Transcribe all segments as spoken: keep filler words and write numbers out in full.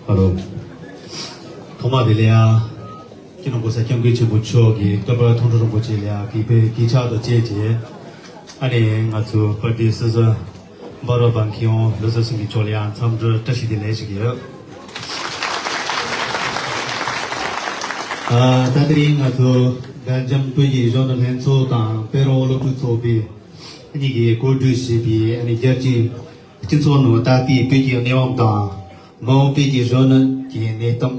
ཧ་ལོ། ཐོག་མ་དེ་ལ་ཡ། སྤྱི་ནོར་༸གོང་ས་༸སྐྱབས་མགོན་ཆེན་པོ་མཆོག་གིས་སྐུ་པར་མཐོང་གྲོལ་རིན་པོ་ཆེ་ལ་ཡ་གུས་པས་གུས་ཕྱག་དང་བཅས་བྱས། ཨ་ནི་ང་ཚོ་པར་ཊི་སྲིད་གཞུང་འབའ་རོགས་པ་མཁས་དབང་བློ་བཟང་སེང་གེ་མཆོག་ལ་ཡ་འཚམས་འདྲི་བཀྲ་ཤིས་བདེ་ལེགས་ཞུ་གི་ཡོད། ཨ། ད་དེ་རིང་ང་ཚོ་སྦེལ་ཇམ་བོད་ཀྱི་གཞོན་ནུ་ལྷན་ཚོགས་དང་པེ་རོང་སློབ་ཕྲུག་ཚོགས་པའི་གཉིས་ཀྱིས་གོ་སྒྲིག་བྱས་པའི་ཨ་ནི་རྒྱལ་སྤྱིའི་སྤྱི་ཚོགས་ནང་ད་ལྟའི་བོད་ཀྱི་གནས་བབ་དང་། མ་འོངས་བོད་ཀྱི་གཞོན་ནུ་གྱི་གནས་སྟངས་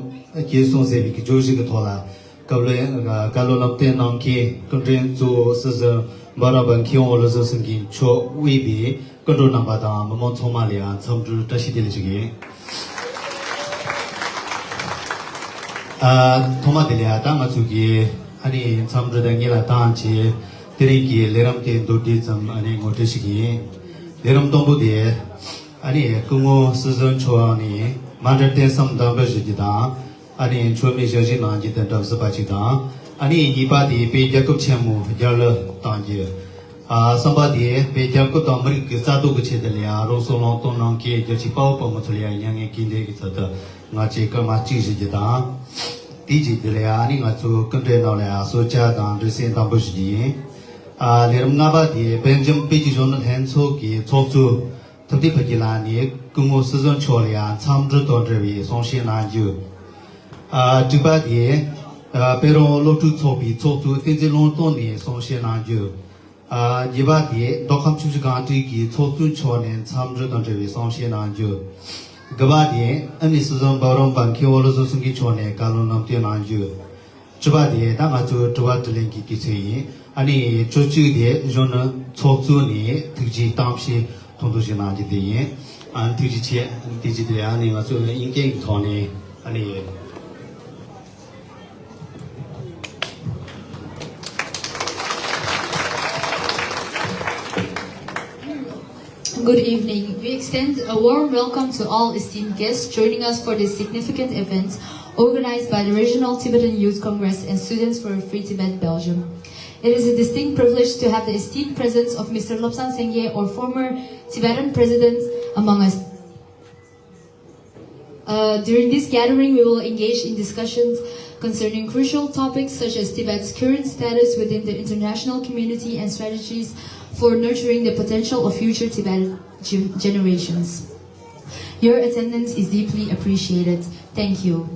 འགྱུར་སོང་ཟེར་བའི་བརྗོད་གཞི་གི་ཐོག་ལ་བཀའ་སློབ་བཀའ་སློབ་ལམ་སྟོན་གནང་མཁན་སྐུ་མགྲོན་གཙོ་བོ་སྲིད་ཟུར་འབའ་རོགས་པ་མཁས་དབང་བློ་བཟང་སེང་གེ་མཆོག་དབུས་པའི་སྐུ་མགྲོན་རྣམ་པ་དང་མི་མང་ཚང་མ་ལ་ཡང་འཚམས་འདྲི་བཀྲ་ཤིས་བདེ་ལེགས་ཞུ་གི་ཡིན། ཨ། ཐོག་མ་དེ་ལ་ཡང་ད་ང་ཚོ་གི་ཨ་ནི་འཚམས་འདྲི་དང་སྔོན་ལ་བཏང་བྱས་དེ་རིང་གི་ལས་རིམ་དེ་མདོར་བསྡུས་ཙམ་ཨ་ནི་ངོ་སྤྲོད་ཞུ་གི་ཡིན། ལས་རིམ་དང་པོ་དེ། ཨ་ནི་སྐུ་ངོ་སྲིད་ཟུར་མཆོག་ནས་མཎྜལ་རྟེན་གསུམ་དམ་འབུལ་ཞུ་རྒྱུ་དང་། ཨ་ནི་མཆོད་མེ་ཞལ་བཞེས་གནང་རྒྱུ་དང་འདྲ་བཟོ་བ་ཅིག་དང་། ཨ་ནི་གཉིས་པ་དེ་བོད་རྒྱལ་ཁབ་ཆེན་མོ་རྒྱལ་གླུ་གཏོང་རྒྱུ། ཨ། གསུམ་པ་དེ་བོད་རྒྱལ་ཁབ་དང་མི་རིགས་ཀྱི་རྩ་དོན་གྱི་ཆེད་དུ་ལ་ཡང་རང་སྲོག་བློས་གཏོང་གནང་མཁན་རྒྱལ་གཅེས་དཔའ་བོ་དཔའ་མོ་ཚོ་ལ་ཡང་མྱ་ངན་གུས་འདུད་ཀྱི་ཚུལ་དུ་ངག་བཅད་སྐར་མ་གཅིག་ཞུ་རྒྱུ་དང་། དེའི་རྗེས་དེ་ལ་ཡང་ཨ་ནི་ང་ཚོའི་སྐུ་མགྲོན་རྣམས་ལ་ཡང་གསོལ་ཇ་དང་འབྲས་སིལ་དམ་འབུལ་ཞུ་རྒྱུ་ཡིན། ཨ། ལས་རིམ་ལྔ་པ་དེ་སྦེལ་ཇམ་བོད་ཀྱི་གཞོན་ནུ་ལྷན་ཚོགས་ཀྱི་ཚོགས་གཙོ། ཐུབ་བསྟན་ཕ་གི་ལགས་ནས་སྐུ་ངོ་སྲིད་ཟུར་མཆོག་ལ་ཡང་འཚམས་འདྲི་དང་འབྲེལ་བའི་གསུང་བཤད་གནང་རྒྱུ། ཨ། དྲུག་པ་དེ། ཨ། པེ་རོང་སློབ་ཕྲུག་ཚོགས་པའི་ཚོགས་གཙོ་བསྟན་འཛིན་ལུང་རྟོགས་ནས་གསུང་བཤད་གནང་རྒྱུ། ཨ། བརྒྱད་པ་དེ་མདོ་ཁམས་ཆུ་བཞི་སྒང་དྲུག་གི་ཚོགས་གཙོ་མཆོག་ནས་འཚམས་འདྲི་དང་འབྲེལ་བའི་གསུང་བཤད་གནང་རྒྱུ། དགུ་པ་དེ་ཨ་ནི་སྲིད་ཟུར་འབའ་རོགས་པ་མཁས་དབང་བློ་བཟང་སེང་གེ་མཆོག་ནས་བཀའ་སློབ་ལམ་སྟོན་གནང་རྒྱུ། བཅུ་པ་དེ་ད་ང་ཚོའི་དྲི་བ་དྲིས་ལན་གྱི་དུས་ཚོད་ཡིན། ཨ་ནི་བཅུ་གཅིག་དེ་གཞོན་ནུ་ཚོགས་གཙོ་ནས་ཐུགས་རྗེ་གཏམ་བཤད་ཐུང་ཐུང་ཞིག་གནང་རྒྱུ་དེ་ཡིན། ཨ་ནི་ཐུགས་རྗེ་ཆེ། དེ་རྗེས་དེ་ཨ་ནི་ང་ཚོས་དབྱིན་སྐད་ཀྱི་ཐོག་ནས་ཨ་ནི། Good evening. We extend a warm welcome to all esteemed guests joining us for this significant event organized by the Regional Tibetan Youth Congress and Students for a Free Tibet, Belgium. It is a distinct privilege to have the esteemed presence of Mister Lobsang Sangye, our former Tibetan president, among us. Uh, during this gathering, we will engage in discussions concerning crucial topics such as Tibet's current status within the international community and strategies for nurturing the potential of future Tibetan gen- generations. Your attendance is deeply appreciated. Thank you.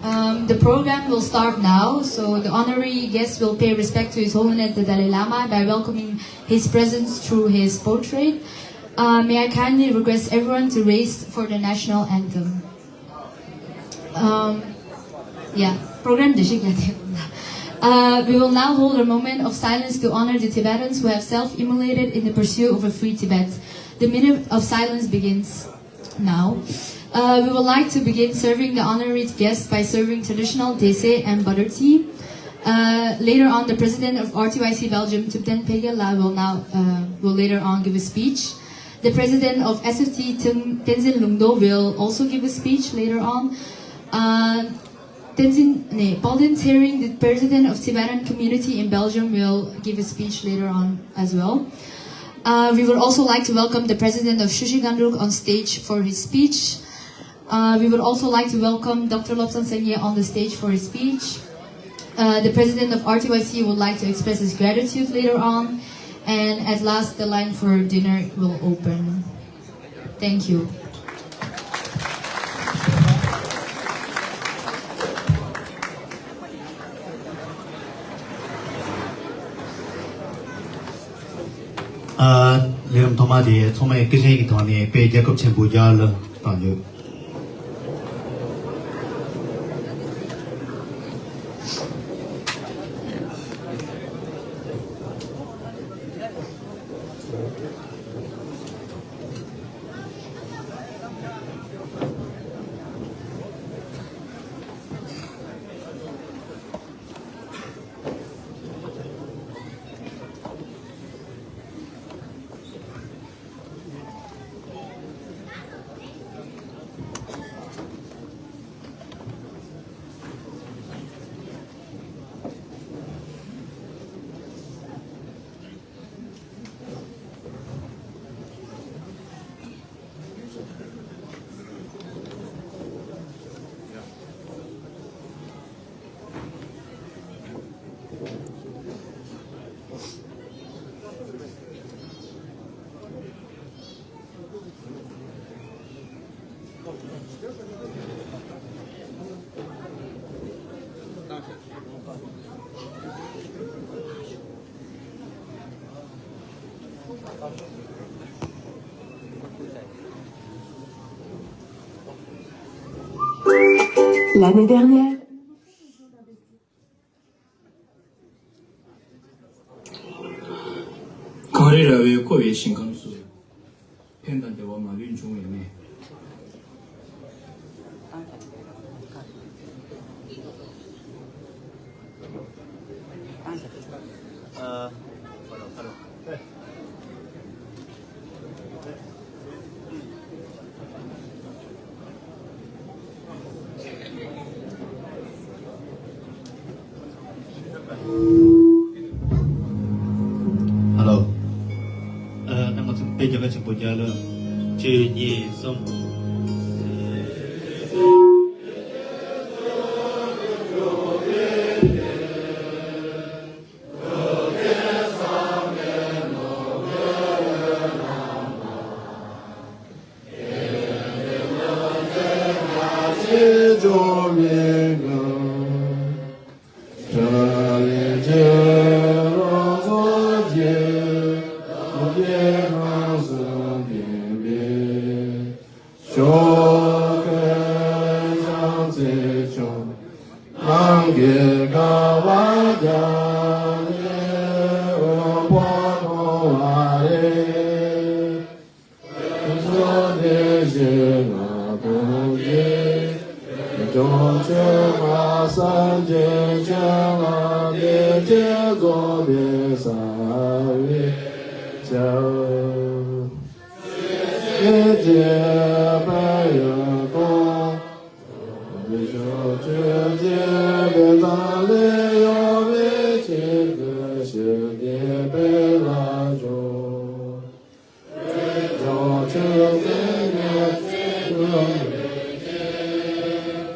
Um, the program will start now, so the honorary guest will pay respect to His Holiness the Dalai Lama by welcoming his presence through his portrait. Uh, may I kindly request everyone to raise for the national anthem? Um, yeah, program de shik yate. Uh, we will now hold a moment of silence to honor the Tibetans who have self-immolated in the pursuit of a free Tibet. The minute of silence begins now. Uh, we would like to begin serving the honorary guests by serving traditional dese and butter tea. Uh, later on, the president of R T Y C Belgium, Thupten Phege-la, will now, uh, will later on give a speech. The president of S F T, Ten- Tenzin Lungdo, will also give a speech later on. Uh, Tenzin, nee, Paul Tenzin Tsering, the president of Tibetan community in Belgium, will give a speech later on as well. Uh, we would also like to welcome the president of Shushi Gandruk on stage for his speech. Uh, we would also like to welcome Doctor Lobsang Sangye on the stage for his speech. Uh, the president of R T Y C would like to express his gratitude later on. And at last, the line for dinner will open. Thank you. ཨ། ལས་རིམ་ཐོག་མ་དེ་ཚང་མས་སྐུ་བཞེངས་ཀྱི་ཐོག་ནས་བོད་རྒྱལ་ཁབ་ཆེན་པོ་རྒྱལ་གླུ་གཏོང་རྒྱུ། L'année dernière, གངས་རི་ར་བས་བསྐོར་བའི་ཞིང་ཁམས་སུ། ཕན་དང་བདེ་བ་མ་ལུས་འབྱུང་བའི་གནས། ཧ་ལོ། ཨ། རྣམ་པ་ཚོ་དཔེ་རྒྱ་གར་ཆེན་པོ་རྒྱ་ལོ། གཅིག་གཉིས་གསུམ། ནམ་མཁའི་དགའ་བ་རྒྱ་ནི་དབང་པོ་ཐོབ་པ་རེད། ཐུགས་རྗེ་བདེ་གཤེགས་ལ་ཐུགས་རྗེ་ཆེ། བྱང་ཆུབ་སེམས་དཔའ་སངས་རྒྱས་བྱོན་ལ་བདེ་སྐྱིད་རྫོགས་པའི་ས་བོན་ཞུ། ཆོས་ཀྱི་དཔལ་ཡུལ་དང་། བདེ་མཆོག་ཆོས་ཀྱི་ཕན་མཛད་ལས་གཡོ་བའི་ཆོས་སྐུ་ཞི་བདེ་འཕེལ་ལ་ཤོག། ཕྱོགས་བཅུ་ཟིལ་གནོན་ཚེ་སྔོན་པའི་རྒྱལ།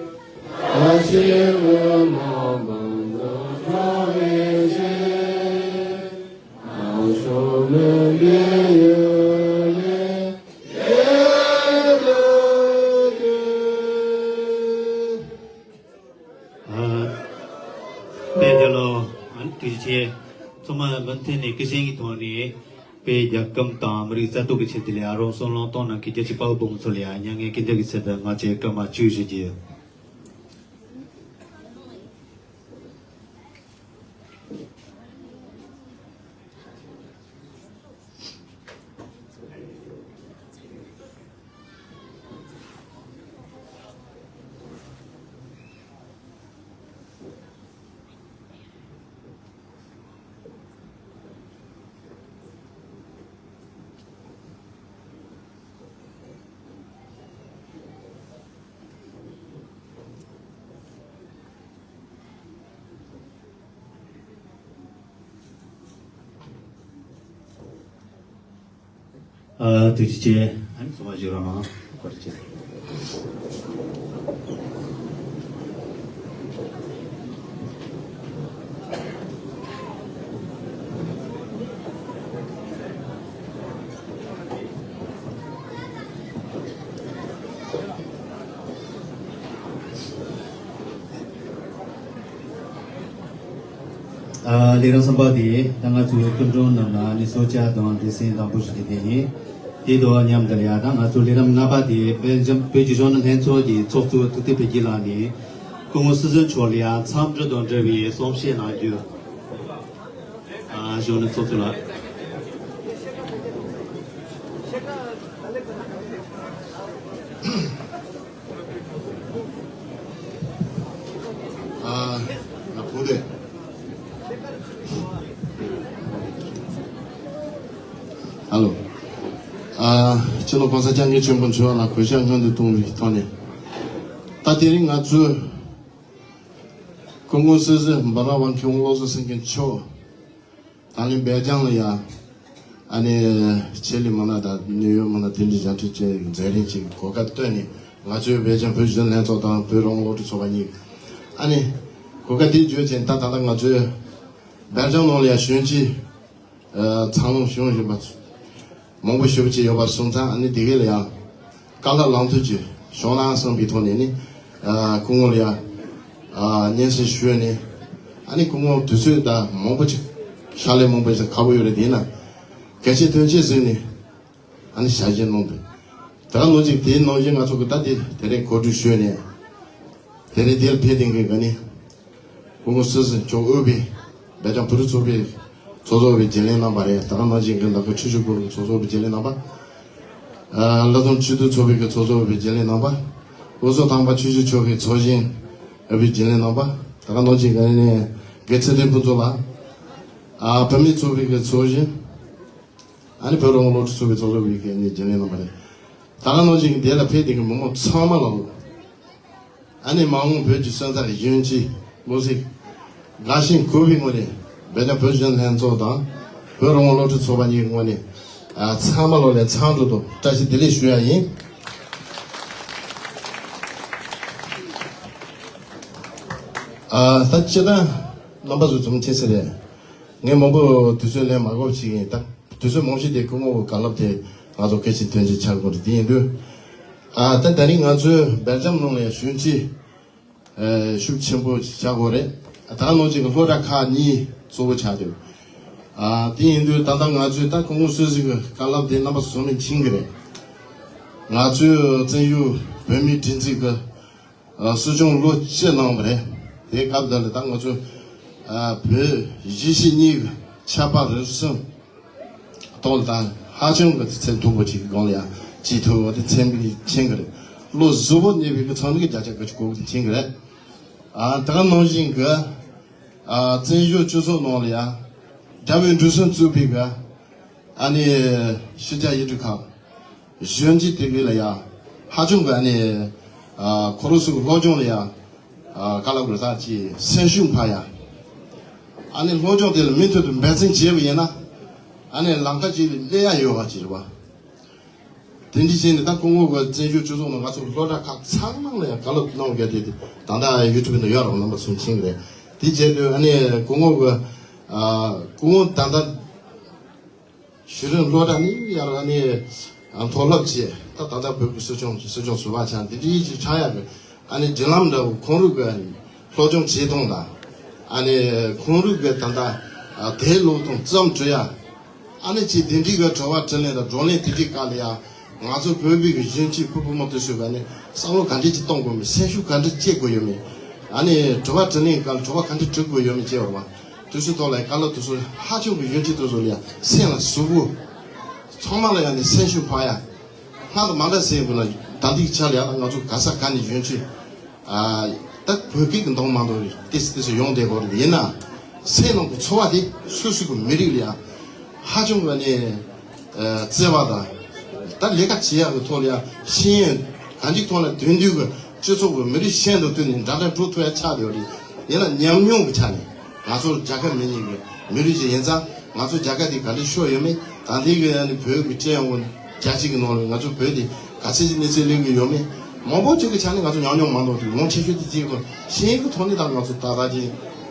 ལྷ་ཞི་དབུལ་མོ་འབུམ་དུ་འགྲོ་བའི་ཕྱིར། ནག་ཕྱོགས་མུན་པའི་ཡུལ་ལས་རྒྱལ་དུ་བསྐྱོད། ཨ། དཔལ་རྒྱལ་ལོ། ཨ་ནི་ཐུགས་རྗེ་ཆེ། ཚང་མ་མུ་མཐུད་ནས་སྐུ་བཞེངས་ཀྱི་ཐོག་ནས་དཔལ་རྒྱལ་ཁམས་དང་མི་རིགས་རྩ་གཏོར་གྱི་ཆེད་དུ་ལ་ཡ་རང་སྲོག་བློས་གཏོང་གནང་མཁན་རྒྱལ་གཅེས་དཔའ་བོ་བུ་མོ་ཚོ་ལ་ཡ་མྱ་ངན་སྐུལ་འདེབས་ཀྱི་ཆེད་དུ་ང་ཚོས་སྐར་མ་བཅུ་ཞུ་རྒྱུ་ཡོད། ཨ། ཐུགས་རྗེ་ཆེ། ཨ་ནི་གསུང་བ་བཞེས་རོགས་གནང་། བཀའ་དྲིན་ཆེ། ཨ། ལས་རིམ་གསུམ་པ་དེ་ད་ང་ཚོའི་སྐུ་མགྲོན་རྣམས་ལ་ནི་གསོལ་ཇ་དང་འབྲས་སིལ་དང་པོ་ཞུ་རྒྱུ་དེ་ཡིན། དེ་དང་མཉམ་དུ་ལ་ཡ་ད་ང་ཚོ་ལས་རིམ་ལྔ་པ་དེ་བོད་ལྗོངས་བོད་ཀྱི་གཞོན་ནུ་ལྷན་ཚོགས་ཀྱི་ཚོགས་གཙོ་ཐུབ་བསྟན་འཕེལ་རྒྱས་ལགས་ནས་སྐུ་ངོ་སྲིད་ཟུར་མཆོག་ལ་ཡ་འཚམས་འདྲི་དང་འབྲེལ་བའི་གསུང་བཤད་གནང་རྒྱུ། ཨ། གཞོན་ནུ་ཚོགས་གཙོ་ལགས། ཨ། ང་བུ་དེ། ཧ་ལོ། ཨ། སྤྱི་ནོར་གོང་ས་སྐྱབས་མགོན་ཆེན་པོ་མཆོག་ལ་གུས་ཕྱག་སྔོན་དུ་གཏོང་བའི་ཐོག་ནས། ད་དེ་རིང་ང་ཚོས་སྐུ་ངོ་སྲིད་ཟུར་འབའ་ར་ཝང་ཁེ་དབང་བློ་བཟང་སེང་གེ་མཆོག་ད་ལན་སྦེལ་ཇམ་ལ་ཡ། ཨ་ནི་ཆེད་ལས་མི་སྣ་དང་ནིའུ་ཡོག་མི་སྣ་དེ་འདྲའི་མཇལ་འཕྲད་བྱས་མཛད་རིམ་ཅིག་གོ་སྐབས་བཏོན་ནས། ང་ཚོའི་སྦེལ་ཇམ་བོད་གཞོན་ལྷན་ཚོགས་དང་བོད་རང་དབང་སློབ་ཕྲུག་ཚོགས་པ་གཉིས། ཨ་ནི་གོ་སྐབས་དེ་བརྒྱུད་བྱས་ད་ད་ལྟ་ང་ཚོའི་སྦེལ་ཇམ་ནང་ལ་ཡ་གཞོན་སྐྱེས་ཨ། འཚར་ལོངས་བྱུང་བཞིན་པ་མང་པོ་ཞེ་པོ་ཅིག་ཡོད་པ་སོང་ཙང་། ཨ་ནི་དེ་གའི་ལ་ཡང་བཀའ་སློབ་ལམ་སྟོན་ཅིག་ བྱུང་ན་བསམ་པའི་ཐོག་ནས་ནི། ཨ་སྐུ་ངོ་ལ་ཡ། ཨ་སྙན་སེང་ཞུས་ནས། ཨ་ནི་སྐུ་ངོ་དུས་ཚོད་ད་མང་པོ་ཅིག་ཕྱག་ལས་མང་པོ་ཞིག་ཁག་པོ་ཡོད་རེད། དེ་ཡིན་ན། གལ་ཆེ་དོན་ཆེ་ཟིན་ནས། ཨ་ནི་ཞལ་བཞེས་གནང་འདུག་ད་ག་ནང་བཞིན་དེའི་ནང་བཞིན་ང་ཚོ་གི་ད་དེ་དེ་རིང་གོ་སྒྲིག་ཞུས་ནས། དེ་རིང་དེར་ཕེབས་དེ་གི་ག་ནི། སྐུ་ངོ་སྲིད་ཟུར་མཆོག་དབུས་པའི་སྦེལ་ཇམ་བོད་རིགས་ཚོགས་པའི་ཚོགས་གཙོ་བའི་བརྗེ་ལེན་གནང་བ་རེད། ད་ག་ནང་བཞིན་གི་ནག་པོ་ཆུ་བཞི་སྒོར་གི་ཚོགས་གཙོ་བའི་བརྗེ་ལེན་གནང་བ། ཨ་ལ་དུང་སྤྱི་འཐུས་ཚོགས་པའི་གི་ཚོགས་གཙོ་བའི་བརྗེ་ལེན་གནང་བ། འུ་ཚོ་དང་པ་ཆུ་བཞི་ཕྱོགས་ཀྱི་ཚོགས་ཆེན་བའི་བརྗེ་ལེན་གནང་བ། ད་ག་ནང་བཞིན་གི་ནི་དགེ་ཚུལ་ཁྲིམས་ཕུན་ཚོགས་ལགས། ཨ་བུད་མེད་ཚོགས་པའི་གི་ཚོགས་གཞོན། ཨ་ནི་བོད་རང་དབང་སློབ་ཕྲུག་ཚོགས་པའི་ཚོགས་གཙོ་བའི་གི་ནི་བརྗེ་ལེན་གནང་བ་རེད། ད་ག་ནང་བཞིན་གི་དེ་ལ་ཕེབས་དེ་གི་མི་མང་ཚང་མ་ལ། ཨ་ནི་མ་འོངས་བོད་ཀྱི་སོན་རྩ་གཞོན་སྐྱེས་བློ་གཟེར་དགའ་ཞེན་གུས་པའི་ངོས་ནས་བོད་ཀྱི་བོད་གཞོན་ལྷན་ཚོགས་དང་བོད་རང་དབང་སློབ་ཕྲུག་ཚོགས་པ་གཉིས་ཀྱི་ངོས་ནས། ཨ་ཚང་མ་ལོ་ལ་འཚམས་འདྲི་དང་བཀྲ་ཤིས་བདེ་ལེགས་ཞུ་ཡ་ཡིན། ཨ་ད་སྤྱིར་བཏང་རྣམ་པ་ཚོ་འཛོམས་ཆེ་ས་རེད། ངས་མང་པོ་དུས་ཚོད་ལེན་མ་དགོས་ཅིག་ཡིན། ད་དུས་ཚོད་མང་ཤོས་དེ་སྐུ་ངོ་གི་བཀའ་སློབ་དེ་ང་ཚོ་གལ་ཆེན་དོན་ཆེན་ཆགས་དགོས་རེད། དེ་ཡིན་དུས། ཨ་ད་ད་རིང་ང་ཚོའི་སྦེལ་ཇམ་ནང་ལ་ཡང་གཞོན་སྐྱེས་ཨ་ཤུགས་ཆེན་པོ་ཅིག་བྱ་དགོས་རེད། ད་ནང་བཞིན་གྱི་སློབ་གྲྭ་ཁག་གཉིས་གཙོ་བོ་ཆགས་འདུག་ཨ་དེ་ཡིན་དུས་ད་ལྟ་ང་ཚོས་ད་སྐུ་ངོ་སྲིད་ཟུར་གྱི་བཀའ་སློབ་དེ་རྣམ་པ་ཚོ་ཚང་མས་མཁྱེན་གྱི་རེད། ང་ཚོའི་བཙན་བྱོལ་བོད་མིའི་སྒྲིག་འཛུགས་ཀྱི་ཨ་སྲིད་སྐྱོང་ལོ་བཅུ་གནང་བ་རེད། དེའི་སྐབས་དེ་ལ་ད་ང་ཚོ་ཨ་བོད་གཞིས་བྱེས་གཉིས་ཀྱི་ཆབ་དཔལ་རིག་གཞུང་ཐོག་ལ་ད་ཧ་ཅང་གི་ཚད་མཐོན་པོ་ཅིག་གི་སྒང་ལ་ཡང་བྱེད་ཐུབ་པ་དེ་མཚན་གྱི་མཁྱེན་གྱི་རེད། བློ་གཟུ་བོ་གནས་པའི་གི་ཚང་མས་གི་བརྒྱ་ཆ་དགུ་བཅུ་གོ་དགུ་དེ་མཁྱེན་གྱི་རེད། ཨ་ད་ག་ནང་བཞིན་གི་ཨ་བཙན་བྱོལ་སྤྱི་ཚོགས་ནང་ལ་ཡང་དགྲ་བོའི་འགྲོ་སོང་བཙུགས་པའི་གི་ཨ་ནི་ཕྱི་རྒྱལ་ཡུལ་གྲུ་ཁག་གཞོན་སྐྱེས་དེ་གས་ལ་ཡང་ཧ་ཅང་གི་ཨ་ནི་ཨ་ཁོ་རང་ཚོ་གི་སློབ་སྦྱོང་ལ་ཡང་ཨ་ག་ལ་དགོས་ས་ཅིག་སེམས་ཤུགས་འཕར་ཡ། ཨ་ནི་སློབ་སྦྱོང་དེ་ལ་མུ་མཐུད་དུ་འབད་བརྩོན་བྱས་པ་ཡིན་ན། ཨ་ནི་ལམ་ཁ་ཅིག་ལ་སླེབས་ཡ་ཡོད་པ་ཅིག་རེད་བ། དེ་འདྲ་བྱས་ནས་ད་སྐུ་ངོ་གི་བཙན་བྱོལ་སྤྱི་ཚོགས་ནང་ང་ཚོ་སློབ་གྲྭ་ཁག་ཚང་མ་ལ་ཡང་བཀའ་སློབ་གནང་གལ་ཏེ་ད་ལྟ་ཡུ་ཊུབ་ནང་ཡོད་རེད། རྣམ་པ་ཚོ་མཁྱེན་གྱི་རེད། དེ་བྱས་དུས་ཨ་ནི་སྐུ་ངོ་གི་ཨ་སྐུ་ངོ་ད་ལྟ་གཞི་རིམ་སློབ་གྲྭ་ནས་ཡར་ཨ་ནི་མཐོ་སློབ་བྱས། ད་ད་ལྟ་བོད་ཀྱི་སྲིད་སྐྱོང་སྲིད་སྐྱོང་ཟུར་པ་ཆགས། འདི་འདྲའི་ཅིག་ཆགས་ཡག་གི་ཨ་ནི་བརྒྱུད་ལམ་འདྲ་བོ་ཁོང་རང་གི་སློབ་སྦྱོང་བྱེད་སྟངས་དང་། ཨ་ནི་ཁོང་རང་གི་ད་ལྟ་ཨ་དེབ་ཀློག་སྟངས་རྩོམ་འབྲི་ཡ། ཨ་ནི་ཅིག་དེ་འདྲའི་གི་དྲི་བ་དྲིས་ལན་དང་བགྲོ་གླེང་དེ་འདྲའི་སྐབས་ལ་ཡང་ང་ཚོ་བོད་པའི་གི་གཞོན་སྐྱེས་བུ་བུ་མོ་དེ་ཚོས་ག་ནས་བསམ་བློ་ག་འདྲ་ཅིག་གཏོང་དགོས་མིན། སེམས་ཤུགས་ག་འདྲ་སྐྱེ་དགོས་ཡོད་མེད། ཨ་ནི་དྲི་བ་དྲིས་ལན་སྐབས་ལ་དྲི་བ་ག་འདྲ་དྲི་དགོས་ཡོད་མེད་བཅས་པ་དེ་ཚོའི་ཐོག་ལ་ཡང་བཀའ་སློབ་དེ་ཚོ་ཧ་ཅང་གི་གཞོན་སྐྱེས་དེ་ཚོ་ལ་ཡང་སེམས་ལ་ཟུག་པོ། ཚང་མ་ལ་ཡང་ནི་སེམས་ཤུགས་འཕར་ཡ། སྔར་དང་མ་འདྲ་ཟེར་དགོས་ན་ད་ལྟའི་ཆ་ལ་ཡང་ང་ཚོ་ག་ས་ག་ནས་གཞོན་སྐྱེས། ཨ་ད་བོད་སྐད་ཀྱི་འདང་མ་འདང་རེད། ཏོག་ཙམ་ཏོག་ཙམ་ཡོང་བསྡད་ཡོད་རེད། ཡིན་ན་སེམས་ནང་གི་ཚོར་བ་དེ་སོ་སོ་གི་མི་རིགས་ལ་ཡང་ཧ་ཅང་གི་ནས་ཨ་བརྩེ་བ་དང་། ད་ལས་ཀ་བྱེད་ཡག་གི་ཐོག་ལ་ཡང་ཤེས་ཡོན་གང་ཅིའི་ཐོག་ལ་དེང་དུས་ཀྱི་སྤྱི་ཚོགས་ཀྱི་མི་རིགས་གཞན་དང་བསྟུན་ནས་འདྲ་འདྲ་འགྲོ་ཐུབ་ཡ་ཆགས་བསྡད་ཡོད་རེད། ཡིན་ན་ཉམས་མྱོང་གི་ཆ་ནས་ང་ཚོ་རྒྱལ་ཁབ་མི་གཉིས་ཀྱི་མི་རིགས་ཤིག་ཡིན་ཙང་། ང་ཚོ་རྒྱལ་ཁབ་དེ་ག་འདྲ་ཤོར་ཡོད་མེད། ད་ལྟའི་གི་ཨ་ནི་བོད་ཀྱི་སྤྱི་ཡོངས་རྒྱལ་སྤྱི་གི་ནང་ལ་ང་ཚོ་བོད་དེ་ག་ཚད་ཀྱི་གནས་ཚུལ་སླེབས་ཀྱི་ཡོད་མེད། མང་པོ་ཅིག་གི་ཆ་ནས་ང་ཚོ་ཉམས་མྱོང་མང་དོ་དེ་མང་ཆེ་ཤོས་དེ་ཅིག་གི་ཤེས་ཡོན་གྱི་ཐོག་ནས་ད་ང་ཚོ་ད་ལྟ་ཅིག་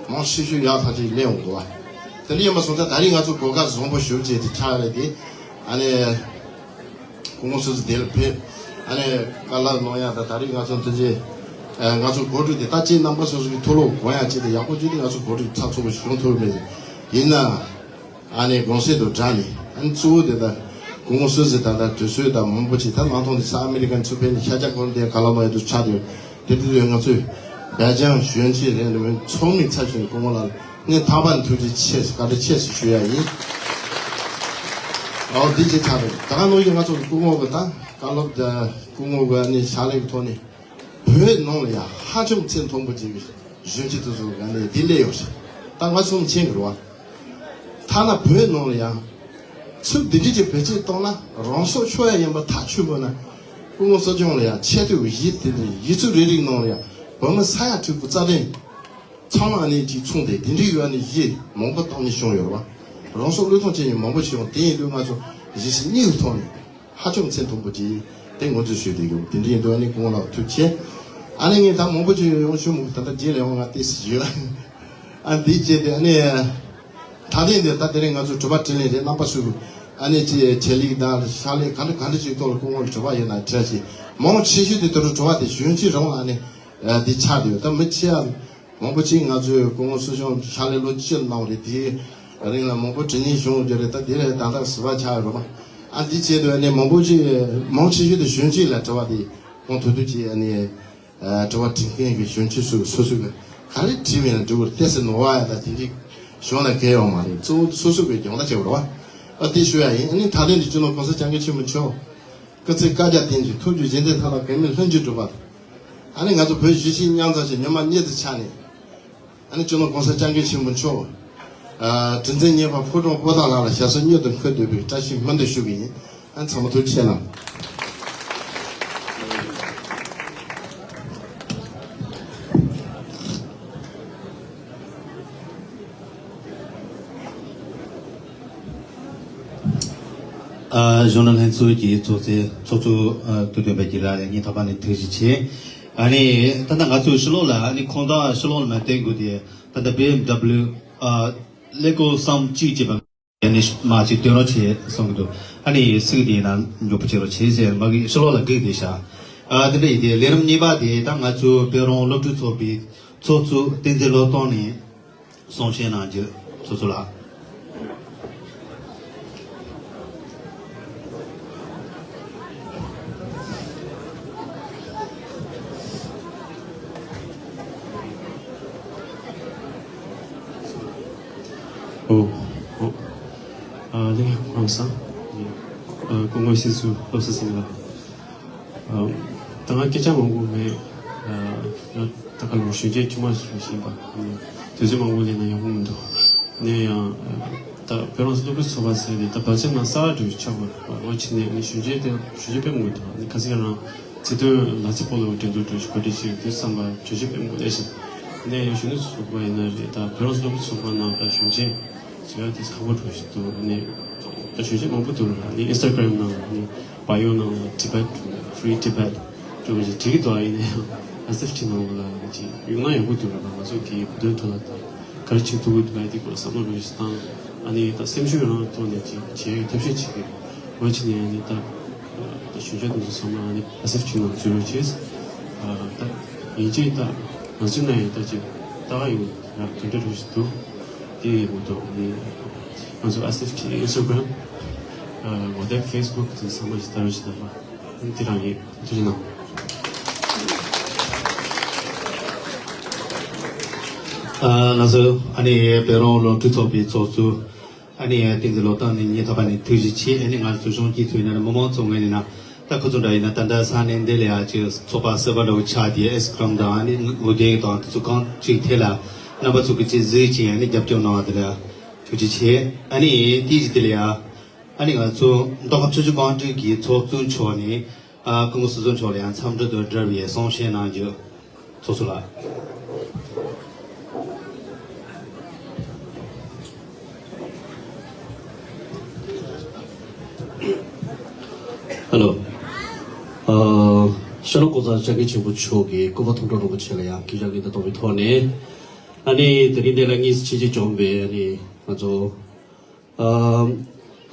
མང་ཆེ་ཤོས་ཡག་ཐག་ཆོད་སླེབས་འོང་འདུག་བ། དེ་འདྲ་ཡིན་པ་སོང་ཙང་ད་རེས་ང་ཚོ་གོ་སྐབས་བཟང་པོ་ཞེ་པོ་ཅིག་དེ་ཆགས་རེད་དེ། ཨ་ནི་སྐུ་ངོ་སྲིད་ཟུར་དེ་ལ་ཕེབས། ཨ་ནི་བཀའ་སློབ་གནང་ཡག་ད་ད་རེས་ང་ཚོ་འདི་ཅིག་ཨ་ང་ཚོ་གོ་སྒྲིག་དེ་ད་ཅིག་རྣམ་པ་སོ་སོ་གི་ཐུགས་ལ་གོ་ཡག་ཅིག་དེ་ཡག་པོ་ཅིག་དེ་ང་ཚོ་གོ་སྒྲིག་ཚགས་ཚུད་པོ་ཞིག་བྱུང་ཐུབ་མེད། ཡིན་ན། ཨ་ནི་དགོངས་སེལ་དུ་བསྒྲགས་ནས། ཨ་ནི་གཙོ་བོ་དེ་ད་སྐུ་ངོ་སྲིད་ཟུར་ད་ལྟ་དུས་ཚོད་དང་མང་པོ་ཅིག་ད་མ་མཐོང་དེ་ས་ཨ་མི་རི་ཀ་ནས་ཚུར་ཕེབས་ནས་ཤར་རྒྱག་སྐོར་དེ་ག་ལ་མ་ཡོད་དུ་ཆགས་དེ། དེ་དུས་ང་ཚོས་སྦེལ་ཇམ་གཞོན་སྐྱེས་རེད་འདུག་མིན་ཚང་མའི་ཚབ་བྱས་ནས་སྐུ་ངོ་ལ་སྙིང་ཐག་པ་ནས་ཐུགས་རྗེ་ཆེ་བཀའ་དྲིན་ཆེ་ཞུ་ཡ་ཡིན། ཨོ་འདི་ཅིག་ཆགས་རེད། ད་ག་ནང་བཞིན་ང་ཚོ་སྐུ་ངོ་གི་ད་བཀའ་སློབ་ད་སྐུ་ངོ་གི་ཨ་ནི་ཕྱག་ལས་ཀྱི་ཐོག་ནས། བོད་ནང་ལ་ཡང་ཧ་ཅང་ཚད་མཐོན་པོ་ཅིག་གི་གཞོན་སྐྱེས་དེ་ཚོ་ག་ནས་དེ་སླེབས་ཡོད་རེད། ད་ང་ཚོ་མཁྱེན་གི་རེད་བ། ཐ་ན་བོད་ནང་ལ་ཡང་ཚུལ་འདི་འདྲ་ཅིག་བེད་སྤྱོད་བཏང་ན་རང་སྲོག་ཤོར་ཡ་ཡིན་པ་ཐག་ཆོད་དགོས་ན། སྐུ་ངོ་སྲིད་སྐྱོང་ལ་ཡང་ཆེ་བསྟོད་ཀྱི་གཞས་དེ་འདྲ་ཡིག་གཟུགས་རེ་རེའི་ནང་ལ་ཡང་བོད་མི་ས་ཡ་དྲུག་གི་རྩ་དོན་ཚང་མ་ཨ་ནི་ཅིག་མཚུངས་ཏེ་དེ་འདྲའི་ཡོད་ཨ་ནི་གཞས་མང་པོ་བཏང་ནས་བྱུང་ཡོད་རེད་བ། རང་སྲོག་བློས་གཏོང་བྱེད་མཁན་མང་པོ་ཞིག་ཡོང་། དེ་ཡིན་དུས་ང་ཚོ་གཞིས་བྱེས་གཉིས་ཀྱི་ཐོག་ནས། ཧ་ཅང་ཚད་མཐོན་པོ་ཅིག་དེ་ངོས་འཛིན་ཞུས་བསྡད་ཡོད། དེ་འདྲ་ཡིན་དུས་ཨ་ནི་སྐུ་ངོ་ལགས་ཐུགས་རྗེ་ཆེ། ཨ་ནི་ངས་ད་མང་པོ་ཅིག་ཡོང་ཞུ་མི་དགོས། ད་ལྟ་རྗེས་ལ་ཡང་ང་ཏོག་ཙམ་ཞུ། ཨ་འདི་བྱས་ཏེ་ཨ་ནི་ད་ཐེངས་འདི་ད་དེ་རིང་ང་ཚོ་དྲི་བ་དྲིས་ལན་རེད། རྣམ་པ་ཚོས་ ཨ་ནི་ཅི་ཆེད་ལས་དང་ཕྱག་ལས་ག་འདྲ་ག་འདྲ་ཅིག་ཐོག་ལ་སྐུ་ངོ་དྲི་བ་ཡོད་ན་དྲི་ཅིག་མང་ཆེ་ཤོས་དེ་དུ་དྲི་བ་དེ་གཞོན་སྐྱེས་རང་ལ་ཨ་ནི་འདི་ཆགས་དེ་ཡོད། ད་མི་ཆེ་ཡ་མང་པོ་ཅིག་ང་ཚོའི་སྐུ་ངོ་སྲིད་སྐྱོང་ཕྱག་ལས་ལོ་བཅུ་གནང་བ་རེད། དེའི་རིང་ལ་མང་པོ་དྲི་ཉན་བྱུང་རྒྱུ་རེད། ད་དེ་རེད་ད་ལྟ་ཟི་བ་ཆགས་ཡོད་རེད་པ། ཨ་འདི་བྱས་དུས་ཨ་ནི་མང་པོ་ཅིག་མང་ཆེ་ཤོས་དེ་གཞོན་སྐྱེས་ལ་དྲི་བ་དེ་གང་ཐུབ་ཐུབ་ཅིག་ཨ་ནི། དྲི་བ་དྲི་མཁན་གྱི་གཞོན་སྐྱེས་སུ་སོ་སོ་གི་ག་རེ་དྲིས་མིན་ལ་འགྲིག་པར་ཏོག་ཙམ་ནོར་བ་ཡ་ད་དེ་འདྲའི་གཞུང་ལ་གལ་ཡོད་མ་རེད། གཙོ་བོ་སོ་སོ་གི་སྦྱོང་བརྡར་བྱེད་དགོས་རེད་བ། ཨ་དེ་ཞུ་ཡ་ཡིན། ཨ་ནི་མཐའ་དོན་དུ་སྤྱི་ནོར་གོང་ས་སྐྱབས་མགོན་ཆེན་པོ་མཆོག་སྐུ་ཚེ་བསྐལ་བརྒྱར་བརྟན་ཅིང་ཐུགས་རྒྱུད་རྗེས་འདེད་མཐའ་དག་འགལ་མེད་ལྷུན་གྱིས་གྲུབ་པ། ཨ་ནི་ང་ཚོ་བོད་གཞིས་བྱེས་མཉམ་འཛོམས་ཀྱི་མྱུར་མ་གཉིད་དུ་ཆགས་ནས། ཨ་ནི་སྤྱི་ནོར་གོང་ས་སྐྱབས་མགོན་ཆེན་པོ་མཆོག་ཨ་དྲིན་ཅན་མཉེས་པ་ཕོ་བྲང་པོ་ཏཱ་ལ་ལ་ཞབས་སོར་མྱུར་དུ་འཁོད་འདོད་པའི་བཀྲ་ཤིས་སྨོན་འདུན་ཞུ་གི་ཡིན། ཨ་ཚང་མ་ཐུགས་རྗེ་ཆེ་གནང་། ཨ་གཞོན་ནུ་ལྷན་ཚོགས་ཀྱི་ཚོགས་གཙོ་ཚོགས་གཙོ་ཨ་དུ་སྟོན་པ་གྱིས་ར་ཡ་ངའི་ཐོག་ནས་ཐུགས་རྗེ་ཆེ། ཨ་ནི་ད་ལྟ་ང་ཚོའི་ཕྱི་ལོགས་ལ་ཨ་ནི་ཁོང་དང་ཕྱི་ལོགས་ལ་མ་བསྟན་དགོས་དེ་ད་ལྟ་བི་ཨེམ་དབྱི་ཨ་ཀླད་ཀོར་སམ་གཅིག་བྱས་པ་ཨ་ནི་མ་གཅིག་སྟོན་རོགས་བྱེད་གསུང་གི་འདུག་ཨ་ནི་སིག་དེ་ཡིན་ན་མགྱོགས་པོ་བྱེད་རོགས་བྱེད་ཟེར་མ་གི་ཕྱི་ལོགས་ལ་སྒུག་བསྡད་ཤག་ཨ་དེ་འདྲ་ཡིན་དེ་ལས་རིམ་གཉིས་པ་དེ་ད་ང་ཚོའི་བོད་རང་སློབ་ཕྲུག་ཚོགས་པའི་ཚོགས་གཙོ་བསྟན་འཛིན་བློ་བཟང་ནས། གསུང་བཤད་གནང་རྒྱུ་ཚོགས་གཙོ་ལགས། ཨོ། ཨོ། ཨ་ལེ་ཁོང་ས། ཨ་སྐུ་ངོ་སྲིད་ཟུར་བློ་བཟང་སེང་གེ་ལགས། ཨ་ད་ང་སྐད་ཆ་མང་པོ་མེད། ཨ་ཡང་ད་ག་ལོ་གཞོན་སྐྱེས་དཀྱུས་མ་ཞིག་ཡིན་པ། དུས་ཚོད་མང་པོ་ལེན་ན་ཡག་པོ་མི་འདུག་ནས་ཡང་ད་བོད་རང་བཙན་སློབ་ཕྲུག་ཚོགས་པ་ཟེར་ནས་ད་བར་ཆད་ནང་གསར་བ་འགྲོ་ཆགས་པ་འོ་ཆི་ནས་ནི་གཞོན་སྐྱེས་དེ་གཞོན་སྐྱེས་དཔེ་མང་པོ་འདུག་ནི་ཁ་སང་རང་ཚིག་དོན་ལ་ཚིག་སྤོ་ལོ་འགྲན་བསྡུར་འགྲོ་ཞིག་གོ་སྒྲིག་བྱས་དུས་བསམ་པ་གྲོས་གཞི་དཔེ་མང་པོ་སླེབས་ཤིང་ནས་ཡང་གཞོན་ནུ་ཚོགས་པ་ཡིན་ན་རེད། ད་བོད་རང་བཙན་སློབ་ཕྲུག་ཚོགས་པ་ནང་ད་གཞོན་སྐྱེས་ཟེར་ཡ་དེ་ཁག་པོ་འགྲོ་ཞིག་འདུག་ནི་ད་གཞོན་སྐྱེས་མང་པོ་འདུག་ར་ནི་ཨིན་སི་ཊ་གྷ་རམ་ནང་ནི། བ་ཡོ་ནང་ལ་Tibet Free Tibet ཅོ་གི་ཅིག་འགྲིག་གི་འདུག་ཨ་ཡིན་ན་ཡང་ཨེས་ཨེཕ་ཊི་ནང་ལ་ཅིག་ཡོང་ན་ཡག་པོ་འདུག་ར། ང་ཚོ་གི་བོད་དོན་ཐོག་ལ་ད་ག་རེ་བྱེད་ཐུབ་ཀྱི་འདུག་ཨ་དེ་སྐོར་བསམ་བློ་རེ་ཞིག་བཏང་། ཨ་ནི་ད་སེམས་ཤུགས་རང་ཐོག་ནས་ཅིག་བྱེད་ཡག་ཐབས་ཤེས་བྱེད་ཀྱི་འོ་ཆི་ནས་ཨ་ནི་ད་ད་གཞོན་སྐྱེས་དེ་ཚོ་ཚང་མ་ཨ་ནི་ཨེས་ཨེཕ་ཊི་ནང་འཛུལ་རོགས་བྱེད། ད་ཡིན་གཅིག་ད་ང་ཚོའི་ནང་ཡང་ད་ཅིག་ལྟ་ག་ཡོང་ཡག་དེ་འདྲ་རེ་ཞིག་འདུག་དེ་ཡིན་མ་གཏོགས་ནི་ང་ཚོ་ཨེས་ཨེཕ་ཊི་ཨིན་སི་ཊ་གྷ་རམ་ངོ་དེབ་ཕེ་སི་བུག་དེ་ཚང་མ་ཞིག་ལྟ་རོགས་ཞིག་གནང་པ། དེ་རང་ཡིན། ཐུགས་རྗེ་གནང་། ཨ་ང་ཚོ་ཨ་ནི་བོད་རང་སློབ་ཕྲུག་ཚོགས་པའི་ཚོགས་གཙོ་ཨ་ནི་བསྟན་འཛིན་བློ་བཟང་ནས་ངའི་ཐོག་ནས་ཐུགས་རྗེ་ཆེ། ཨ་ནི་ང་ཚོ་གཞུང་གཅིག་ཚོས་ན་མི་མང་ཚོ་ངོས་ནས་ན། ད་ཁོ་ཚོ་འདྲ་ཡིན་ན་ད་ལྟ་ས་གནས་འདི་ལ་ཡང་ཅིག་ཚོགས་པ་གསར་པ་འདྲ་བོ་ཆགས་ཏེ་ཨེ་སི་ཀི་རམ་དང་ཨ་ནི་ངོ་དེབ་དང་དེ་ཚོ་གང་ཅིག་ཐད་ལ་རྣམ་པ་ཚོ་གི་ཅིག་གཟིགས་ཅིང་ཨ་ནི་རྒྱབ་སྐྱོར་གནང་བ་དེ་ལ་ཐུགས་རྗེ་ཆེ། ཨ་ནི་དེའི་རྗེས་དེ་ལ་ཡང་ཨ་ནི་ང་ཚོ་མདོ་ཁམས་ཆུ་བཞི་སྒང་དྲུག་གི་ཚོགས་གཙོ་མཆོག་ནས་ཨ་སྐུ་ངོ་སྲིད་ཟུར་མཆོག་ལ་ཡང་འཚམས་འདྲི་དང་འབྲེལ་བའི་གསུང་བཤད་གནང་རྒྱུ། ཚོགས་གཙོ་ལགས། ཧེ་ལོ། ཨ་སྤྱི་ནོར་གོང་ས་སྐྱབས་མགོན་ཆེན་པོ་མཆོག་གི་སྐུ་པར་ཐུགས་སྤྲོ་རིན་པོ་ཆེ་ལ་ཡང་གུས་ཞབས་ཀྱི་བརྡ་གཏོང་བའི་ཐོག་ནས། ཨ་ནི་དེ་རིང་འདི་ལ་དངོས་སུ་ཆེད་ཕྱིར་བྱོན་པའི་ཨ་ནི་ང་ཚོ། ཨ་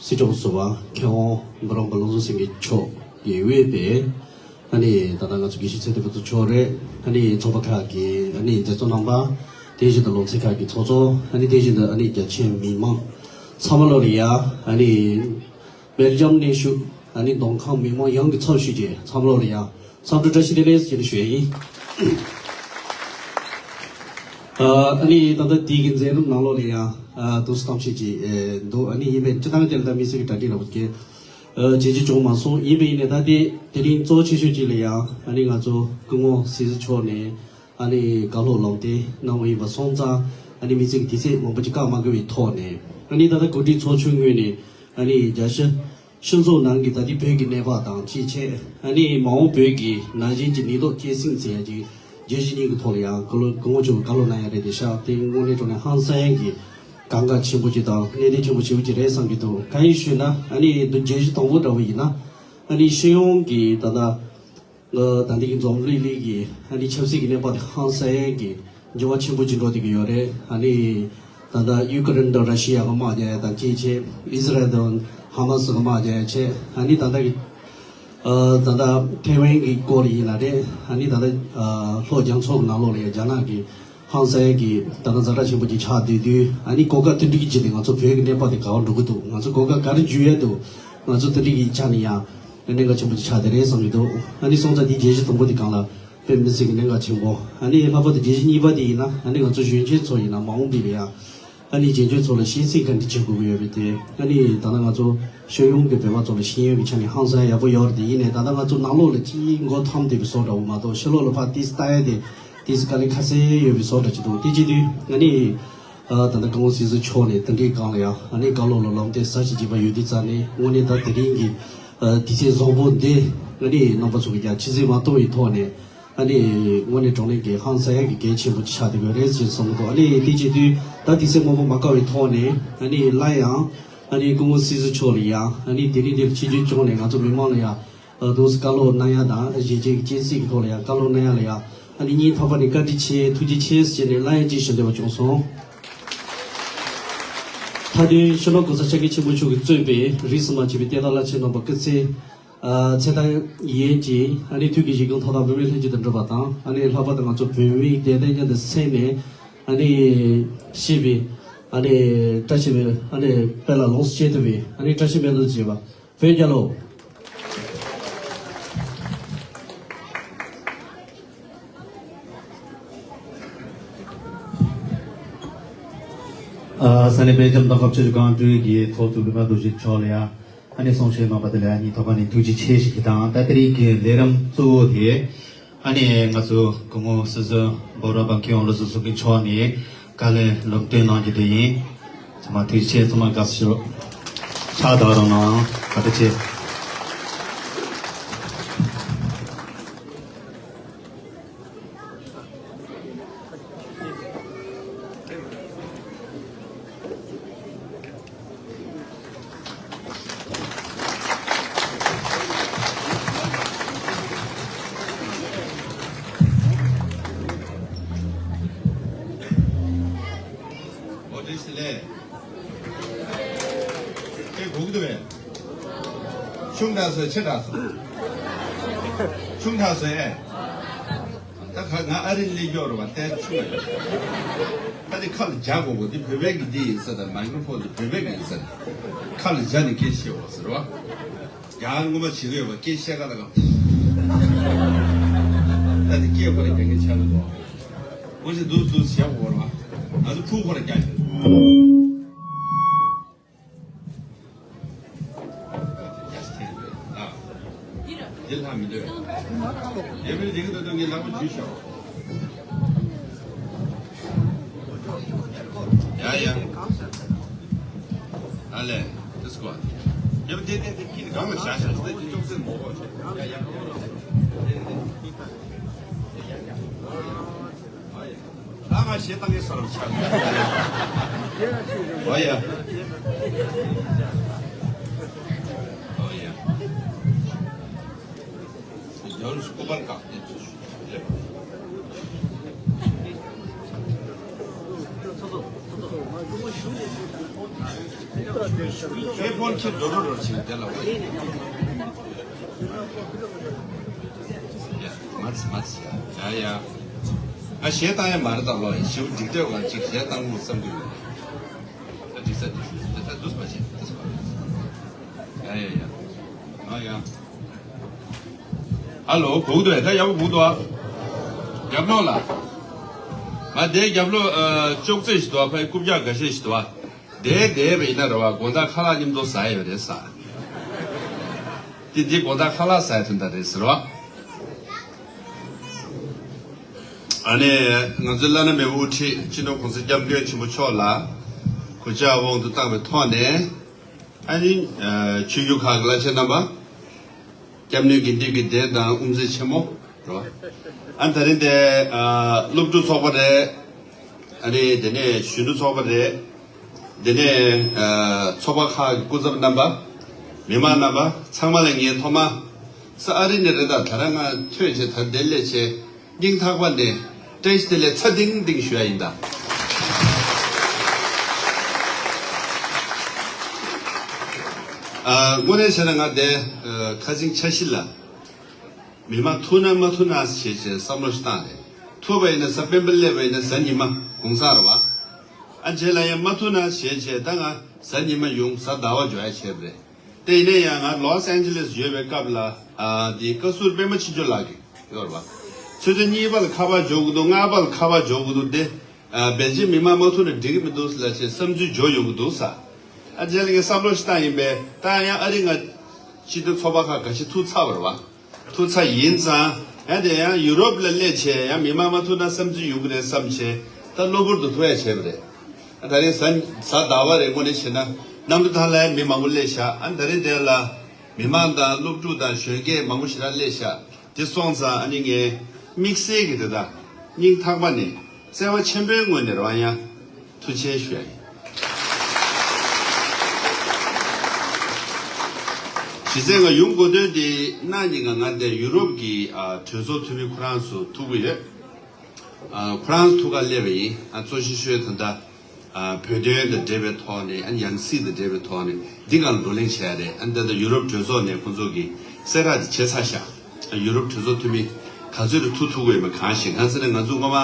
སྲིད་སྐྱོང་ཟུར་པ་མཁས་དབང་འབུམ་རམས་པ་བློ་བཟང་སེང་གེ་མཆོག་གིས་དབུས་པའི་ཨ་ནི་ད་ལྟ་ང་ཚོ་དགེ་བཤེས་ཚེ་བརྟན་ཕུན་ཚོགས་མཆོག་རེད། ཨ་ནི་ཚོགས་པ་ཁག་གི་ཨ་ནི་མཛད་གཙོ་རྣམ་པ། དེ་བཞིན་དུ་ལུང་ཚན་ཁག་གི་ཚོགས་གཙོ། ཨ་ནི་དེ་བཞིན་དུ་ཨ་ནི་རྒྱ་ཆེའི་མི་མང་ཚང་མ་ལོ་ལ་ཡ་ཨ་ནི་སྦེལ་ཇམ་གནས་བཞུགས་ཨ་ནི་མདོ་ཁམས་མི་མང་ཡོངས་ཀྱི་ཚབ་ཞུས་ཏེ་ཚང་མ་ལོ་ལ་ཡ། འཚམས་འདྲི་བཀྲ་ཤིས་བདེ་ལེགས་ཞེས་ཞུ་ཡ་ཡིན། ཨ་ནི་ད་ལྟ་དེའི་གི་མཛད་རིམ་ནང་ལོགས་ལ་ཡང་ཨ་དུས་སུ་གཏམ་བཤད་ཅིག་ཨེ་འདུག་ཨ་ནི་ཡིན་པས་སྤྱིར་བཏང་དེ་ལ་ད་དམིགས་བསལ་གྱི་གྲ་སྒྲིག་ལ་བུ་སྐད་ཨ་བྱེད་རྒྱུ་བྱུང་མ་སོང་། ཡིན་པས་ཡིན་ནས་ད་དེ་དེ་རིང་གཙོ་ཆེ་ཤོས་ཅིག་ལ་ཡང་ཨ་ནི་ང་ཚོ་སྐུ་ངོ་སྲིད་ཟུར་མཆོག་ནས་ཨ་ནི་བཀའ་སློབ་ལམ་སྟོན་གནང་བ་ཡིན་པ་སོང་ཙང་ཨ་ནི་དམིགས་བསལ་གྱི་དུས་ཚོད་མང་པོ་ཅིག་བཀག་མ་དགོས་པའི་ཐོག་ནས་ཨ་ནི་ད་ལྟ་གོ་སྒྲིག་ཚོགས་ཆུང་ངོས་ནས་ཨ་ནི་རྒྱལ་སྤྱི། སྤྱི་ཚོགས་ནང་གི་ད་ལྟའི་བོད་ཀྱི་གནས་བབ་དང་གཅིག་བྱས་ཨ་ནི་མ་འོངས་བོད་ཀྱི་ན་གཞོན་གྱི་ནུས་སྟོབས་སྐྱེད་སྲིང་ཟེར་ཡ་ཅིག་བརྗོད་གཞི་གཉིས་ཀྱི་ཐོག་ལ་ཡང་བཀའ་སློབ་སྐུ་ངོ་མཆོག་གིས་བཀའ་སློབ་གནང་ཡ་རེད་དེ་ཤག་དེ་དངོས་གནས་དྲང་གནས་ཧང་སང་ཡ་གི་གང་ག་ཆེན་པོ་ཅིག་དང་གནད་དོན་ཆེན་པོ་ཞེ་པོ་ཅིག་རེད་བསམ་གྱི་འདུག་གང་ཡིན་ཞུས་ན་ཨ་ནི་འདི་བརྗོད་གཞི་དང་པོ་འདྲ་བོ་ཡིན་ན་ཨ་ནི་སྤྱི་ཡོངས་ཀྱི་ད་ལྟ་ད་ལྟའི་གི་འཛམ་གླིང་གི་ཨ་ནི་ཆབ་སྲིད་ཀྱི་གནས་བབ་དེ་ཧང་སང་ཡ་གི་འགྱུར་བ་ཆེན་པོ་ཅིག་འགྲོ་བསྡད་ཀྱི་ཡོད་རེད། ཨ་ནི་ད་ལྟ་ཡུ་ཀེ་རེན་དང་ར་ཤི་ཡ་གི་དམག་རྒྱག་ཡ་དང་གཅིག་བྱས་ཨི་ཟི་རལ་དང་ ཧ་མ་སི་གི་དམག་རྒྱག་ཡ་བྱས། ཨ་ནི་ད་ལྟ་གི་ཨ་ད་ལྟ་ཐེ་ཝན་གི་སྐོར་ཡིན་ན་རེད། ཨ་ནི་ད་ལྟ་ཨ་ལྷོ་རྒྱ་མཚོ་གི་ནང་ལོགས་ལ་ཡ་རྒྱ་ནག་གི་ཧང་སན་གྱི་ད་ལྟ་ཛ་དྲག་ཆེན་པོ་ཅིག་ཆགས་བསྡད་དུས། ཨ་ནི་གོ་སྐབས་དེ་འདྲ་གི་བརྒྱུད་དེ་ང་ཚོ་བོད་ཀྱི་གནས་བབ་དེ་ག་པར་འགྲོ་གི་འདུག་ང་ཚོ་གོ་སྐབས་ག་རེ་འཇུ་ཡས་འདུག་ང་ཚོ་དེ་འདྲ་གི་ཆ་ནས་ཡང་གནད་འགག་ཆེན་པོ་ཅིག་ཆགས་བསྡད་རེད་བསམ་གྱི་འདུག་ཨ་ནི་སོང་ཙང་དེ་བརྒྱད་ཅུ་དང་པོ་དེ་སྒང་ལ་དཔེ་མི་སྲིད་ཀྱི་གནད་འགག་ཆེན་པོ། ཨ་ནི་ལྷག་པར་དུ་བརྒྱད་ཅུ་གཉིས་པ་དེ་ཡིན་ན། ཨ་ནི་ང་ཚོ་གཞོན་སྐྱེས་ཚོ་ཡིན་ན་མ་འོངས་པའི་ལ་ཡ་ཨ་ནི་གཞོན་སྐྱེས་ཚོ་ལ་ཤེས་ཚད་ག་འདྲ་བྱེད་དགོས་ཀྱི་ཡོད་རེད་དེ། ཨ་ནི་ད་ལྟ་ང་ཚོ་ཤེས་ཡོན་གྱི་བོད་པ་ཚོ་ལ་ཤེས་ཡོན་གྱི་ཆ་ནས་ཧང་སང་ཡག་པོ་ཡོད་རེད་དེ། ཡིན་ནའི་ད་ལྟ་ང་ཚོ་ནང་ལོགས་ལ་ཅིག་མགོ་འཐོམ་བསྡད་པའི་བཟོ་འདྲ་བོ་མ་གཏོགས། ཕྱི་ལོགས་ལ་ཕར་ཏིས་ལྟ་ཡ་དེ་ཏིས་དཀའ་ལས་ཁ་གསལ་ཡོད་པའི་བཟོ་འདྲ་ཅིག་འདུག་དེ་བྱེད་དུས་ཨ་ནི་ཨ་ད་ལྟ་སྐུ་ངོ་སྲིད་ཟུར་མཆོག་ནས་དེ་འདྲའི་སྒང་ལ་ཡང་ཨ་ནི་བཀའ་སློབ་ལ་ལམ་སྟོན་ཟབ་ཞིང་རྒྱས་པ་ཡོད་དུས་ཙང་ནས། དངོས་གནས་ད་དེ་རིང་གི་ཨ་དུས་ཚོད་བཟང་པོ་འདི་ཨ་ནི་རྣམ་པ་ཚོ་གིས་ཀྱང་ཆུད་ཟོས་མ་གཏོང་བའི་ཐོག་ནས། ཨ་ནི་དངོས་གནས་བགྲོ་གླེང་གི་ཧང་སང་ཡག་གི་གལ་ཆེན་པོ་ཅིག་ཆགས་བསྡད་ཡོད་རེད་ཅེས་བསམ་གྱི་འདུག་ཨ་ནི་དེ་བྱེད་དུས་ད་དུས་ཚོད་མང་པོ་མ་བཀག་པའི་ཐོག་ནས། ཨ་ནི་སླར་ཡང་ཨ་ནི་སྐུ་ངོ་སྲིད་ཟུར་མཆོག་ལ་ཡང་ཨ་ནི་དེ་རིང་འདིར་ཆིབས་བསྒྱུར་བསྐྱངས་ནས་ང་ཚོ་མི་མང་ལ་ཡང་ཨ་དུས་བཀའ་སློབ་གནང་ཡ་དང་། གཞིས་བྱེས་ཀྱི་སྤྱན་གཟིགས་ཀྱི་ཐོག་ལ་ཡང་བཀའ་སློབ་གནང་ཡ་ལ་ཡང་ཨ་ནི་སྙིང་ཐག་པ་ནས་བཀའ་དྲིན་ཆེ། ཐུགས་རྗེ་ཆེ་ཟེར་ནས་སླར་ཡང་གཅིག་ཞུ་འདོད་པ་བྱུང་སོང་། མཐའ་དོན་སྤྱི་ནོར་༸གོང་ས་༸སྐྱབས་མགོན་ཆེན་པོ་མཆོག་གིས་གཙོས་པའི་རིས་སུ་མ་ཆད་པའི་བསྟན་བདག་བླ་ཆེན་རྣམ་པ་སྐུ་ཚེ་ཨ་ཚེ་ཐར་ཡན་གྱི་ཨ་ནི་ཐུགས་ཀྱི་བཞེད་དགོངས་མཐའ་དག་འབད་མེད་ལྷུན་གྱིས་དུ་འགྲུབ་པ་དང་། ཨ་ནི་ལྷག་པར་དུ་ང་ཚོ་བོད་མིའི་བདེན་དོན་སྙིང་དུ་སེམས་ནས་ཨ་ནི་བཞེས་པའི་ཨ་ནི་བཀྲ་ཤིས་པའི་ཨ་ནི་དཔལ་ལ་ལོངས་སུ་སྤྱད་ཐུབ་པའི་ཨ་ནི་བཀྲ་ཤིས་སྨོན་ལམ་བྱེད་པ། བོད་རྒྱལ་ལོ། ཨ་ས་གནས་དཔལ་འབྱོར་དང་འཁོར་སྐྱོད་ཀྱི་ཀོང་ཀྲིག་གི་ཚོགས་གཙོ་གི་མ་གཏོགས་གཞི་ཕྱོགས་ལ་ཡ། ཨ་ནི་གསུང་བཤད་གནང་བ་དེ་ལ་ཡ་སྙིང་ཐག་པ་ནས་ཐུགས་རྗེ་ཆེ་ཞུ་གི་དང་། ད་དེ་རིང་གི་ལས་རིམ་གཙོ་བོ་དེ། ཨ་ནི་ང་ཚོ་སྐུ་ངོ་སྲིད་ཟུར་འབུམ་རམས་པ་མཁས་དབང་བློ་བཟང་ཚུལ་ཁྲིམས་མཆོག་ནས་བཀའ་ལན་ལམ་སྟོན་གནང་རྒྱུ་དེ་ཡིན། ཚང་མ་ཐུགས་རྗེ་ཆེ། ཚང་མ་དགའ་བསུ་ཞུ་རོགས། ཕྱག་དང་རང་གནང་། བཀའ་དྲིན་ཆེ། འོ་དེ་ཞིག་ལས། ཁྱེད་སྒུག་འདུག་པས། ཆུང་དྲགས་སོང་། ཆེ་དྲགས་སོང་། ཆུང་དྲགས་སོང་ཨེ། ད་ཁ་ང་ཨ་རི་སླེབས་ཀྱི་ཡོད་རེད་པ། ལྟད་ཆུང་བས། ད་འདི་ཁ་ལ་སྦྱར་དགོས་གོ། འདི་བོད་པའི་གི་འདི་ཡིན་ས་དང་། མའི་ཀྲོ་ཕོན་འདི་བོད་པའི་གི་ཡིན་ས་དང་། ཁ་ལ་སྦྱར་ནས་སྐད་བཤད་དགོས་ཟེར་བ། ཡང་ངོ་མ་བྱེད་ཀྱི་ཡོད་པ། སྐད་བཤད་ག་ལ་ག། ད་འདི་སྐད་ཁོ་ར་རྒྱག་མཁན་ཆགས་ཀྱི་འདུག་འོ་ཞེས་འདུག་འདུག་བྱས་དགོས་རེད་པ། ང་ཚོ་ཕྲུ་གུ་ཁོ་ར་རྒྱག་གི་འདུག་འདི་ལྷག་མི་འདོད། དེ་མིན་འགྲིག་གི་འདུག་འདུག་ངས་ལག་པ་འཇུས་ཤོག་ཡ་ཡ། ཨ་ལས། དེ་སྐོར། ཡ་དེ་དེ་དེ་ཁྱེད་གང་ལ་བཞག་བཞག་དེ་ཅོག་ཙེ་མོ་གོ་ཡ་ཡ། ད་ང་ཞེ་སྡང་གི་ས་རུ་ཆགས། འོ་ཡ། འོ་ཡ། རྒྱལ་བ་སྐུ་པར་བཀག་སྟེ་ཚུར་ཞུགས། ཁྱེད་ཕོན་ཁྱེད་འགྲོ་འགྲོ་འགྲོ་བྱེད་དེ་ལ་འོ་ཡ། ཡ་མ་ཚི་མ་ཚི་ཡ་ཡ། ང་ཞེ་སྡང་ཡ་མ་རེད་ད་ལོ། ཡ་ཞེ་པོ་འགྲིག་འདོད་གང་ཅིག་ཞེ་སྡང་མོ་བསམ་གི་ཡོད། ད་འགྲིག་ས་འགྲིག་ས་འདུག་པ་བྱེད་འདུག་པ། ཡ་ཡ་ཡ། ང་ཡ། ཨ་ལོ། སྒུག་འདུག་ད་ཡག་པོ་སྒུག་འདུག་ཨ། རྒྱབ་ལོགས་ལ། ང་དེའི་རྒྱབ་ལོགས་ཨ་ཅོག་ཙེ་ཞིག་འདུག་ཨ། ཕ་གི་རྐུབ་བཀྱག་འགའ་ཤས་ཤིག་འདུག་ཨ། དེ་དེ་བས་ན་རེ་བ་དགོང་དག་ཁ་ལག་མཉམ་དུ་ཟ་ཡ་ཡོད་རེད་ཟ། དེ་འདི་དགོང་དག་ཁ་ལག་ཟ་ཡ་དོན་དག་རེད་ཟེར་བ། ཨ་ནི་ང་ཚོའི་བླ་ན་མེད་པའི་དབུ་ཁྲིད་སྤྱི་ནོར་༸གོང་ས་༸སྐྱབས་མགོན་ཆེན་པོ་མཆོག་ལ་གུས་ཕྱག་དབང་དུ་བཏང་བའི་ཐོག་ནས། ཨ་ནི་ཨ་ཆོས་བརྒྱུད་ཁག་གི་བླ་ཆེན་རྣམ་པ། སྐྱབས་གནས་དགེ་འདུན་གྱི་སྡེ་དང་དབུ་མཛད་ཆེན་མོ་རེད་བ། ཨ་ནི་ད་རིང་དེ་ཨ་སློབ་ཕྲུག་ཚོགས་པ་རེད། ཨ་ནི་དེ་ནས་གཞོན་ནུ་ཚོགས་པ་རེད། དེ་ནས་ཨ་ཚོགས་པ་ཁག་གི་སྐུ་ཚབ་རྣམ་པ། མི་མང་རྣམ་པ་ཚང་མ་ལ་ངས་ཐོག་མ་ས་ཨ་རི་ནས་རེད། ད་ད་རང་ང་ཐོས་བྱས་ད་འདི་སླེབས་བྱས། སྙིང་ཐག་པ་ནས་བཀྲ་ཤིས་བདེ་ལེགས་ཚ་ཏིང་ཏིང་ཞུ་ཡ་ཡིན་ད། ཨ། དངོས་གནས་བྱས་ན་ང་དེ་ཨ་ཁ་སང་འཆར་གཞི་ལ་མི་མང་ཐུག་ན་མ་ཐུག་ན་ཞེས་བྱས་བསམ་བློ་ཞིག་བཏང་རེད། ཐུག་པ་ཡིན་ན་གཟའ་སྤེན་པ་སླེབས་པ་ཡིན་ན་གཟའ་ཉི་མ་དགོང་ས་རེད་བ། ཨ་རྗེས་ལ་ཡང་མ་ཐུག་ན་ཞེས་བྱས་ད་ང་གཟའ་ཉི་མ་ཡོང་གཟའ་ཟླ་བ་འཇོག་ཡ་བྱས་པ་རེད། དེ་ཡིན་ན་ཡང་ང་ལོས་ཨན་ཇེ་ལེས་ཡོད་པའི་སྐབས་ལ་ཨ་དེ་བཀའ་ཟུར་པད་མ་ཆོས་འབྱོར་ལགས་ཀྱིས་ཡོད་རེད་བ། ཆུ་ཚོད་གཉིས་པ་ལ་ཁ་པར་འབྱོར་གྱི་འདུག་ལྔ་པ་ལ་ཁ་པར་འབྱོར་གྱི་འདུག་དེ། ཨ། སྦེལ་ཇམ་མི་མང་མ་ཐུག་ན་འགྲིག་གི་མི་འདུག་ལབ་བྱས་བསམ་ཚུལ་འབྱོར་ཡོང་གི་འདུག་ས། ཨ་རྗེས་ལ་ངས་བསམ་བློ་ཞིག་བཏང་ཡིན་པས་ད་ཡང་ཨ་རི་ང་སྤྱི་མཐུན་ཚོགས་པ་ཁག་འགའ་ཤས་ཐུག་ཚར་བ་རེད་བ། ཐུག་ཚར་ཡིན་ཙང་ཡང་དེ་ཡང་ཡུ་རོབ་ལ་སླེབས་བྱས་ཡང་མི་མང་མ་ཐུག་ན་བསམ་ཚུལ་ཡོང་གི་རེད་བསམ་བྱས་ད་གློ་བུར་དུ་ཐུག་ཡ་བྱས་པ་རེད། ཨ་ད་རེས་གཟའ་གཟའ་ཟླ་བ་རེད། དངོས་གནས་བྱས་ན་གནམ་གྲུ་ཐང་ལ་མི་མང་པོ་སླེབས་ཤག་ཨ་ད་རེས་དེ་ལ་མི་མང་དང་སློབ་ཕྲུག་དང་གཞོན་སྐྱེས་མང་པོ་ཞེ་དྲག་སླེབས་ཤག་དེ་སོང་ཙང་ཨ་ནི་ངས་དམིགས་བསལ་གྱི་དེ་དག་སྙིང་ཐག་པ་ནས་བརྩེ་བ་ཆེན་པོའི་ངོས་ནས་རང་ཡང་ཐུགས་རྗེ་ཆེ་ཞུ་ཡ་ཡིན། གཞི་རྩའི་ང་ཡོང་དགོས་དོན་དེ་གནངས་ཉིན་ང་ང་དེ་ཡུ་རོབ་ཀྱི་ཨ་གྲོས་ཚོགས་འཐུས་མི་ཁོ་རང་ཚོ་ཐུག་གི་ཡོད། ཨ་ཁོ་རང་ཚོ་ཐུག་ག་སླེབས་པ་ཡིན། ཨ་གཙོ་ཆེ་ཤོས་ད་ལྟ། ཨ་བོད་དོན་དང་འབྲེལ་བའི་ཐོག་ནས་ཨ་ནི་ཡང་སྲིད་དང་འབྲེལ་བའི་ཐོག་ནས་འདི་སྒང་ལ་བགྲོ་གླེང་བྱས་རེད། ཨ་ནི་ད་ལྟ་ཡུ་རོབ་གྲོས་ཚོགས་ནས་ཁོང་ཚོ་གི་གསལ་བསྒྲགས་དེ་བྱས་ཚར་ཤག་ཨ་ཡུ་རོབ་གྲོས་ཚོགས་འཐུས་མི་ག་ཚོད་རེ་ཐུག་ཐུབ་ཀྱི་ཡོད་མེད་གང་ཤེས། གང་ཟེར་ན་ང་ཚོ་སྔོན་མ་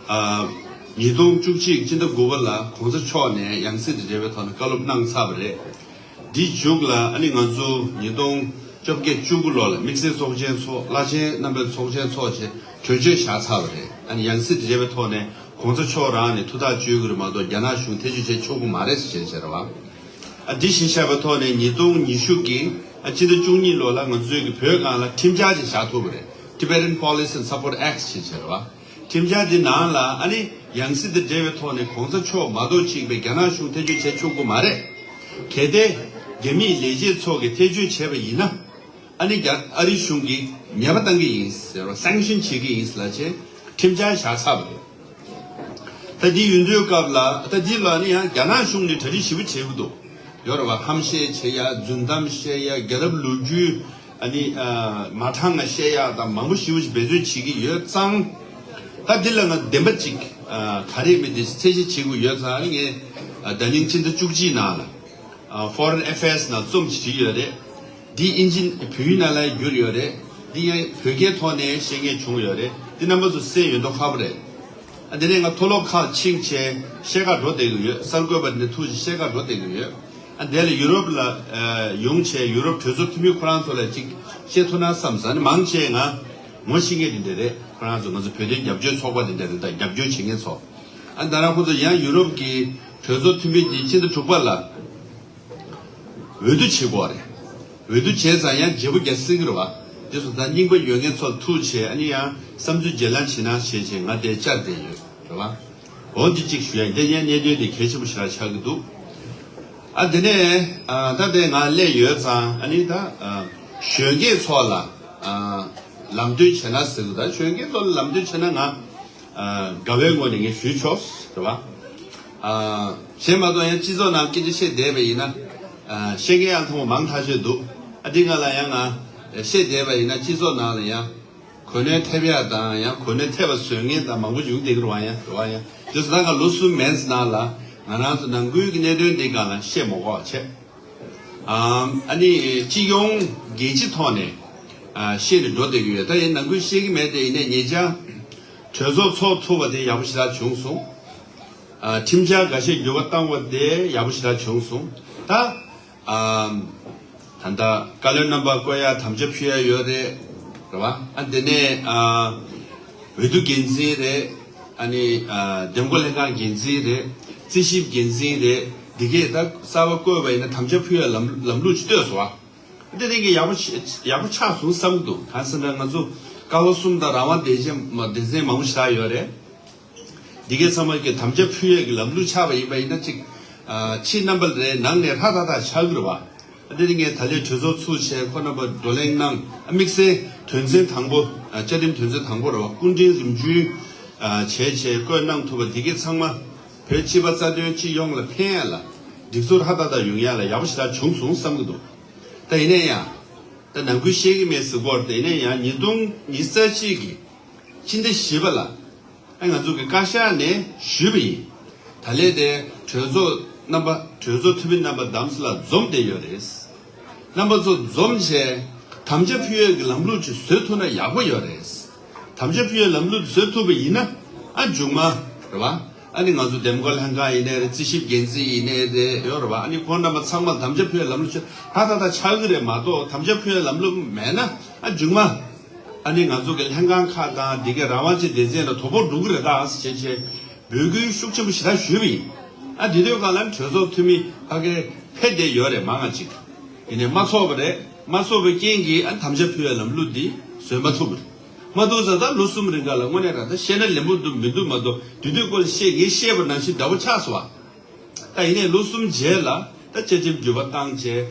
ཨ་ཉིས་སྟོང་བཅུ་གཅིག་སྤྱི་ཟླ་དགུ་པ་ལ་གོང་ས་མཆོག་ནས་ཡང་སྲིད་དང་འབྲེལ་བའི་ཐོག་ནས་བཀའ་སློབ་གནང་ཚར་བ་རེད། འདིའི་མཇུག་ལ་ཨ་ནི་ང་ཚོ་ཉིས་སྟོང་བཅོ་བརྒྱད་བཅུ་དགུ་ལོ་ལ་དམིགས་བསལ་ཚོགས་ཆེན་ཚོགས། བླ་ཆེན་རྣམ་པའི་ཚོགས་ཆེན་ཚོགས་བྱས་གྲོས་ཆོད་བཞག་ཚར་བ་རེད། ཨ་ནི་ཡང་སྲིད་དང་འབྲེལ་བའི་ཐོག་ནས་གོང་ས་མཆོག་རང་ནས་ཐུགས་ཐག་གཅོད་ཀྱི་རེད་མ་གཏོགས་རྒྱ་ནག་གཞུང་ཐེ་བྱུས་བྱེད་ཆོག་གི་མ་རེད་ཟེར་བྱས་རེད་བ། ཨ་འདི་གཞི་བཞག་པའི་ཐོག་ནས་ཉིས་སྟོང་ཉི་ཤུ་གི་ཨ་སྤྱི་ཟླ་བཅུ་གཉིས་ལོ་ལ་ང་ཚོས་ཀྱི་བོད་སྒང་ལ་ཁྲིམས་འཆར་ཅིག་བཞག་ཐུབ་པ་རེད། Tibetan Policy and Support Act ཞེས་བྱས་རེད་བ། ཁྲིམས་འཆར་འདི་ནང་ལ་ཨ་ནི་ཡང་སྲིད་དང་འབྲེལ་བའི་ཐོག་ནས་གོང་ས་མཆོག་མ་གཏོགས་གཅིག་པའི་རྒྱ་ནག་གཞུང་ཐེ་བྱུས་བྱེད་ཆོག་གི་མ་རེད། གལ་ཏེ་རྒྱ་མིའི་ལས་བྱེད་ཚོ་གིས་ཐེ་བྱུས་བྱས་པ་ཡིན་ན་ཨ་ནི་རྒྱ་ཨ་རི་གཞུང་གིས་ཉེས་པ་བཏང་གི་ཡིན་ཟེར་བ། སེང་ཤིན་བྱེད་ཀྱི་ཡིན་ལབ་བྱས་ཁྲིམས་འཆར་བཞག་ཚར་བ་རེད། ད་འདི་ཡོང་དུས་སྐབས་ལ་ད་འདི་ལ་ནི་ཡང་རྒྱ་ནག་གཞུང་ནས་གྲ་སྒྲིག་ཞིབ་པོ་བྱེད་དགོས་འདུག་ཡོད་རེད་བ། ཧམ་བཤད་བྱེད་ཡ། རྫུན་གཏམ་བཤད་ཡ། རྒྱལ་རབས་ལོ་རྒྱུས་ཨ་ནི་ཨ་མ་དྲང་ང་བཤད་ཡ་དང་མང་པོ་ཞིབ་པོ་ཞིག་འབད་བརྩོན་བྱེད་ཀྱི་ཡོད་ཙང་། ད་འདི་ལ་ང་བདེན་པ་གཅིག་ཨ་ག་རེ་མེད་དེ་ཚད་གཞི་བྱེད་དགོས་ཡོད་ཙང་། ཨ་ནི་ངས་ཨ་ཟླ་ཉིན་ཕྱི་ཟླ་བཅུ་གཅིག་ནང་ལ་ཨ་Foreign Affairs ནང་རྩོམ་ཞིག་བྲིས་ཡོད་རེད། འདི་ཨིན་ཇི་བོད་ཡིག་ནང་ལ་བསྒྱུར་ཡོད་རེད། འདི་ཡང་བོད་སྐད་ཐོག་ནས་བཤད་མཁན་བྱུང་ཡོད་རེད། འདི་རྣམ་པ་ཚོ་གསན་ཡོད་མདོག་ཁ་པོ་རེད། ཨ་དེ་ནས་ང་མཐོ་སློབ་ཁག་ཕྱིན་བྱས་བཤད་གར་འགྲོ་བསྡད་ཀྱི་ཡོད། གསར་འགོད་པ་འདི་ཐུག་བྱས་བཤད་གར་འགྲོ་བསྡད་ཀྱི་ཡོད། ཨ་དེ་ལ་ཡུ་རོབ་ལ་ཨ་ཡོང་བྱས་ཡུ་རོབ་གྲོས་ཚོགས་འཐུས་མི་ཁོ་རང་ཚོ་ལ་ཅིག་བཤད་ཐུབ་ན་བསམ་ས། ཨ་ནི་མང་ཆེ་ང་ངོ་ཤེས་མཁན་དེ་འདྲ་རེད། ཁོ་རང་ཚོ་ང་ཚོ་བོད་དོན་རྒྱབ་སྐྱོར་ཚོགས་པ་དེ་འདྲ་རེད། ད་རྒྱབ་སྐྱོར་བྱེད་མཁན་ཚོ། ཨ་ད་རང་ཁོ་ཚོ་ཡང་ཡུ་རོབ་ཀྱི་གྲོས་ཚོགས་འཐུས་མི་དེ་ཕྱི་ཟླ་དྲུག་པ་ལ་འོས་བསྡུ་བྱེད་དགོས་རེད། འོས་བསྡུ་བྱས་ཙང་ཡང་བརྗེ་པོ་རྒྱག་སྲིད་ཀྱི་རེད་བ། དེ་སོང་ཙང་རྙིང་པ་ཡོད་མཁན་ཚོ་ཐུག་བྱས་ཨ་ནི་ཡང་བསམ་ཚུལ་བརྗེ་ལེན་བྱེད་ན་བྱས་བྱས་ང་དེ་བཅར་བསྡད་ཡོད་རེད་བ། འོ་འདི་གཅིག་ཞུ་ཡ་ཡིན། དེ་ཡང་གནད་དོན་དེ་གལ་ཆེན་པོ་ཞེ་དྲག་ཆགས་ཀྱི་འདུག་ཨ་དེ་ནས་ཨ་ད་དེ་ང་སླེབས་ཡོད་ཙང་ཨ་ནི་ད་ཨ་གཞོན་སྐྱེས་ཚོ་ལ་ཨ་ལམ་སྟོན་བྱས་ན་ཟེར་གི། ད་གཞོན་སྐྱེས་ཚོ་ལ་ལམ་སྟོན་བྱས་ན་ང་ཨ་དགའ་བའི་ངོས་ནས་ངས་ཞུས་ཆོག་རེད་བ། ཨ་གཞན་མ་གཏོགས་ཡང་སྤྱི་ཚོགས་ནང་སྐད་ཆ་བཤད་བསྡད་པ་ཡིན་ན་ཨ་བཤད་མཁན་ཡང་ཐུང་བ་མང་ཐག་ཆོད་འདུག་ཨ་འདི་སྒང་ལ་ཡང་ང་བཤད་བསྡད་པ་ཡིན་ན་སྤྱི་ཚོགས་ནང་ལ་ཡང་གོ་གནོན་ཐེབས་ཡ་དང་ཡང་གོ་གནོན་ཐེབས་པ་བཟོ་མཁན་དང་མང་པོ་ཡོང་བསྡད་ཀྱི་རེད་བ། ཡང་རེད་བ། ཡང་དེ་ཚོ་ད་ང་ལོ་གསུམ་མན་ཙམ་ནང་ལ་ང་རང་ཚོ་ནང་ཁུལ་གྱི་གནད་དོན་འདི་སྒང་ལ་བཤད་མ་དགོས་པ་བྱས། ཨ་ནི་སྤྱི་ཡོངས་རྒྱལ་སྤྱི་ཐོག་ནས་ཨ་བཤད་ནས་འགྲོ་བསྡད་ཀྱི་ཡོད། ད་ཡིན་ནང་ཁུལ་བཤད་ཀྱི་མེད་དེ། ཡིན་ནའི་ཉེ་ཆར་གྲོས་ཚོགས་ཚོགས་ཐུབ་པ་དེ་ཡག་པོ་ཞེ་དྲག་བྱུང་སོང་། ཨ་ཁྲིམས་འཆར་འགའ་ཤས་འགྱུར་བ་བཏང་བ་དེ་ཡག་པོ་ཞེ་དྲག་བྱུང་སོང་། ད་ཨ་ད་ལྟ་བཀའ་བློན་རྣམ་པ་བསྐོ་ཡ་དམ་བཅའ་ཕུལ་ཡ་ཡོད་རེད། རེད་བ། ཨ་དེ་ནས་ཨ་འོས་བསྡུ་འགན་འཛིན་རེད། ཨ་ནི་ཨ་འདེམས་བསྐོ་ལྷན་ཁང་འགན་འཛིན་རེད། རྩིས་ཞིབ་འགན་འཛིན་རེད། འདི་གས་ད་གསར་པ་བསྐོས་པ་ཡིན་ན་དམ་བཅའ་ཕུལ་ཡ་ལམ་ལམ་ལུགས་ཅིག་བཏོད་སོང་བ། འདི་རིང་གི་ཡག་པོ་ཆ་ཡག་པོ་ཆགས་སོང་བསམ་གྱི་འདུག་གང་ཟེར་ན་ང་ཚོ་ཀ་བ་གསུམ་དང་རང་དབང་སྡེ་ཚན་མ་སྡེ་ཚན་མང་པོ་ཞིག་ཡོད་རེད། འདི་གའི་ཚང་མ་གི་དམ་བཅའ་ཕུལ་ཡས་ཀྱི་ལམ་ལུགས་ཆགས་པ་ཡིན་པ་ཡིན་ན་ཅིག་ཨ་ཕྱི་རྣམ་པ་རེད། ནང་ནས་ཧྲ་ཐག་ཐག་ཆགས་ཀྱི་རེད་བ། ཨ་དེ་རིང་ངས་ད་ལན་གྲོས་ཚོགས་ཚུགས་བྱས་ཁོ་རྣམ་པ་བགྲོ་གླེང་གནང་། ཨ་དམིགས་བསལ་དོན་ཚན་དང་པོ་ཨ་བཅའ་ཁྲིམས་དོན་ཚན་དང་པོ་རེད་བ། སྐུ་ཕྲེང་རིམ་བྱོན་ཨ་བྱས་བྱས་བསྐོས་གནང་ཐུབ་པ་འདི་གའི་ཚང་མ་བོད་སྤྱི་པ་རྩ་དོན་སྤྱི་ཡོངས་ལ་ཕན་ཡ་ལ་སྒྲིག་འཛུགས་ཧྲ་ཐག་ཐག་ཡོང་ཡ་ལ་ཡག་པོ་ཞེ་དྲག་བྱུང་སོང་བསམ་གྱི་འདུག་ད་ཡིན་ན་ཡང་ད་ནང་ཁུལ་བཤད་ཀྱི་མེད་ཟེར་གྱི་ཡོད་རེད། ད་ཡིན་ན་ཡང་ཉིས་སྟོང་ཉི་ཤུ་རྩ་གཅིག་གི་ཕྱི་ཟླ་བཞི་པ་ལ་ཨ་ང་ཚོ་གི་བཀའ་ཤག་ནས་ཞུས་པ་ཡིན། ད་ལན་དེ་གྲོས་ཚོགས་རྣམ་པ་གྲོས་ཚོགས་འཐུས་མི་རྣམ་པ་རྡ་རམ་ས་ལ་འཛོམས་བསྡད་ཡོད་རེད། རྣམ་པ་ཚོ་འཛོམས་བྱས་དམ་བཅའ་ཕུལ་ཡས་ཀྱི་ལམ་ལུགས་ཅིག་བཟོས་ཐུབ་ན་ཡག་པོ་ཡོད་རེད། དམ་བཅའ་ཕུལ་ཡས་ལམ་ལུགས་བཟོས་ཐུབ་པ་ཡིན་ན་ཨ་མཇུག་མ་རེད་བ། ཨ་ནི་ང་ཚོ་འདེམས་བསྐོ་ལྷན་ཁང་ཡིན་ནའི་རེད། རྩིས་ཞིབ་འགན་འཛིན་ཡིན་ནའི་རེད། ཡོད་རེད་བ། ཨ་ནི་ཁོང་རྣམ་པ་ཚང་མར་དམ་བཅའ་ཕུལ་ཡས་ལམ་ལུགས་ཅིག་ཧ་ད་ད་ཆགས་ཀྱི་རེད་མ་གཏོགས། དམ་བཅའ་ཕུལ་ཡས་ལམ་ལུགས་མེད་ན་ཨ་མཇུག་མ་ཨ་ནི་ང་ཚོ་གི་ལྷན་ཁང་ཁག་དང་འདི་གའི་རང་དབང་ཅན་སྡེ་ཚན་ལ་དོ་ཕོག་འགྲོ་གི་རེད་ད་ཟེར་བྱས་འབོད་སྐུལ་ཤུགས་ཆེན་པོ་ཞེ་དྲག་ཞུས་པ་ཡིན། ཨ་འདི་དུས་སྒང་ལ་གྲོས་ཚོགས་འཐུས་མི་ཕ་གིར་ཕེབས་བསྡད་ཡོད་རེད་མང་ང་ཅིག་ཡིན་ནའི་མ་ཚོགས་པ་རེད། མ་ཚོགས་པའི་རྐྱེན་གྱིས་ཨ་དམ་བཅའ་ཕུལ་བའི་ལམ་ལུགས་འདི་བཟོས་མ་ཐུབ་པ་རེད། མ་ཐུབ་ཙང་ད་ལོ་གསུམ་རིང་ག་ལ་དངོས་གནས་རང་ད་བཤད་ན་ལན་པོ་འདུག་མི་འདུག་མ་གཏོགས། དེ་དུས་སྐོར་ལ་བཤད་ངས་བཤད་པ་ནང་བཞིན་འདྲ་པོ་ཆགས་སོང་བ། ད་ཡིན་ནའི་ལོ་གསུམ་རྗེས་ལ་ད་བཅའ་ཁྲིམས་འགྱུར་བ་བཏང་བྱས་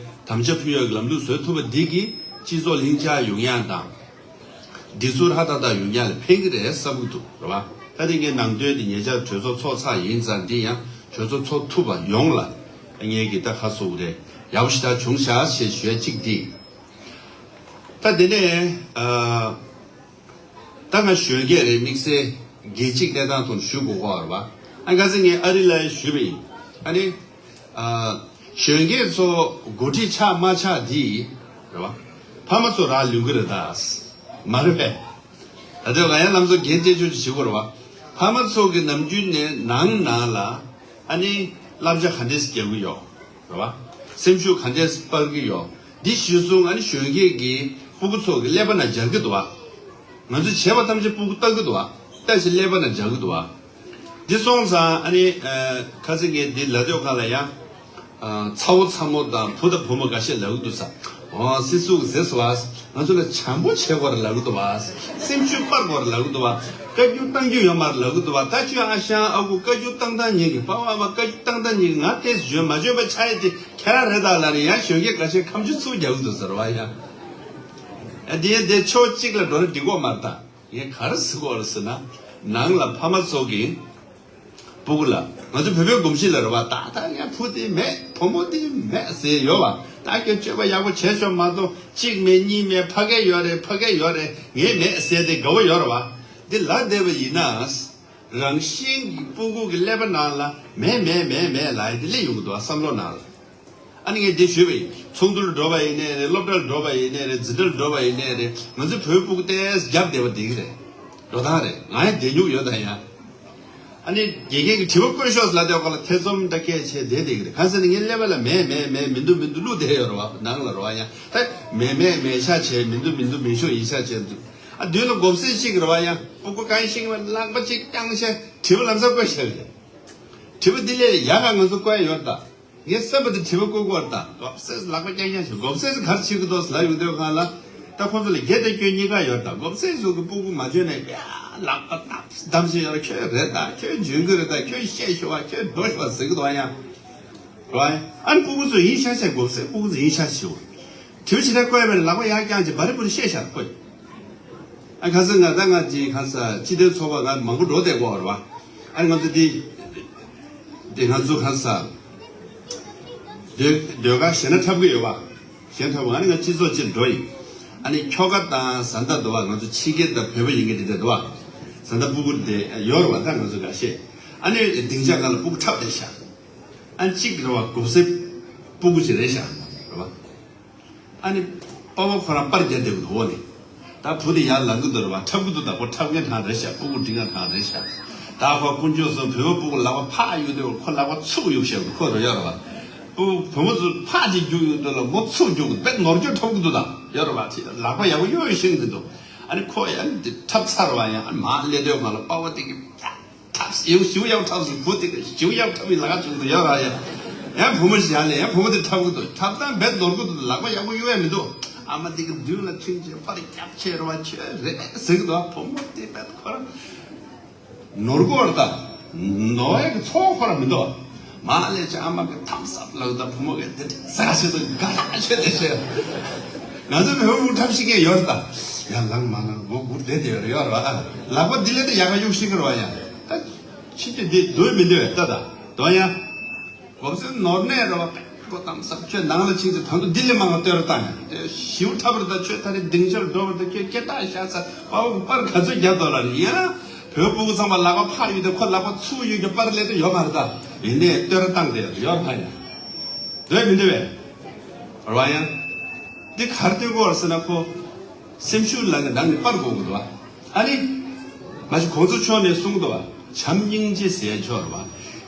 དམ་བཅའ་ཕུལ་ཡག་གི་ལམ་ལུགས་བཟོས་ཐུབ་པ་འདི་གིས་སྤྱི་ཚོགས་ལྷིང་འཇགས་ཡོང་ཡག་དང་། སྒྲིག་ཟུར་ཧ་ཏག་ཏག་ཡོང་ཡག་ལ་ཕན་གྱི་རེད་བསམ་གྱི་འདུག་རེད་བ། ད་དེ་ངས་ནང་དོན་དེ་ཉེ་ཆར་གྲོས་ཚོགས་ཚོགས་ཚར་ཡིན་ཙང་འདི་ཡང་གྲོས་ཚོགས་ཚོགས་ཐུབ་པ་ཡོང་ལ་ངས་ཀྱི་ད་ཁ་གསོ་གི་རེད། ཡག་པོ་ཞེ་དྲག་བྱུང་ཤག་ཞེས་ཞུ་ཡ་གཅིག་འདི། ད་དེ་ནས་ཨ། ད་ང་གཞོན་སྐྱེས་རེད། དམིགས་བསལ་རྒྱལ་སྤྱིའི་གནས་སྟངས་ཐོག་ནས་ཞུ་དགོས་ཀྱི་ཡོད་རེད་བ། ཨ་ཁ་སང་ངས་ཨ་རི་ལ་ཞུས་པ་ཡིན། ཨ་ནི། ཨ། གཞོན་སྐྱེས་ཚོ་འགོ་ཁྲིད་ཆགས་མ་ཆགས་འདི་རེད་བ། ཕ་མ་ཚོ་རག་ལུས་ཀྱི་རེད་ད། མ་རེད་པས། ད་ལྟ་ང་ཡང་ལམ་སང་འགན་ལྕེ་ཆོག་ཅིག་བྱེད་དགོས་རེད་བ། ཕ་མ་ཚོ་གི་ནམ་རྒྱུན་ནས་ནང་ནང་ལ་ཨ་ནི་བསླབ་བྱ་ག་འདྲས་རྒྱག་གི་ཡོད་རེད་བ། སེམས་ཤུགས་ག་འདྲས་སྤར་གི་ཡོད། འདི་གཞིར་བཟུང་ཨ་ནི་གཞོན་སྐྱེས་ཀྱི་སྤུ་གུ་ཚོ་གི་ཀླད་པ་ནང་འཇགས་ཀྱི་འདུག་བ། ང་ཚོས་བྱས་པ་ཐམས་ཅད་སྤུ་གུ་ལྟ་གི་འདུག་བ། ལྟ་ཞིག་ཀླད་པ་ནང་འཇགས་ཀྱི་འདུག་བ། འདི་སོང་ཙང་ཨ་ནི་ཨ། ཁ་སང་ངས་འདི་ལབ་དུས་སྒང་ལ་ཡང་། ཨ། ཚ་བོ་ཚ་མོ་དང་བུ་དང་བུ་མོ་འགའ་ཤས་ལབ་ཀྱི་འདུག་ས། འོ་སྲིད་ཟུར་གྱིས་ཟེར་སོང་བ། ང་ཚོ་ལ་བྱམས་པོ་བྱེད་དགོས་རེད་ལབ་ཀྱི་འདུག་བ། སེམས་ཤུགས་སྤར་དགོས་རེད་ལབ་ཀྱི་འདུག་བ། བཀའ་བཀྱོན་བཏང་རྒྱུ་ཡོད་མ་རེད་ལབ་ཀྱི་འདུག་བ། ད་ཁྱོད་ཨ་ཞང་ཨ་ཁུ་བཀའ་བཀྱོན་བཏང་སྟངས་ཉན་གི། པ་ཕ་མ་བཀའ་བཀྱོན་བཏང་སྟངས་ཉན་གི། ང་ཏོག་ཙམ་འཇོན་མ་འཇོན་པ་ཆགས་ཡས་དེ་ཁྱེད་རང་རེད་ད་ལབ་ནས་ཡང་གཞོན་སྐྱེས་འགའ་ཤས་ཁ་མཆུ་ཚུར་རྒྱག་གི་འདུག་ཟེར་བ་ཡ། ཨ་དེ་དེ་ཕྱོགས་གཅིག་ལ་འགྲོ་ན་འགྲིག་གི་མ་རེད་ད། ངས་ག་རེ་ཟེར་གྱི་ཡོད་རེད་ཟེར་ན། ནང་ལ་ཕ་མ་ཚོ་གིས་སྤུ་གུ་ལ། ང་ཚོ་བོད་པའི་གོམས་གཤིས་ལ་རེད་བ། ད་ལྟ་ཡང་བུ་དེ་མེད་བུ་མོ་དེ་མེད་ཟེར་ཡོད་བ། ད་ཁྱོད་སྤྱོད་པ་ཡག་པོ་བྱས་ཤོག་མ་གཏོགས་གཅིག་མེད་གཉིས་མེད་ཕ་གི་ཡོད་རེད་ཕ་གི་ཡོད་རེད། ངས་མེད་ཟེར་ཏེ་དགའ་བོ་ཡོད་རེད་བ། འདི་ལབ་བསྡད་པ་ཡིན་ན། རང་བཞིན་གྱིས་སྤུ་གུ་གི་ཀླད་པ་ནང་ལ་མེད་མེད་མེད་མེད་ལབ་ཡ་དེ་སླེབས་ཡོང་གི་འདུག་བ། བསམ་བློ་ནང་ལ། ཨ་ནི་ངས་འདི་ཞུས་པ་ཡིན། ཚོགས་འདུ་ལ་འགྲོ་བ་ཡིན་ནའི་རེད། སློབ་གྲྭ་ལ་འགྲོ་བ་ཡིན་ནའི་རེད། འཛིན་གྲྭ་ལ་འགྲོ་བ་ཡིན་ནའི་རེད། ང་ཚོའི་བོད་ཕྲུག་ཏོག་ཙམ་རྒྱབ་བསྡད་པ་འགྲིག་གི་རེད། འགྲོ་སྟངས་རེད། ང་ཡང་བསྡད་མྱོང་ཡོད་ད་ཡང་། ཨ་ནི་དགེ་རྒན་གྱིས་དྲི་བ་བཀོད་ཤོག་ཟེར་ལབ་དུས་སྒང་ལ་ཐེ་ཚོམ་འདྲ་སྐད་བྱས་བསྡད་བསྡད་ཀྱི་རེད། གང་ཟེར་ན་ངའི་ཀླད་པ་ལ་མེད་མེད་མེད་མི་འདུག་མི་འདུག་བླུགས་བསྡད་ཡོད་རེད་བ། ནང་ལ་རེད་བ། ཡང་ད་མེད་མེད་མེད་ཤག་བྱས། མི་འདུག་མི་འདུག་མེད་ཤོག་ཡིན་ཤག་བྱས་འདུག་ཨ་མདུན་ལ་གོམས་གསལ་གཅིག་རེད་བ། ཡང་སྤུ་གུ་གང་ཞིག་ལ་ལག་པ་གཅིག་བརྐྱངས་བྱས་དྲི་བ་ལམ་སང་བཀོད་བཞག་གི་རེད། དྲི་བ་འདི་ལས་ཡག་ག་ང་ཚོ་བཀོད་ཡོད་ད། ངས་བསམ་པ་དེ་དྲི་བ་བཀོད་དགོས་ད། གོམས་གསལ་ལག་པ་རྐྱང་རྐྱང་བྱས། གོམས་གསལ་ག་རེ་བྱེད་ཀྱི་འདུག་ལབ་ཡོང་དུས་སྒང་ལ། ད་ཁོང་ཚོ་ལ་དགེ་དང་སྐྱོན་གཉིས་ཀ་ཡོད་ད། གོམས་གསལ་ཚོ་གི་སྤུ་གུ་མ་འཇོན་ནས་ཡ་ལག་པ་བརྡབ་བརྡབ་བྱས་ཡོད་རེད། ཁྱོད་རེད་ད། ཁྱོད་འཇོན་གི་རེད་ད། ཁྱོད་བཤད་ཤོག་བ། ཁྱོད་འགྲོ་ཤོག་བ་ཟེར་གི་འདུག་ཡ། རེད་བ། ཨ་ནི་སྤུ་གུ་ཚོ་ཡིན་ཤག་བྱས། གོམས་གསལ་སྤུ་གུ་ཚོ་ཡིན་ཤག་བྱས། དྲི་བ་ཞིག་ལ་བཀོད་པའི་ལག་པ་ཡར་བརྐྱངས་བྱས་འབའ་རི་འབུ་རི་བཤད་ཤག་ཁོས། ཨ་ཁ་སང་ང་ད་ང་ཅིག་ཁ་ས་སྤྱི་མཐུན་ཚོགས་པ་ང་མང་པོ་འགྲོ་བསྡད་ཀྱི་ཡོད་རེད་བ། ཨ་ནི་ང་ཚོ་འདི་འདི་ང་ཚོ་ཁ་ས་ཟློས་ཟློས་གར་གཞས་སྣ་འཁྲབ་ཀྱི་ཡོད་བ། གཞས་འཁྲབ་ང་ནི་ང་སྤྱི་ཚོགས་ཅིག་འགྲོ་ཡིན། ཨ་ནི་ཁྱོ་ག་དང་བཟའ་ཟླ་འདུག་བ། ང་ཚོ་ཕྱི་རྒྱལ་དང་བོད་པ་ཡིན་གྱི་འདི་འདྲ་འདུག་བ། བཟའ་ཟླ་སྤུ་གུ་དེ་ཡོད་རེད་བ། ད་ང་ཚོ་འགའ་ཤས་ཨ་ནི་སྡིངས་ཆ་སྒང་ལ་སྤུ་གུ་འཁྲབ་བསྡད་ཤག་ཨ་ནི་གཅིག་རེད་བ། གོམས་གསལ་སྤུ་གུ་ཅིག་རེད་ཤག་རེད་བ། ཨ་ནི་པ་ཕ་ཁོ་རང་པར་རྒྱག་བསྡད་ཀྱི་འདུག་འོ་ནི། ད་བུ་དེ་ཡར་ལངས་ཀྱི་འདུག་རེད་བ། འཁྲབ་ཀྱི་འདུག་ད་ཁོ་འཁྲབ་མཁན་གང་རེད་ཤག་སྤུ་གུ་འབྲི་མཁན་གང་རེད་ཤག་ད་ཁོ་དཀོན་མཆོག་གསུམ། བོད་པ་སྤུ་གུ་ལག་པ་ཕར་གཡུག་དུས་ཁོ་ལག་པ་ཚུར་གཡུག་བཞག་འདུག་ཁོ་རེ་ཡོད་རེད་བ། སྤུ་བུ་མོ་ཚོ་ཕར་ཅིག་རྒྱུག་ཡོང་དུས་ལ་མོ་ཚུར་རྒྱུག་དཔེ་ནོར་འཁྲུལ་འཁྲབ་ཀྱི་འདུག་ད་ཡོད་རེད་བ། ལག་པ་ཡག་པོ་གཡུག་ཡོད་ཤེས་ཀྱི་འདུག་ཨ་ནི་ཁོ་ཡང་འདི་འཁྲབ་ཚར་བ་ཡང་ཨ་ནི་མར་སླེབས་དུས་སྒང་ལ་པ་ཕ་དེ་གི་འཁྲབ་ཞིའུ་ཞིའུ་ཡག་འཁྲབ་སོང་། བུ་དེ་གི་ཞིའུ་ཡག་འཁྲབ་ཡིན་ལ་ཁ་བྱུང་དུ་ཡོད་ར་ཡ། ཡང་བུ་མོ་ཞིག་ཡར་ལས་ཡང་བུ་མོ་དེ་འཁྲབ་གི་འདུག་འཁྲབ་སྟངས་རྦད་ནོར་གི་འདུག་ལག་པ་ཡག་པོ་གཡུག་ཡ་མི་འདུག་ཨ་མ་དེ་གི་མདུན་ལ་ཐོན་བྱས་པར་རྒྱབ་བྱས་ར་བ། ཁྱོད་རེད་ཟེར་གི་འདུག་བུ་མོ་དེ་རྦད་ཁོ་རང་ནོར་གོ་ར་ད། ནོར་ཡ་གི་ཚོགས་ཁོ་རང་མི་འདུག་མ་ལས་ཅི་ཨ་མ་གི་ཐམ་སབ་ལག་ད་བུ་མོ་གི་དེ་དེ་ཟ་ཞིག་ཏུ་དགའ་ཐག་ཆོད་དེ་ཆོད། ང་ཚོ་བོད་མི་འཁྲབ་ཤེས་མཁན་ཡོད་རེད་ད། ཡང་ལངས་མ་ལངས་མགོ་སྒུར་བསྡད་དེ་ཡོད་རེད་ཡོད་རེད་བ། ཨ་ལག་པ་འདི་ལས་ད་ཡག་ག་གཡུག་ཤེས་ཀྱི་རེད་བ། ཡང་ད་ཕྱི་རྒྱལ་འདི་འདོད་མི་འདོད་ད་ད་དོན་ཡང་གོམས་སེམས་ནོར་ནས་རེད་བ། ཁོ་དམ་ཟབ་ཁྱོད་ནང་ལ་ཕྱིན་ཏེ་ད་དུང་འདི་ལས་མང་བ་བསྟོད་ར་བཏང་ཡང་ཞིའུ་འཁྲབ་རེད་ད། ཁྱོད་ད་རེས་སྡིངས་ཆར་འགྲོ་བར་ད་ཁྱོད་སྐད་གྲགས་ཤ་ཚ་པ་བ་གི་པར་ག་ཚོད་རྒྱབ་དོ་ལ་ཡང་བོད་སྤུ་གུ་ཚང་མ་ལག་པ་ཕར་གཡུག་དེ་ཁོ་ལག་པ་ཚུར་གཡུག་གི་པར་སླེབས་དེ་ཡོད་མ་རེད་ད། ཡིན་ནས་བསྟོད་ར་བཏང་དེ་ཡོད་རེད་ཡང་། འདོད་མི་འདོད་པས། རེད་བ། ཡང་ འདི་གར་སྟོན་གོ་བར་ཟེར་ན་ཁོ་སེམས་ཤུགས་ལ་ནི་ནང་ནས་སྤར་དགོས་ཀྱི་འདུག་བ། ཨ་ནི་མ་གཞི་གོང་ས་མཆོག་ནས་གསུངས་འདུག་བ། བྱམས་སྙིང་རྗེ་ཟེར་ཡ་ཆོག་རེད་བ།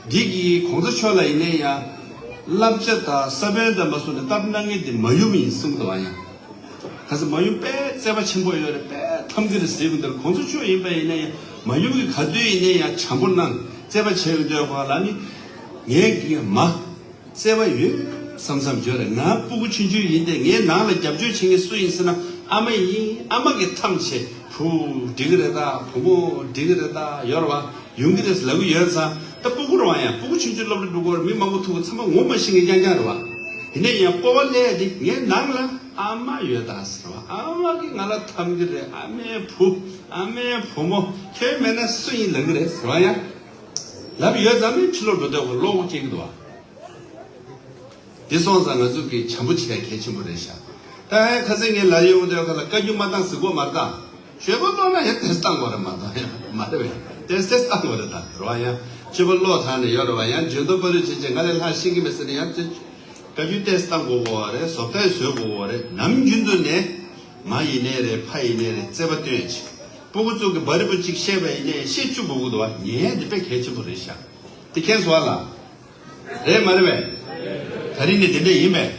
འདི་གི་གོང་ས་མཆོག་ལ་ཡིན་ནའི་ཡང་བསླབ་བྱ་དང་ས་བོན་དང་མ་སོང་ནས་བཏབ་གནང་མཁན་དེ་མ་ཡུམ་ཡིན་གསུངས་འདུག་བ་ཡང་། ག་ས་མ་ཡུམ་དཔེ་བརྩེ་བ་ཆེན་པོ་ཡོད་རེད། དཔེ་ཐམ་གི་རེད་ཟེར་གི་འདུག་གོང་ས་མཆོག་ཡིན་པ་ཡིན་ནའི་ཡང་མ་ཡུམ་གི་ག་དུས་ཡིན་ནའི་ཡང་བྱམས་པོ་གནང་བརྩེ་བ་བྱེད་ཡོང་དུས་ག་ལ་ནི་ངས་ཀྱི་མ། བརྩེ་བ་ཡོད་བསམ་བསམ་བརྗོད་རེད། ང་སྤུ་གུ་ཆུང་ཆུང་ཡིན་ཏེ་ངའི་ནང་ལ་རྒྱབ་སྐྱོར་བྱེད་མཁན་སུ་ཡིན་ཟེར་ན་ཨ་མ་ཡིན། ཨ་མ་གིས་ཐམས་ཅད་བུ་འགྲིག་གི་རེད་ད། བུ་མོ་འགྲིག་གི་རེད་ད། ཡོད་རེད་བ། ཡོང་གི་རེད་ལབ་གི་ཡོད་ཙང་ད་སྤུ་གུ་རང་ཡང་སྤུ་གུ་ཆུང་ཆུང་སློབ་གྲྭ་འགྲོ་གི་རེད། མི་མང་པོ་ཐུག་གི་ཚང་མ་ངོ་མ་ཤེས་མཁན་རྐྱང་རྐྱང་རེད་བ། ཡིན་ནའི་ཡང་སྤོབས་པ་སླེབས་ཏེ་ངའི་ནང་ལ་ཨ་མ་ཡོད་ད་ཟེར་བ། ཨ་མ་གིས་ང་ལ་ཐམ་གི་རེད། ཨ་མའི་བུ་ཨ་མའི་བུ་མོ་ཁྱོད་མེད་ན་སུ་ཡིན་ལབ་གི་རེད་ཟེར་བ་ཡང་ལབ་ཡོད་ཙང་ནི་ཕྱི་ལོགས་འགྲོ་དུས་བློ་ཁོག་སྐྱེ་གི་འདུག་བ། དེ་སོང་ཙང་ང་ཚོ་གིས་བྱམས་པོ་བྱེད་ཡ་གལ་ཆེན་པོ་རེད་ཤག་ད་ཁ་སང་ངས་ལབ་ཡོང་དུས་ཁ་ལ་བཀའ་བཀྱོན་མ་བཏང་ཟེར་གོ་མ་རེད་ད། ཞོལ་པ་ཀློག་ན་ཡང་ཏེས་བཏང་དགོས་རེད་མ་གཏོགས་ཡང་མ་རེད་བས། ཏེས་ཏེས་བཏང་དགོས་རེད་ད་རེད་བ། ཡང་སྤྱི་པ་ཀློག་ཐང་ནས་ཡོད་རེད་བ། ཡང་འཇོན་ཏོ་པ་ལུས་བྱེད་ཅེས་ང་ལས་ལྷག་ཤེས་ཀྱི་མེད་ཟེར་ནས་ཡང་བཀའ་བཀྱོན་ཏེས་བཏང་དགོས་གོ་བ་རེད། བཟོ་ལྟ་བཟོས་དགོས་གོ་བ་རེད། ནམ་རྒྱུན་དུ་ནས་མ་ཡིན་ནའི་རེད། ཕ་ཡིན་ནའི་རེད། བརྩེ་བ་སྟོན་ཅིག་སྤུ་གུ་ཚོ་གི་བ་རི་པོ་ཅིག་བཤད་པ་ཡིན་ནའི་བཤད་བཅུག་དགོས་ཀྱི་འདུག་བ། ངས་འདི་དཔེ་གལ་ཆེན་པོ་རེད་ཤག་དེ་མཁྱེན་སོང་བ་ལ། རེད་མ་རེད་བས། ད་རིང་ནས་དེ་འདྲ་ཡིན་པས།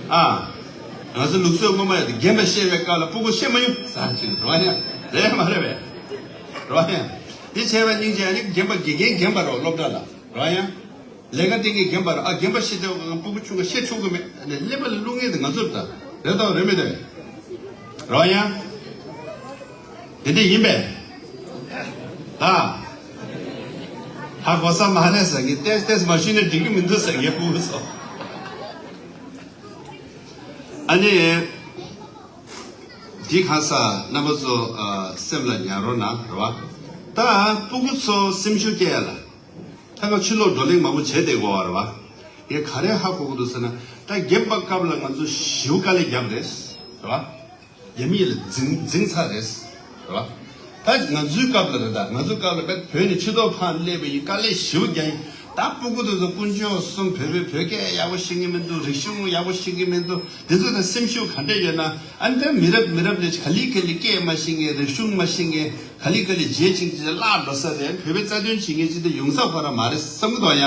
ཨ། ང་ཚོ་ལུགས་སྲོལ་སྔོན་མ་ཡོད་དེ་རྒན་པ་བཤད་པའི་སྐབས་ལ་སྤུ་གུ་བཤད་མ་ཡོང་ཟེར་ཅིག་རེད་བ་ཡ། རེད་མ་རེད་བས། རེད་བ་ཡ། འདི་བྱས་པ་སྙིང་རྗེ། ཨ་ནི་རྒན་པ་དགེ་རྒན་རྒན་པ་རེད་བ། སློབ་གྲྭ་ལ་རེད་བ་ཡ། ལས་ཀ་སྟེང་གི་རྒན་པ་རེད། ཨ་རྒན་པ་བཤད་དེ་སྤུ་གུ་ཆུང་ག་བཤད་ཆོག་གི་མེད། ཨ་ནི་ཀླད་པ་ལ་བླུག་མཁན་དེ་ང་ཚོ་རེད་ད། རེད་དང་རེད་མེད་དེ། རེད་བ་ཡ། དེ་འདྲ་ཡིན་པས། ད། ཧ་གོ་ས་མ་རེད་ཟེར་གི། ཏེས་ཏེས་མ་ཞུས་ན་འགྲིག་གི་མི་འདུག་ཟེར་གི་སྤུ་གུ་ཚོ། ཨ་ནི། འདི་གང་ས་རྣམ་པ་ཚོ་ཨ་སེམས་ལ་ཉར་རོགས་གནང་རེད་བ། ད་སྤུ་གུ་ཚོ་སེམས་ཤུགས་སྐྱེ་ཡ་ལ། ད་ང་ཕྱི་ལོགས་བགྲོ་གླེང་མང་པོ་བྱས་བསྡད་དགོས་བ་རེད་བ། ངས་ག་རེ་ཧ་གོ་གི་འདུག་ཟེར་ན། ད་རྒན་པ་སྐབས་ལ་ང་ཚོ་ཞེ་པོ་དཀའ་ལས་བརྒྱབ་རེད། རེད་བ། རྒྱ་མི་ཡིས་ལ་འཛིང་འཛིང་ཚར་རེད། རེད་བ། ད་ང་ཚོའི་སྐབས་ལ་རེད། ད་ང་ཚོའི་སྐབས་ལ་བོད་ནས་ཕྱི་ལོགས་ཕར་སླེབས་པ་ཡིན། དཀའ་ལས་ཞེ་པོ་རྒྱག་ཡིན། ད་སྤུ་གུ་དེ་ཚོ་དཀོན་མཆོག་གསུམ་བོད་པའི་བོད་སྐད་ཡག་པོ་ཤེས་ཀྱི་མི་འདུག་རིག་གཞུང་ཡག་པོ་ཤེས་ཀྱི་མི་འདུག་དེ་ཚོ་དང་སེམས་ཤུགས་ག་འདྲ་ཡོད་ན། ཨ་ནི་ད་མི་རབས་མི་རབས་ལ་ག་ལེ་ག་ལེ་སྐད་མ་ཤེས་མཁན། རིག་གཞུང་མ་ཤེས་མཁན་ག་ལེ་ག་ལེ་རྗེས་ཅིག་ཅིག་བརླག་འགྲོ་ས་རེད། བོད་པའི་རྩ་དོན་བྱེད་མཁན་ཅིག་ད་ཡོང་ས་ཁོ་རང་མ་རེད་བསམ་གི་འདུག་ཡ།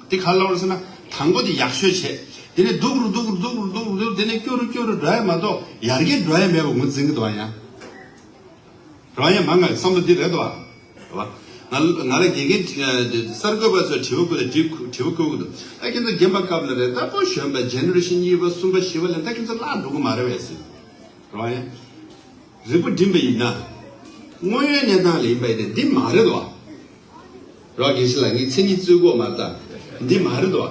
དེ་ག་ལ་བར་ཟེར་ན། དང་པོ་དེ་ཡག་ཤོས་བྱས། དེ་ནས་སྡུག་རུ་སྡུག་རུ་སྡུག་རུ་སྡུག་རུ་སྡུག་དེ་ནས་སྐྱོ་རུ་སྐྱོ་རུ་འགྲོ་ཡ་མ་གཏོགས་ཡར་རྒྱས་འགྲོ་ཡ་མེད་པ་ངོས་འཛིན་གི་འདུག་ཡ། རང་ཡ་མ་ང་བསམ་བློ་འདི་རེད་དོ། རེད་བ། ང་ང་ལ་དགེ་རྒན་གསར་འགོད་པ་ཚོས་དྲི་བ་བཀོད་ལ་དྲི་དྲི་བ་བཀོད་གི་འདུག་ད་ཁྱེད་ཚོ་རྒན་པ་སྐབས་ལ་རེད། ད་པོ་གཞོན་པ་ཇེ་ནེ་རེ་ཤན་གཉིས་པ་གསུམ་པ་བཞི་པ་ལ་ད་ཁྱེད་ཚོ་བརླག་འགྲོ་གི་མ་རེད་བས་ཟེར། རེད་བ་ཡ། རིག་པ་སྒྲིམ་པ་ཡིན་ན། དངོས་ཡོད་གནས་སྟངས་ལ་ཡིན་པ་ཡིན་ན་འདི་མ་རེད་དོ། རོགས་དགེ་བཤེས་ལགས། ངས་མཚན་ཉིད་རྩོད་དགོས་མ་རེད་ད། འདི་མ་རེད་དོ།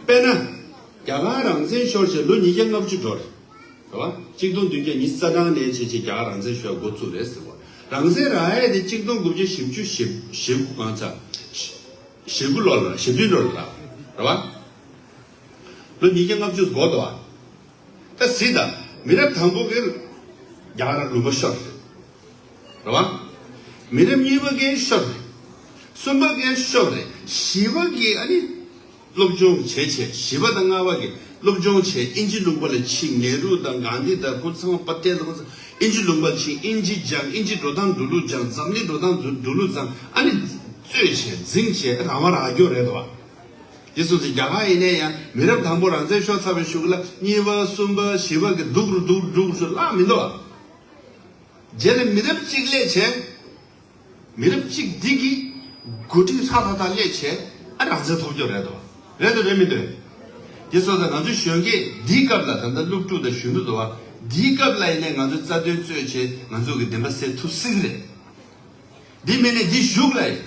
དཔེར་ན། རྒྱ་གར་རང་བཙན་ཤོར་བྱས་ལོ་ཉིས་བརྒྱ་ལྔ་བཅུ་འགྲོ་རེད། རེད་བ། གཅིག་སྟོང་བདུན་བརྒྱ་ཉི་ཤུ་རྩ་གྲངས་ནས་བྱས་བྱས་རྒྱ་གར་རང་བཙན་ཤོར་འགོ་བཙུགས་རེད་ཟེར་བ། རང་བཙན་རག་ཡས་དེ་གཅིག་སྟོང་དགུ་བརྒྱ་བཞི་བཅུ་ཞེ་དགུ་གང་ཚ། ཞེ་དགུ་ལོ་ལ་ཞེ་བདུན་ལོ་ལ་རེད་བ། ལོ་ཉིས་བརྒྱ་ལྔ་བཅུ་འགོར་འདུག་བ། ད་གཟིགས་དང་། མི་རབས་དང་པོ་གི་རྒྱ་གར་ལུང་པ་ཤོར་རེད། རེད་བ། མི་རབས་གཉིས་པ་གི་ཤོར་རེད། གསུམ་པ་གི་ཤོར་རེད། བཞི་པ་གི་ཨ་ནི་སློབ་སྦྱོང་བྱས་བྱས། བཞི་པ་དང་ལྔ་པ་གི་སློབ་སྦྱོང་བྱས། དབྱིན་ཇི་ལུང་པ་ལ་ཕྱིན། ནེ་རུ་དང་གྷན་དྷི་དང་ཁོ་ཚང་མ་པ་ཏེལ་དང་ཁོ་ཚང་དབྱིན་ཇི་ལུང་པ་ལ་ཕྱིན། དབྱིན་ཇི་སྦྱངས། དབྱིན་ཇི་འགྲོ་སྟངས་འགྲོ་ལུགས་སྦྱངས། འཛམ་གླིང་འགྲོ་སྟངས་འགྲོ་ལུགས་སྦྱངས། ཨ་ནི་རྩོད་བྱས་འཛིང་བྱས་རང་དབང་རག་རྒྱུ་རེད་དོ། དེ་སོང་ཙང་རྒྱ་གར་ཡིན་ནའི་ཡང་མི་རབས་དང་པོ་རང་བཙན་ཤོར་ཚར་བའི་གཞུག་ལ་གཉིས་པ་གསུམ་པ་བཞི་པ་གི་སྡུག་རུ་སྡུག་རུ་སྡུག་རུ་བརླག་མི་འདུག་རྗེས་ལ་མི་རབས་གཅིག་སླེབས་བྱས། མི་རབས་གཅིག་འདི་གི་འགོ་ཁྲིད་ཧྲ་ཐག་ཐག་སླེབས་བྱས། ཨ་རང་བཙན་ཐོབ་རྒྱུ་རེད་དོ། རེད་དོ་རེད་མི་འདུག་དེ་སོང་ཙང་ང་ཚོ་གཞོན་སྐྱེས་འདིའི་སྐབས་ལ་ད་ལྟ་སློབ་ཕྲུག་དང་གཞོན་ནུ་འདུག་བ། འདིའི་སྐབས་ལ་ཡིན་ནའི་ང་ཚོ་རྩ་དོན་རྩོད་བྱས་ང་ཚོ་གི་བདེན་པ་གསལ་ཐུབ་སྲིད་གི་རེད། འདི་མིན་ནས་འདི་གཞུག་ལ་ཡིན།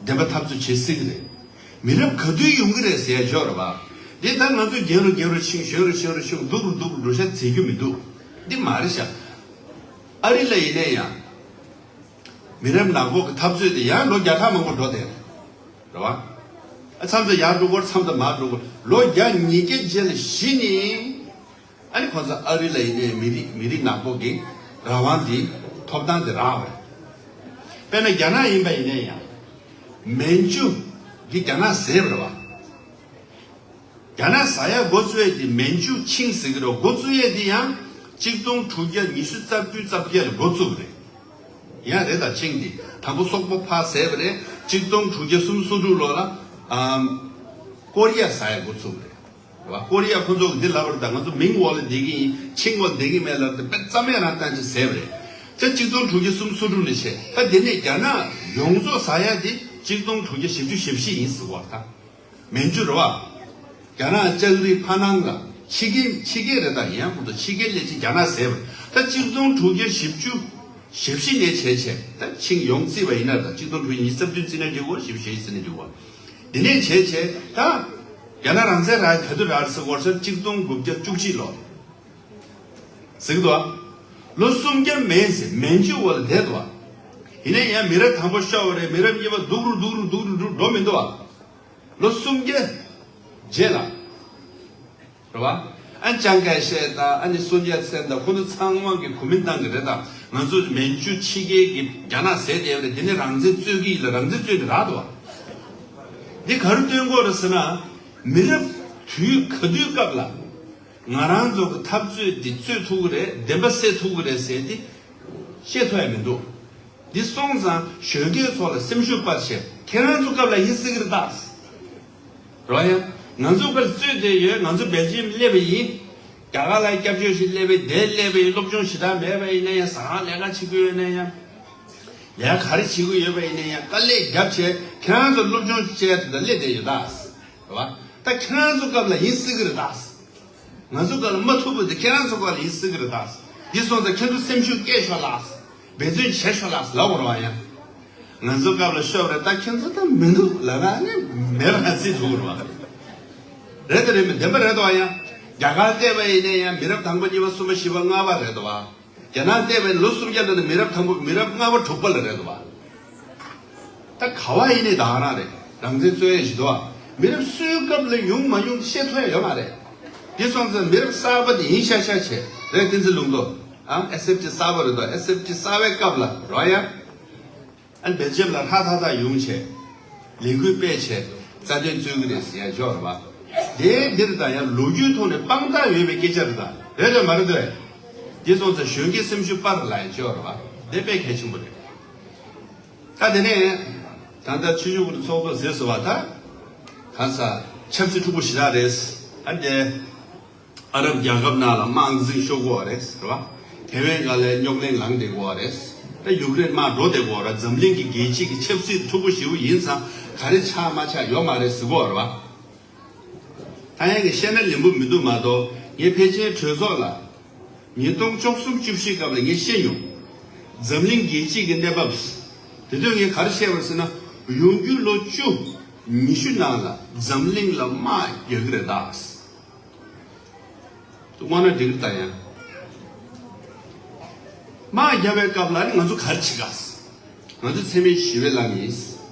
བདེན་པ་འཐབ་རྩོད་བྱེད་སྲིད་གི་རེད། མི་རབས་ག་དུས་ཡོང་གི་རེད་ཟེར་ཡ་ཞོག་རེད་བ། འདི་ད་ང་ཚོ་རྒན་རུ་རྒན་རུ་ཕྱིན། གཞོན་རུ་གཞོན་རུ་ཕྱིན། སྡུག་རུ་སྡུག་རུ་འགྲོ་ཤ་བྱེད་རྒྱུ་མི་འདུག་འདི་མ་རེད་ཤག་ཨ་རི་ལ་ཡིན་ནའི་ཡང་། མི་རབས་ནག་པོ་གི་འཐབ་རྩོད་དེ་ཡང་ལོ་བརྒྱ་ཕྲག་མང་པོ་འགྲོ་བསྡད་རེད་བ། ཨ་མཚམས་དུ་ཡར་འགྲོ་སྐོར། མཚམས་དུ་མར་འགྲོ་སྐོར། ལོ་བརྒྱ་ཉིས་བརྒྱ་རྗེས་ལ་གཞི་ནས། ཨ་ནི་ཁོང་ཚོ་ཨ་རི་ལ་ཡིན་ནའི་མི་རིགས་མི་རིགས་ནག་པོ་གི་རང་དབང་འདི་ཐོབ་ཐང་དེ་རག་པ་རེད། དཔེར་ན་རྒྱ་ནག་ཡིན་པ་ཡིན་ནའི་ཡང་། མན་ཇུ་གི་རྒྱ་ནག་ཟེར་བ་རེད་བ། རྒྱ་ནག་ཟ་ཡ་འགོ་བཙུགས་ཡས་དེ་མན་ཇུ་ཆིང་ཟེར་གི་རེད། འགོ་བཙུགས་ཡས་དེ་ཡང་གཅིག་སྟོང་དྲུག་བརྒྱ་ཉི་ཤུ་རྩ་བདུན་རྩ་བརྒྱད་ལ་འགོ་བཙུགས་རེད། ཡང་རེད་ད། ཆིང་དེ་དང་པོ་སོག་པོ་ཕར་ཟས་པ་རེད། གཅིག་སྟོང་དྲུག་བརྒྱ་སུམ་ཅུ་སོ་དྲུག་ལོ་ལ་ཨམ་ཀོ་རི་ཡ་ཟ་ཡ་འགོ་བཙུགས་རེད། རེད་བ། ཀོ་རི་ཡ་ཁོ་ཚོ་གི་འདི་ལབ་པ་རེད་ད། ང་ཚོ་མིང་འོག་ལ་བསྡད་ཀྱི་ཡིན། ཆིང་འོག་ལ་བསྡད་ཀྱི་མེད་ལབ་དེ་དཔེ་རྩ་མེད་རང་བཏང་ཅིག་ཟས་པ་རེད། ད་གཅིག་སྟོང་དྲུག་བརྒྱ་སུམ་ཅུ་སོ་དྲུག་ནས་བྱས། ད་དེ་ནས་རྒྱ་ནག་ཡོངས་རྫོགས་ཟ་ཡ་དེ་གཅིག་སྟོང་དྲུག་བརྒྱ་བཞི་བཅུ་ཞེ་བཞི་ཡིན་ཟེར་བ་ད། མན་ཇུ་རེད་བ། རྒྱ་ནག་ལྕགས་རི་ཕ་ནང་ལ་ཕྱི་རྒྱལ་ཕྱི་རྒྱལ་རེད་ད། ཡང་ཁོ་ཚོ་ཕྱི་རྒྱལ་སླེབས་ཅིག་རྒྱ་ནག་ཟས་པ་རེད། ད་གཅིག་སྟོང་དྲུག་བརྒྱ་བཞི་བཅུ་ཞེ་བཞི་ནས་བྱས་བྱས་ད་ཆིང་ཡོང་རྩིས་པ་ཡིན་ན་ད་གཅིག་སྟོང་དྲུག་བརྒྱ་ཉི་ཤུ་རྩ་བདུན་རྩིས་ན་འགྲིག་གོ། བཞི་བཅུ་ཞེ་བཞི་རྩིས་ན་འགྲིག་གོ། དེ་ནས་བྱས་བྱས་ད་རྒྱ་ནག་རང་བཙན་རག་ག་དུས་རག་ཟེར་བ་ས་གཅིག་སྟོང་དགུ་བརྒྱ་བཅུ་གཅིག་ལོ་ཟེར་གི་འདུག་ཨ། ལོ་སུམ་བརྒྱ་མན་ཟེར་མན་ཇུ་འོག་ལ་བསྡད་འདུག་ཨ། ཡིན་ན་ཡང་མི་རབས་དང་པོ་ཤོར་བ་རེད། མི་རབས་གཉིས་པ་སྡུག་རུ་སྡུག་རུ་སྡུག་རུ་འགྲོ་མི་འདུག་ཨ། ལོ་སུམ་བརྒྱ་རྗེས་ལ་རེད་བ། ཨ་ནི་ཅང་ཀའེ་ཤེ་དང་ཨ་ནི་སུན་ཡཱ་ཚེན་དང་ཁོ་ཚོ་ཚང་མ་གི་གོ་མིན་ཏང་གི་རེད་ད། ང་ཚོ་མན་ཇུ་ཕྱི་རྒྱལ་གྱི་རྒྱ་ནག་ཟས་བསྡད་པ་རེད། དེ་ནས་རང་བཙན་རྩོད་ཀྱི་ཡིན་ལ་རང་བཙན་རྩོད་ཀྱི་རག་འདུག་བ། འདི་ག་རེ་སྟོན་གྱི་ཡོད་རེད་ཟེར་ན། མི་རབས་དུས་ག་དུས་སྐབས་ལ་ང་རང་ཚོ་གི་འཐབ་རྩོད་འདི་རྩོད་ཐུབ་ཀྱི་རེད། བདེན་པ་གསལ་ཐུབ་ཀྱི་རེད་ཟེར་ཏེ་བཤད་ཐུབ་ཡ་མི་འདུག་འདི་སོང་ཙང་གཞོན་སྐྱེས་ཚོ་ལ་སེམས་ཤུགས་སྤར་བྱས། ཁྱེད་རང་ཚོ་སྐབས་ལ་ཡིན་སྲིད་ཀྱི་རེད་ད། རོ་ཡ། ང་ཚོ་སྐབས་རྩོད་བསྡད་ཡོད། ང་ཚོ་སྦེལ་ཇི་ཡམ་སླེབས་པ་ཡིན། རྒྱ་གར་ལ་སྐྱབས་བཅོལ་ཞིག་སླེབས་པ་ཡིན། དེ་སླེབས་པ་ཡིན། སློབ་སྦྱོང་ཞེ་དྲག་མེད་པ་ཡིན་ན་ཡང་། ཟ་ཁང་ལས་ཀ་བྱེད་ཀྱི་ཡོད་ན་ཡང་། ལས་ཀ་ག་རེ་བྱེད་ཀྱི་ཡོད་པ་ཡིན་ན་ཡང་། དཀའ་ལས་རྒྱབ་བྱས་ཁྱེད་རང་ཚོ་སློབ་སྦྱོང་བྱས་དེ་འདྲ་སླེབས་བསྡད་ཡོད་ད། རེད་བ། ད་ཁྱེད་རང་ཚོ་སྐབས་ལ་ཡིན་སྲིད་ཀྱི་རེད་ད། ང་ཚོ་སྐབས་ལ་མ་ཐུབ་པ་དེ་ཁྱེད་རང་ཚོ་སྐབས་ལ་ཡིན་སྲིད་ཀྱི་རེད་ད། འདི་སོང་ཙང་ཁྱེད་ཚོ་སེམས་ཤུགས་སྐྱེད་ཤོག་ལགས། འབད་བརྩོན་བྱེད་ཤོག་ལགས་ལབ་དགོས་རེད་བ་ཡ། ང་ཚོ་སྐབས་ལ་ཤོར་བ་རེད་ད། ཁྱེད་ཚོ་ད་མི་འདུག་ལབ་ན་ནི་མེད་པ་རང་སྲིད་ཐུབ་རེད་བ། རེད་དེ་རེད། མི་བདེན་པ་རེད་དོ་བ་ཡ། རྒྱ་གར་བལྟས་པ་ཡིན་ན་ཡང་མི་རབས་དང་པོ་གཉིས་པ་གསུམ་པ་བཞི་པ་ལྔ་པ་རེད་དོ་བ། རྒྱ་ནག་བལྟས་པའི་ལོ་སུམ་བརྒྱ་ལ་ནི་མི་རབས་དང་པོ་མི་རབས་ལྔ་པ་དྲུག་པ་ལ་རེད་དོ་བ། ད་ག་བ་ཡིན་ནའི་ད་ག་རང་རེད། རང་བཙན་རྩོད་ཡས་ཞིག་འདུག་ཨ། མི་རབས་སུའི་སྐབས་ལ་ཡོང་མ་ཡོང་ཤེས་ཐུབ་ཡ་ཡོད་མ་རེད། དེ་སོང་ཙང་མི་རབས་གསར་པ་དེ་ཡིན་ཤག་ཤག་བྱས་རེད། བསྟན་འཛིན་ལུང་རྟོགས་ཨ། ཨེས་ཨེཕ་ཊི་གསར་པ་རེད་དོ། ཨེས་ཨེཕ་ཊི་གསར་པའི་སྐབས་ལ་རོ་ཡ། ཨ་ནི་སྦེལ་ཇམ་ལ་ཧྲ་ཐག་ཐག་ཡོང་བྱས། ལས་འགུལ་སྤེལ་བྱས། རྩ་དོན་རྩོད་ཀྱི་རེད་ཟེར་ཡ་ཅིག་ཡོད་རེད་བ། དེ་འདིར་ད་ཡང་ལོ་རྒྱུས་ཐོག་ནས་དཔང་རྟགས་ཡོད་པའི་སྐད་ཆ་རེད་ད། རེད་དོ་མ་རེད་དོ། དེ་སོང་ཙང་གཞོན་སྐྱེས་སེམས་ཤུགས་སྤར་ལབ་ཡ་ཅིག་ཡོད་རེད་བ། དེ་དཔེ་གལ་ཆེན་པོ་རེད། ད་དེ་ནས་ད་ལྟ་ཆོས་བརྒྱུད་ཀྱི་ཚོགས་གཙོ་ཟེར་སོང་བ་ད། གང་ཟག་ཆབ་སྲིད་འཁྲུག་པོ་ཞེ་དྲག་རེད། ཨ་ནི་དེ། ཨ་རབ་རྒྱལ་ཁབ་ནང་ལ་དམག་འཛིང་ཤོར་གྱི་ཡོད་རེད་ཟེར་བ། ཐེ་ཝན་སྒང་ལ་རྙོག་གླེང་ལངས་བསྡད་ཀྱི་ཡོད་རེད། ད་ཡུཀ་རེན་དམག་འགྲོ་བསྡད་ཀྱི་ཡོད་རེད། འཛམ་གླིང་གི་རྒྱལ་སྤྱི་གི་ཆབ་སྲིད་འཁྲུག་པོ་ཞེ་པོ་ཡིན་ཙང་ག་རེ་ཆགས་མ་ཆགས་ཡོད་མ་རེད་ཟེར་གྱི་ཡོད་རེད་བ། ད་ཡང་གི་བཤད་ན་ལན་པོ་མི་འདུག་མ་གཏོགས། ངས་ཕལ་ཆེར་གྲོས་ཚོགས་ལ་ཉིས་སྟོང་བཅུ་གསུམ་བཅུ་བཞི་སྐབས་ལ་ངས་བཤད་མྱོང་། འཛམ་གླིང་རྒྱལ་སྤྱི་གི་གནས་བབ། དེ་དུས་ངས་ག་རེ་བཤད་པ་རེད་ཟེར་ན། ཡོང་རྒྱུ་ལོ་བཅུ་ཉི་ཤུ་ནང་ལ་འཛམ་གླིང་ལ་དམག་རྒྱག་གི་རེད་ད། དངོས་གནས་འགྲིག་རེད་ད་ཡང་། དམག་རྒྱག་པའི་སྐབས་ལ་ནི་ང་ཚོ་ག་རེ་བྱེད་ག། ང་ཚོ་འཚེ་མེད་ཞི་བའི་ལམ་ཡིན།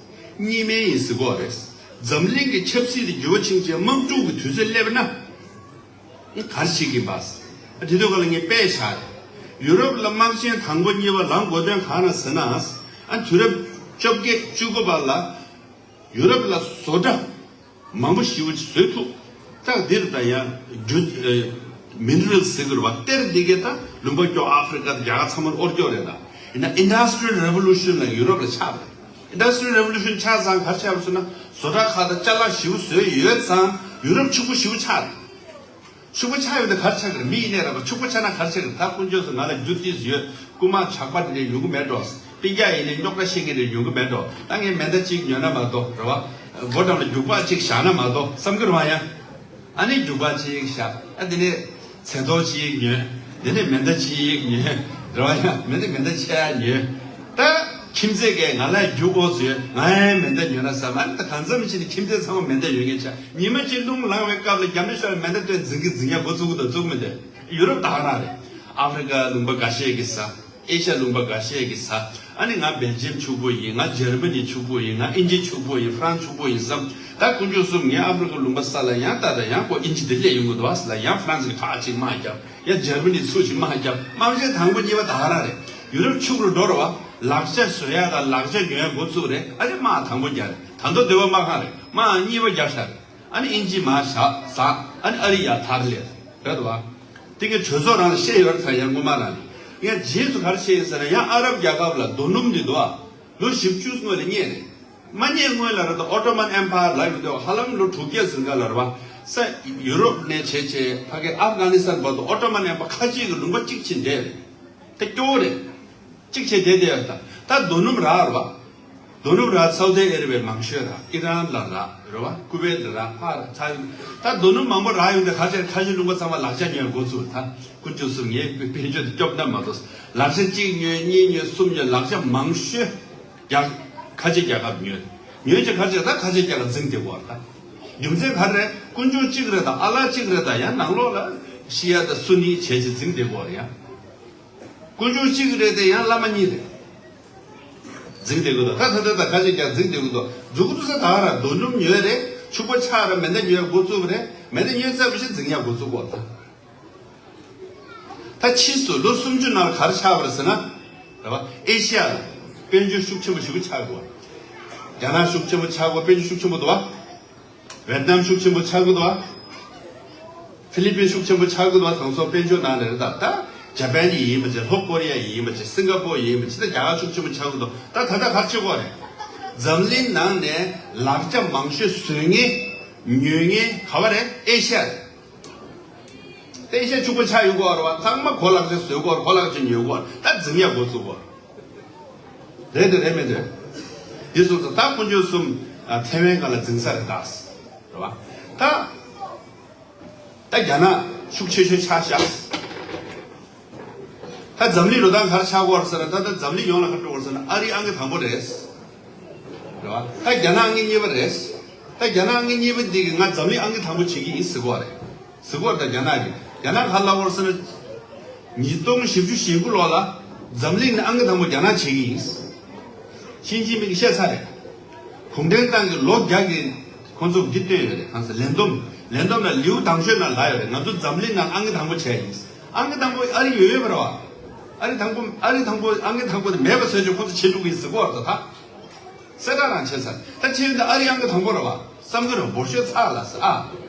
གཉིས་སྨན་ཡིན་ཟེར་གྱི་ཡོད་རེད། འཛམ་གླིང་གི་ཆབ་སྲིད་དེ་འགྱུར་བ་ཕྱིན་བྱས་དམག་འཁྲུག་གི་དུས་ཚོད་སླེབས་ན། ཨ་ག་རེ་བྱེད་ཀྱི་ཡིན་པ། ཨ་དེ་དུས་སྐབས་ལ་ངས་དཔེ་བཞག་ཡོ་རོབ་ལ་དམག་ཆེན་དང་པོ་གཉིས་པ་ལངས་དགོས་དོན་གང་རེད་ཟེར་ན། ཨ་དུས་རབས་བཅོ་བརྒྱད་བཅུ་དགུ་པ་ལ་ཡོ་རོབ་ལ་བཟོ་གྲྭ་མང་པོ་ཞེ་པོ་ཅིག་བཟོས་ཐུབ། ད་འདིར་ད་ཡང་རྒྱུ་མི་ནི་རལ་ཟེར་གྱི་རེད་བ། གཏེར་འདི་གའི་ད་ལུང་པ་སྐྱོ་ཨ་ཧྥི་རི་ཀ་དང་རྒྱ་གར་ཚང་མར་དབོར་སྐྱོ་རེད་ད། ཡིན་ན་Industrial Revolution ལ་ཡུ་རོབ་ལ་ཆགས་པ་རེད། Industrial Revolution ཆགས་ཙང་ག་རེ་ཆགས་པ་ཟེར་ན། བཟོ་གྲྭ་ཁག་དང་ཅ་ལག་ཞེ་པོ་བཟོས་ཡོད་ཙང་ཡུ་རོབ་ཕྱུག་པོ་ཞེ་པོ་ཆགས་རེད། ཕྱུག་པོ་ཆགས་ཡོད་དེ་ག་རེ་ཆགས་ཀྱི་རེད། མི་ཡིན་ནའི་རེད་པ། ཕྱུག་པོ་ཆགས་ན་ག་རེ་ཆགས་ཀྱི་རེད། ད་དཀོན་མཆོག་གསུམ་ང་ལ་རྒྱུ་ཏོག་ཙམ་ཡོད། རྐུན་མ་ཇག་པ་དེ་འདྲ་ཡོང་གི་མེད་འགྲོ། སྤུན་ཀྱག་ཡིན་ནའི་རྙོག་དྲ་བཤད་མཁན་དེ་འདྲ་ཡོང་གི་མེད་འགྲོ། ད་ངས་མེ་མདའ་གཅིག་ཉོས་ན་མ་གཏོགས་རེད་པ། སྒོ་འགྲམ་ལ་རྒྱུག་པ་གཅིག་བཞག་ན་མ་གཏོགས་བསམ་གྱི་རེད་པ་ཡ། ཨ་ནི་རྒྱུག་པ་གཅིག་བཞག་ཨ་དེ་ནས་ཚེ་ཐོག་གཅིག་ཉོས། དེ་ནས་མེ་མདའ་གཅིག་ཉོས། རེད་པ་ཡ། མེ་མདའ་མེ་མདའ་ཆེ་ཡ་ཉོས། ད་ཁྱིམ་མཚེས་ཀས་ང་ལ་རྒྱུག་འོ་ཟེར། ང་ཡང་མེ་མདའ་ཉོས་ན་བསམ། ཨ་ནི་ད་གང་འཚམ་ཕྱིན་ནས་ཁྱིམ་མཚེས་ཚང་མ་མེ་མདའ་ཉོ་མཁན་ཆགས། ཉི་མ་གཅིག་རྡུང་ལངས་པའི་སྐབས་ལ་རྒྱ་མི་ཤོར་མེ་མདའ་སྟོན་འཛིང་གི་འཛིང་ཡ་འགོ་བཙུགས་གི་འདུག་བཙུགས་མི་འདུག་ཡུ་རོབ་ད་ག་རང་རེད། ཨ་ཧྥི་རི་ཀ་ལུང་པ་འགའ་ཤས་ཀྱི་ས། ཨེ་ཤ་ལུང་པ་འགའ་ཤས་ཀྱི་ས། ཨ་ནི་ང་སྦེལ་ཇམ་ཕྱུག་པོ་ཡིན། ང་འཇར་མ་ནི་ཕྱུག་པོ་ཡིན། ང་དབྱིན་ཇི་ཕྱུག་པོ་ཡིན། ཧྥ་རན་སི་ཕྱུག་པོ་ཡིན་བསམ། ད་དཀོན་མཆོག་གསུམ་ངའི་ཨ་ཧྥི་རི་ཀ་ལུང་པ་ས་ལ་ཡང་ད་ད་ཡང་ཁོ་དབྱིན་ཇི་དེ་སླེབས་ཡོང་གི་འདུག་བ། ས་ལ་ཡང་ཧྥ་རན་སི་གི་ཁག་ཅིག་དམག་བརྒྱབ། ཡང་འཇར་མ་ནི་ཚུར་ཅིག་དམག་བརྒྱབ། དམག་ཆེན་དང་པོ་གཉིས་པ་ད་ག་རང་རེད། ཡུ་རོབ་ཕྱུག་རུ་འགྲོ་རེད་བ། ལག་ཆ་བཟོ་ཡ་དང་ལག་ཆ་ཉོ་ཡ་འགོ་བཙུགས་རེད། ཨ་ནི་དམག་དང་པོ་རྒྱག་རེད། ད་མདོ་སྡེ་བ་དམག་ཁང་རེད། དམག་གཉིས་པ་རྒྱག་ཤག་རེད། ཨ་ནི་ཨིན་ཇི་མར་བཞག་ཟ། ཨ་ནི་ཨ་རི་ཡར་ཐར་ལེར་རེད་བ། དེ་གའི་གྲོས་ཚོགས་རང་ལ་བཤད་ཡོད་རེད་ད། ཡང་སྔོན་མ་རང་ལ་ཡང་རྗེས་སུ་ག་རེ་བཤད་ཡིན་ཟེར་ན། ཡང་ཨ་རབ་རྒྱལ་ཁབ་ལ་རྡོ་སྣུམ་འདི་འདུག་ཨ། ལོ་བཞི་བཅུ་སྔོན་ལ་རྙེད་རེད། མ་རྙེད་སྔོན་ལ་རེད་ད། ཨོ་ཏོ་མན་ཨེམ་པ་ཡར་ལབ་ཡོད་དེ། ཧ་ལམ་ལོ་དྲུག་བརྒྱ་ཟིན་ག་ལ་རེད་བ། ས་ཡུ་རོབ་ནས་བྱས་བྱས་ཕ་གི་ཨབ་གྷ་ནི་སི་ཐན་བར་དུ་ཨོ་ཏོ་མན་ཨེམ་པ་ཁ་ཅིག་གི་ལུང་པ་གཅིག་ཕྱིན་བསྡད་རེད། ད་སྐྱོ་བོ་རེད། གཅིག་བྱས་བསྡད་བསྡད་ཡོད་ད། ད་རྡོ་སྣུམ་རག་རེད་བ། རྡོ་སྣུམ་རག་སའུ་ཏི་ཨ་རེ་བྷི་ཡ་མང་ཤོས་རག་ཨི་རན་ལ་རག་རེད་བ། ཀུ་ཝེད་ལ་རག་ཕར་ཚར་ཡོང་། ད་རྡོ་སྣུམ་མང་པོ་རག་ཡོང་དུས་ག་ཚད་ཁ་ཤས་ལུང་པ་ཚང་མ་ལག་ཆ་ཉོས་འགོ་བཙུགས་ད། དཀོན་མཆོག་གསུམ་ངའི་དཔལ་འབྱོར་དེ་སྐྱོབ་ན་མ་གཏོགས། ལག་ཆ་གཅིག་ཉོས་གཉིས་ཉོས་གསུམ་ཉོས་ལག་ཆ་མང་ཤོས་རྒྱ་ཁ་ཆེ་རྒྱལ་ཁབ་ཉོས། ཉོས་ཀྱི་ག་ཚད་ད་ཁ་ཆེ་རྒྱལ་ཁབ་འཛིང་བསྡད་ཀྱི་ཡོད་རེད་ད། རྒྱུ་མཚན་ག་རེ་རེད། དཀོན་མཆོག་གཅིག་རེད་ད། ཨ་ལ་གཅིག་རེད་ད། ཡང་ནང་ལོགས་ལ་ཤི་ཡ་དང་སུ་ནི་བྱས་བྱས་འཛིང་བསྡད་ཀྱི་ཡོད་རེད་ཡ། དཀོན་མཆོག་གཅིག་རེད་དེ་ཡང་བླ་མ་གཉིས་རེད། འཛིང་བསྡད་ཀྱི་འདུག་ད་ད་ད་ད་ག་ཅིག་ཀྱང་འཛིང་བསྡད་ཀྱི་འདུག་འཛུགས་འདུག་ས་ད་ར་རྡོ་སྣུམ་ཉོས་རེད། ཕྱུག་པོ་ཆགས་ར་མེ་མདའ་ཉོས་འགོ་བཙུགས་པ་རེད། མེ་མདའ་ཉོས་ཚར་བ་ཞིག་འཛིང་ཡག་འགོ་བཙུགས་པ་རེད། ད་ཕྱིས་སུ་ལོ་སུམ་ཅུ་ནང་ག་རེ་ཆགས་པ་རེད་ཟེར་ན། རེད་བ། ཨེ་ཤི་ཡ་ལ་དཔལ་འབྱོར་ཤུགས་ཆེན་པོ་ཞིག་ཆགས་དགོས། རྒྱ་ནག་ཤུགས་ཆེན་པོ་ཆགས་དགོས། དཔལ་འབྱོར་ཤུགས་ཆེན་པོ་འདུག་བ། ཝེད་ནམ་ཤུགས་ཆེན་པོ་ཆགས་ཀྱི་འདུག་བ། ཧྥི་ལི་པིན་ཤུགས་ཆེན་པོ་ཆགས་ཀྱི་འདུག་བ། དེང་སང་དཔལ་འབྱོར་ནང་ནས་རེད་ད། ད་ཇ་པན་ཡིན་པ་བྱས། ལྷོ་ཀོ་རི་ཡ་ཡིན་པ་བྱས། སིང་ག་པོར་ཡིན་པ་བྱས། ད་རྒྱ་གར་ཤུགས་ཆེན་པོ་ཆགས་ཀྱི་འདུག་ད་ད་ལྟ་ག་རེ་བྱེད་དགོས་རེད། འཛམ་གླིང་ནང་ནས་ལག་ཆ་མང་ཤོས་བཟོ་མཁན་ཉོ་མཁན་ག་བ་རེད། ཨེ་ཤ་ཡ་རེད། ཨེ་ཤ་ཡ་ཕྱུག་པོ་ཆགས་ཡོང་གི་ཡོད་རེད་བ། ཚང་མ་གོ་ལག་ཆ་བཟོ་གི་ཡོད་རེད། གོ་ལག་ཆ་ཉོ་གི་ཡོད་རེད། ད་འཛིང་ཡག་འགོ་བཙུགས་གི་ཡོད་རེད། རེད་འདུག་རེད་མི་འདུག་འདི་སོང་ཙང་ད་དཀོན་མཆོག་གསུམ་ཨ་ཐའེ་ཝན་སྒང་ལ་འཛིང་ས་རེད་ད། རེད་བ། ད་ད་རྒྱ་ནག་ཤུགས་ཆེ་ཤོས་ཆགས་ཤག་ད་འཛམ་གླིང་འགྲོ་སྟངས་ག་རེ་ཆགས་ཀྱི་ཡོད་རེད་ཟེར་ན། ད་ད་འཛམ་གླིང་ཡོངས་ལ་ག་རེ་འགྲོ་གི་ཡོད་རེད་ཟེར་ན། ཨ་རི་ཨང་ཀི་དང་པོ་རེད། རེད་བ། ད་རྒྱ་ནག་ཨང་ཀི་གཉིས་པ་རེད། ད་རྒྱ་ནག་ཨང་ཀི་གཉིས་པ་འདི་གིས་ང་འཛམ་གླིང་ཨང་ཀི་དང་པོ་བྱེད་ཀྱི་ཡིན་ཟེར་གྱི་ཡོད་རེད། ཟེར་གྱི་ཡོད་རེད། ད་རྒྱ་ནག་གིས། རྒྱ་ནག་ག་རེ་ལབ་ཀྱི་ཡོད་རེད་ཟེར་ན། ཉིས་སྟོང་བཞི་བཅུ་ཞེ་དགུ་ལོ་ལ་འཛམ་གླིང་ནས་ཨང་ཀི་དང་པོ་རྒྱ་ནག་བྱེད་ཀྱི་ཡིན། ཞི་ཅིན་ཕིང་གིས་བཤད་ཚར་རེད། གུང་ཁྲན་ཏང་གིས་ལོ་བརྒྱ་གི་ཁོང་ཚོ་འདི་བཏོན་ཡོད་རེད། གང་ཟེར། ལས་བསྡོམས། ལས་བསྡོམས་ལ་ལེའུ་དང་ཤོས་ནང་ལབ་ཡོད་རེད། ང་ཚོ་འཛམ་གླིང་ནང་ཨང་ཀི་དང་པོ་བྱས་ཡིན། ཨང་ཀི་དང་པོ་ཨ་རི་ཡོད་ཡོད་པ་རེད་བ། ཨ་རི་དང་པོ། ཨ་རི་དང་པོ། ཨང་ཀི་དང་པོ་དེ་མེད་པ་བཟོས་བྱས་ཁོང་ཚོ་བྱེད་འགྲོ་གི་ཡིན་ཟེར་གྱི་ཡོད་རེད་ད། གསལ་བསྒྲགས་རང་བྱས་ཚར། ད་ཁྱེད་འདི་ཨ་རི་ཨང་ཀི་དང་པོ་རེད་བ། བསམ་གྱི་རེད། འབོར་ཤོག་ཚར་ལ་ཟེར་ཨ།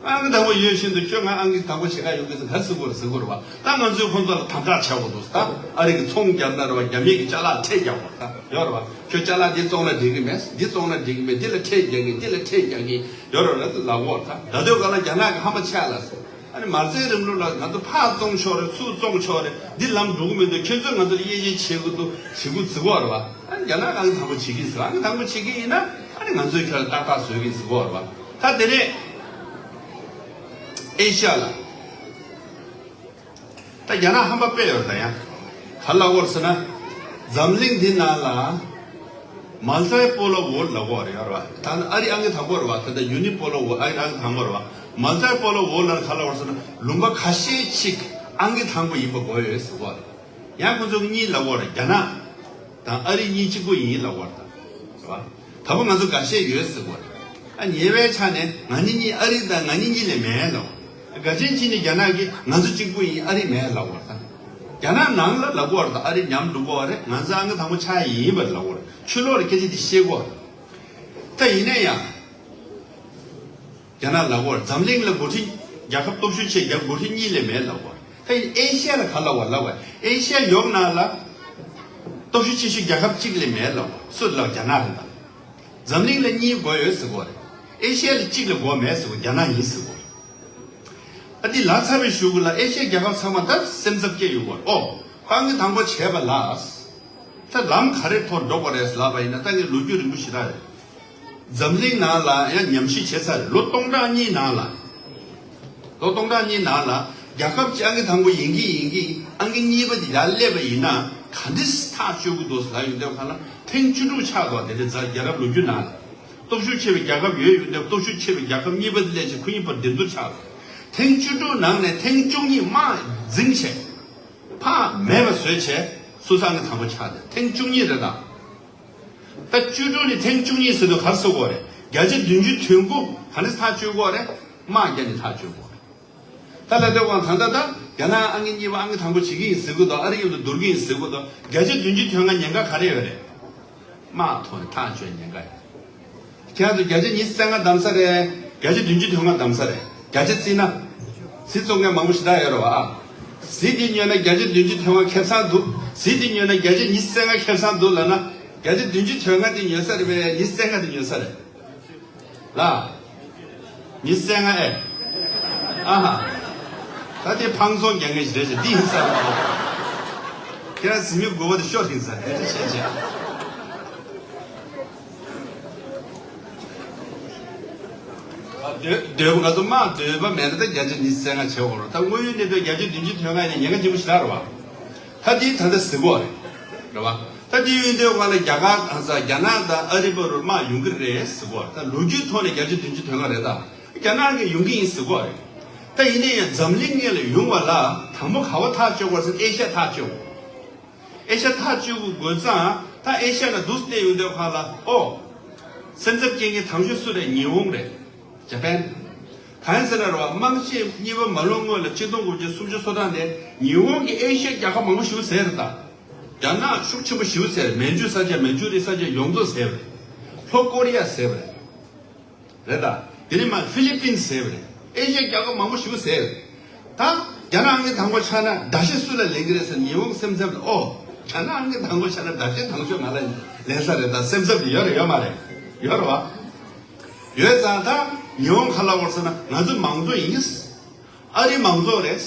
ཨང་ཀི་དང་པོ་ཡོད་བཞིན་དུ་ཁྱོད་ང་ཨང་ཀི་དང་པོ་བྱེད་ག་ཡོང་གི་ཟེར་ག་རེ་ཟེར་གྱི་ཡོད་རེད་ཟེར་གྱི་ཡོད་རེད་བ། ད་ང་ཚོས་ཁོང་ཚོ་ལ་དམ་དྲག་བྱ་དགོས་འདུག་ད་ཨ་རི་གིས་ཚོང་རྒྱག་ན་རེད་བ། རྒྱ་མི་གིས་ཅ་ལག་ཁྲལ་རྒྱག་དགོས་ད་ཡོད་རེད་བ། ཁྱོད་ཅ་ལག་འདི་བཙོང་ན་འགྲིག་གི་མེད། འདི་བཙོང་ན་འགྲིག་གི་མེད། འདི་ལ་ཁྲལ་རྒྱག་གི། འདི་ལ་ཁྲལ་རྒྱག་གི་ཡོད་རེད་ལབ་ཀྱི་ཡོད་རེད། ད་དུང་ག་ལ་རྒྱ་ནག་གིས་ཧམ་པ་ཆེ་ལ་ཟེར། ཨ་ནི་མ་རྩའི་རིང་ལུགས་ལ་ང་ཚོ་ཕར་བཙོང་ཆོག་རེད། ཚུར་བཙོང་ཆོག་རེད། འདི་ལམ་འགྲོ་གི་མི་འདུག་ཁྱོད་ཚོས་ང་ཚོ་ལ་དབྱེ་འབྱེད་བྱེད་དགོས་འདུག་བྱེད་དགོས་ཟེར་གྱི་ཡོད་རེད་བ། ཨ་ནི་རྒྱ་ནག་ཨང་ཀི་དང་པོ་བྱེད་ཀྱི་ཡིན་ཟེར། ཨང་ཀི་དང་པོ་བྱེད་ཀྱི་ཡིན་ན་ཨ་ནི་ང་ཚོས་ཁྱོད་ལ་ཏག་ཏག་བཟོ་གི་ཡིན་ཟེར་གྱི་ཡོད་རེད་བ། ད་དེ་ནས་ཨེ་ཤ་ཡ་ལ། ད་རྒྱ་ནག་ཧམ་པ་དཔེ་ཡོད་རེད་ད། ཡང་ག་རེ་ལབ་ཀྱི་ཡོད་རེད་ཟེར་ན། འཛམ་གླིང་འདི་ནང་ལ་མལ་ཊི་པོ་ལར་ཝོར་ལྡི་ལབ་ཀྱི་ཡོད་རེད་བ། ད་ཨ་རི་ཨང་ཀི་དང་པོ་རེད་བ། ད་ལྟ་ཡུ་ནི་པོ་ལར་ཝོར་ལྡི། ཨ་རི་ཨང་ཀི་དང་པོ་རེད་བ། མལ་ཊི་པོ་ལར་ཝོར་ལྡི་ལབ་ན་ག་རེ་ལབ་ཀྱི་ཡོད་རེད་ཟེར་ན། ལུང་པ་ཁ་ཤས་ཅིག་ཨང་ཀི་དང་པོ་ཡིན་པ་དགོས་ཡོད་ཟེར་གྱི་ཡོད་རེད། ཡང་ཁོ་ཚོ་གཉིས་ལབ་ཀྱི་ཡོད་རེད། རྒྱ་ནག་དང་ཨ་རི་གཉིས་གཅིག་པུ་ཡིན་ལབ་ཀྱི་ཡོད་རེད་ད། རེད་བ། དང་པོ་ང་ཚོ་འགའ་ཤས་ཡོད་ཟེར་གྱི་ཡོད་རེད། ཨ་ཉེ་བའི་ཆ་ནས་ང་གཉིས་གཉིས། ཨ་རི་དང་ང་གཉིས་གཉིས་ལས་མེད་ལབ། འགའ་ཅན་གཅིག་ནས་རྒྱ་ནག་གིས་ང་ཚོ་གཅིག་པུ་ཡིན། ཨ་རི་མེད་ལབ་ཀྱི་ཡོད་རེད་ད། རྒྱ་ནག་ནང་ལ་ལབ་ཀྱི་ཡོད་རེད་ད། ཨ་རི་ཉམས་འགྲོ་གི་ཡོད་རེད། ང་ཚོ་ཨང་ཀི་དང་པོ་ཆགས་ཡིན་པ་ལབ་ཀྱི་ཡོད་རེད། ཕྱི་ལོགས་ལ་སྐད་ཆ་འདི་བཤད་ཀྱི་ཡོད་རེད། ད་ཡིན་ན་ཡང་། རྒྱ་ནག་ལབ་ཀྱི་ཡོད་རེད། འཛམ་གླིང་ལ་འགོ་ཁྲིད། རྒྱལ་ཁབ་སྟོབས་ཤུགས་ཆེ་རྒྱ། འགོ་ཁྲིད་གཉིས་ལས་མེད་ལབ་ཀྱི་ཡོད་རེད། ད་ཡིན་ཨེ་ཤ་ཡ་ལ་ག་རེ་ལབ་ཀྱི་ཡོད་རེད་ལབ་ཀྱི་ཡོད་རེད། ཨེ་ཤ་ཡ་ཡོངས་ནང་ལ་སྟོབས་ཤུགས་ཆེ་ཤོས་རྒྱལ་ཁབ་གཅིག་ལས་མེད་ལབ་ཀྱི་ཡོད་རེད། སུ་ལབ། རྒྱ་ནག་རེད་ད། འཛམ་གླིང་ལ་གཉིས་དགོས་ཡོད་ཟེར་གྱི་ཡོད་རེད། ཨེ་ཤ་ཡ་ལ་གཅིག་ལས་དགོས་མེད་ཟེར་གྱི་ཡོད་རེད། རྒྱ་ནག་ཡིན་ཟེར་གྱི་ཡོད་རེད། ཨ་འདི་ལབ་ཚར་བའི་གཞུག་གུ་ལ་ཨེ་ཤ་ཡའི་རྒྱལ་ཁབ་ཚང་མ་ད་སེམས་འཚབ་སྐྱེས་ཡོང་གི་ཡོད་རེད། ཨོ། ཁོ་ཨང་ཀི་དང་པོ་བྱས་པ་ལ། ད་ལམ་ག་རེ་ཐོག་འགྲོ་དགོས་རེད་ལབ་པ་ཡིན་ན། ད་ངས་ལོ་རྒྱུས་རིང་པོ་ཞེ་དྲག་རེད། འཛམ་གླིང་ནང་ལ་ཡང་ཉམས་ཞིབ་བྱས་ཚར་རེད། ལོ་སྟོང་ཕྲག་གཉིས་ནང་ལ། ལོ་སྟོང་ཕྲག་གཉིས་ནང་ལ་རྒྱལ་ཁབ་ཅིག་ཨང་ཀི་དང་པོ་ཡིན་གྱི་ཡིན་གྱི། ཨང་ཀི་གཉིས་པ་དེ་ཡར་སླེབས་པ་ཡིན་ན་ག་འདྲས་ཐག་གཅོད་ཀྱི་འདུག་ལབ་ཡོང་དུས་སྒང་ལ། ཐེངས་བཅུ་དྲུག་ཆགས་འདུག་དེ་འདྲའི་རྒྱལ་རབས་ལོ་རྒྱུས་ནང་ལ། སྟོབས་ཤུགས་ཆེ་བའི་རྒྱལ་ཁབ་ཡོད་ཡོང་དུས། སྟོབས་ཤུགས་ཆེ་བའི་རྒྱལ་ཁབ་གཉིས་པ་དེ་སླེབས་བྱས་ཁོ་གཉིས་བར་འགྲན་བསྡུར་ཆགས་འདུག་ཐེངས་བཅུ་དྲུག་ནང་ནས་ཐེངས་བཅུ་གཉིས་དམག་འཛིང་བྱས། ཕར་མེད་པ་བཟོས་བྱས་སུ་ཚོ་ཨང་ཀི་དང་པོ་ཆགས་ཏེ། ཐེངས་བཅུ་གཉིས་རེད་ད། ད་བཅུ་དྲུག་ནས་ཐེངས་བཅུ་གཉིས་ཟེར་དུས་ག་རེ་ཟེར་དགོས་རེད། བརྒྱ་ཆ་བདུན་ཅུ་དོན་དགུ་ག་ནས་ཐག་གཅོད་དགོས་རེད། དམག་བརྒྱབ་ནས་ཐག་གཅོད་དགོས་རེད། ད་ལྟ་དེ་དབང་ད་ལྟ་ད་རྒྱ་ནག་ཨང་ཀི་གཉིས་པ་ཨང་ཀི་དང་པོ་བྱེད་ཀྱི་ཡིན་ཟེར་གྱི་འདུག་ཨ་རི་མཉམ་དུ་བསྡུར་གྱི་ཡིན་ཟེར་གྱི་འདུག་བརྒྱ་ཆ་བདུན་ཅུ་དོན་ལྔ་ཉེན་ཁ་ག་རེ་ཡོད་རེད། དམག་ཐོག་ནས་ཐག་གཅོད་ཉེན་ཁ་ཡོད། ཁྱེད་ཚོ་བརྒྱ་ཆ་ཉི་ཤུ་རྩ་ལྔ་བདམས་ས་རེད། བརྒྱ་ཆ་བདུན་ཅུ་དོན་ལྔ་བདམས་ས་རེད། བརྒྱ་ཆ་བརྩིས་ན། གཟི་བཙོང་མཁན་མང་པོ་ཞེ་དྲག་ཡོད་རེད་བ། གཟི་དེ་ཉོས་ན་བརྒྱ་ཆ་བདུན་ཅུ་དོན་ལྔ་ཁེ་བཟང་འདུག་གཟི་དེ་ཉོས་ན་བརྒྱ་ཆ་ཉི་ཤུ་རྩ་ལྔ་ཁེ་བཟང་འདུག་ལབ་ན། བརྒྱ་ཆ་བདུན་ཅུ་དོན་ལྔ་དེ་ཉོས་ས་རེད་པས། ཉི་ཤུ་རྩ་ལྔ་དེ་ཉོས་ས་རེད། ལ། ཉི་ཤུ་རྩ་ལྔ་ཨེ། ཨ་ཧ། ད་དེ་ཕངས་ཚོང་རྒྱག་མཁན་ཞིག་རེད་ཤག་འདི་ཡིན་ས་རེད། ཁྱེད་རང་གཟི་མིག་དགུ་པ་དེ་ཤོར་ཡིན་ས་རེད། དེ་འདྲ་བྱས་བྱས། འདོད་འདོད་པ། ང་ཚོ་དམག་འདོད་པ་མེད་ན་ད་བརྒྱ་ཆ་ཉི་ཤུ་རྩ་ལྔ་བྱེད་དགོས་རེད། ད་དངོས་ཡོད་གནས་ཚུལ་བརྒྱ་ཆ་བདུན་ཅུ་དོན་ལྔ་ཡིན་ན་ཉེན་ཁ་ཆེན་པོ་ཞེ་དྲག་རེད་བ། ད་དེའི་ད་ལྟ་གཟིགས་དགོས་རེད། རེད་བ། ད་དེ་ཡོད་དུས་སྒང་ལ་རྒྱ་གར་དང་ས་རྒྱ་ནག་དང་ཨ་རི་བར་དུ་དམག་ཡོང་གི་རེད་གཟིགས་དགོས་རེད། ད་ལོ་རྒྱུས་ཐོག་ནས་བརྒྱ་ཆ་བདུན་ཅུ་དོན་ལྔ་རེད། ད་རྒྱ་ནག་གིས་ཡོང་གི་ཡིན་གཟིགས་དགོས་རེད། ད་ཡིན་ན་ཡང་འཛམ་གླིང་སྔོན་ལ་ཡོང་བ་ལ་དང་པོ་ག་པར་ཐག་གཅོད་དགོས་ཟེར་ན་ཨེ་ཤ་ཡ་ཐག་གཅོད་དགོས། ཨེ་ཤ་ཡ་ཐག་གཅོད་དགོས་ཙང་ད་ཨེ་ཤ་ཡ་ནང་འདུག་སེ་བལྟས་ཡོང་དུས་སྒང་ལ། ཨོ། སེམས་འཚབ་སྐྱེ་མཁན་དང་ཤོས་སུ་རེད། ཉི་ཧོང་རེད། ཇ་པན། གང་ཡིན་ཟེར་ན་རེད་བ། དམག་ཆེན་གཉིས་པ་མ་ལངས་སྔོན་ལ་ཆིག་སྟོང་དགུ་བརྒྱ་སུམ་ཅུ་སོ་གྲངས་ནས་ཉི་ཧོང་གིས་ཨེ་ཤ་ཡའི་རྒྱལ་ཁབ་མང་པོ་ཞེ་པོ་བཟས་རེད་ད། རྒྱ་ནག་ཤུགས་ཆེན་པོ་ཞེ་པོ་བཟས་རེད། མན་ཇུ་ས་ཆ་མན་ཇུ་རི་ས་ཆ་ཡོངས་རྫོགས་བཟས་པ་རེད། ལྷོ་ཀོ་རི་ཡ་བཟས་པ་རེད། རེད་ད། དེ་ནས་མར་ཧྥི་ལི་པིན་བཟས་པ་རེད། ཨེ་ཤ་ཡའི་རྒྱལ་ཁབ་མང་པོ་ཞེ་པོ་བཟས་རེད། ད་རྒྱ་ནག་ཨང་ཀི་དང་པོ་ཆགས་ན་ཟླ་ཤས་སུ་ལ་ལེན་གི་རེད་ཟེར་ཉི་ཧོང་སེམས་འཚབ་ལ། ཨོ། རྒྱ་ནག་ཨང་ཀི་དང་པོ་ཆགས་ན་ཟླ་ཤས་དང་ཤོས་ང་ལ་ལེན་ས་རེད། ད་སེམས་འཚབ་དེ་ཡོད་རེད་ཡོད་མ་རེད། ཡོད་རེད་བ། ཡོད་ཙང་ད་ཉི་ཧོང་ག་རེ་ལབ་དགོས་རེད་ཟེར་ན། ང་ཚོ་མང་གཙོ་ཡིན། ཨ་རི་མང་གཙོ་རེད།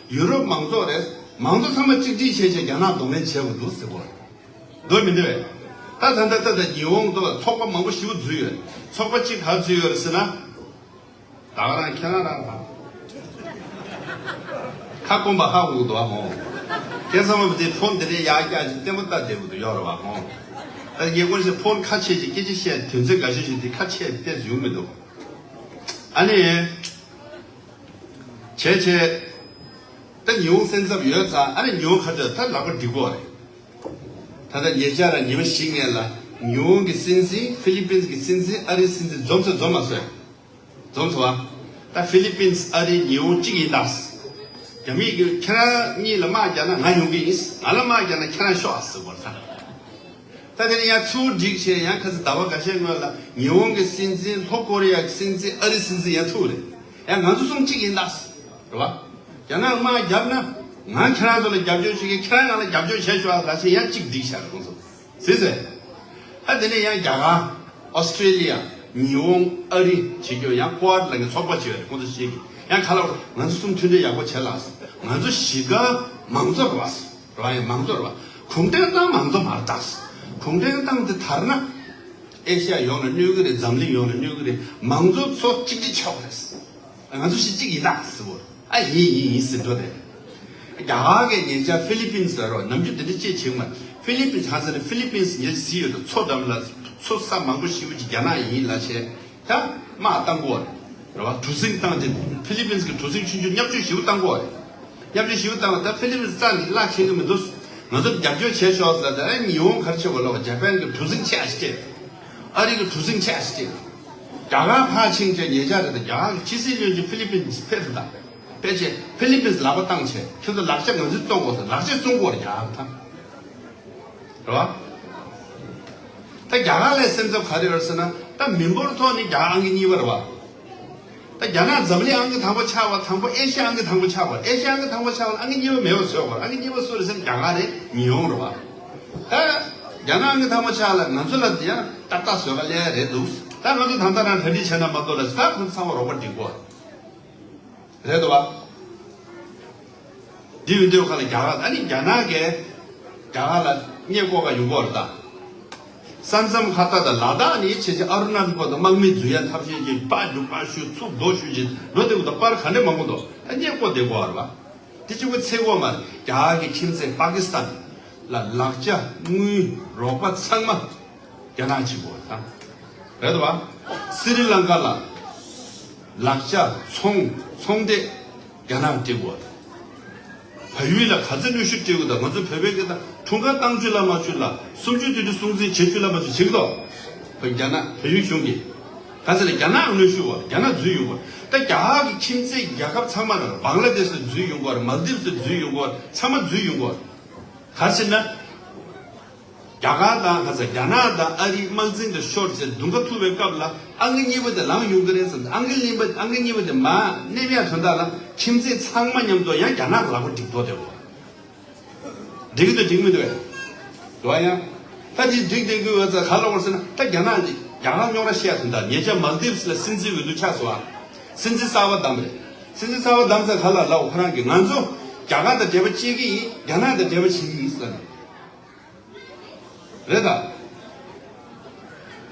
ཡུ་རོབ་མང་གཙོ་རེད། མང་གཙོ་ཚང་མ་གཅིག་སྒྲིལ་བྱས་བྱས་རྒྱ་ནག་གདོང་ལེན་བྱེད་དགོས་འདུག་ཟེར་གོ། འདུག་མི་འདུག་བས། ད་ད་ལྟ་ད་ལྟ་ཉི་ཧོང་དུ་ཚོགས་པ་མང་པོ་ཞེ་པོ་འཛུལ་ཡོད། ཚོགས་པ་གཅིག་ག་འཛུལ་ཡོད་རེད་ཟེར་ན། ད་ག་རང་ཁྱེད་རང་རང་རང་། ཁ་སྐོམ་པ་ཧ་གོ་གི་འདུག་ཨ་མོ། ཁྱེད་ཚང་མ་དེ་ཕོན་དེ་འདྲའི་ཡར་བཀྱག་ཅིག་ལྟད་མོ་ལྟ་བསྡད་དགོས་འདུག་ཡོད་རེད་བ་མོ། ད་ངས་སྐོར་ཞིག་ཕོན་ཁ་ཕྱེ་ཅིག་སྐད་ཆ་བཤད། དོན་ཚན་འགའ་ཤས་ཤིག་དེ་ཁ་ཕྱེ་བལྟས་ཡོང་མི་འདུག་ཨ་ནི། བྱས་བྱས། ད་ཉི་ཧོང་སེམས་འཚབ་ཡོད་ཙང་། ཨ་ནི་ཉི་ཧོང་ཁ་ཐོག་ད་ལག་པ་སྒྲིག་གོ་རེད། ད་ལྟ་ཉེ་ཆར་ཉི་མ་བཞི་སྔོན་ལ་ཉི་ཧོང་གི་སྲིད་འཛིན། ཧྥི་ལི་པིན་གི་སྲིད་འཛིན། ཨ་རིའི་སྲིད་འཛིན་འཛོམས་སོང་འཛོམས་མ་སོང་། འཛོམས་སོང་བ། ད་ཧྥི་ལི་པིན། ཨ་རི། ཉི་ཧོང་གཅིག་ཡིན་ད། རྒྱ་མིས་ཀྱི་ཁྱེད་རང་གཉིས་ལ་དམག་རྒྱག་ན་ང་ཡོང་གི་ཡིན། ང་ལ་དམག་རྒྱག་ན་ཁྱེད་རང་ཤོག་ཨ་ཟེར་བ་རེད་ད། ད་དེ་ནས་ཡང་ཚུར་སྒྲིག་བྱས། ཡང་ཁ་སང་ཟླ་བ་འགའ་ཤས་སྔོན་ལ་ཉི་ཧོང་གི་སྲིད་འཛིན། ལྷོ་ཀོ་རི་ཡ་གི་སྲིད་འཛིན། ཨ་རིའི་སྲིད་འཛིན་ཡང་ཐུག་རེད། ཡང་ང་ཚོ་གསུམ་གཅིག་ཡིན་ད། རེད་བ། རྒྱ་ནག་དམག་བརྒྱབ་ན་ང་ཁྱེད་རང་ཚོ་ལ་རྒྱབ་སྐྱོར་བྱེད་ཀྱི། ཁྱེད་རང་ང་ལ་རྒྱབ་སྐྱོར་བྱས་ཤོག་ལབ་བྱས་ཡང་གཅིག་སྒྲིག་བཞག་རེད་ཁོང་ཚོ། ཟེར་ཟེར། ཨ་དེ་ནས་ཡང་རྒྱ་གར། ཨོ་སི་ཀྲེ་ལི་ཡ། ཉི་ཧོང་། ཨ་རི་བྱེད་རྒྱུ། ཡང་ཀོ་ཨར་ལབ་མཁན་ཚོགས་པ་ཅིག་ཡོད་རེད། ཁོང་ཚོ་བྱེད་ཀྱི། ཡང་ག་ལ་ང་ཚོ་གསུམ་མཐུན་སྒྲིལ་ཡག་པོ་བྱེད་ལ། ང་ཚོ་གཞིས་ཀ་མང་གཙོ་རེད་བ། རེད་བ། ཡང་མང་གཙོ་རེད་བ། གུང་ཁྲན་ཏང་མང་གཙོ་མ་རེད་ད། གུང་ཁྲན་ཏང་དེ་དར་ན། ཨེ་ཤ་ཡ་ཡོངས་ལ་གནོད་གི་རེད། འཛམ་གླིང་ཡོངས་ལ་གནོད་གི་རེད། མང་གཙོ་ཚོ་གཅིག་སྒྲིལ་ཆོག་རེད། ང་ཚོ་གཞིས་གཅིག་ཡིན་ད་ཟེར་བ། ཨ་ཡིན་ཡིན་ཡིན་ཟེར་འགྲོ་དེ། རྒྱ་གར་གྱི་ཉེ་ཆར་ཧྥི་ལི་པིན་ཟེར་རོ། ནམ་རྒྱུན་དེ་འདྲ་ཅེས་བྱེད་མ། ཧྥི་ལི་པིན་གང་ཟེར་ན། ཧྥི་ལི་པིན་ཉེ་ཆར་གཟིགས་ཡོད་དུས་མཚོ་འགྲམ་ལ་མཚོ་ས་མང་པོ་ཞེ་པོ་ཅིག་རྒྱ་ནག་ཡིན་ལབ་བྱས། ད་དམག་བཏང་གོ་རེད་བ། གྲུ་གཟིངས་བཏང་སྟེ་ཧྥི་ལི་པིན་གྱི་གྲུ་གཟིངས་ཆུང་ཆུང་མཉམ་སྤྱོད་ཞེ་པོ་བཏང་གོ་རེད། མཉམ་སྤྱོད་ཞེ་པོ་བཏང་བ། ད་ཧྥི་ལི་པིན་རྩ་ནས་གླ་འཁེལ་གི་མི་འདུག་ང་ཚོར་རྒྱབ་སྐྱོར་བྱས་ཤོག་ཟེར། ད་ཉི་ཧོང་ག་རེ་བྱེད་དགོས་ལབ་པ། ཇ་པན་གྱི་གྲུ་གཟིངས་ཆེ་ཨ་ཞིག་སྤྲད། ཨ་རི་གི་གྲུ་གཟིངས་ཆེ་ཨ་ཞིག་སྤྲད། རྒྱ་གར་ཕར་ཕྱིན་བྱས་ཉེ་ཆར་རེད་ད། རྒྱ་གར་གྱི་ཕྱི་སྲིད་བློན་ཆེན་ཧྥི་ལི་པིན་ཕེབས་རེད་ད། ཕེབས་བྱས་ཧྥི་ལི་པིན་ལག་པ་བཏང་བྱས། ཁྱོད་ཚོ་ལག་ཆ་ང་ཚོས་བཙོང་དགོས་ཟེར། ལག་ཆ་བཙོང་དགོས་རེད་རྒྱ་གར་ད། རེད་བ། ད་རྒྱ་གར་ལ་སེམས་འཚབ་ག་རེ་ཡོད་ཟེར་ན། ད་མི་འབོར་ཐོག་ནས་རྒྱ་གར་ཨང་ཀི་གཉིས་པ་རེད་བ། ད་རྒྱ་ནག་འཛམ་གླིང་ཨང་ཀི་དང་པོ་ཆགས་པ་དང་པོ་ཨེ་ཤ་ཡ་ཨང་ཀི་དང་པོ་ཆགས་པ། ཨེ་ཤ་ཡ་ཨང་ཀི་དང་པོ་ཆགས་པ་ལ་ཨང་ཀི་གཉིས་པ་མེད་པ་བཟོས་པ་རེད། ཨང་ཀི་གཉིས་པ་སུ་རེད་ཟེར་ན་རྒྱ་གར་རེད། ཉི་ཧོང་རེད་བ། ད་རྒྱ་ནག་ཨང་ཀི་དང་པོ་ཆགས་ལ་ང་ཚོ་ལ་དེ་ཡང་ཏག་ཏག་བཟོས་ག་ལས་རེད་འདུག་ད་ང་ཚོ་ད་ལྟ་རང་གྲ་སྒྲིག་བྱས་ན་མ་གཏོགས་ལ་ད་ཁོང་ཚོ་ཚང་མ་རོགས་པ་སྒྲིག་གོ། རེད་དོ་བ། འདི་ཡོད་དུས་ཁ་ལ་རྒྱ་གར། ཨ་ནི་རྒྱ་ནག་གིས་རྒྱ་གར་ལ་བརྙས་བཀོག་ག་ཡོང་གི་ཡོད་རེད་ད། ས་མཚམས་ཁ་ཐག་དང་ལ་དྭགས་ནས་བྱས་བྱས་ཨ་རུ་ན་ཅལ་བར་དུ་དམག་མི་འཛུལ་ཡ་ཐབས་ཤེས་ཀྱིས་པར་རྒྱུག་པར་གཞུ་ཚུར་རྡོ་གཞུ་བྱས་འགྲོ་བསྡད་ཡོད་ད། པར་ག་འདྲ་མང་པོ་འདུག་ད་བརྙས་བཀོག་བསྡད་ཡོད་རེད་པ། དེ་གཅིག་པུ་ཚེ་འགོ་མ་རེད། རྒྱ་གར་གྱི་ཁྱིམ་མཚེས་པ་ཀི་སི་ཐན་ལ་ལག་ཆ་དངུལ་རོགས་པ་ཚང་མ་རྒྱ་ནག་བྱེད་དགོས་ད། རེད་དོ་བ། སི་རི་ལང་ཀ་ལ་ལག་ཆ་ཚོང་ཚོང་སྡེ་རྒྱ་ནག་སྤྲད་དགོས། བལ་ཡུལ་ལ་ག་ཚོད་གནོན་ཤུགས་སྤྲད་དགོས་ད། ང་ཚོ་བོད་པའི་སྐད་དང་འཁྲུངས་སྐར་བཏང་བཅུག་ལ་མ་བཅུག་ལ། སུམ་ཅུ་དུས་དྲུག་སྲུང་བརྩི་བྱེད་བཅུག་ལ་མ་བཅུག་བྱེད་ཀྱི་འདུག་བོད་རྒྱ་ནག་བལ་ཡུལ་གཞུང་གིས། ག་ཚོད་ལ་རྒྱ་ནག་གནོན་ཤུགས་བ། རྒྱ་ནག་འཛུལ་ཡོང་གི་ཡོད་རེད། ད་རྒྱ་གར་གྱི་ཁྱིམ་མཚེས་རྒྱལ་ཁབ་ཚང་མ་ལ། བང་ལ་དེ་ཤི་ལ་འཛུལ་ཡོང་གི་ཡོད་རེད། མལ་དིབ་སི་ལ་འཛུལ་ཡོང་གི་ཡོད་རེད། ཚང་མ་འཛུལ་ཡོང་གི་ཡོད་རེད། ག་རེ་ཟེར་ན། རྒྱ་གར་དང་ཁ་ས་རྒྱ་ནག་དང་ཨ་རིའི་དམག་འཛིང་དེ་ཤོར་བྱས་མདུན་ཁ་ཐུག་པའི་སྐབས་ལ་ཨང་ཀི་གཉིས་པ་དེ་ལངས་ཡོང་གི་རེད་ཟེར། ཨང་ཀི་གཉིས་པ་ཨང་ཀི་གཉིས་པ་དེ་མར་མནན་ཡག་དོན་དག་ལ་ཁྱིམ་མཚེས་ཚང་མ་མཉམ་དུ་ཡང་རྒྱ་ནག་གི་ལག་པ་འགྲིག་འགྲོ་བསྡད་ཡོད། འགྲིག་གི་འདུག་འགྲིག་མི་འདུག་གས། འགྲོ་བ་ཡང་། ད་དེ་འགྲིག་བསྡད་ཀྱི་ཡོད་ཙང་ག་ལ་བར་ཟེར་ན། ད་རྒྱ་ནག་འདི་རྒྱ་གར་རྙོག་དྲ་བཤད་ཡག་དོན་དག་ཉེ་ཆར་མལ་དིབ་སི་ལ་སྲིད་འཛིན་འོས་བསྡུ་ཆགས་སོང་བ། སྲིད་འཛིན་གསར་པ་བདམས་རེད། སྲིད་འཛིན་གསར་པ་བདམས་ཚར་ག་ལ་ལབ། ཁོ་རང་གིས་ང་ཚོ་རྒྱ་གར་དང་འབྲེལ་བ་བྱེད་ཀྱི་ཡིན། རྒྱ་ནག་དང་འབྲེལ་བ་བྱེད་ཀྱི་ཡིན་ཟེར་ནས། རེད་ད།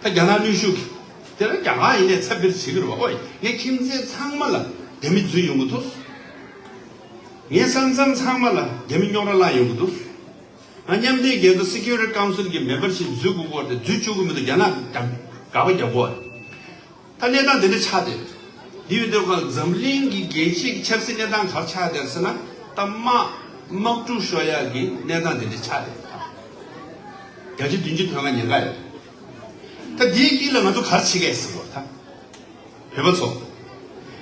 ད་རྒྱ་ནག་གནོན་ཤུགས་ཀྱིས། དེ་ལ་རྒྱ་གར་ཡིན་ནའི་ཚབ་སྤེལ་བྱེད་ཀྱི་རེད་བ། ཨོ་ཡ། ངའི་ཁྱིམ་མཚེས་ཚང་མ་ལ་རྒྱ་མི་འཛུལ་ཡོང་གི་འདུག་ངའི་ས་མཚམས་ཚང་མ་ལ་རྒྱ་མི་རྙོག་དྲ་བསླངས་ཡོང་གི་འདུག་ང་མཉམ་འབྲེལ་རྒྱལ་ཚོགས་Security Council་གི་མེམ་བར་ཤིབ་འཛུལ་དགོས་ཀྱི་རེད། འཛུལ་བཅུག་གི་མི་འདུག་རྒྱ་ནག་གིས་དགག་པ་རྒྱག་གི་ཡོད་རེད། ད་གནས་སྟངས་དེ་འདྲ་ཆགས་བསྡད། འདི་ཡོད་དུས་ཁོ་འཛམ་གླིང་གི་རྒྱལ་སྤྱིའི་ཆབ་སྲིད་གནས་སྟངས་ག་རེ་ཆགས་བསྡད་ཟེར་ན། ད་དམག་དམག་འཁྲུག་ཤོར་ཡག་གི་གནས་སྟངས་དེ་འདྲ་ཆགས་བསྡད། བརྒྱ་ཆ་བདུན་ཅུ་དོན་ལྔ་ཉེན་ཁ་ཡོད། ད་འདིའི་དཀྱིལ་ལ་ང་ཚོ་ག་རེ་བྱེད་ཀྱི་ཡོད་ཟེར་བ་ད། བོད་པ་ཚོ།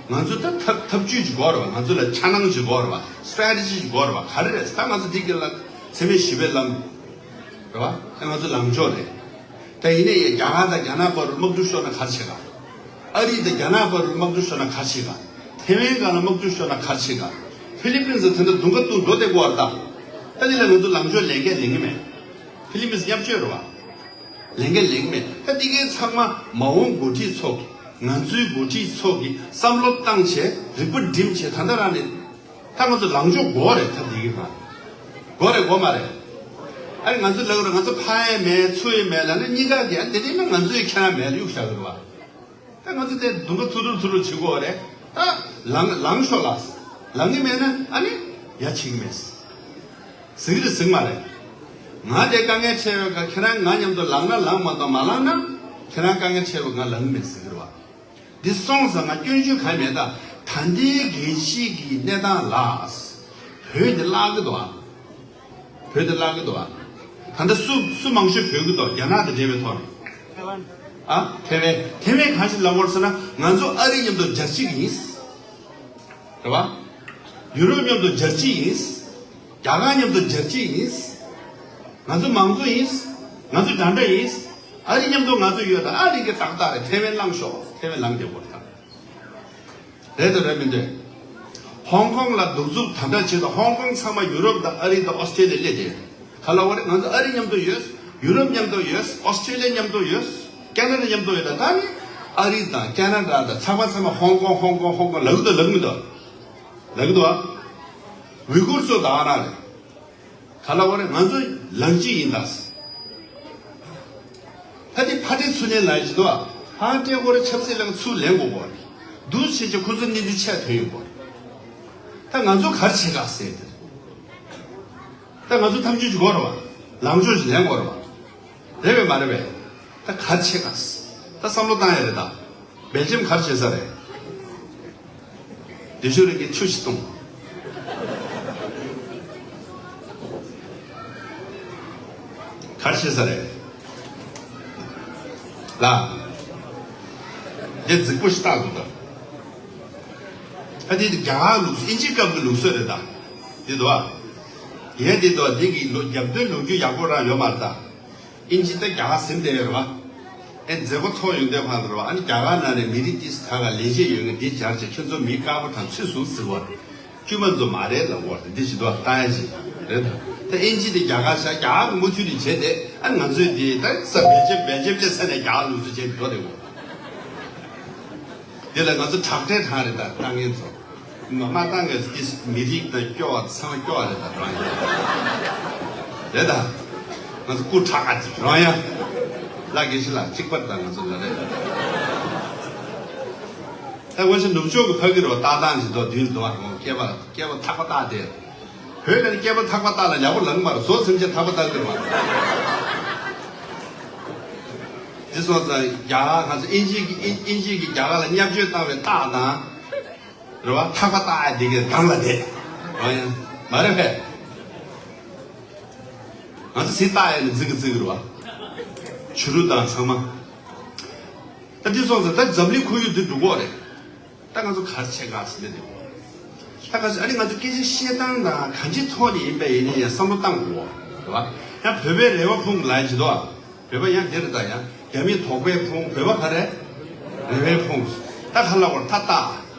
ང་ཚོ་ད་ཐབས་ཐབས་ཇུས་ཅིག་དགོས་རེད་བ། ང་ཚོ་ལ་འཆར་སྣང་ཅིག་དགོས་རེད་བ། Strategy་ཅིག་དགོས་རེད་བ། ག་རེ་རེད། ད་ང་ཚོ་འདི་གི་ལ་འཚེ་མེད་ཞི་བའི་ལམ་རེད་བ། ད་ང་ཚོ་ལངས་ཕྱོགས་རེད། ད་ཡིན་ནའི་རྒྱ་གར་དང་རྒྱ་ནག་བར་དུ་དམག་འཁྲུག་ཤོར་ན་ག་རེ་བྱེད་ག་ཨ་རི་དང་རྒྱ་ནག་བར་དུ་དམག་འཁྲུག་ཤོར་ན་ག་རེ་བྱེད་ག་ཐེ་ཝན་སྒང་ལ་དམག་འཁྲུག་ཤོར་ན་ག་རེ་བྱེད་ག་ཕི་ལི་པིན་སི་དེ་འདྲ་མདུན་ཁ་ཐུག་འགྲོ་བསྡད་དགོས་རེད་ད། ད་འདི་ལ་ང་ཚོ་ལངས་ཕྱོགས་ལེན་མཁན་ལེན་གི་མེད། ཕི་ལི་པིན་སི་མཉམ་སྤྱོད་རེད་བ། ལས་འགན་ལེགས་མེད། ད་འདི་གའི་ཚང་མ་མ་འོངས་འགོ་ཁྲིད་ཚོ་གི། ང་ཚོའི་འགོ་ཁྲིད་ཚོ་གི་བསམ་བློ་བཏང་བྱས་རིག་པ་སྒྲིམ་བྱས་ད་ལྟ་རང་ནས། ད་ང་ཚོ་ལངས་ཕྱོགས་དགོས་རེད། ད་འདི་གི་ཁ་དགོས་རེད་དགོས་མ་རེད། ཨ་རེ་ང་ཚོ་ལབ་རེད། ང་ཚོ་ཕ་ཡས་མེད་ཚུར་ཡས་མེད་ལབ་ན་གཉིས་ཀ་གི། ཨ་འདི་འདྲ་ན་ང་ཚོའི་ཁྱེད་རང་མེད་ལ་གཡུག་བཞག་གི་རེད་བ། ད་ང་ཚོ་དེ་མདུན་ཁ་ཐུར་རུ་ཐུར་རུ་བྱེད་དགོས་རེད། ད་ལངས་ལངས་ཤོག་ལ། ལངས་གི་མེད་ན་ཨ་ནི་ཡ་བྱེད་གི་མེད། ཟིག་རེད་ཟིག་མ་རེད། ང་དེ་དཀའ་ངལ་འཕྲད་པའི་ཁ་ཁྱེད་རང་ང་མཉམ་དུ་ལངས་ན་ལངས་མ་གཏོགས་མ་ལངས་ན་ཁྱེད་རང་དཀའ་ངལ་འཕྲད་པ་ང་ལངས་གི་མེད་ཟེར་གི་རེད་བ། འདི་སོང་ཙང་ང་སྐྱོན་བརྗོད་གང་ཡང་མེད། ད་ད་ལྟའི་རྒྱལ་སྤྱི་གི་གནས་སྟངས་ལ་བོད་འདི་བརླག་གི་འདུག་ཨ། བོད་འདི་བརླག་གི་འདུག་ཨ། ད་ལྟ་སུ་སུ་མང་ཤོས་བོད་གི་འདུག་རྒྱ་ནག་དང་འབྲེལ་བའི་ཐོག་ནས། ཨ། ཐེ་ཝན། ཐེ་ཝན་གང་ཞིག་ལབ་དགོས་ཟེར་ན་ང་ཚོ་ཨ་རི་མཉམ་དུ་རྒྱལ་སྤྱི་ཡིན། རེད་བ། ཡུ་རོབ་མཉམ་དུ་རྒྱལ་སྤྱི་ཡིན། རྒྱ་གར་མཉམ་དུ་རྒྱལ་སྤྱི་ཡིན། ང་ཚོ་མང་གཙོ་ཡིན། ང་ཚོ་འདྲ་འདྲ་ཡིན། ཨ་རི་མཉམ་དུ་ང་ཚོ་ཡོད། ད་ཨ་རི་གི་ཏག་ཏག་རེད། ཐེ་ཝན་ལངས་ཤོག་ཐེ་ཝན་ལངས་བསྡད་དགོས་རེད་ད། རེད་དང་རེད་མི་འདོད། ཧོང་ཀོང་ལ་གདུག་རྩུབ་དམ་དྲག་བྱེད་དུས་ཧོང་ཀོང་ཚང་མ་ཡུ་རོབ་དང་ཨ་རི་དང་ཨོ་སི་ཀྲི་ལི་ཡ་སླེབས་ཏེ། ག་ལ་བ་རེད། ང་ཚོ་ཨ་རི་མཉམ་དུ་ཡོད། ཡུ་རོབ་མཉམ་དུ་ཡོད། ཨོ་སི་ཀྲི་ལི་ཡ་མཉམ་དུ་ཡོད། ཁེ་ན་ཌ་མཉམ་དུ་ཡོད། ད་ད་ནི་ཨ་རི་དང་ཁེ་ན་ཌ་དང་ཚགས་པར་ཚང་མ་ཧོང་ཀོང་ཧོང་ཀོང་ཧོང་ཀོང་ལབ་གི་འདུག་ལབ་གི་མི་འདུག་ལབ་གི་འདུག་ཨ། ཝི་གུར་ཚོ་ད་ཨ་ན་རེད། ག་ལ་བ་རེད། ང་ཚོ་ལངས་སྤྱི་ཡིན་ད། ཕ་དེ་ཕ་དེ་ཚུར་ལེན་ལ་ཡིན་དོ། ཕ་དེ་ཁོ་རེ་ཆབ་སྲིད་ལ་ཚུར་ལེན་དགོས་པ་རེད། འདུ་བྱེད་ཀྱི་ཁོ་ཚོ་གནས་ཚུལ་ཆད་ཐོན་ཡོད་པ་རེད། ད་ང་ཚོ་ག་རེ་བྱེད་ག་ཟེར་དེ། ད་ང་ཚོ་ཐམས་ཅད་ཀྱི་དགོས་རེད་བ། ལངས་ཕྱོགས་ཀྱི་ལེན་དགོས་རེད་བ། རེད་པས་མ་རེད་པས། ད་ག་རེ་བྱེད་ག་ཟེར། ད་བསམ་བློ་བཏང་ཡ་རེད་ད། སྦེལ་ཇམ་ག་རེ་བྱེད་ས་རེད། དེ་ཤོད་རེ་གི་ཆུ་ཞིག་བཏུང་། ག་རེ་བྱེད་ས་རེད། ལ། དེ་རྫིག་པོ་ཞིག་བཏགས་འདུག་ད། ཨ་དེ་རྒྱ་གར་ལུགས་སྲོལ་ཨིན་ཇི་སྐབས་ཀྱི་ལུགས་སྲོལ་རེད་ད། དེ་འདུག་ཨ། ཡས་དེ་འདུག་ཨ། དེ་གི་ལོ་རྒྱབ་རྟེན་ལོ་རྒྱུས་ཡག་པོ་རང་ཡོད་མ་རེད་ད། ཨིན་ཇི་ད་རྒྱ་གར་ཟིན་བསྡད་ཡོད་རེད་བ། ཨེ་མཛད་སྒོ་ཚོགས་ཡོང་དུས་བར་དུ་རེད་བ། ཨ་ནི་རྒྱ་གར་ནང་ནས་མི་རིགས་ཏིས་ག་ག་ལས་བྱེད་ཡོད་མཁན་འདི་སྦྱར་བྱས་ཁྱོད་ཚོ་མི་དཀར་པོ་དང་ཚུད་སོང་ཟེར་བ་རེད། དཀྱུས་མ་ཚོ་མ་རེད་ལབ་བ་རེད། འདི་ཞིག་འདུག་ལྟ་ཡ་ཞིག་རེད་ད། ད་ཨིན་ཇི་དེ་རྒྱ་གར་ཤ་རྒྱ་གར་མུ་མཐུད་ནས་བྱས་ཏེ། ཨ་ང་ཚོས་འདི་ད་ས་བེལ་ཇམ་བེལ་ཇམ་སླེབས་ས་ནས་རྒྱ་གར་ལུགས་སྲོལ་བྱས་འགྲོ་རེད་བ། དེ་ལ་ང་ཚོ་དྲག་ཁྲལ་གང་རེད་ད་ལྟ་མཁན་ཚོ། མ་མ་ལྟ་ངས་ཀྱིས་མི་རིགས་དང་སྐྱོ་བ་ཚང་མ་སྐྱོ་བ་རེད་ད་རང་ཡ། རེད་ད། ང་ཚོ་སྐུ་དྲག་ག་ཅིག་རང་ཡ། ལ་དགེ་བཤེས་ལགས་གཅིག་པར་ད་ང་ཚོ་ལ་རེད། ད་ང་ཚོ་ནུབ་ཕྱོགས་ཀྱི་ཕ་གི་རོ་ལྟ་སྟངས་ཞིག་འདུག་དུས་འདུག་ཨ། སྐྱེས་པ་སྐྱེས་པ་ཐག་པ་བཏགས་ཏེ། བོད་ལ་ནི་སྐྱེས་པ་ཐག་པ་བཏགས་ལ་ཡག་པོ་ལངས་མ་རེད། བཟོ་ཚིམ་ཆེ་ཐག་པ་བཏགས་ཀྱི་རེད་བ། འདི་སོང་ཙང་རྒྱ་གར་ང་ཚོ་ཨིན་ཇི་གི་ཨིན་ཨིན་ཇི་གི་རྒྱ་གར་ལ་བརྙས་བཅོས་བཏང་བའི་རྟགས་དང་། རེད་བ། ཐག་པ་བཏགས་ཡ་འདི་གའི་སྒང་ལ་བསྡད། རང་ཡང་མ་རེད་པས། ང་ཚོ་སྲིད་བཏགས་ཡ་ནི་རྫིག་གི་རྫིག་གི་རེད་བ། བྱུ་རུ་དང་ཚང་མ། ད་འདི་སོང་ཙང་ད་འཛམ་གླིང་ཁོར་ཡུག་འདི་འགྲོ་གི་རེད། ད་ང་ཚོ་ག་རེ་བྱེད་ག་ཟེར་ནས་འདི་གོ། ད་ག་ཚོད་ཨ་ནི་ང་ཚོ་སྐད་ཆ་བཤད་སྟངས་དང་གང་ཅིའི་ཐོག་ནས་ཡིན་པ་ཡིན་ན་ཡང་བསམ་བློ་བཏང་དགོས་རེད་བ། ཡང་བོད་པའི་རེ་བ་ཕུང་ལ་ཡིན་ཅི་དོ། བོད་པ་ཡང་འདིར་ད་ཡང་རྒྱ་མི་དོགས་པའི་ཕུང་བོད་པ་ག་རེ། རེ་བའི་ཕུང་། ད་ག་ལ་བར་ད་ལྟ།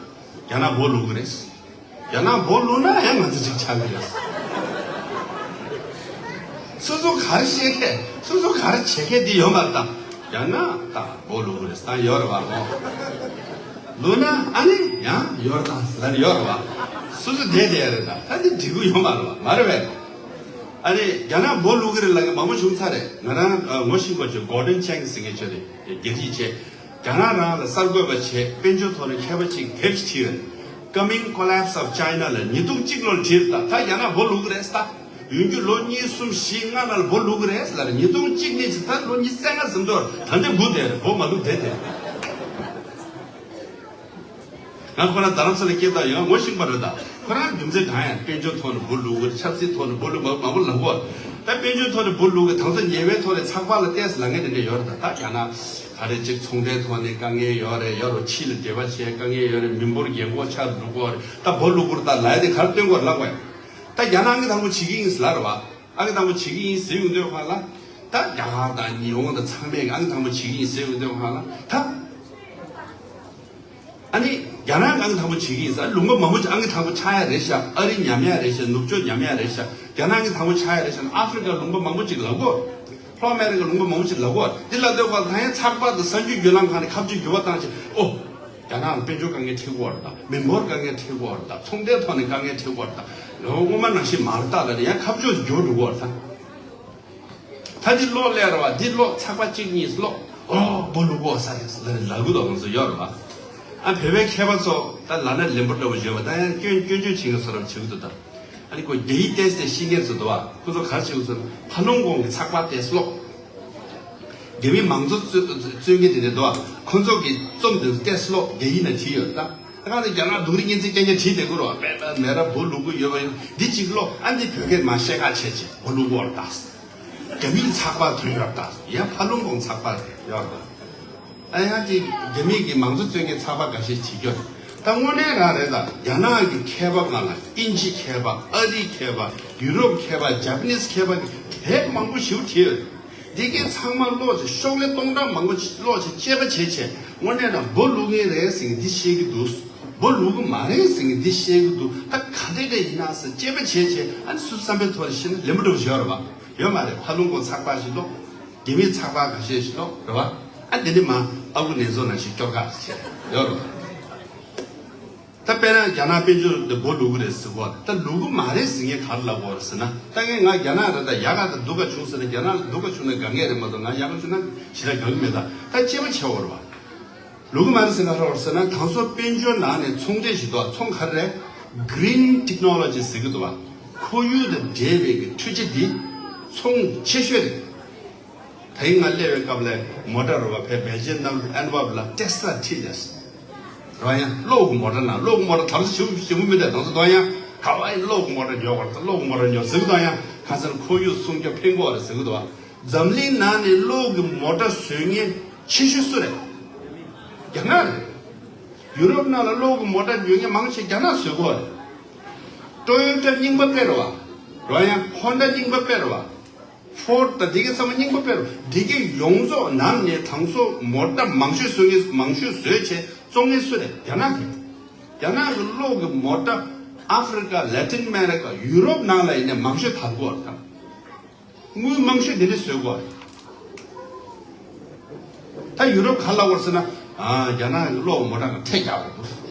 རྒྱ་ནག་འབོ་ལུག་གི་རེད། རྒྱ་ནག་འབོ་ལུག་ན་ཡང་ང་ཚོ་ཅིག་ཆགས་ཀྱི་རེད། སོ་སོ་ག་རེ་བཤད་མཁན་སོ་སོ་ག་རེ་བྱེད་མཁན་འདི་ཡོད་མ་རེད་ད། རྒྱ་ནག་ད་འབོ་ལུག་གི་རེད་ད་ཡོད་རེད་བ་མོ། ལུག་ན་ཨ་ནི་ཡང་ཡོད་རེད་ད་ཟེར་ཡོད་རེད་བ། སོ་སོ་བསྡད་བསྡད་རེད་ད་ད་འདི་འགྲིག་གི་ཡོད་མ་རེད་བ་མ་རེད་བས། ཨ་ནི་རྒྱ་ནག་འབོ་ལུག་གི་རེད་ལབ་མཁན་མང་པོ་བྱུང་ཚར་རེད། ང་རང་ཨ་ངོ་ཤེས་པ་ཅིག་Gordon Chang ཟེར་མཁན་ཅིག་རེད། རྒྱ་རིགས་བྱས། རྒྱ་ནག་རང་ལ་གསར་འགོད་པ་བྱས་དཔལ་འབྱོར་ཐོག་ནས་མཁས་པ་ཅིག་དེབ་ཅིག་བྲིས་ཡོད། Coming Collapse of China ལ་ཉིས་སྟོང་གཅིག་ལོར་བྲིས་ད་ད་རྒྱ་ནག་འབོ་ལུག་གི་རེད་ད། ཡོང་རྒྱུ་ལོ་གཉིས་གསུམ་བཞི་ལྔ་ནང་ལ་འབོ་ལུག་གི་རེད་ལབ་ཉིས་སྟོང་གཅིག་ནས་ད་ལོ་ཉི་ཤུ་རྩ་ལྔ་ཟིན་དོར་ད་འདི་འབུ་དེ་རེད་འབོ་མ་ལུག་དེ་དེ། ང་ཁོ་རང་རྡ་རམ་ས་ལ་སྐད་བཏང་ཡོད་ངོ་ཤེས་པ་རེད་ད། ཁོ་རང་རྒྱུ་མཚན་གང་ཡང་དཔལ་འབྱོར་ཐོག་ནས་འབོ་ལུག་གི་ཆབ་སྲིད་ཐོག་ནས་འབོ་ལུག་མང་པོ་ལབ་གོ། ད་དཔལ་འབྱོར་ཐོག་ནས་འབོ་ལུག་གི་དང་ཚོ་ཉེ་བའི་ཐོག་ནས་ཚགས་པར་ལ་བལྟས་ལ་ངས་དེ་འདྲ་ཡོད་རེད་ད་ད་རྒྱ་ནག་ག་རེ་ཅིག་ཚོང་འབྲེལ་ཐོག་ནས་དཀའ་ངལ་ཡོད་རེད་ཡོད་རོ་ཕྱི་ལ་འབྲེལ་བ་བྱས་དཀའ་ངལ་ཡོད་རེད་མི་འབོར་རྒན་གོག་ཆགས་འགྲོ་གོ་རེད་ད་འབོ་ལུག་གུར་ད་ལ་ཡ་དེ་ག་རེ་སྟོན་གོ་རེད་ལབ་གོ་ཡ། ད་རྒྱ་ནག་ཨང་ཀི་དང་པོ་བྱེད་ཀྱི་ཡིན་ཟེར་ལབ་རེད་བ། ཨང་ཀི་དང་པོ་བྱེད་ཀྱི་ཡིན་ཟེར་ཡོང་དུས་ཁ་ལ། ད་རྒྱ་གར་དང་ཉི་ཧོང་དང་ཚང་མས་ཨང་ཀི་དང་པོ་བྱེད་ཀྱི་ཡིན་ཟེར་ཡོང་དུས་ཁ་ལ་ད། ཨ་ནི་རྒྱ་ནག་གི་ཨང་ཀི་དང་པོ་བྱེད་ཀྱི་ཡིན་ཟེར་ལུང་པ་མང་པོ་ཅིག་ཨང་ཀི་དང་པོ་ཆགས་ཡ་རེད་ཤག་ཨ་རི་ཉམས་ཡ་རེད་ཤག་ནུབ་ཕྱོགས་ཉམས་ཡ་རེད་ཤག་རྒྱ་ནག་ཨང་ཀི་དང་པོ་ཆགས་ཡ་རེད་ཤག་ཨ་ཧྥི་རི་ཀ་ལུང་པ་མང་པོ་ཅིག་ལབ་གོ་ལྷོ་ཨ་མེ་རི་ཀ་ལུང་པ་མང་པོ་ཅིག་ལབ་གོ་འདི་ལབ་དུས་ཁ་ལ་ད་ཡང་ཚགས་པར་དང་གསར་འགྱུར་བརྒྱུད་ལམ་ཁག་ནས་ཁ་བརྗོད་འགྱུར་བ་བཏང་ཅིག་ཨོ། རྒྱ་ནག་ལ་དཔལ་འབྱོར་དཀའ་ངལ་འཕྲད་ཀྱི་ཡོད་རེད་ད། མི་འབོར་དཀའ་ངལ་འཕྲད་ཀྱི་ཡོད་རེད་ད། ཚོང་འབྲེལ་ཐོག་ནས་དཀའ་ངལ་འཕྲད་ཀྱི་ཡོད་རེད་ད། ཡང་སྔོན་མ་ནང་བཞིན་མ་རེད་ད་ལབ་ནས་ཡང་ཁ་བརྗོད་འགྱུར་འགྲོ་གི་ཡོད་རེད་ད། ད་འདི་ཀློག་སླེབས་རེད་བ། འདི་ཀློག་ཚགས་པར་གཅིག་གཉིས་ཀློག་ཨོ་འབོ་ལུག་གོ་ས་རེད་ལབ་ནས་ལབ་གི་འདུག་ང་ཚོ་ཡོད་རེད་བ། ཨ་བོད་པའི་མཁས་པ་ཚོ་ད་ལབ་ན་ལན་པོ་འདྲ་བོ་ཡོད་པ་ད་ཡང་སྐྱོན་སྐྱོན་བརྗོད་བྱེད་མཁན་ཚོ་རང་བྱེད་ཀྱི་འདུག་ད། ཨ་ནི་ཁོ་རྒྱ་ཡིག་ཏོག་ཙམ་ཤེས་མཁན་ཚོ་འདུག་བ། ཁོ་ཚོ་ག་རེ་བྱེད་ཀྱི་ཟེར་ན་ཕ་ལུང་གོང་གི་ཚགས་པར་ཏོག་ཙམ་ཀློག་རྒྱ་མི་མང་གཙོ་རྩོད་རྩོད་མཁན་དེ་འདྲ་འདུག་བ། ཁོ་ཚོ་གི་རྩོམ་དེ་ཚོ་ཏོག་ཙམ་ཀློག་རྒྱ་ཡིག་ནང་བྲིས་ཡོད་ད། ད་གང་ལྟར་རྒྱ་ནག་སྡུག་རུས་གཉན་ཚད་རྐྱང་རྐྱང་བྲིས་བསྡད་ཀྱི་རེད་བ། དཔེ་ལྟར་མེ་ར་འབོ་ལུག་གི་ཡོད་པ་ཡིན་འདི་གཅིག་ཀློག་ཨ་འདི་བོད་སྐད་མ་བཤད་ཁ་བྱས་བྱས་འབོ་ལུག་གོ་ར་ད། རྒྱ་མིའི་ཚགས་པར་ཐོན་ཡོད་ར་ད། ཡང་ཕ་ལུང་གོང་ཚགས་པར་ཡོད་ར་ད། ཨ་ཡང་དེ་རྒྱ་མི་གི་མང་གཙོ་རྩོད་མཁན་ཚགས་པར་འགའ་ཤས་བྱེད་རྒྱུ། ད་དངོས་གནས་རང་རེད་ད། རྒྱ་ནག་གི་མཁས་པ་སྒང་ལ་དབྱིན་ཇི་མཁས་པ་ཨ་རིའི་མཁས་པ་ཡུ་རོབ་མཁས་པ་ཇ་པ་ནིས་མཁས་པ་གི་དེབ་མང་པོ་ཞིག་བྲིས་ཡོད། འདི་གའི་ཚང་མ་ཀློག་བྱས་ཤོག་ལྷེ་སྟོང་ཕྲག་མང་པོ་ཅིག་ཀློག་བྱས་དཔྱད་པ་བྱས་བྱས་དངོས་གནས་ན་འབོ་ལུག་གི་རེད་ཟེར་གི་འདི་བཤད་གི་འདུག་འབོ་ལུག་གི་མ་རེད་ཟེར་གི་འདི་བཤད་གི་འདུག་ད་ག་འདྲས་འདྲས་ཡིན་ན་ཟེར་དཔྱད་པ་བྱས་བྱས་ཨ་ནི་སུ་བསམ་པའི་ཐོག་ནས་བཤད་ན་ལེན་པོ་འགྲོ་བཞག་རེད་བ། ཡོད་མ་རེད་ཕ་ལུང་གོང་ཚགས་པར་ཞིག་ཀློག་རྒྱ་མིའི་ཚགས་པར་ཁ་ཤས་ཤིག་ཀློག་རེད་བ། ཨ་དེ་ནི་མ་ཨ་ཁུ་ནེ་ཚོ་ནང་བཞིན་སྐྱོར་ཁ་ཞིག་ཡོད་རེད་བ། ད་དཔེར་ན་རྒྱ་ནག་དཔལ་འབྱོར་འདི་འབོ་ལུག་གི་རེད་ཟེར་གོ་ད་ལུག་གི་མ་རེད་ཟེར་མཁན་ག་རེ་ལབ་གོ་རེད་ཟེར་ན་ད་ངས་ང་རྒྱ་ནག་རེད་ད་ཡག་ག་ད་སྡུག་ག་བྱུང་ཟེར་ན་རྒྱ་ནག་ལ་སྡུག་ག་བྱུང་ན་དགའ་ངེས་རེད་མ་གཏོགས་ང་ཡག་ག་བྱུང་ན་ཞེ་དྲག་དགའ་གི་མེད་ད་ད་དཔྱད་པ་བྱེད་འོ་རེད་བ། ལུག་གི་མ་རེད་ཟེར་ན་ག་རེ་ཟེར་ན་དང་སོ་དཔལ་འབྱོར་ནང་ནས་ཚོང་འབྲེལ་ཞིག་འདུག་ཚོང་ག་རེ་རེད། Green Technology ཟེར་གི་འདུག་བ། ཁོར་ཡུག་དང་འབྲེལ་བའི་གི་འཕྲུལ་ཆས་འདི་ཚོང་ཆེ་ཤོས་རེད། ད་ཡིན་ང་སླེབས་པའི་སྐབས་ལ་མོ་ཊ་རུ་བ་ཕེ་བེལ་ཇི་ཡམ་ནང་ཨན་ཝར་ལ་ཏེ་སི་ལ་ཁྲིད་ལས། རོ་ཡང་གློག་གི་མོ་ཊ་ནང་གློག་གི་མོ་ཊ་དམ་སྲི་ཞིབ་ཞིབ་མི་འདྲ་དང་སུ་དང་ཡང་ག་བ་ཡིན་གློག་གི་མོ་ཊ་ཉོ་བར་ད་གློག་གི་མོ་ཊ་ཉོ་ཟིག་དང་ཡང་ཁ་སང་ཁོར་ཡུག་སྲུང་སྐྱོབ་ཕན་གོ་རེད་ཟེར་གི་འདུག་བ། འཛམ་གླིང་ནང་ནས་གློག་གི་མོ་ཊ་བཟོ་མཁན་ཆེ་ཤོས་སུ་རེད། རྒྱ་ནག་རེད། ཡུ་རོབ་ནང་ལ་གློག་གི་མོ་ཊ་ཉོ་མཁན་མང་ཆེ་རྒྱ་ནག་བཟོ་གོ་རེད། ཊོ་ཡོ་ཊ་རྙིང་པ་དཔེ་རེད་བ། རོ་ཡང་ཧོན་ཌ་རྙིང་པ་དཔེ་རེད་བ། ཧྥོར་ཌ་དང་འདི་གའི་ཚང་མ་རྙིང་པ་དཔེ་རེད་བ། འདི་གའི་ཡོངས་རྫོགས་ནང་ནས་དང་སོ་མོ་ཊ་མང་ཤོས་བཟོ་མཁན་མང་ཤོས་བཟོས་བྱས་བཙོང་མཁན་སུ་རེད་རྒྱ་ནག་གི། རྒྱ་ནག་གི་གློག་གི་མོ་ཊ་ཨ་ཧྥི་རི་ཀ་ལེ་ཊིན་ཨ་མེ་རི་ཀ་ཡུ་རོབ་ནང་ལ་ཡིན་ནའི་མང་ཤོས་དར་གོ་རེད་ད། དངུལ་མང་ཤོས་འདི་འདྲ་བཟོས་གོ་ད་ཡུ་རོབ་ག་ལ་བར་ཟེར་ན། ཨ་རྒྱ་ནག་གི་གློག་མོ་ཊ་ཁྲལ་རྒྱག་དགོས་འདུག་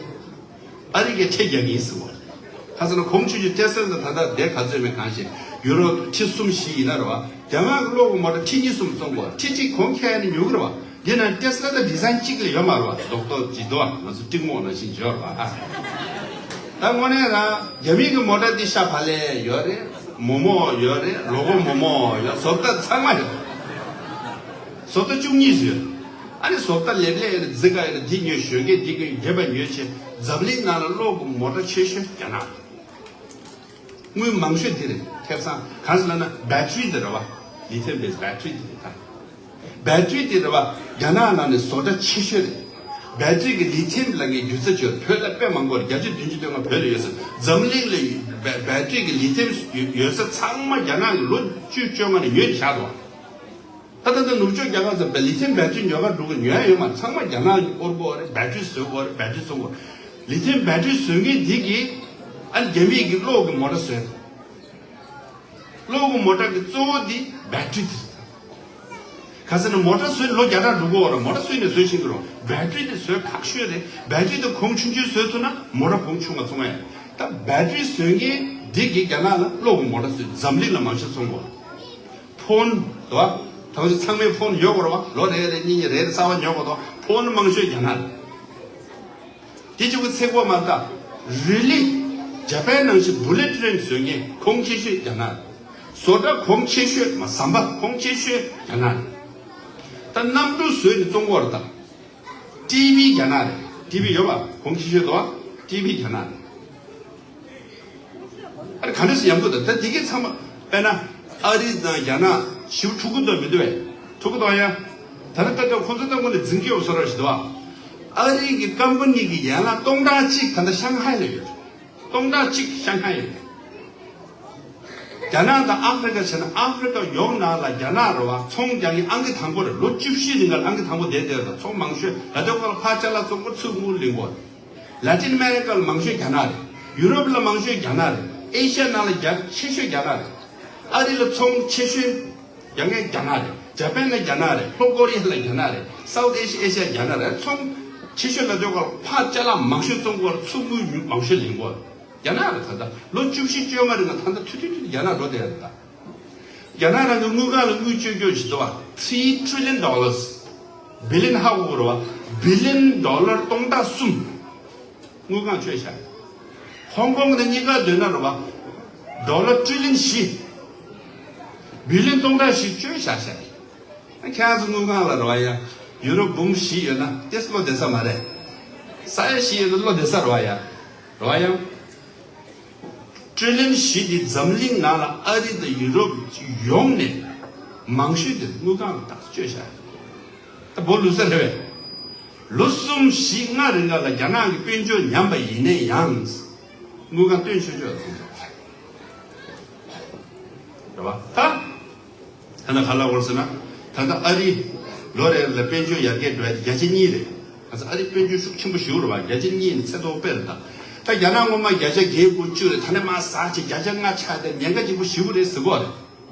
ཨ་རི་གས་ཁྲལ་རྒྱག་གི་ཡིན་ཟེར་གོ་ཁ་སང་ན་གོང་ཆུ་ཆུ་ཏེ་སི་ལ་ད་ལྟ་བསྡད་ག་ཚོད་མེད་གང་ཞིག་ཡུ་རོབ་ཁྲི་གསུམ་བཞི་ཡིན་ན་རེད་བ། རྒྱ་ནག་གི་གློག་མོ་ཊ་ཁྲི་གཉིས་གསུམ་བཙོང་གོ་ཁྲི་གཅིག་གོང་ཁེ་ནས་ཉོ་གི་རེད་བ། འདི་ན་ཏེ་སི་ལ་ད་ཌི་ཟའིན་གཅིག་ལས་ཡོད་མ་རེད་བ། རྡོག་རྡོག་ཅིག་འདུག་བ། ང་ཚོ་ཏིག་མོག་ནང་བཞིན་ཡོད་རེད་བ། ད་དངོས་གནས་རང་རྒྱ་མི་གི་མོ་ཊ་འདི་ཤ་བག་ལེབ་ཡོད་རེད། མོག་མོག་ཡོད་རེད། ལོ་གོ་མོག་མོག་ཡོད། བཟོ་ལྟ་ཚང་མ་ཡོད། བཟོ་ལྟ་བཅུ་གཉིས་ཡོད། ཨ་ནི་བཟོ་ལྟ་ལེབ་ལེབ་ཡོད་རེད། རྫི་ག་ཡོད་རེད། འདི་ཉོས་ཞོན་སྐད་འདི་གི་རྒྱབ་པ་ཉོས་བྱས་འཛམ་གླིང་ནང་ལ་གློག་གི་མོ་ཊ་ཆེ་ཤོས་རྒྱ་ནག་དངུལ་མང་ཤོས་འདི་རེད། ཁེ་བཟང་གང་ཟེར་ལབ་ན་བེ་ཊི་རི་འདི་རེད་བ། ལི་ཐི་ཡམ་བེ་སི་བེ་ཊི་རི་འདི་རེད་ད། བེ་ཊི་རི་འདི་རེད་བ། རྒྱ་ནག་ནང་ནས་བཟོ་གྲྭ་ཆེ་ཤོས་རེད། བེ་ཊི་རི་གི་ལི་ཐི་ཡམ་ལབ་མཁན་རྒྱུ་ཆ་ཅིག་ཡོད་རེད། བོད་ལ་དཔེ་མང་པོ་རེད། བརྒྱ་ཆ་བདུན་ཅུ་དོན་ལྔ་བོད་ལ་ཡོད་ཟེར། འཛམ་གླིང་ལ་ བེ་བེ་ཊི་རི་གི་ལི་ཐི་ཡམ་ཡོད་ས་ཚང་མ་རྒྱ་ནག་གིས་ལོ་བཅུ་བཅོ་ལྔ་ནས་ཉོས་བཞག་འདུག་ད་ལྟ་ད་ནུབ་ཕྱོགས་རྒྱལ་ཁབ་ཚོ་བེ་ལི་ཐི་ཡམ་བེ་ཊི་རི་ཉོ་ག་འགྲོ་གི་ཉོ་ཡ་ཡོད་མ་རེད། ཚང་མ་རྒྱ་ནག་གིས་དབོར་གི་ཡོད་རེད། བེ་ཊི་རི་བཟོ་གི་ཡོད་རེད། བེ་ཊི་རི་བཙོང་གི་ཡོད་རེད། ལི་ཐི་ཡམ་བེ་ཊི་རི་བཟོ་མཁན་དེ་གིས་ཨ་ནི་རྒྱ་མིའི་གི་གློག་གི་མོ་ཊ་བཟོས་རེད། གློག་གི་མོ་ཊ་གི་གཙོ་བོ་དེ་བེ་ཊི་རི་དེ་རེད། ག་ཟེར་ན་མོ་ཊ་བཟོས་ལོ་བརྒྱ་ཕྲག་འགྲོ་གི་ཡོད་རེད། མོ་ཊ་བཟོས་ནས་བཟོས་ཤིང་གི་རོ། བེ་ཊི་རི་དེ་བཟོས་ཁག་ཤོས་རེད། བེ་ཊི་རི་དེ་གོང་ཆུང་ཆུང་བཟོས་ཐུབ་ན་མོ་ཊ་གོང་ཆུང་བ་བཙོང་ཡ་རེད། ད་བེ་ཊི་རི་བཟོས་མཁན་འདི་གིས་རྒྱ་ནག་ལ་གློག་གི་མོ་ཊ་བཟོས། འཛམ་གླིང་ལ་མང་ཤོས་བཙོང་གི་ཡོད་རེད། ཕོན་དོ། ད་ཚང་མས་ཕོན་ཉོ་དགོས་རེད་བ། ལོ་རེ་རེ་གཉིས་གཉིས་རེ་རེ་གསར་པ་ཉོ་དགོས་དོ། ཕོན་མང་ཤོས་རྒྱ་ནག་རེད། དེ་གཅིག་པུ་ཚེ་གོ་མ་ལྟ། རི་ལི། ཇ་པན་ནང་བཞིན་བུ་ལེ་ཊི་ཊེན་ནི་བཟོ་མཁན་གོང་ཆེ་ཤོས་རྒྱ་ནག་རེད། བཟོ་གྲྭ་གོང་ཆེ་ཤོས་མ་ཟམ་པ་གོང་ཆེ་ཤོས་རྒྱ་ནག་རེད། ད་གནམ་གྲུ་བཟོས་ནས་བཙོང་གི་ཡོད་རེད་ད། ཊི་བི་རྒྱ་ནག་རེད། ཊི་བི་ཡོད་པ་གོང་ཆེ་ཤོས་དོ། ཊི་བི་རྒྱ་ནག་རེད། ཨ་རི་ག་འདྲ་ཞིག་ཡང་དགོས་དང་། ད་འདི་གའི་ཚང་མ་དཔེར་ན་ཨ་རི་དང་རྒྱ་ནག་ཞིབ་འཁྲུག་གི་འདུག་མི་འདུག་བས། འཁྲུག་གི་འདུག་ཡ། ད་ནི་ལྟ་སྐབས་ཁོང་ཚོ་ལྟ་བུ་ནས་འཛིང་གི་ཡོད་བཟོ་འདྲ་ཞིག་འདུག་ཨ། ཨ་རི་གི་ཀམ་པ་ནི་གི་ཡན་ལག་སྟོང་ཕྲག་གཅིག་ད་ལྟ་ཤང་ཧའེ་ལ་ཡོད། སྟོང་ཕྲག་གཅིག་ཤང་ཧའེ་ཡོད། རྒྱ་ནག་དང་ཨ་ཧྥེ་རི་ཀ་བྱས་ན་ཨ་ཧྥེ་རི་ཀ་ཡོངས་ནང་ལ་རྒྱ་ནག་རེད་བ། ཚོང་རྒྱག་མཁན་ཨང་ཀི་དང་པོ་རེད། ལོ་བཅུ་བཞི་རིང་ག་ལ་ཨང་ཀི་དང་པོ་བསྡད་བསྡད་རེད། ཚོང་མང་ཤོས་ལ་དོ་ཁ་ལ་ཕར་ཅ་ལག་བཙོང་གི་ཚུར་དངུལ་ལེན་གོ། ལ་ཏིན་ཨ་མེ་རི་ཀ་ལ་མང་ཤོས་རྒྱ་ནག་རེད། ཡུ་རོབ་ལ་མང་ཤོས་རྒྱ་ནག་རེད། ཨེ་ཤ་ཡ་ནང་ལ་རྒྱ་ཆེ་ཤོས་རྒྱ་ནག་རེད། ཨ་རི་ལ་ཚོང་ཆེ་ཤོས་རྒྱག་མཁན་རྒྱ་ནག་རེད། ཇ་པན་ལ་རྒྱ་ནག་རེད། ལྷོ་ཀོ་རི་ཡ་ལ་རྒྱ་ནག་རེད། སའུ་ཐི་ཨེ་ཤ་ཡ་རྒྱ་ནག་རེད། ཚོང་ཆེ་ཤོས་ལ་དོ་ཁ་ལ་ཕར་ཅ་ལག་མང་ཤོས་བཙོང་གོ། ཚུར་དངུལ་མང་ཤོས་ལེན་གོ། རྒྱ་ནག་ལ་ད་ལྟ་ལོ་བཅུ་བཞི་བཅོ་ལྔ་རིང་ལ་ད་ལྟ་ཐུ་ཐུ་ཐུ་རྒྱ་ནག་འགྲོ་བསྡད་ཡོད་རེད་ད། རྒྱ་ནག་རང་གི་དངུལ་ཁང་ལ་དངུལ་བཅོལ་རྒྱུ་ཞིག་འདུག་བ། Three trillion dollars། བི་ལི་ཡན་ཧ་གོ་གི་རེད་བ། བི་ལི་ཡན་ཌོ་ལར་སྟོང་ཕྲག་གསུམ་དངུལ་ཁང་བཅོལ་བཞག། ཧོང་ཀོང་གི་གཉིས་ཀ་བསྡོམས་ན་རེད་བ། ཌོ་ལར་ཊི་རི་ལི་ཡན་བཞི། བི་ལི་ཡན་སྟོང་ཕྲག་བཞི་བཅོལ་བཞག་བཞག། ཁྱེད་རང་ཚོ་དངུལ་ཁང་ལ་རེད་བ་ཡ། ཡུ་རོ་འབུམ་བཞི་ཡོད་ན་ཏེ་བློ་བདེ་ས་མ་རེད། ས་ཡ་བཞི་ཡོད་ན་བློ་བདེ་ས་རེད་བ་ཡ། རེད་བ་ཡ། ཊི་རི་ལི་ཡན་བཞི་འདི་འཛམ་གླིང་ནང་ལ་ཨ་རི་དང་ཡུ་རོབ་ཡོངས་ནས་མང་ཤོས་དེ་དངུལ་ཁང་ལ་ཏག་ཏག་བཅོལ་བཞག། ད་སྦོ་ལུས་ས་རེད་བས། ལོ་གསུམ་བཞི་ལྔ་རིང་ག་ལ་རྒྱ་ནག་གི་དཔལ་འབྱོར་ཉམས་པ་ཡིན་ནའི་ཡང་། དངུལ་ཁང་བཏོན་ཆོག་ཆོག་ཟེར། རེད་བ། ད། ད་ནི་ག་ལ་འོར་ཟེར་ན། ད་ལྟ་ཨ་རི་ལོ་རེ་ལ་དཔལ་འབྱོར་ཡར་རྒྱས་འགྲོ་ཡ་དེ་བརྒྱ་ཆ་གཉིས་རེད། ང་ཚོ་ཨ་རི་དཔལ་འབྱོར་ཤུགས་ཆེན་པོ་ཞིག་རེད་བ། བརྒྱ་ཆ་གཉིས་ནི་ཚད་མཐོ་དཔེ་རེད་ད། ད་རྒྱ་ནག་སྔོན་མ་བརྒྱ་ཆ་བརྒྱད་དགུ་བཅུ་རེད། ད་ནི་མ་ཟག་ཅིག་བརྒྱ་ཆ་ལྔ་ཆགས་ཏེ་ཉེན་ཁ་ཆེན་པོ་ཞིག་རེད་ཟེར་གོ་རེད།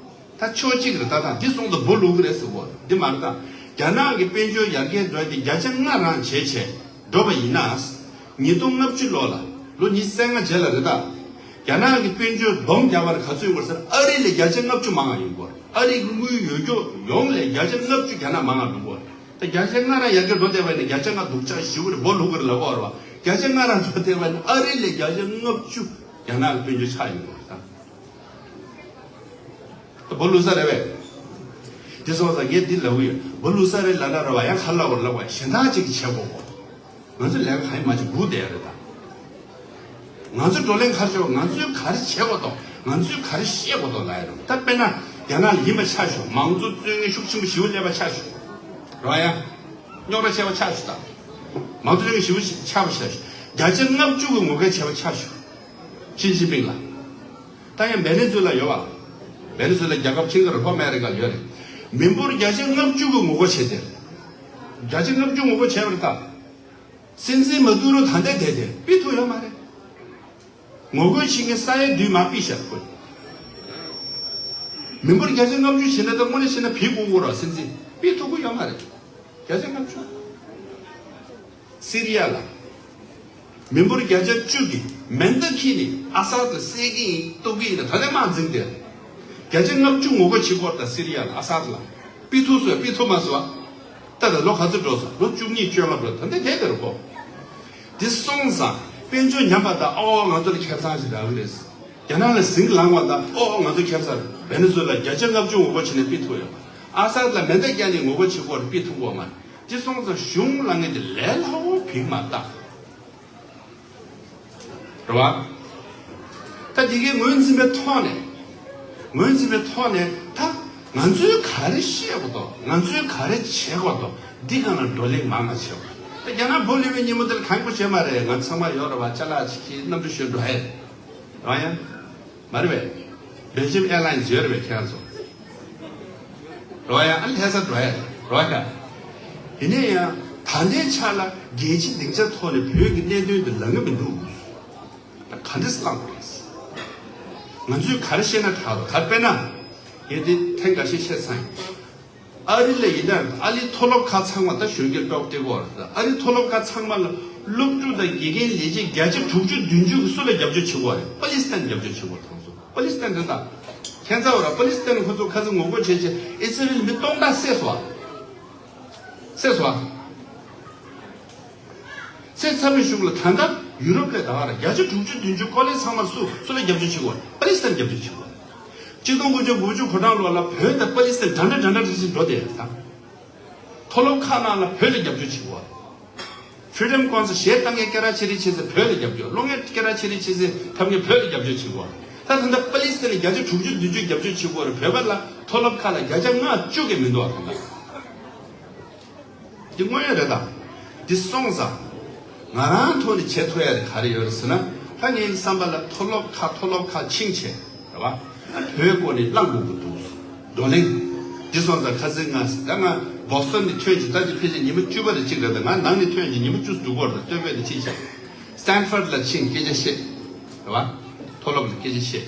ད་ཕྱོགས་གཅིག་རེད། ད་ད་འདི་སོང་ཙང་སྦོ་ལུག་གི་རེད་ཟེར་གོ་རེད། འདི་མ་རེད་ད། རྒྱ་ནག་གི་དཔལ་འབྱོར་ཡར་རྒྱས་འགྲོ་ཡ་དེ་བརྒྱ་ཆ་ལྔ་རང་བྱས་བྱས་འགྲོ་བ་ཡིན་ན། ཉིས་སྟོང་ལྔ་བཅུ་ལོ་ལ་ལོ་ཉི་ཤུ་རྩ་ལྔ་རྗེས་ལ་རེད་ད། རྒྱ་ནག་གི་དཔལ་འབྱོར་སྡོམ་རྒྱག་པར་ག་ཚོད་ཡོང་བ་ཟེར། ཨ་རི་ལས་བརྒྱ་ཆ་ལྔ་བཅུ་མང་བ་ཡོང་གི་རེད། ཨ་རི་གི་དངུལ་ཡོད་རྒྱུ་ཡོངས་ལས་བརྒྱ་ཆ་ལྔ་བཅུ་རྒྱ་ནག་མང་བ་ཡོང་གི་རེད། ད་བརྒྱ་ཆ་ལྔ་རང་ཡར་རྒྱས་འགྲོ་བསྡད་པ་ཡིན་ན་བརྒྱ་ཆ་ལྔ་སྡུག་ཅག་ཞེ་པོ་རེད། སྦོ་ལུག་གི་རེད་ལབ་དགོས་རེད་བ། བརྒྱ་ཆ་ལྔ་རང་འགྲོ་བསྡད་པ་ཡིན་ན་ཨ་རི་ལས་བརྒྱ་ཆ་ལྔ་བཅུ་རྒྱ་ནག་གི་དཔལ་འབྱོར་ཆག་ཡོང་གི་རེད་ད། ད་སྦོ་ལུག་ས་རེད་བས། དེ་སོང་ཙང་ངས་འདི་ལབ་གི་ཡོད། སྦོ་ལུག་ས་རེད་ལབ་ན་རེད་བ། ཡང་ག་ལབ་དགོས་ལབ་དགོས། གཞན་དག་ཅིག་གིས་བྱེད་དགོས་གོ། ང་ཚོས་ལས་ཀ་གང་ཡང་མ་བྱེད་སྒུག་བསྡད་ཡ་རེད་ད། ང་ཚོས་བགྲོ་གླེང་ག་རེ་བྱེད་དགོས། ང་ཚོས་ག་རེ་བྱེད་དགོས་དོ། ང་ཚོས་ག་རེ་བཤད་དགོས་དོ་ལབ་ཡ་རེད། ད་དཔེར་ན་རྒྱ་ནག་ལ་ཡིན་པ་ཆ་བཞག། མང་གཙོ་རྩོད་མཁན་ཤུགས་ཆེན་པོ་ཞེ་པོ་སླེབས་པ་ཆ་བཞག། རེད་བ་ཡ། རྙོག་དྲ་ཆེ་བ་ཆ་བཞག་ད། མང་གཙོ་རྩོད་མཁན་ཞེ་པོ་ཆགས་པ་ཆ་བཞག། བརྒྱ་ཆ་ལྔ་བཅུ་གི་ངོ་རྒོལ་བྱས་པ་ཆ་བཞག། ཞི་ཅིན་ཕིང་ལ། ད་ཡང་ཝེ་ནེ་ཛུ་ལ་ཡོད་བ། ཝེ་ནེ་ཛུ་ལ་རྒྱལ་ཁབ་ཆེན་པོ་རེད། ལྷོ་ཨ་མེ་རི་ཀ་ལ་ཡོད་རེད། མི་འབོར་བརྒྱ་ཆ་ལྔ་བཅུ་གི་ངོ་རྒོལ་བྱས་ཏེ། བརྒྱ་ཆ་ལྔ་བཅུ་ངོ་རྒོལ་བྱས་པ་རེད་ད། སྲིད་འཛིན་མ་དུ་རོ་ད་ལྟ་བསྡད་དེ་ཕུད་ཐུབ་ཡོད་མ་རེད། ངོ་རྒོལ་བྱེད་མཁན་ས་ཡ་བདུན་མ་ཕུད་བཞག་དགོས། མི་འབོར་བརྒྱ་ཆ་ལྔ་བཅུ་བྱས་ན་ད་དངོས་གནས་བྱས་ན་ཕུད་དགོས་ཀྱི་རེད། སྲིད་འཛིན་ཕུད་ཐུབ་ཀྱི་ཡོད་མ་རེད། བརྒྱ་ཆ་ལྔ་བཅུ། སི་རི་ཡ་ལ། མི་འབོར་བརྒྱ་ཆ་བཅུ་གིས་མེ་མདའ་འཁྱེར་ནས་ཨ་སཱད་ལ་བསད་ཀྱི་ཡིན། གཏུབ་ཀྱི་ཡིན་ལ་ད་ལྟ་དམག་འཛིང་བསྡད། བརྒྱ་ཆ་ལྔ་བཅུ་ངོ་རྒོལ་བྱེད་ཀྱི་ཡོད་རེད་ད། སི་རི་ཡ་ལ་ཨ་སཱད་ལ། ཕུད་ཐུབ་སོང་། ཕུད་ཐུབ་མ་སོང་། ད་ལྟ་ལོ་ག་ཚོད་འགྲོ་སོང་། ལོ་བཅུ་གཉིས་བཅོ་ལྔ་འགྲོ། ད་ལྟ་བསྡད་དེ་རུ་གོ། དེ་སོང་ཙང་དཔལ་འབྱོར་ཉམས་པ་དང་། ཨོ་ང་ཚོ་ལ་ཁེ་བཟང་ཞིག་རག་གི་རེད། རྒྱ་ནག་ལ་ཟིང་ལངས་པ་དང་། ཨོ་ང་ཚོ་ཁེ་བཟང་རེད། ཝེ་ནེ་ཛུ་ལ་བརྒྱ་ཆ་ལྔ་བཅུ་ངོ་རྒོལ་བྱས་ནས་ཕུད་ཐུབ་ཡོད་པ། ཨ་སཱད་ལ་མེ་མདའ་བརྒྱབ་ནས་ངོ་རྒོལ་བྱེད་ཀྱི་ཡོད་རེད། ཕུད་ཐུབ་ཀྱི་ཡོད་མ་རེད། དེ་སོང་ཙང་གཞུང་ལངས་མཁན་དེ་ལས་སླ་པོ་ཕུད་མ་ད། རེད་བ། ད་དེ་གའི་ངོས་འཛིན་པའི་ཐོག་ནས། ངོས་འཛིན་པའི་ཐོག་ནས་ད་ང་ཚོས་ག་རེ་བཤད་དགོས་འདུག་ང་ཚོས་ག་རེ་བྱེད་དགོས་འདུག་འདི་སྒང་ལ་བགྲོ་གླེང་མང་ང་བྱེད་དགོས། ད་རྒྱ་ནག་སྦོ་ལེབ་པའི་ཉིན་མོ་དེར་གང་པོ་བྱས་མ་རེད། ང་ཚང་མ་ཡོད་རེད་བ། ཅ་ལག་ཅིག་གིས་གནམ་གྲུ་ཞོན་འགྲོ་ཡ་རེད་བ། ཡང་ མ་རེད་པས། བྷེལ་ཇམ་ཨེར་ལའིན་ཡོད་རེད་པས་ཁྱེད་རང་ཚོ། རོ་ཡ་ཨ་ལྷ་ས་འགྲོ་ཡ་རོ་ཡ། ཡིན་ན་ཡང་ད་ལྟའི་ཆ་ལ་རྒྱལ་སྤྱི་སྡིངས་ཆ་ཐོག་ནས་བོད་ཀྱི་གནད་དོན་དེ་ལངས་ཀྱི་མི་འདུག་ད་ག་འདྲས་སེ་ལངས་དགོས་རེད། ང་ཚོས་ག་རེ་བཤད་ན་དྲག་རོ་ག་རེ་དཔེར་ན། ངས་འདི་ཐེངས་འགའ་ཤས་བཤད་ཚར་ཡིན། ཨ་རི་ལ་ཡིན་ན་ཨ་རིའི་མཐོ་སློབ་ཁག་ཚང་མ་ད་གཞོན་སྐྱེས་ཏོག་སྟེ་གོ་རེད། ཨ་རིའི་མཐོ་སློབ་ཁག་ཚང་མ་ལ་སློབ་ཕྲུག་དང་དགེ་རྒན་ལས་བྱེད་བརྒྱ་ཆ་དྲུག་ཅུ་བདུན་ཅུ་གི་སུ་ལ་རྒྱབ་སྐྱོར་བྱེད་དགོས་རེད། པ་ལི་སི་ཐན་རྒྱབ་སྐྱོར་བྱེད་དགོས་རེད། ཁོང་ཚོ་པ་ལི་སི་ཐན་རེད་ད། ཁྱེད་ཚ་བ་ར་པ་ལི་སི་ཐན་ཁོ་ཚོ་ཁ་སང་ངོ་རྒོལ་བྱས་བྱས་ཨི་སི་རེལ་མི་སྟོང་ཕྲག་བསད་སོང་བ། བསད་སོང་བ། བསད་ཚར་བའི་གཞུག་ལ་ད་ལྟ་ཡུ་རོབ་ལ་ད་བར་བརྒྱ་ཆ་དྲུག་ཅུ་བདུན་ཅུ་ཀོ་ལེཇ་ཚང་མར་སུ་སུ་ལ་རྒྱབ་སྐྱོར་བྱེད་དགོས། པ་ལི་སི་ཐན་རྒྱབ་སྐྱོར་བྱེད་དགོས། གཅིག་སྟོང་དགུ་བརྒྱ་དགུ་བཅུ་གོ་གྲངས་ལོ་ལ་བོད་དང་པ་ལི་སི་ཐན་འདྲ་འདྲ་འདྲ་འདྲ་ཞིག་འགྲོ་བསྡད་ཡོད་ད། མཐོ་སློབ་ཁག་ནང་ལ་བོད་ལ་རྒྱབ་སྐྱོར་བྱེད་དགོས། Freedom Council གཞས་གཏོང་མཁན་སྐད་གྲགས་ཆེ་རིགས་ཆེ་ཚེ་བོད་ལ་རྒྱབ་སྐྱོར། གློག་བརྙན་སྐད་གྲགས་ཆེ་རིགས་ཆེ་ཚེ་འཁྲབ་མཁན་བོད་ལ་རྒྱབ་སྐྱོར་བྱེད་དགོས། ད་ད་ལྟ་པ་ལི་སི་ཐན་ལ་བརྒྱ་ཆ་དྲུག་ཅུ་བདུན་ཅུ་རྒྱབ་སྐྱོར་བྱེད་དགོས་རེད། བོད་པ་ལ་མཐོ་སློབ་ཁག་ལ་བརྒྱ་ཆ་ལྔ་བཅུ་གི་མི་འདུག་ཨ། ད་ལྟ། འདི་དངོས་ཡོད་རེད་ད། འདི་སོང་ཙང་། ང་རང་ཐོག་ནས་བྱེད་ཐུབ་ཡ་དེ་ག་རེ་ཡོད་རེད་ཟེར་ན། ད་ངའི་བསམ་པ་ལ་མཐོ་སློབ་ཁག་མཐོ་སློབ་ཁག་ཕྱིན་བྱས། རེད་བ། བོད་སྐོར་ནས་བླང་དགོས་ཀྱི་འདུག་བགྲོ་གླེང་། འདི་སོང་ཙང་ཁ་སང་ང་ད་ང་བོ་སི་ཊོན་ནས་ཐོན་གྱི་ད་ཅི་ཕལ་ཆེར་ཉི་མ་བཅུ་པ་རེ་གཅིག་རེད་ད། ང་ནང་ནས་ཐོན་གྱི་ཉི་མ་བཅུ་འདུག་གོ་རེད། སྟོད་བོད་ནས་ཕྱིན་བྱས། སི་ཊན་ཕོར་ཌི་ལ་ཕྱིན་སྐད་ཆ་བཤད། རེད་བ། མཐོ་སློབ་ལ་སྐད་ཆ་བཤད།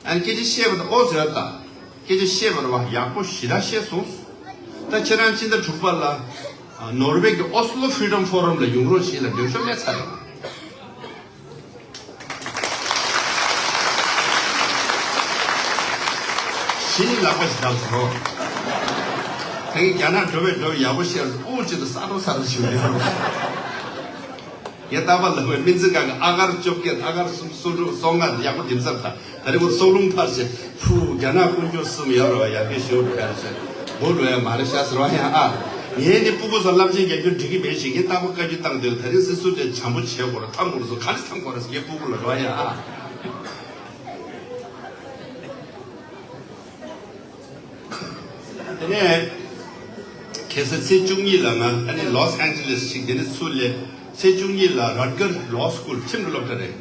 ཨ་ནི་སྐད་ཆ་བཤད་པ་དང་ཨོ་ཟེར་ད། སྐད་ཆ་བཤད་པ་རེད་བ། ཡག་པོ་ཞེ་དྲག་བཤད་སོང་། ད་ཁྱེད་རང་སྤྱི་ཟླ་དྲུག་པ་ལ། ཨ། ནོར་ཝེ་གི་ཨོ་སི་ལོ་ཕི་རི་ཌམ་ཕོ་རམ་ལ་ཡོང་རོགས་བྱེད་ལ་འབྲེལ་ཤོག་སླེབས་ཚར་རེད། གཞི་ནས་ལག་པ་ཞིག་བརྡབས་སོང་། ད་གིན་རྒྱ་ནག་འགྲོ་བའི་འགྲོ་བའི་ཡག་པོ་བཤད་རོགས། དབུགས་གཅིག་ཏུ་ས་འགྲོ་ས་འགྲོ་བྱེད་ཡོད་རེད། ངས་རྟག་པར་ལབ་པའི་སྨན་རྩིས་ཁང་གི་ཨ་གར་བཅོ་བརྒྱད། ཨ་གར་སུམ་སུམ་ཅུ་སོ་ལྔ་ཡག་པོ་འགྲིམ་ཚར་ད། ད་རེས་ཁོ་སྲོག་རླུང་འཕར་བྱས། ཕུ། རྒྱ་ནག་དཀོན་མཆོག་གསུམ་ཡོད་རེད་བ། ཡར་རྒྱས་ཞུ་རུ་ཕར་བྱས། མགོ་ལོག་ཡ་མ་རེད་ཤག་ཟེར་བ་ཡང་ཨ། ངས་ནི་སྤུ་གུ་ཚོ་རླབས་ཆེན་རྒྱལ་ཁྱོན་འགྲིག་གི་མེད་ཞེས་ངས་རྟག་པར་བཀའ་བཀྱོན་བཏང་དུས། ད་རིང་སྲིད་ཟུར་དེ་བྱམས་པོ་བྱེད་དགོས་རེད། འཐམ་དགོས་རེད་ཟེར། ག་རེ་འཐམ་དགོས་རེད་ཟེར། ངས་སྤུ་གུ་ལ་རོ་ཡ་ཨ། དེ་ནས་ཁ་སང་ཚེས་བཅུ་གཉིས་ལ་ང་ཨ་ནི་ལོས་ཨན་ཇེ་ལེས་ཞིག་དེ་ནས་ཚུར་སླེབས། ཚེས་བཅུ་གཉིས་ལ་རོ་ཇར་ལོ་སི་ཀུལ་ཁྲིམས་ཀྱི་སློབ་གྲྭ་རེད།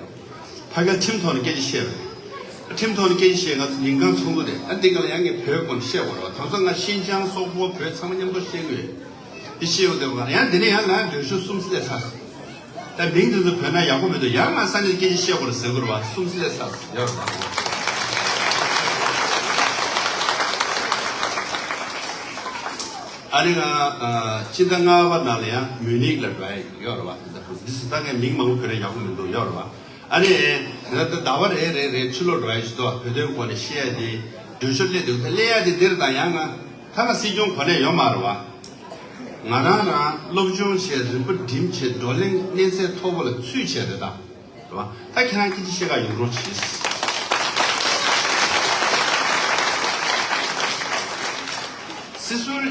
ཕ་གིར་ཁྲིམས་ཐོག་ནས་སྐད་ཆ་བཤད་པ་རེད། ཁྲིམས་ཐོག་ནས་སྐད་ཆ་བཤད། ང་ཚོ་ཉིན་གང་ཚོགས་འདུ་རེད། ཨ། འདི་ག་ལ་ཡང་ངས་བོད་སྐོར་ནས་བཤད་དགོས་རེད་བ། དེང་སང་ང་ཤིན་ཅང་སོག་པོ་བོད་ཚང་མ་མཉམ་དུ་བཤད་གི་ཡོད། འདི་བཤད་ཡོང་དུས་ང་ཡང་འདི་ནས་ཡང་ང་འགྲེལ་བཤད་གསུམ་སླེབས་ཚར་སོང་། ད་མིང་དེ་ཚོ་བོད་ན་ཡག་པོ་མི་འདུག་ཡང་ང་ས་ནས་སྐད་ཆ་བཤད་དགོས་རེད་ཟེར་དགོས་རེད་བ། གསུམ་སླེབས་ཚར་སོང་། ཡོད་རེད་བ། ཨ་ནི་ང་ཨ་སྤྱི་ཟླ་ལྔ་པ་ནང་ལ་ཡང་མུ་ནིག་ལ་འགྲོ་ཡ་ཡོད་རེད་བ། དེ་ཚོ་འདི་སུ་ད་ངས་མིང་མང་པོ་བོད་ན་ཡག་པོ་མི་འདུག་ཡོད་རེད་བ། ཨ་ནི། ད་ཟླ་བ་རེ་རེ་རེ་ཕྱི་ལོགས་འགྲོ་ཡ་ཞིག་འདུག་བོད་དོན་སྐོར་ནས་བཤད་ཡ་དེ། འགྲེལ་བཤད་སླེབས་འདུག་ད་སླེབས་ཡ་དེ་འདིར་དང་ཡང་ང་། ད་ང་སྲིད་སྐྱོང་གོ་གནས་ཡོད་མ་རེད་བ། ང་རང་རང་སློབ་སྦྱོང་བྱས། རིམ་པ་བསྒྲིམས་བྱས། བགྲོ་གླེང་གནས་ཚད་མཐོ་པོ་ལ་ཚུད་བྱས་རེད་ད། རེད་བ། ད་ཁྱེད་རང་སྐད་ཆ་བཤད་ག་ཡོང་རོགས་གྱིས། སྲིད་ཟུར་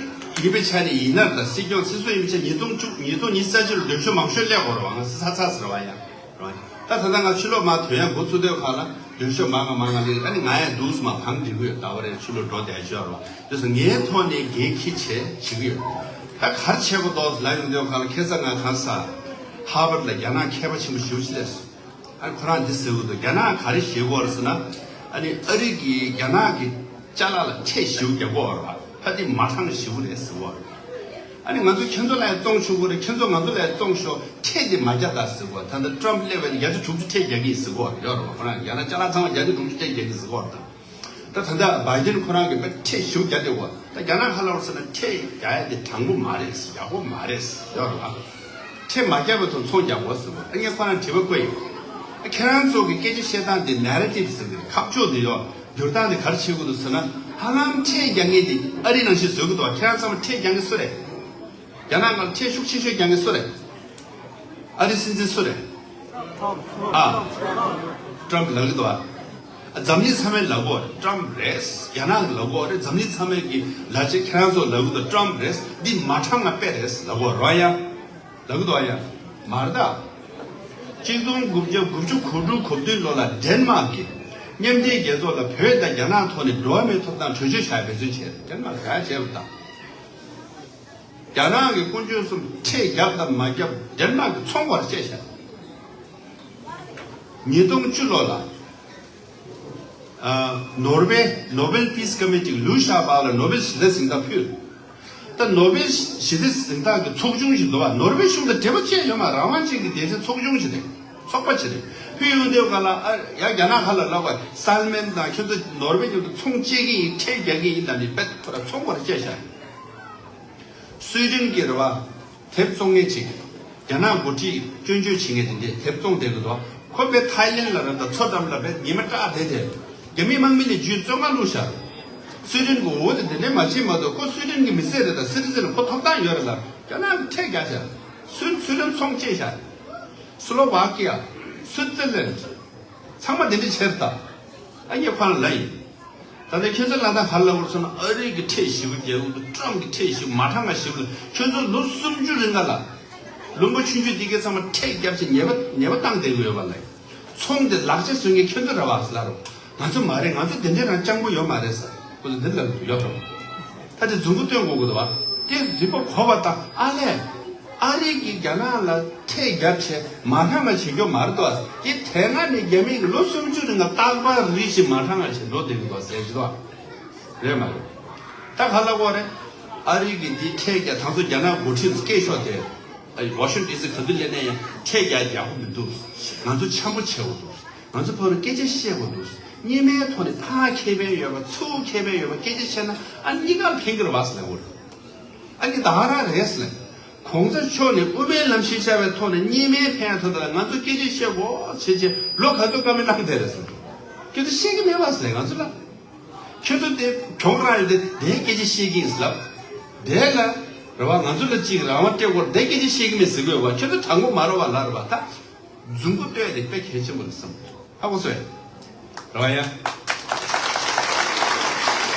ཡིན་པའི་ཆ་ནས་ཡིན་ན། ད་སྲིད་སྐྱོང་སྲིད་ཟུར་ཡིན་པའི་ཆ་ཉིས་སྟོང་བཅུ། ཉིས་སྟོང་ཉི་ཤུ་རྩ་གཅིག་ལ་འགྲེལ་བཤད་མང་ཤོས་སླེབས་དགོས་རེད་བ། ང་ཚ་ཚ་ཚ་ཟེར་བ་ཡ། རེད་བ། ད་ད་ལྟ་ང་ཕྱི་ལོགས་མར་ཐོན་ཡ་འགོ་ཚུགས་དུས་སྒང་ལ་འགྲེལ་བཤད་མང་ང་མང་ང་སླེབས། ཨ་ནི་ང་ཡང་འདུག་སེ་མར་བང་སྒྲིག་གི་ཡོད། ཟླ་བ་རེར་ཕྱི་ལོགས་འགྲོ་བསྡད་ཀྱི་ཡོད་རེད་བ། དེ་སོང་ངའི་ཐོག་ནས་འགན་འཁྱེར་བྱས་བྱེད་ཀྱི་ཡོད། ད་ག་རེ་བྱེད་དགོས་འདུག་ལབ་ཡོང་དུས་སྒང་ལ། ཁ་སང་ང་གང་ཟེར། ཧར་ཝརཌ་ལ་རྒྱ་ནག་མཁས་པ་ཆེན་པོ་ཞེ་པོ་ཅིག་སླེབས་སོང་། ཨ་ནི་ཁོ་རང་འདི་ཟེར་གྱི་འདུག་རྒྱ་ནག་ག་རེ་བྱེད་ཀྱི་ཡོད་རེད་ཟེར་ན། ཨ་ནི་ཨ་རི་གིས་རྒྱ་ནག་གི་ཅ་ལག་ལ་ཁྲལ་ཞེ་པོ་རྒྱག་གི་ཡོད་རེད་བ། ད་འདི་མ་དྲང་ཞེ་པོ་རེད་ཟེར་གྱི་ཡོད་རེད། ཨ་ནི་ང་ཚོ་ཁྱེད་ཚོ་ལ་ཡང་བཙོང་ཆོག་གི་རེད། ཁྱེད་ཚོ་ང་ཚོ་ལ་ཡང་བཙོང་ཤོག་ཁྲལ་འདི་མ་རྒྱག་དང་ཟེར་གྱི་ཡོད་རེད། ད་ལྟ་ཊམ་སླེབས་པ་ཡིན་ན་བརྒྱ་ཆ་དྲུག་ཅུ་ཁྲལ་རྒྱག་གི་ཡིན་ཟེར་གྱི་ཡོད་རེད། ཡོད་རེད་བ། ཁོ་རང་རྒྱ་ནག་ཅ་ལག་ཚང་མ་བརྒྱ་ཆ་དྲུག་ཅུ་ཁྲལ་རྒྱག་གི་ཟེར་གྱི་ཡོད་རེད་ད། ད་ད་ལྟ་བྷའི་ཌེན་ཁོ་རང་གིས་ཁྲལ་ཞེ་པོ་རྒྱག་བསྡད་ཡོད། ད་རྒྱ་ནག་ཧ་ལམ་ཟེར་ན་ཁྲལ་རྒྱག་ཡ་དེ་དྲང་པོ་མ་རེད། ཡག་པོ་མ་རེད། ཡོད་རེད་བ། ཁྲལ་མ་བརྒྱབ་པའི་ཐོག་ཚོང་རྒྱག་དགོས་ཟེར་བ། ཨ་ངས་ཁོ་རང་དྲི་བ་བཀོད་ཡིན། ཨ་ཁྱེད་རང་ཚོ་གི་སྐད་ཆ་བཤད་སྟངས་དེ། ནེ་རེ་ཊིབ་ཟེར་གི་རེད། ཁ་ཕྱོགས་དེ་ཡོད། བསྒྱུར་སྟངས་དེ་ག་རེ་བྱེད་དགོས་འདུག་ཟེར་ན། ཧ་ལམ་ཁྲལ་རྒྱག་མཁན་དེ་ཨ་རི་ནང་བཞིན་བཟོ་གི་འདུག་བ། ཁྱེད་རང་ཚང་མ་ཁྲལ་རྒྱག་མཁན་སུ་རེད། རྒྱ་ནག་ནང་ཁྲལ་ཤུགས་ཆེ་ཤོས་རྒྱག་མཁན་སུ་རེད། ཨ་རིའི་སྲིད་འཛིན་སུ་རེད། ཨ། ཊམ་ལབ་ཀྱི་འདུག་ཨ། འཛམ་གླིང་ཚང་མས་ལབ་ཀྱི་ཡོད་རེད། ཊམ་རེད། རྒྱ་ནག་གིས་ལབ་ཀྱི་ཡོད་རེད། འཛམ་གླིང་ཚང་མས་ཀྱིས་ལབ་བྱས། ཁྱེད་རང་ཚོ་ལབ་ཀྱི་འདུག་ཊམ་རེད། འདི་མ་དྲང་ང་དཔེ་རེད་ལབ་ཀྱི་ཡོད་རེད་ཡ། ལབ་ཀྱི་འདུག་ཨ་ཡ། མ་རེད་ད། གཅིག་སྟོང་དགུ་བརྒྱ་དགུ་བཅུ་གོ་དྲུག་གོ་བདུན་ལོ་ལ་ཌེན་མཱག་གིས་མཉམ་འབྲེལ་རྒྱལ་ཚོགས་ལ་བོད་དང་རྒྱ་ནག་ཐོག་ནས་འགྲོ་བ་མིའི་ཐོབ་ཐང་གྲོས་ཆོད་བཞག་འབད་བརྩོན་བྱས། ཌེན་མཱག་གིས་ག་རེ་བྱས་པ་དང་། རྒྱ་ནག་གི་དཀོན་མཆོག་གསུམ་ཁྲལ་བརྒྱབ་དང་མ་བརྒྱབ་ཌེན་མཱག་གིས་ཚོང་བར་བཅད་བཞག་ཉིས་སྟོང་བཅུ་ལོ་ལ། ནོར་ཝེ་ནོ་བེལ་པིས་ཀོ་མི་ཊི་ལུའུ་ཞའོ་པོ་ལ་ནོ་བེལ་ཞི་བདེ་གཟེངས་རྟགས་ཕུལ། ད་ནོ་བེལ་ཞི་བདེ་གཟེངས་རྟགས་ཀྱི་ཚོགས་ཆུང་ཞིག་འདུག་བ། ནོར་ཝེ་གཞུང་དང་འབྲེལ་བ་བཅད་ཡོད་མ། རང་དབང་ཅན་གྱི་སྡེ་ཚན་ཚོགས་ཆུང་ཞིག་རེད། ཚོགས་པ་ཞིག་རེད། ཕུལ་ཡོང་དུས་ག་ལ་ཨ་ཡ་རྒྱ་ནག་ཁ་ལ་ལབ་པ། སཱལ་མན་དང་ཁྱོད་ཚོ་ནོར་ཝེ་མཉམ་དུ་ཚོང་བཅད་ཀྱི་ཡིན། ཁྲལ་རྒྱག་གི་ཡིན་ལབ་ནས་དཔེ་ཁོ་ར་ཚོང་བར་བཅད་བཞག། སུའེ་ཏེན་གྱི་རེད་བ། དེབ་བཙོང་མཁན་ཅིག་རྒྱ་ནག་འགོ་ཁྲིད་སྐྱོན་བརྗོད་བྱེད་མཁན་དེ་འདྲས་དེབ་བཙོང་བསྡད་ཀྱི་འདུག་ཁོ་པའི་ཐའི་ལེན་ལ་ར་ད་མཚོ་འགྲམ་ལ་པའི་ཉི་མ་སྐྲག་བསྡད་དེ། རྒྱ་མི་དམག་མི་ལས་རྒྱུས་བཙོན་ཁང་བླུགས་བཞག་སུའེ་ཏེན་གྱི་འོ་དེ་དེ་འདྲས་མ་བྱེད་མ་གཏོགས། ཁོ་སུའེ་ཏེན་གྱི་མི་སེར་རེད། ད་སི་ཊི་ཛེན་ཁོ་ཐོབ་ཐང་ཡོད་རེད་ལ། རྒྱ་ནག་གིས་ཁྲལ་རྒྱག་བཞག་སུའེ་སུའེ་ཏེན་ཚོང་བཅད་བཞག་སུ་ལོ་ཝ་ཀི་ཡ། སུའི་ཙི་ལན། ཚང་མ་དེ་འདྲས་བྱས་ད། ཨ་ངས་ཁོ་རང་ལ་ཡིན། ད་ལྟ་ཁྱོད་ཚོ་ལ་ད་ག་ལ་བར་སོང་ན། ཨ་རི་གི་ཁྲལ་ཞེ་པོ་རྒྱག་གི་འདུག་ཀྲམ་གི་ཁྲལ་ཞེ་པོ་མ་གྲངས་ཀ་ཞེ་པོ་ལ། ཁྱོད་ཚོ་ལོ་སུམ་ཅུ་རིང་ག་ལ། ལུང་པ་ཆུང་ཆུང་དེ་གའི་ཚང་མ་ཁྲལ་བརྒྱབ་བྱས་ཉེས་པ་ཉེས་པ་བཏང་བསྡད་གི་ཡོད་པ་ལ། ཚོང་དེ་ལག་ཆ་བཟོ་མཁན་ཁྱོད་ཚོ་རེད་བ་ཟེར་ལ་རོ། ང་ཚོ་མ་རེད། ང་ཚོ་དེ་འདྲའི་རང་སྤྱང་པོ་ཡོད་མ་རེད་ཟེར། ཁོ་ཚོ་འདི་ལ་ཡོད་རོ། ད་དེ་མཛུབ་གུ་སྟོན་དགོས་ཀྱི་འདུག་བ། དེ་རིག་པ་གོ་བ་དང་ཨ་ལས། ཨ་རི་གིས་རྒྱ་ནག་ལ་ཁྲལ་བརྒྱབ་བྱས་མ་ཧྲ་ང་བྱེད་རྒྱུ་མ་རེད་དོ། དེ་དེ་སྔ་ནས་རྒྱ་མི་གིས་ལོ་སུམ་ཅུ་རིང་ལ་རྟག་པར་རེ་བཞིན་མ་ཧྲ་ང་བྱེད་འགྲོ་བསྡད་ཀྱི་འདུག་ཟེར་གྱི་འདུག་རེད་མ་རེད། ད་ག་ལ་གོ་རེད། ཨ་རི་གིས་འདི་ཁྲལ་རྒྱག་དང་ཚོ་རྒྱ་ནག་འགོ་ཁྲིད་ཚོ་སྐད་ཤོར་ཏེ། ཨ་ཝ་ཤིང་ཊོན་ཌི་སི་ག་དུས་སླེབས་ནས་ཡང་ཁྲལ་རྒྱག་ཡག་པོ་མི་འདུག་ང་ཚོ་འཆམ་པོ་བྱེད་དགོས་འདུག་ང་ཚོ་ཕ་རུ་སྐད་ཆ་བཤད་དགོས་འདུག་གཉིས་སྨན་ཐོག་ནས་ཕར་ཁེ་ཕན་ཡོད་པ་ཚུར་ཁེ་ཕན་ཡོད་པ་སྐད་ཆ་བཤད་ན་ཨ་གཉིས་ཀར་ཕན་གྱི་རེད་བ་ཟེར་ལབ་དགོས་རེད། ཨ་ནི་ད་ག་རང་རེད་ཟེར་ལབ། གོང་ས་མཆོག་ནས་དབུ་མའི་ལམ་ཞིག་བཅའ་བའི་ཐོག་ནས་གཉིས་སྨན་ཕན་ཐོག་ལ་ང་ཚོ་སྐད་ཆ་བཤད་དགོས་བྱེད་ཅེས་ལོ་ག་ཚོད་བཀའ་མོལ་གནང་བསྡད་རེད་ཟེར། སྐད་ཆ་བཤད་ཀྱི་མེད་བ་ཟེར་ང་ཚོ་ལ། ཁྱོད་ཚོ་དེ་གྱོང་རང་ཡོད་དེ་དེའི་སྐད་ཆ་བཤད་ཀྱི་ཡིན་ཟེར་ལབ། དེ་ལ་རེད་བ། ང་ཚོ་ལ་ཅིག་རང་དབང་སྤྲད་དགོས་དེ་སྐད་ཆ་བཤད་ཀྱི་མེད་ཟེར་གྱི་ཡོད་བ། ཁྱོད་ཚོ་དྲང་པོ་མ་རེད་བ་ལ་རེད་བ། ད་མཛུབ་གུ་སྟོན་དེ་དཔེ་གལ་ཆེན་པོ་རེད་བསམ། ཧ་གོ་སོང་། རེད་བ་ཡ།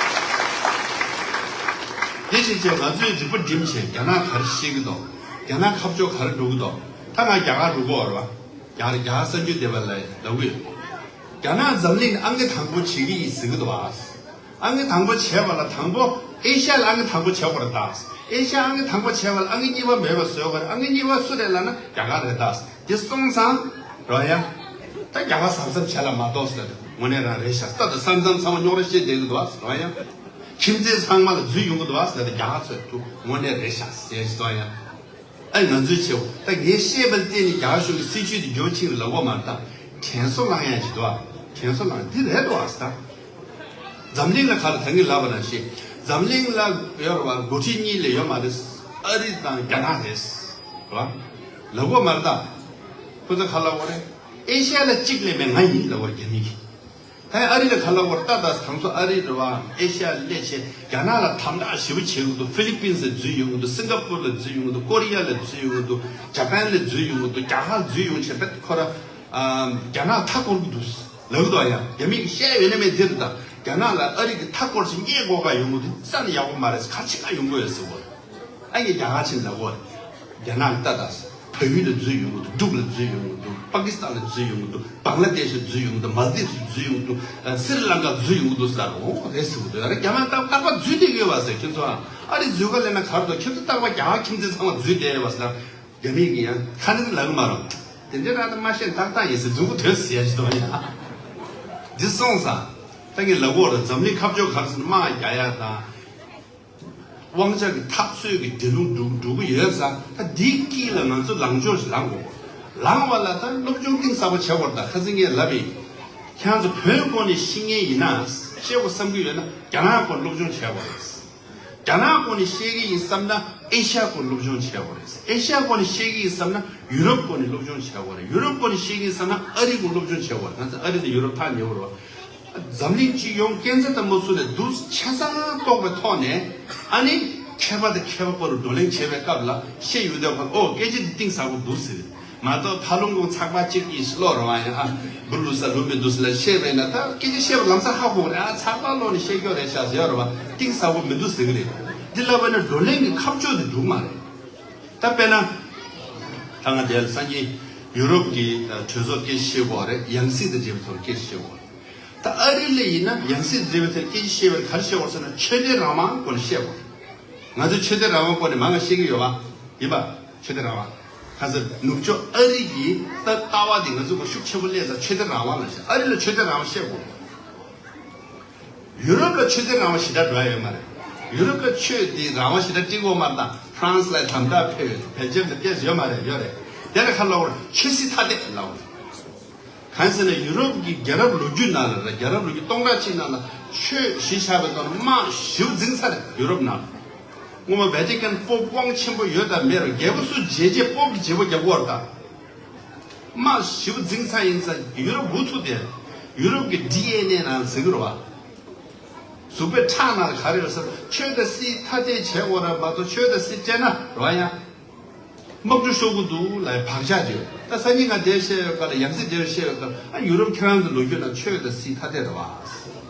དེ་བྱས་བྱས་ང་ཚོས་རིག་པ་སྒྲིམ་བྱས་རྒྱ་ནག་ག་རེ་བཤད་ཀྱི་འདུག་རྒྱ་ནག་ཁ་ཕྱོགས་ག་རེ་འགྲོ་གི་འདུག་ད་ང་རྒྱ་གར་འགྲོ་གི་ཡོད་རེད་བ། རྒྱ་རྒྱ་གར་གསར་འགྱུར་སྡེ་བ་ལ་ལབ་གི་ཡོད། རྒྱ་ནག་འཛམ་གླིང་ཨང་ཀི་དང་པོ་བྱེད་ཀྱི་ཡིན་ཟེར་གྱི་འདུག་བ། ཨང་ཀི་དང་པོ་བྱས་པ་ལ་དང་པོ་ཨེ་ཤ་ཡ་ལ་ཨང་ཀི་དང་པོ་བྱས་དགོས་རེད་ད། ཨེ་ཤ་ཡ་ཨང་ཀི་དང་པོ་བྱས་པ་ལ་ཨང་ཀི་གཉིས་པ་མེད་པ་བཟོ་དགོས་རེད། ཨང་ཀི་གཉིས་པ་སུ་རེད་ལབ་ན་རྒྱ་གར་རེད་ད། དེ་སོང་ཙང་རོ་ཡ། ད་རྒྱ་གར་གཟབ་གཟབ་བྱས་ལ་མ་གཏོགས་ཟེར། དངོས་གནས་རང་རེད་ཤག་ད་ད་ས་མཚམས་ཚང་མ་རྙོག་དྲ་བཤད་བསྡད་ཀྱི་འདུག་བ་ཟེར་རོ་ཡ། ཁྱིམ་མཚེས་ཚང་མ་ལ་འཛུལ་ཡོང་གི་འདུག་བ་ཟེར། ད་རྒྱ་གར་ཚོས་ཐུག་དངོས་གནས་རེད་ཤག་ཟེར་ཟེར་རོ་ཡ། ཨ་ང་ཚོའི་ཆེ་བོ་ད་ངས་བཤད་པ་བལྟས་ནས་རྒྱ་གར་གཞུང་གི་སྲིད་ཇུས་དེ་འགྱུར་ཕྱིན་ལ་གོ་མ་ད་དྲན་གསོ་བླང་ཡ་ཞིག་འདུག་ཨ། དྲན་གསོ་བླང་འདི་རེད་འདུག་ཨ་ད། འཛམ་གླིང་ལ་ག་ལ་ད་ངས་ལབ་པ་ནང་བཞིན་འཛམ་གླིང་ལ་ཡོད་ར་བ་འགོ་ཁྲིད་གཉིས་ལས་ཡོད་མ་རེད། ཨ་རི་དང་རྒྱ་ནག་རེད་བ། ལ་གོ་མ་རེད་ད། ཁོ་ཚོ་ག་ལ་གོ་རེད། ཨེ་ཤ་ཡ་ལ་གཅིག་ལས་མེད་ང་ཡིན་ལ་གོ་རྒྱ་མི་གི། ད་ཨ་རི་ལ་ག་ལ་བར་ལྟ་ད་དང་ཚོ་ཨ་རི་རེད་བ། ཨེ་ཤ་ཡ་སླེབས་བྱས་རྒྱ་ནག་ལ་དམ་དྲག་ཞེ་པོ་བྱེད་ཀྱི་འདུག་ཧྥི་ལི་པིན་སི་ལ་འཛུལ་ཡོང་གི་འདུག་སིང་ག་པུར་ལ་འཛུལ་ཡོང་གི་འདུག་ཀོ་རི་ཡ་ལ་འཛུལ་ཡོང་གི་འདུག་ཇ་པན་ལ་འཛུལ་ཡོང་གི་འདུག་རྒྱ་གར་འཛུལ་ཡོང་བྱས་པས་ཁོ་ར་རྒྱ་ནག་མཐའ་བསྐོར་གི་འདུག་ལབ་གི་འདུག་ཡ་རྒྱ་མིས་བཤད་ཡོད་ན་མེད་འདིར་ད་རྒྱ་ནག་ལ་ཨ་རི་གི་མཐའ་བསྐོར་ཞིག་རྙེད་དགོས་ག་ཡོང་གི་འདུག་ས་ནི་ཡག་པོ་མ་རེད། ག་ཆེ་ག་ཡོང་གི་ཡོད་ཟེར་གོ་ཨ་ཡེ་རྒྱ་གར་ཕྱིན་ལབ་གོ་རྒྱ་ནག་ལ་ལྟ་ད། བལ་ཡུལ་ལ་འཛུལ་ཡོང་གི་འདུག་འབྲུག་ལ་འཛུལ་ཡོང་གི་འདུག་པ་ཀི་སི་ཐན་ལ་འཛུལ་ཡོང་གི་འདུག་བང་ལ་དེ་ཤ་འཛུལ་ཡོང་གི་འདུག་མལ་དིབ་སུ་འཛུལ་ཡོང་གི་འདུག་སི་རི་ལང་ཀ་འཛུལ་ཡོང་གི་འདུག་ཟེར། འོ་རེད་ཟེར་གི་འདུག་ཡ་ར་རྒྱ་ནག་ཏག་ཏག་པ་འཛུལ་བསྡད་ཡོད་པ་ཟེར། ཁྱེད་ཚོ་ཨ་རི་འཛུལ་ག་ལས་ན་གར་འདུག་ཁྱེད་ཚོ་ཏག་པ་རྒྱ་གར་ཁྱིམ་མཚེས་ཚང་མ་འཛུལ་བསྡད་ཡོད་པ་ཟེར། རྒྱ་མི་གི་ཡང་ཁ་ནི་ལ་གི་མ་རུང་དེ་འདྲའི་ར་ད་མ་ཤེས་ཏག་ཏག་ཡིན་ཟེར། མཛུབ་གུ་དོད་ཟེར་ཡ་ཞིག་འདུག་ཡ་འདི་སོང་ཙང་ད་ངས་ལབ་གོ་ར་འཛམ་གླིང་ཁ་ཕྱོགས་ག་རེ་ཟེར་ན་དམག་རྒྱག་ཡ་དང་། དབང་ཆ་གི་འཐབ་རྩོད་ཀྱི་འགྲན་བསྡུར་འགྲོ་འགྲོ་གི་ཡོད་ཙང་ད་འདིའི་དཀྱིལ་ལ་ང་ཚོ་ལངས་ཕྱོགས་ཤིག་ལངས་དགོས། ལངས་པ་ལ་ད་སློབ་སྦྱོང་གཏིང་ཟབ་པོ་བྱེད་དགོས་རེད། ད་ཁ་སང་ངས་ལབ་ཡིན། ཁྱེད་ཚོ་བོད་སྐོར་ནས་ཤེས་མཁན་ཡིན་ན། ཤེས་དགོས་བསམ་གྱི་ཡོད་ན་རྒྱ་ནག་སྐོར་སློབ་སྦྱོང་བྱེད་དགོས་རེད། རྒྱ་ནག་སྐོར་ནས་ཤེས་ཀྱི་ཡིན་བསམ་ན་ཨེ་ཤ་ཡ་སྐོར་སློབ་སྦྱོང་བྱེད་དགོས་རེད། ཨེ་ཤ་ཡ་སྐོར་ནས་ཤེས་ཀྱི་ཡིན་བསམ་ན་ཡུ་རོབ་སྐོར་ནས་སློབ་སྦྱོང་བྱེད་དགོས་རེད། ཡུ་རོབ་སྐོར་ནས་ཤེས་ཀྱི་ཡིན་བསམ་ན་ཨ་རི་སྐོར་སློབ་སྦྱོང་བྱེད་དགོས་རེད། ང་ཚོ་ཨ་རི་དང་ཡུ་རོབ་ཐག་ཉེ་བོ་རེད་བ། འཛམ་གླིང་སྤྱི་ཡོངས་སྐས་འཛེག་དང་མུ་མཐུད་ནས་འདུག་ཆ་ཚང་རྟོགས་པའི་ཐོག་ནས་ཨ་ནི་མཁས་པ་དང་མཁས་པ་བར་དུ་བགྲོ་གླེང་བྱེད་པའི་སྐབས་ལ་བཤད་ཡོང་དུས་ཁོ་ཨོ་སྐད་ཆ་འདི་གཏིང་ཟབ་པོ་འདུག་ཟེར། མ་གཏོགས་ཕ་ལུང་ཁོང་ཚགས་པར་གཅིག་གཉིས་ཤིག་ཀློག་རོགས་ཨ་ཡ་ཨ་འབུ་ལུག་ས་ལུག་མི་འདུག་ཟེར་ལ་བཤད་པས་ན་ད་སྐད་ཆ་བཤད་པ་ལམ་སང་ཧ་གོ་གི་རེད། ཨ་ཚགས་པར་ཀློག་ནས་བཤད་རྒྱུ་རེད་ཤག་ཟེར་ཡོད་རེད་བ། གཏིང་ཟབ་པོ་མི་འདུག་ཟེར་གི་རེད། འདི་ལབ་པ་ན་བགྲོ་གླེང་གི་ཁ་ཕྱོགས་དེ་འགྲིག་མ་རེད། ད་དཔེར་ན། ད་ང་དེ་ལ་སང་ཉིན་ཡུ་རོབ་ཀྱི་གྲོས་ཚོགས་སྐད་ཆ་བཤད་དགོས་རེད། ཡང་སྲིད་དང་འབྲེལ་བའི་ཐོག་སྐད་ཆ་བཤད་དགོས་རེད། ད་ཨ་རི་ལ་ཡིན་ན་ཡང་སྲིད་དང་འབྲེལ་བའི་ཐོག་སྐད་ཆ་བཤད་པར་ག་རེ་བཤད་དགོས་ཟེར་ན་ཆོས་དད་རང་དབང་སྐོར་ནས་བཤད་དགོས་རེད། ང་ཚོས་ཆོས་དད་རང་དབང་སྐོར་ནས་མང་ང་བཤད་ཀྱི་ཡོད་པ། ཡིན་པ། ཆོས་དད་རང་དབང་། གང་ཟེར་ནུབ་ཕྱོགས་ཨ་རི་གི་ད་ལྟ་བ་དེ་ང་ཚོ་ག་ཤུགས་ཆེན་པོ་སླེབས་ཙང་ཆོས་དད་རང་དབང་ལ་བཤད། ཨ་རི་ལ་ཆོས་དད་རང་དབང་བཤད་དགོས། ཡུ་རོབ་ལ་ཆོས་དད་རང་དབང་ཞེ་དྲག་འགྲོ་ཡ་ཡོད་མ་རེད། ཡུ་རོབ་ལ་ཆོས་དེ་རང་དབང་ཞེ་དྲག་སྤྲད་ཀྱི་ཡོད་མ་རེད། ད་ཧྥ་རན་སི་ལ་དམ་དྲག་ཕེབས་ཡོད། བེལ་ཇམ་ལ་ཕེབས་ཡོད་མ་རེད། ཡོད་རེད། དེ་ལ་ག་ལབ་དགོས་རེད། ཆོས་སྲིད་ཐ་དད་ལབ་དགོས་རེད། གང་ཟེར་ན་ཡུ་རོབ་ཀྱི་རྒྱལ་རབས་ལོ་རྒྱུས་ནང་ལ་རེད། རྒྱལ་རབས་ལོ་རྒྱུས་སྟོང་ཕྲག་གཅིག་ནང་ལ་ཆོས་གཞི་བཞག་པའི་ཐོག་ནས་དམག་ཞེ་པོ་འཛིང་ཚར་རེད། ཡུ་རོབ་ནང་ལ། སྔོན་མ་ཝེ་ཏི་ཀན་པོབ་དབང་ཆེན་པོ་ཡོད་དང་མེད་རུང་རྒྱལ་པོ་སུ་བརྗེ་བརྗེ་པོབ་ཀྱི་བརྗེ་པོ་རྒྱབ་ཀྱི་ཡོད་རེད་ད། དམག་ཞེ་པོ་འཛིང་ཚར་ཡིན་ཙང་ཡུ་རོབ་འུ་ཐུག་དེ། ཡུ་རོབ་ཀྱི་ཌི་ཨེན་ཨེ་ནང་ཟེར་གྱི་རེད་བ། གཟུགས་པོའི་ཁྲག་ནང་ལ་ག་རེ་ཡོད་ཟེར། ཆོས་དང་སྲིད་ཐ་དད་བྱེད་དགོས་རེད་མ་གཏོགས་ཆོས་དང་སྲིད་སྤྲད་ན་རེད་བ་ཡ། དམག་འཁྲུག་ཤོར་གྱི་འདུག་ལབ་བག་ཆགས་ཅིག་ཡོད། ད་སང་ཉིན་ང་དེ་བཤད་ཡོད་ག་ལ། ཡང་སྲིད་དེར་བཤད་ཡོད་ག་ལ། ཨ་ཡུ་རོབ་ཁྱེད་རང་ཚོ་ལོ་རྒྱུས་ནང་ཆོས་དང་སྲིད་ཐ་དད་རེད་བ།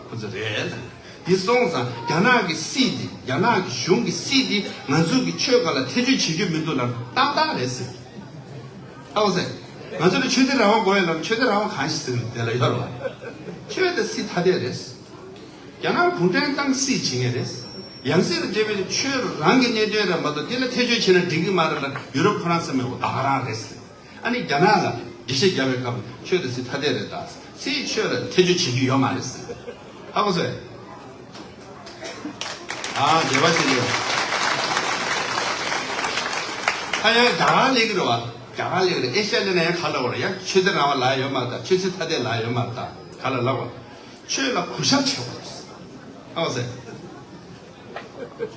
ཁོ་ཚོ་རེད་ལ། འདི་སོང་ཙང་རྒྱ་ནག་གི་སྲིད་འདི། རྒྱ་ནག་གི་གཞུང་གི་སྲིད་འདི་ང་ཚོ་གི་ཆོས་སྒང་ལ་ཐེ་བྱུས་བྱེད་རྒྱུ་མི་འདུག་ལབ་ཏག་ཏག་རེད་ཟེར། ཨ་འོ་ཟེར། ང་ཚོ་ལ་ཆོས་དད་རང་དབང་དགོས་ཡོད་ལབ། ཆོས་དད་རང་དབང་གང་ཞིག་ཟེར་དེ་ལ་ཡོད་རེད་བ། ཆོས་དང་སྲིད་ཐ་དད་རེད། རྒྱ་ནག་གུང་ཁྲན་ཏང་སྲིད་བྱེད་མཁན་རེད། ཡང་སྲིད་ལ་བསྡད་པའི་ཆོས་རང་གི་གནད་དོན་རེད་མ་གཏོགས་དེ་ལ་ཐེ་བྱུས་བྱས་ན་འགྲིག་གི་མ་རེད་ལ། ཡུ་རོབ་ཁོ་རང་ཚང་མས་འོ་ད་ག་རང་རེད་ཟེར། ཨ་ནི་རྒྱ་ནག་ལ་འགྲེལ་བཤད་རྒྱབ་པའི་སྐབས་ཆོས་དང་སྲིད་ཐ་དད་རེད་ད། སྲིད་ཆོས་ལ་ཐེ་བྱུས་བྱེད་རྒྱུ་ཡོད་མ་རེད་ཟེར། ཧ་གོ་སོང་ངས། ཨ་འགྲེལ་པ་བྱེད་རྒྱུ། ད་ཡང་རྒྱ་གར་སླེབས་ཀྱི་རེད་བ། རྒྱ་གར་སླེབས་ཀྱི་རེད། ཨེ་ཤ་ཡ་སླེབས་ན་ཡང་ག་ལབ་དགོས་རེད། ཡང་ཆོས་དད་རང་དབང་ལབ་ཡ་ཡོད་མ་རེད་ད། ཆོས་སྲིད་ཐ་དད་ལབ་ཡ་ཡོད་མ་རེད་ད། ག་ལ་ལབ་དགོས། ཆོས་ལ་གུས་ཞབས་བྱེད་དགོས་རེད། ཧ་གོ་སོང་ངས།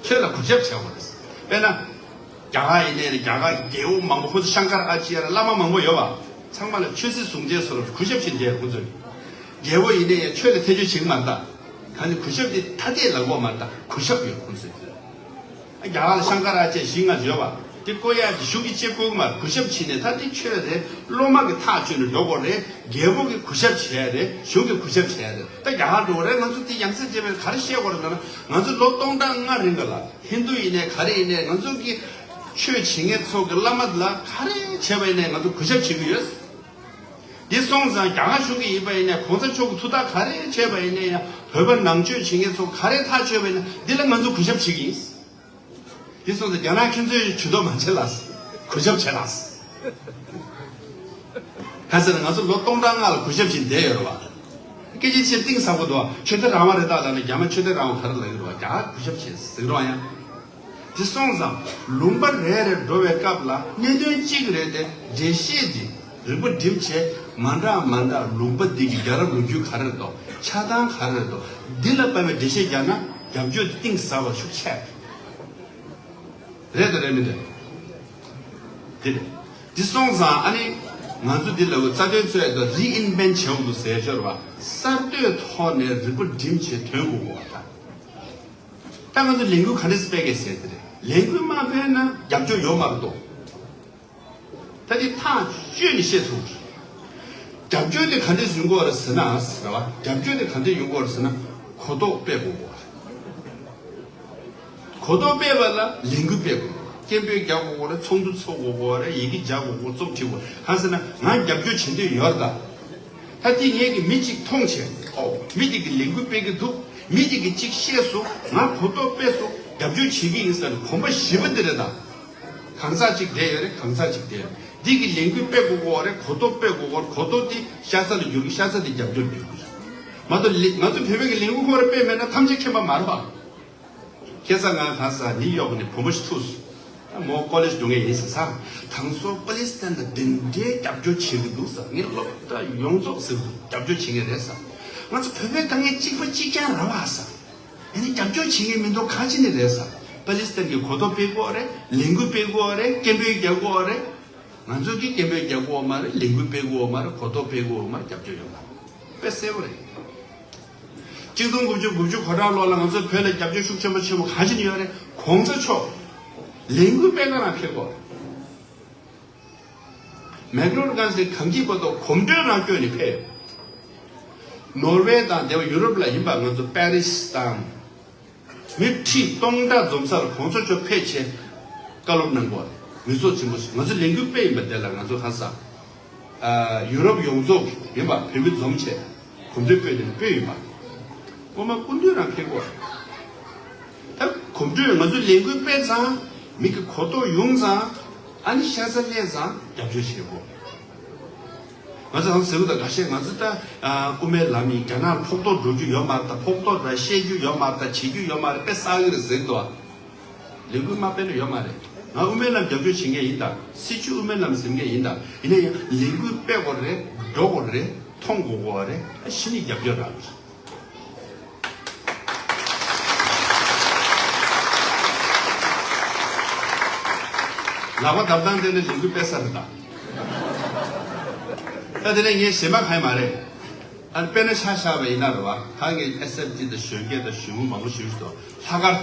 ཆོས་ལ་གུས་ཞབས་བྱེད་དགོས་རེད། དཔེར་ན། རྒྱ་གར་ཡིན་ནའི་རེད། རྒྱ་གར་གྱི་རྒྱལ་པོ་མང་པོ། ཁོ་ཚོ་ཤང་ཀར་ཨ་ཅརྱ་ལ་བླ་མ་མང་པོ་ཡོད་པ། ཚང་མ་ལ་ཆོས་སྲིད་ཟུང་འབྲེལ་སོགས་ལ་གུས་ཞབས་བྱེད་བསྡད་ཁོ་ཚོས། རྒྱལ་པོ་ཡིན་ནའི་ཡང་ཆོས་ལ་ཐེ་བྱུས་བྱེད་ཀྱི་མ་རེད་ད། གང་ཟེར་གུས་ཞབས་དེ་ཐ་དད་ལབ་དགོས་མ་རེད་ད། གུས་ཞབས་ཡོད་ཁོ་ཚོས། རྒྱ་གར་ལ་ཤང་ཀར་ཨ་ཅརྱ་བཞི་ལྔ་ཡོད་པ། དེ་བསྐོ་ཡག་གི་གཞུང་གི་ཅིག་བསྐོ་གི་མ་རེད། གུས་ཞབས་བྱས་ནས། ད་དེ་ཆོས་རེད། སློབ་མ་གི་ཐག་གཅོད་ནས་འགྲོ་དགོས་རེད། རྒྱལ་པོ་གི་གུས་ཞབས་བྱས་རེད། གཞུང་གི་གུས་ཞབས་བྱས་རེད། ད་རྒྱ་གར་འགྲོ་དགོས་རེད། ང་ཚོ་དེ་ཡང་སེ་རྗེ་བས་ག་རེ་བཤད་དགོས་རེད་ལབ་ན། ང་ཚོ་ལོ་སྟོང་ཕྲག་ལྔ་རིང་ག་ལ་ཧིན་རྡུ་ཡིན་ནའི་ག་རེ་ཡིན་ནའི་ང་ཚོ་གི་ཆོས་བྱེད་མཁན་ཚོ་གི་བླ་མ་ལ་ག་རེ་བྱས་པ་ཡིན་ནའི་ང་ཚོ་གུས་ཞབས་བྱེད་ཀྱི་ཡོད། འདི་སོང་ཙང་རྒྱ་གར་གཞུང་གི་ཡིན་པ་ཡིན་ནའི་གོང་ས་མཆོག་གི་ཐུགས་ཐག་ག་རེ་བཅད་པ་ཡིན་ནའི་ཡང་། བོད་པ་ནང་ཆོས་བྱེད་མཁན་ཚོ་ག་རེ་ཐག་གཅོད་པ་ཡིན་ན་འདི་ལ་ང་ཚོ་གུས་ཞབས་བྱེད་ཀྱི་ཡིན། འདི་སོང་ཙང་རྒྱ་ནག་ཁྱེད་ཚོས་ཇུས་གཏོགས་མ་བྱེད་ལགས། གུས་ཞབས་བྱེད་ལགས། ག་ཟེར་ན་ང་ཚོ་ལོ་སྟོང་ཕྲག་ལྔ་ལ་གུས་ཞབས་བྱེད་བསྡད་ཡོད་རེད་བ། སྐད་ཆ་བཤད་གཏིང་ཟབ་པོ་འདུག་ཆོས་དད་རང་དབང་རེད་ད་ལབ་ནས་རྒྱ་མ་ཆོས་དད་རང་དབང་ག་རེ་ལབ་ཀྱི་རེད་བ། རྒྱ་གར་གུས་ཞབས་བྱེད་ཟེར་གྱི་རེད་བ་ཡང་། དེ་སོང་ཙང་ལུང་པ་རེ་རེར་འགྲོ་བའི་སྐབས་ལ་གནད་དོན་གཅིག་རེད་དེ། འགྲེལ་བཤད་འདི་རིག་པ་སྒྲིམ་བྱས་མ་འདྲ་མ་འདྲ། ལུང་པ་འདི་གི་རྒྱལ་རབས་ལོ་རྒྱུས་ག་རེ་རེད་འདུག་ཆགས་སྡང་ག་རེ་རེད་འདུག་འདི་ལ་དཔག་པའི་འགྲེལ་བཤད་རྒྱག་ན་རྒྱབ་སྐྱོར་གཏིང་ཟབ་པ་ཤུགས་ཆེ་རེད་དང་རེད་མི་འདུག་དེ་རེད། འདི་སོང་ཙང་ཨ་ནི་ང་ཚོ་འདི་ལ་རྩ་དོན་རྩོད་ཡ་དང་རི་ཨིན་བེན་བྱེད་དགོས་འདུག་ཟེར་ཞོར་བ། གསར་གཏོད་ཐོག་ནས་རིག་པ་སྒྲིམ་བྱས་དོན་གོ་དགོས་པ་དང་། ད་ང་ཚོ་ལས་འགུལ་ག་འདྲས་སྤེལ་དགོས་ཟེར་དེ་རེད། ལས་འགུལ་མ་སྤེལ་ན་རྒྱབ་སྐྱོར་ཡོད་མ་རེད་དོ། ད་དེ་ཐག་གཅོད་ནས་བཤད་ཐུབ་རེད། རྒྱབ་སྐྱོར་དེ་ག་འདྲས་ཡོང་གི་ཡོད་རེད་ཟེར་ན་ཟེར་བ། རྒྱབ་སྐྱོར་དེ་ག་འདྲས་ཡོང་གི་ཡོད་རེད་ཟེར་ན་གོ་རྟོགས་སྤེལ་དགོས་པ་རེད། གོ་རྟོགས་སྤེལ་བ་ལ་ལས་འགུལ་སྤེལ་དགོས། སྐད་འབོད་རྒྱག་དགོས་ཀྱི་ཡོད་རེད། ཚོགས་འདུ་ཚོགས་དགོས་ཀྱི་ཡོད་རེད། ཡི་གེ་རྒྱག་དགོས་ཀྱི་ཡོད་རེད། རྩོམ་བྲིས་དགོས། གང་ཟེར་ན་ང་རྒྱབ་སྐྱོར་བྱེད་འདོད་ཡོད་རེད་ད། ད་དེ་ངས་ཀྱི་མི་གཅིག་མཐོང་བྱས། ཨོ་མི་དེ་གི་ལས་འགུལ་སྤེལ་གྱི་འདུག་མི་དེ་གི་གཅིག་བཤད་སོང་། ང་གོ་རྟོགས་སྤེལ་སོང་། རྒྱབ་སྐྱོར་བྱེད་ཀྱི་ཡིན་ཟེར་ནས་གོམ་པ་བཞི་པ་འདི་རེད་ད། གང་ཟག་གཅིག་བསྡད་ཡོད་རེད། གང་ཟག་གཅིག་བསྡད་ཡོད་རེད། འདི་གི་ལས་འགུལ་སྤེལ་དགོས་ཀྱི་ཡོད་རེད། གོ་རྟོགས་སྤེལ་དགོས་ཀྱི་ཡོད་རེད། གོ་རྟོགས་དེ་ཤ་ཚ་ལ་འགྱུར་གྱི། ཤ་ཚ་དེ་རྒྱབ་སྐྱོར་འགྱུར་གྱི་རེད། མ་གཏོགས་ལས་ང་ཚོ་བོད་པའི་གི་ལས་འགུལ་ཁོ་རང་སྤེལ་མེད་ན་ཐམས་ཅད་མཁྱེན་པ་མ་རེད་པ། ཁ་སང་ང་གང་ཟག་ནིའུ་ཡོག་ནས་བུ་མོ་ཞིག་ཐུག་སོང་། ད་མོ་ཀོ་ལེཇ་འགྲོ་མཁན་ཡིན་ཟེར། ས་དང་སོ་པ་ལི་སི་ཐན་ལ་འདི་འདྲའི་རྒྱབ་སྐྱོར་བྱེད་ཀྱི་འདུག་ཟེར། ངས་སློབ་གྲྭ་ཡོངས་རྫོགས་ཟེར་གྱི་འདུག་རྒྱབ་སྐྱོར་བྱེད་མཁན་རེད་ཟེར། ང་ཚོ་བོད་པའི་དཀའ་ངལ་གཅིག་པ་གཅིག་རྐྱང་རེད་པ་ཟེར། ཡིན་ནའི་རྒྱབ་སྐྱོར་བྱེད་མཁན་མི་འདུག་གང་བྱས་ནས་རེད་ཟེར། པ་ལི་སི་ཐན་གྱིས་གོ་རྟོགས་སྤེལ་དགོས་རེད། ལས་འགུལ་སྤེལ་དགོས་རེད། སྐད་འབོད་རྒྱག་དགོས་རེད། ང་ཚོ་གིས་སྐད་འབོད་རྒྱག་དགོས་མ་རེད། ལས་འགུལ་སྤེལ་དགོས་མ་རེད། གོ་རྟོགས་སྤེལ་དགོས་མ་རེད། རྒྱབ་སྐྱོར་ཡོང་ལ་དཔེ་གསལ་པོ་རེད། གཅིག་སྟོང་དགུ་བརྒྱ་དགུ་བཅུ་གོ་གྲངས་ལོ་ལ་ང་ཚོ་བོད་ལ་རྒྱབ་སྐྱོར་ཤུགས་ཆེན་པོ་ཆེན་པོ་གང་བྱས་ནས་ཡོད་རེད། གོང་ས་མཆོག་ལས་འགུལ་སྤེལ་ག་རང་ཕེབས་དགོས། མེག་ལོར་གང་ཟེར་གངས་སྐྱིད་པ་དང་གོམ་བགྲོད་རང་བསྐྱོད་ནས་ཕེབས། ནོར་ཝེ་དང་དེ་བ་ཡུ་རོབ་ལ་ཡིན་པ། ང་ཚོ་པེ་རི་སི་དང་། མི་ཁྲི་སྟོང་ཕྲག་འཛོམས་སར་གོང་ས་མཆོག་ཕེབས་བྱས་བཀའ་སློབ་གནང་དགོས། མི་ཚོགས་ཆེན་པོ་ཞིག་ང་ཚོ་ལས་འགུལ་སྤེལ་ཡིན་པ་དེ་ལ་ང་ཚོ་ཁ་ས། ཨ་ཡུ་རོབ་ཡོངས་རྫོགས་ཡིན་པ་བོད་མི་འཛོམས་བྱས་གོམ་བགྲོད་སྤེལ་དེ་སྤེལ་ཡིན་པ། སྔོན་མ་སྐུ་མདུན་རང་ཕེབས་དགོས། ད་གོམ་བགྲོད་ང་ཚོ་ལས་འགུལ་སྤེལ་ཙང་མི་གི་གོ་རྟོགས་ཡོང་ཙང་། ཨ་ནི་ཤ་ཚ་སླེབས་ཙང་རྒྱབ་སྐྱོར་བྱེད་དགོས། ང་ཚོ་ཧང་ཟེར་གི་འདུག་ཁ་ཤས་ང་ཚོ་ད་དབུ་མའི་ལམ་ཡིན། རྒྱ་ནག་ཕོག་ཐོག་འགྲོ་རྒྱུ་ཡོད་མ་རེད། ད་ཕོག་ཐོག་ད་བཤད་རྒྱུ་ཡོད་མ་རེད། ད་བྱེད་རྒྱུ་ཡོད་མ་རེད། དཔེ་བསགས་གི་རེད་ཟེར་གི་འདུག་ལས་འགུལ་མ་སྤེལ་ན་ཡོད་མ་རེད། ང་དབུ་མའི་ལམ་རྒྱབ་སྐྱོར་བྱེད་མཁན་ཡིན། ད་སྲིད་བྱུས་དབུ་མའི་ལམ་ཟེར་མཁན་ཡིན། ད་ཡིན་ན་ཡང་ལས་འགུལ་སྤེལ་དགོས་རེད། འགྲོ་དགོས་རེད། མཐོང་དགོས་དགོས་རེད། ཨ་གཞི་ནས་རྒྱབ་སྐྱོར་རག་གི་རེད། ལག་པ་བརྡབ་སྟངས་དེ་ནི་ལས་འགུལ་སྤེལ་ས་རེད་ད། ད་དེ་ནས་ངས་ཞེ་མ་ཁ་ཡི་མ་རེད། ཨ་ནི་དཔེར་ན་ཆ་བཞག་པ་ཡིན་ན་རེད་བ། ད་ངས་ཨེ་སི་ཨེཕ་ཊི་དང་གཞོན་སྐྱེས་དང་གཞོན་ནུ་མང་པོ་ཞིག་ཞུ་དོ། ལྷག་དཀར་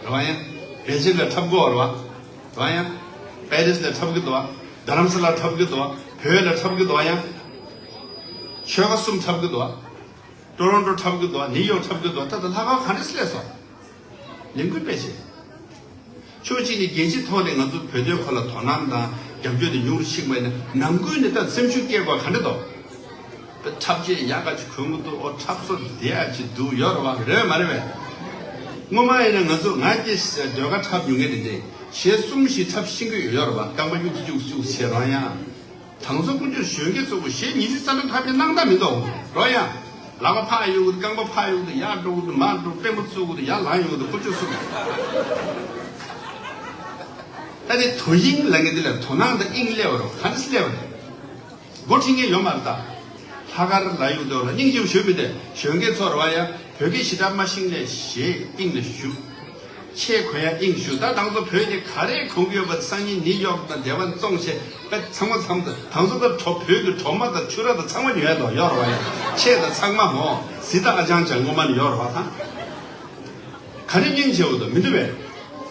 རེད་བ། ཡང་པེ་ཅིན་ལ་འཁྲབ་དགོས་རེད་བ། རེད་བ། ཡང་པེ་རིས་ལ་འཁྲབ་གི་འདུག་བ། རྡ་རམ་ས་ལ་འཁྲབ་གི་འདུག་བ། བོད་ལ་འཁྲབ་གི་འདུག་བ། ཡང་ཆོལ་ཁ་གསུམ་འཁྲབ་གི་འདུག་བ། ཊོ་རོན་ཊོ་འཁྲབ་གི་འདུག་བ། ནིའུ་ཡོག་འཁྲབ་གི་འདུག་ད་ལྟ་ལྷག་དཀར་ག་འདྲས་སླེབས་སོང་། ལས་འགུལ་སྤེལ་བྱས། ཕྱོགས་གཅིག་ནས་རྒྱལ་སྤྱིའི་ཐོག་ནས་ང་ཚོ་བོད་དོན་སྐོར་ལ་དོ་སྣང་དང་རྒྱབ་སྐྱོར་དེ་ཉུང་རུ་ཕྱིན་པ་ཡིན་ན། ནང་ཁུལ་ནས་ད་སེམས་ཤུགས་སྐྱེ་དགོས་ག་འདྲ་འདུག་འཁྲབ་ཆས་ཡག་ག་ཅིག་གོན་གི་འདུག་ཨོ་འཁྲབ་སོ་བདེ་ཡག་ཅིག་འདུག་ཡོད་རེད་བ། རེད་མ་རེད་བས། སྔོན་མ་ཡིན་ན་ང་ཚོ་ང་སྐྱེས་ཟློས་གར་འཁྲབ་མྱོང་མཁན་དེ་འདྲས་གཞས་གསུམ་ཞིག་འཁྲབ་ཤེས་ཀྱི་ཡོད་རེད་བ། རྐང་པ་གཡུག་གཡུག་གཡུག་བྱེད་རོགས་ཡ། དང་ཚོ་ཀུན་སྤྱོད་གཞོན་སྐྱེས་ཚོ་གཞས་ཉི་ཤུ་རྩ་གྲངས་འཁྲབ་ཡ་སྣང་དག་མི་འདུག་རོགས་ཡ། ལག་པ་ཕར་གཡུག་གི་འདུག་རྐང་པ་ཕར་གཡུག་གི་འདུག་ཡར་འགྲོ་གི་འདུག་མར་འགྲོ། དཔོན་པོ་བཙུགས་གི་འདུག་ཡར་ལངས་ཡོང་གི་འདུག་ཀུན་སྤྱོད་གསུམ། ད་ནི་དོ་དབྱིངས་ལ་ངས་འདི་ལ་དོ་སྣང་དང་དབྱིངས་སླེབས་པ་རོ། ག་འདྲ་སླེབས་པ་རེད། འགོ་ཁྲིད་མཁན་ཡོད་མ་རེད་ད། ལྷག་དཀར་ལ་ཡོད་དོ་ལ་སྙིང་རྗེ་པོ་ཞུ་མི་དེ་གཞོན་སྐྱེས་ཚོར་བ་ཡ། བོད་སྐད་ཞེ་དྲག་མ་ཤེས་ནས་གཞས་དབྱིངས་ལ་ཞུགས། ཆས་གོན་ཡ་དབྱིངས་ཞུགས། ད་དང་ཚོ་བོད་ནས་ག་རེ་གོན་གི་ཡོད་པ་སང་ཉིན་ནིའུ་ཡོག་དང་འདྲ་བ་བཙོང་བྱས་པ་ཚང་མ་ཚང་མ་དང་ཚོ་ད་གྲོ་བོད་ཀྱི་གྲོ་མ་དང་ཕྱུར་ར་དང་ཚང་མ་ཉོ་ཡ་དོ་ཡོད་རེད་བ་ཡ། ཆས་དང་ཚང་མ་མོ་ཟི་ད་ཨ་ཅང་ཅང་ངོ་མ་ནས་ཡོད་རེད་བ་ད། ག་རེ་སྙིང་རྗེ་བོ་དང་མི་འདུག་བས།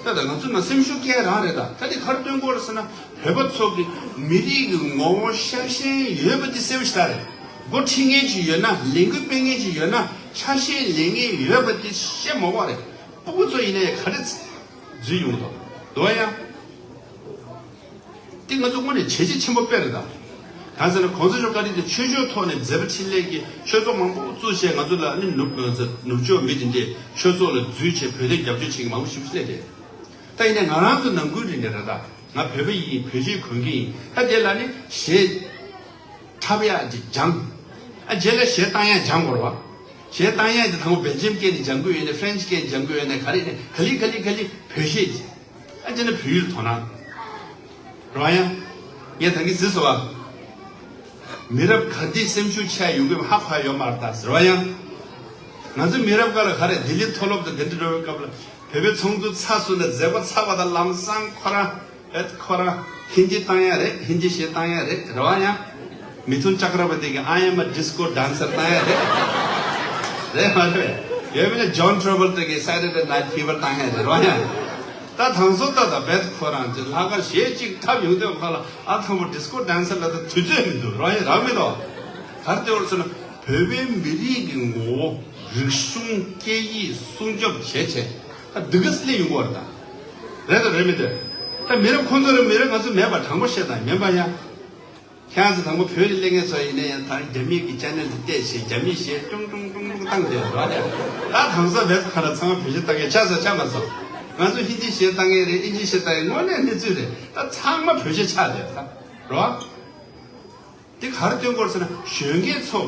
ད་ད་ང་ཚོ་ན་སེམས་ཤུགས་སྐྱེ་རང་རེད་ད། ད་དེ་གར་སྟོན་གོ་རེད་ཟེར་ན་བོད་པ་ཚོ་གི་མི་རིགས་ཀྱི་ངོ་བོ་ཤ་ཞེན་ཡོད་པ་དེ་གསལ་པོ་ཞིག་ད་རེད། འགོ་ཁྲིད་མཁན་ཅིག་ཡོད་ན་ལས་འགུལ་སྤེལ་མཁན་ཅིག་ཡོད་ན་ཆ་ཤས་ལེན་མཁན་ཡོད་པ་དེ་བཤད་མ་དགོས་རེད། སྤུ་གུ་ཚོ་ཡིན་ན་ཡང་ག་རེ་འཛུལ་ཡོང་གི་འདུག་འདུག་ཡ། དེ་ང་ཚོ་དངོས་གནས་བྱས་རྗེས་ཆེན་པོ་དཔེ་རེད་ད། གང་ཟེར་ན་གོང་ས་མཆོག་བཀའ་དྲིན་དེ་ཆོས་ཕྱོགས་ཐོག་ནས་མཛད་པ་འཕྲིན་ལས་ཀྱི་ཆོས་ཚོགས་མང་པོ་བཙུགས་བྱས་ང་ཚོ་ལ་ནི་ནུབ་ནུབ་ཕྱོགས་མི་དེ་འདྲས་ཆོས་ཚོགས་ལ་འཛུལ་བྱས་བོད་དོན་རྒྱབ་སྐྱོར་བྱེད་མཁན་མང་པོ་ཞིག་སླེབས་ཏེ། ད་ཡིན་ན་ང་རང་ཚོ་ནང་ཁུལ་རིག་གནས་རེད་ད། ང་བོད་པ་ཡིན། བོད་གཞས་གོན་གི་ཡིན། ད་དེ་ལ་ནི་གཞས་འཁྲབ་ཡག་ཅིག་སྦྱང་། ཨ་རྗེས་ལ་གཞས་བཏང་ཡག་སྦྱང་དགོས་རེད་བ། གཞས་བཏང་ཡག་དེ་དང་པོ་བེལ་ཇམ་སྐད་ནས་སྦྱང་དགོས་ཡོད་ནས་ཧྥ་རན་ཆི་སྐད་ནས་སྦྱང་དགོས་ཡོད་ནས་ག་རེ་ནས་ག་ལེ་ག་ལེ་ག་ལེ་བོད་གཞས་ཅིག་ཨ་རྗེས་ལ་བོད་ཡིག་ལ་དོ་སྣང་། རེད་བ་ཡ། ངས་ད་གིན་ཟེར་སོང་བ། མི་རབས་ག་དུས་སེམས་ཤུགས་ཆག་ཡོང་གི་ཧ་གོ་ཡོད་མ་རེད་ད་ཟེར་བ་ཡ། ང་ཚོ་མི་རབས་འགའ་ལ་ག་རེ་ལྡི་ལི་མཐོ་སློབ་དང་དེ་འདྲ་འགྲོ་བའི་སྐབས་ལ་བོད་པའི་ཚོགས་འདུ་ཚར་སོང་ན་མཛད་སྒོ་ཚར་བ་དང་ལམ་སང་ཁོ་རང་ཨེ་ཁོ་རང་ཧིན་དི་བཏང་ཡ་རེད། ཧིན་དི་གཞས་བཏང་ཡ་རེད། རེད་བ་ཡ། མི་ཐུང་ཅག་ར་བ་དེ་གི་I am a disco dancer བཏང་ཡ་རེད། རེད་མ་རེད། ཡོད་མེད་ན་John Travolta གི་Saturday Night Fever བཏང་ཡ་རེད་བ་ཡ། ད་དང་སོ་ད་ད་བེད་ཁོ་རང་ཅིག་ལྷག་དཀར་གཞས་གཅིག་འཁྲབ་ཡོང་དུས་ཁ་ལ་ཨ་ཐང་པོ་disco dancer ལ་ད་དུས་ཚོད་མི་འདུག་རང་ཡིན་རང་མི་འདུག་གར་དེ་བར་སོང་ན་བོད་པའི་མི་རིགས་ཀྱི་ངོ་བོ་རིག་གཞུང་སྐད་ཡིག་སྲུང་སྐྱོབ་བྱས་བྱས་ད་འདི་ག་སླེབས་ཡོང་གི་བར་ད་རེད་དང་རེད་མི་འདུག་ད་མི་རབས་ཁོང་ཚོ་རེད་མི་རབས་ང་ཚོ་མེད་པ་དྲང་པོ་བཤད་དང་མིན་པ་ཡ། ཁྱེད་ཚོ་དང་པོ་བོད་ལ་སླེབས་མཁན་ཚོ་ཡིན་ན་ཡང་ད་རྒྱ་མི་གི་ཅེ་ནལ་དེ་བལྟས་བྱས་རྒྱ་མིའི་གཞས་ཀྲུང་ཀྲུང་ཀྲུང་ཀྲུང་བཏང་བསྡད་རོགས་རེད། ད་དང་ས་བེད་ཁ་ན་ཚང་མ་བོད་གཞས་ལྟ་མཁན་ཆགས་ས་ཆགས་མ་སོང་། ང་ཚོ་ཧིན་དི་གཞས་ལྟ་མཁན་རེད། ཨིན་ཇི་གཞས་ལྟ་མཁན་དངོས་གནས་གནས་ཚུལ་རེད། ད་ཚང་མ་བོད་གཞས་ཆགས་བསྡད་ད་རོ། དེ་ག་རེ་སྟོན་དགོས་ཟེར་ན་གཞོན་སྐྱེས་ཚོ་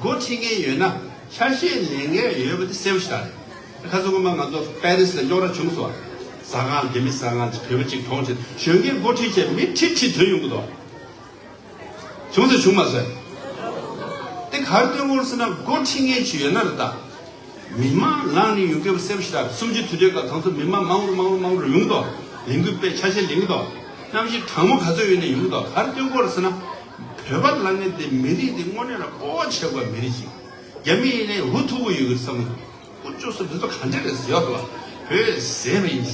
འགོ་ཁྲིད་མཁན་ཡོད་ན་ཆ་ཤས་ལེན་མཁན་ཡོད་པ་དེ་གསལ་པོ་ཞིག་རེད། ཁ་སང་སྔོན་མ་ང་ཚོ་པེ་རི་སི་ལ་རྙོག་དྲ་བྱུང་སོང་། ཟ་ཁང་རྒྱ་མི་ཟ་ཁང་ཅིག་བོད་པ་གཅིག་གྲོངས་བྱས་གཞོན་སྐྱེས་འགོ་ཁྲིད་བྱས་མི་ཁྲི་ཁྲི་ཐོན་ཡོང་གི་འདུག་བྱུང་ཟེར་བྱུང་མ་ཟེར། དེ་ག་རེ་སྟོན་དགོས་ཟེར་ན་འགོ་ཁྲིད་མཁན་ཅིག་ཡོད་ན་རེད་ད། མི་མང་ལངས་ནས་ཡོང་མཁན་པོ་གསལ་པོ་ཞིག་རེད། གསུམ་བཅུ་དུས་དྲན་སྐབས་དང་ཚོ་མི་མང་མང་རུ་མང་རུ་མང་རུ་ཡོང་དོ། ལས་འགུལ་སྤེལ་ཆ་ཤས་ལེན་གི་དོ། གནམ་གཤིས་གྲང་མོ་ག་ཚོད་ཡོད་ནས་ཡོང་གི་དོ། ག་རེ་སྟོན་དགོས་རེད་ཟེར་ན། བོད་པ་ལབ་མཁན་དེ་མི་རིགས་དེ་དངོས་གནས་ལ་སྤོབས་པ་བྱེད་དགོས་མི་རིགས་ཤིག་རྒྱ་མི་ཡིན་ནའི་འུ་ཐུག་གི་ཡོད་གི་བསམ་གི་འདུག་དཀོན་མཆོག་གསུམ་འདི་ཚོ་ག་འདྲ་རེད་ཟེར་ཡོད་དོ། བོད་ཟས་པ་ཡིན།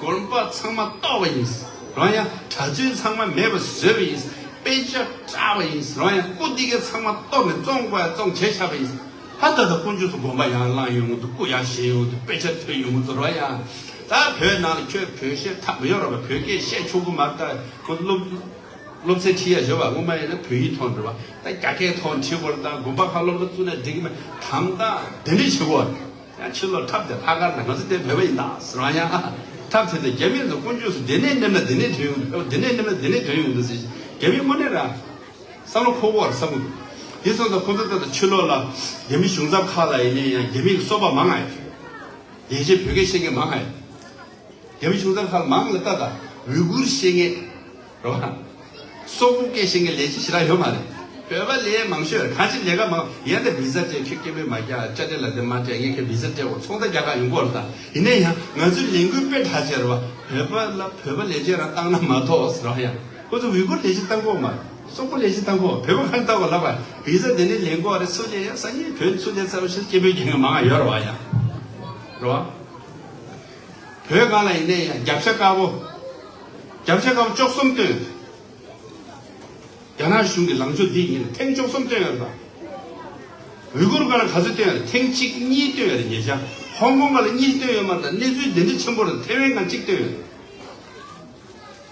དགོན་པ་ཚང་མ་གཏོར་བ་ཡིན། རང་ཡང་གྲྭ་བཙུན་ཚང་མ་མེད་པ་བཟོས་པ་ཡིན། དཔེ་ཆ་བཀྲག་པ་ཡིན། རང་ཡང་སྐུ་འདི་གའི་ཚང་མ་གཏོར་ནས་བཙོང་དགོས་ཡ་བཙོང་བྱས་བཞག་པ་ཡིན། ཧ་ད་ད་དཀོན་མཆོག་གསུམ་དགོན་པ་ཡང་བླངས་ཡོང་གི་འདུག་སྐུ་ཡང་བཞེངས་ཡོང་གི་འདུག་དཔེ་ཆ་ཐོན་ཡོང་གི་འདུག་རང་ཡང་ད་བོད་ནང་ལ་ཁྱོད་བོད་གཞས་འཁྲབ་མི་ཡོང་ར་བ། བོད་སྐད་བཤད་ཆོག་གི་མ་རེད། ད་ཁོ་སློབ་སློབ་ཚན་ཁྲིད་ཡ་བཞག་པ་སྔོན་མ་ཡིན་ན་བོད་ཡིག་ཐོག་འགྲོ་བ། ད་རྒྱ་སྐད་ཐོག་ཁྲིད་དགོས་རེད། ད་དགོན་པ་ཁག་སློབ་གྲྭ་བཙུགས་ན་འགྲིག་གི་མེད། དམ་དང་དེ་འདྲས་བྱེད་དགོས་རེད། ཡང་ཕྱི་ལོགས་འཁྲབ་དེ་ལྷག་དཀར་ན་ང་ཚོ་དེ་བོད་པ་ཡིན་ད་ཟེར་བ། ཡང་འཁྲབ་དེ་དེ་རྒྱ་མི་ཚོ་དཀོན་མཆོག་གསུམ་དེ་ནས་སླེབས་ན་དེ་ནས་ཐོན་ཡོང་གི་འདུག་དེ་ནས་སླེབས་ན་དེ་ནས་ཐོན་ཡོང་གི་འདུག་ཟེར། རྒྱ་མི་དངོས་གནས་ར། བསམ་བློ་འཁོར་དགོས་བསམ་གི་འདུག་དེ་སོང་ཙང་ཁོ་ཚོ་ད་ལྟ་ཕྱི་ལོགས་ལ་རྒྱ་མི་གཞུང་ཚབ་ཁག་ལ་ཡིན་ནའི་ཡང་རྒྱ་མི་གི་སོ་པ་མང་ང་ཡོད། ལས་བྱེད་བོད་སྐད་ཤེས་མཁན་མང་ང་ཡོད། རྒྱ་མི་གཞུང་ཚབ་ཁག་ལ་མང་ལ་ལྟ་ད་ཝི་གུར་ཤེས་མཁན་རེད་བ། སོག་པོ་སྐད་ཤེས་མཁན་ལས་བྱེད་ཞེ་དྲག་ཡོད་མ་རེད། བོད་པ་ལས་མང་ཤོས་རེད། གང་ཅི་ལས་ཀ་མང་ཡན་དེ་བི་ཟ་སྤྲད་ཁྱོད་སྐད་འབོད་མ་རྒྱག་དཔྱ་ཁྲལ་ལ་དེ་མ་སྤྲད་ངས་ཁྱོད་བི་ཟ་སྤྲད་འོ་ཚོང་རྟགས་རྒྱག་ག་ཡོང་གི་རེད་ད། ཡིན་ན་ཡང་ང་ཚོའི་ལས་འགུལ་དཔེ་གྲགས་ཆེ་རེད་བ། བོད་པ་ལ་བོད་པ་ལས་བྱེད་རང་བཏང་ན་མ་གཏོགས་ཟེར་བ་ཡང་ཁོ་ཚོ་ཝི་གུར་ལས་བྱེད་བཏང་གི་ཡོད་མ་རེད། སོག་པོ་ལས་བྱེད་བཏང་གི་ཡོད་མ་རེད། བོད་པ་གང་ལྟ་བ་ལབ་པ་བི་ཟ་དེ་ནས་ལེན་དགོས་རེད། སུ་ལས་ཡང་སང་ཉིན་བོད་སུ་ལས་ཚར་བ་ཞིག་སྐད་འབོད་རྒྱག་མཁན་མང་ང་ཡོད་རེད་བ་ཡང་། རེད་བ། བོད་སྒང་ལ་ཡིན་ནའི་ཡང་རྒྱབ་ཤ་དཀར་པོ། རྒྱབ་ཤ་དཀར་པོ་བཅུ་གསུམ་བཏོན། རྒྱ་ནག་གཞུང་གི་ལངས་ཕྱོགས་འདི་ཡིན་ན་ཐེངས་བཅུ་གསུམ་བཏོན་ཡོད་རེད་པ། ཝི་གུར་སྒང་ལ་ག་ཚོད་བཏོན་ཡོད་རེད། ཐེངས་གཅིག་གཉིས་བཏོན་ཡོད་རེད། ཉེ་ཆར་ཧོང་ཀོང་སྒང་ལ་གཉིས་བཏོན་ཡོད་མ་རེད། ད་གནས་ཚུལ་འདི་འདྲ་ཆེན་པོ་རེད། ཐེ་ཝན་སྒང་གཅིག་བཏོན་ཡོད་རེད།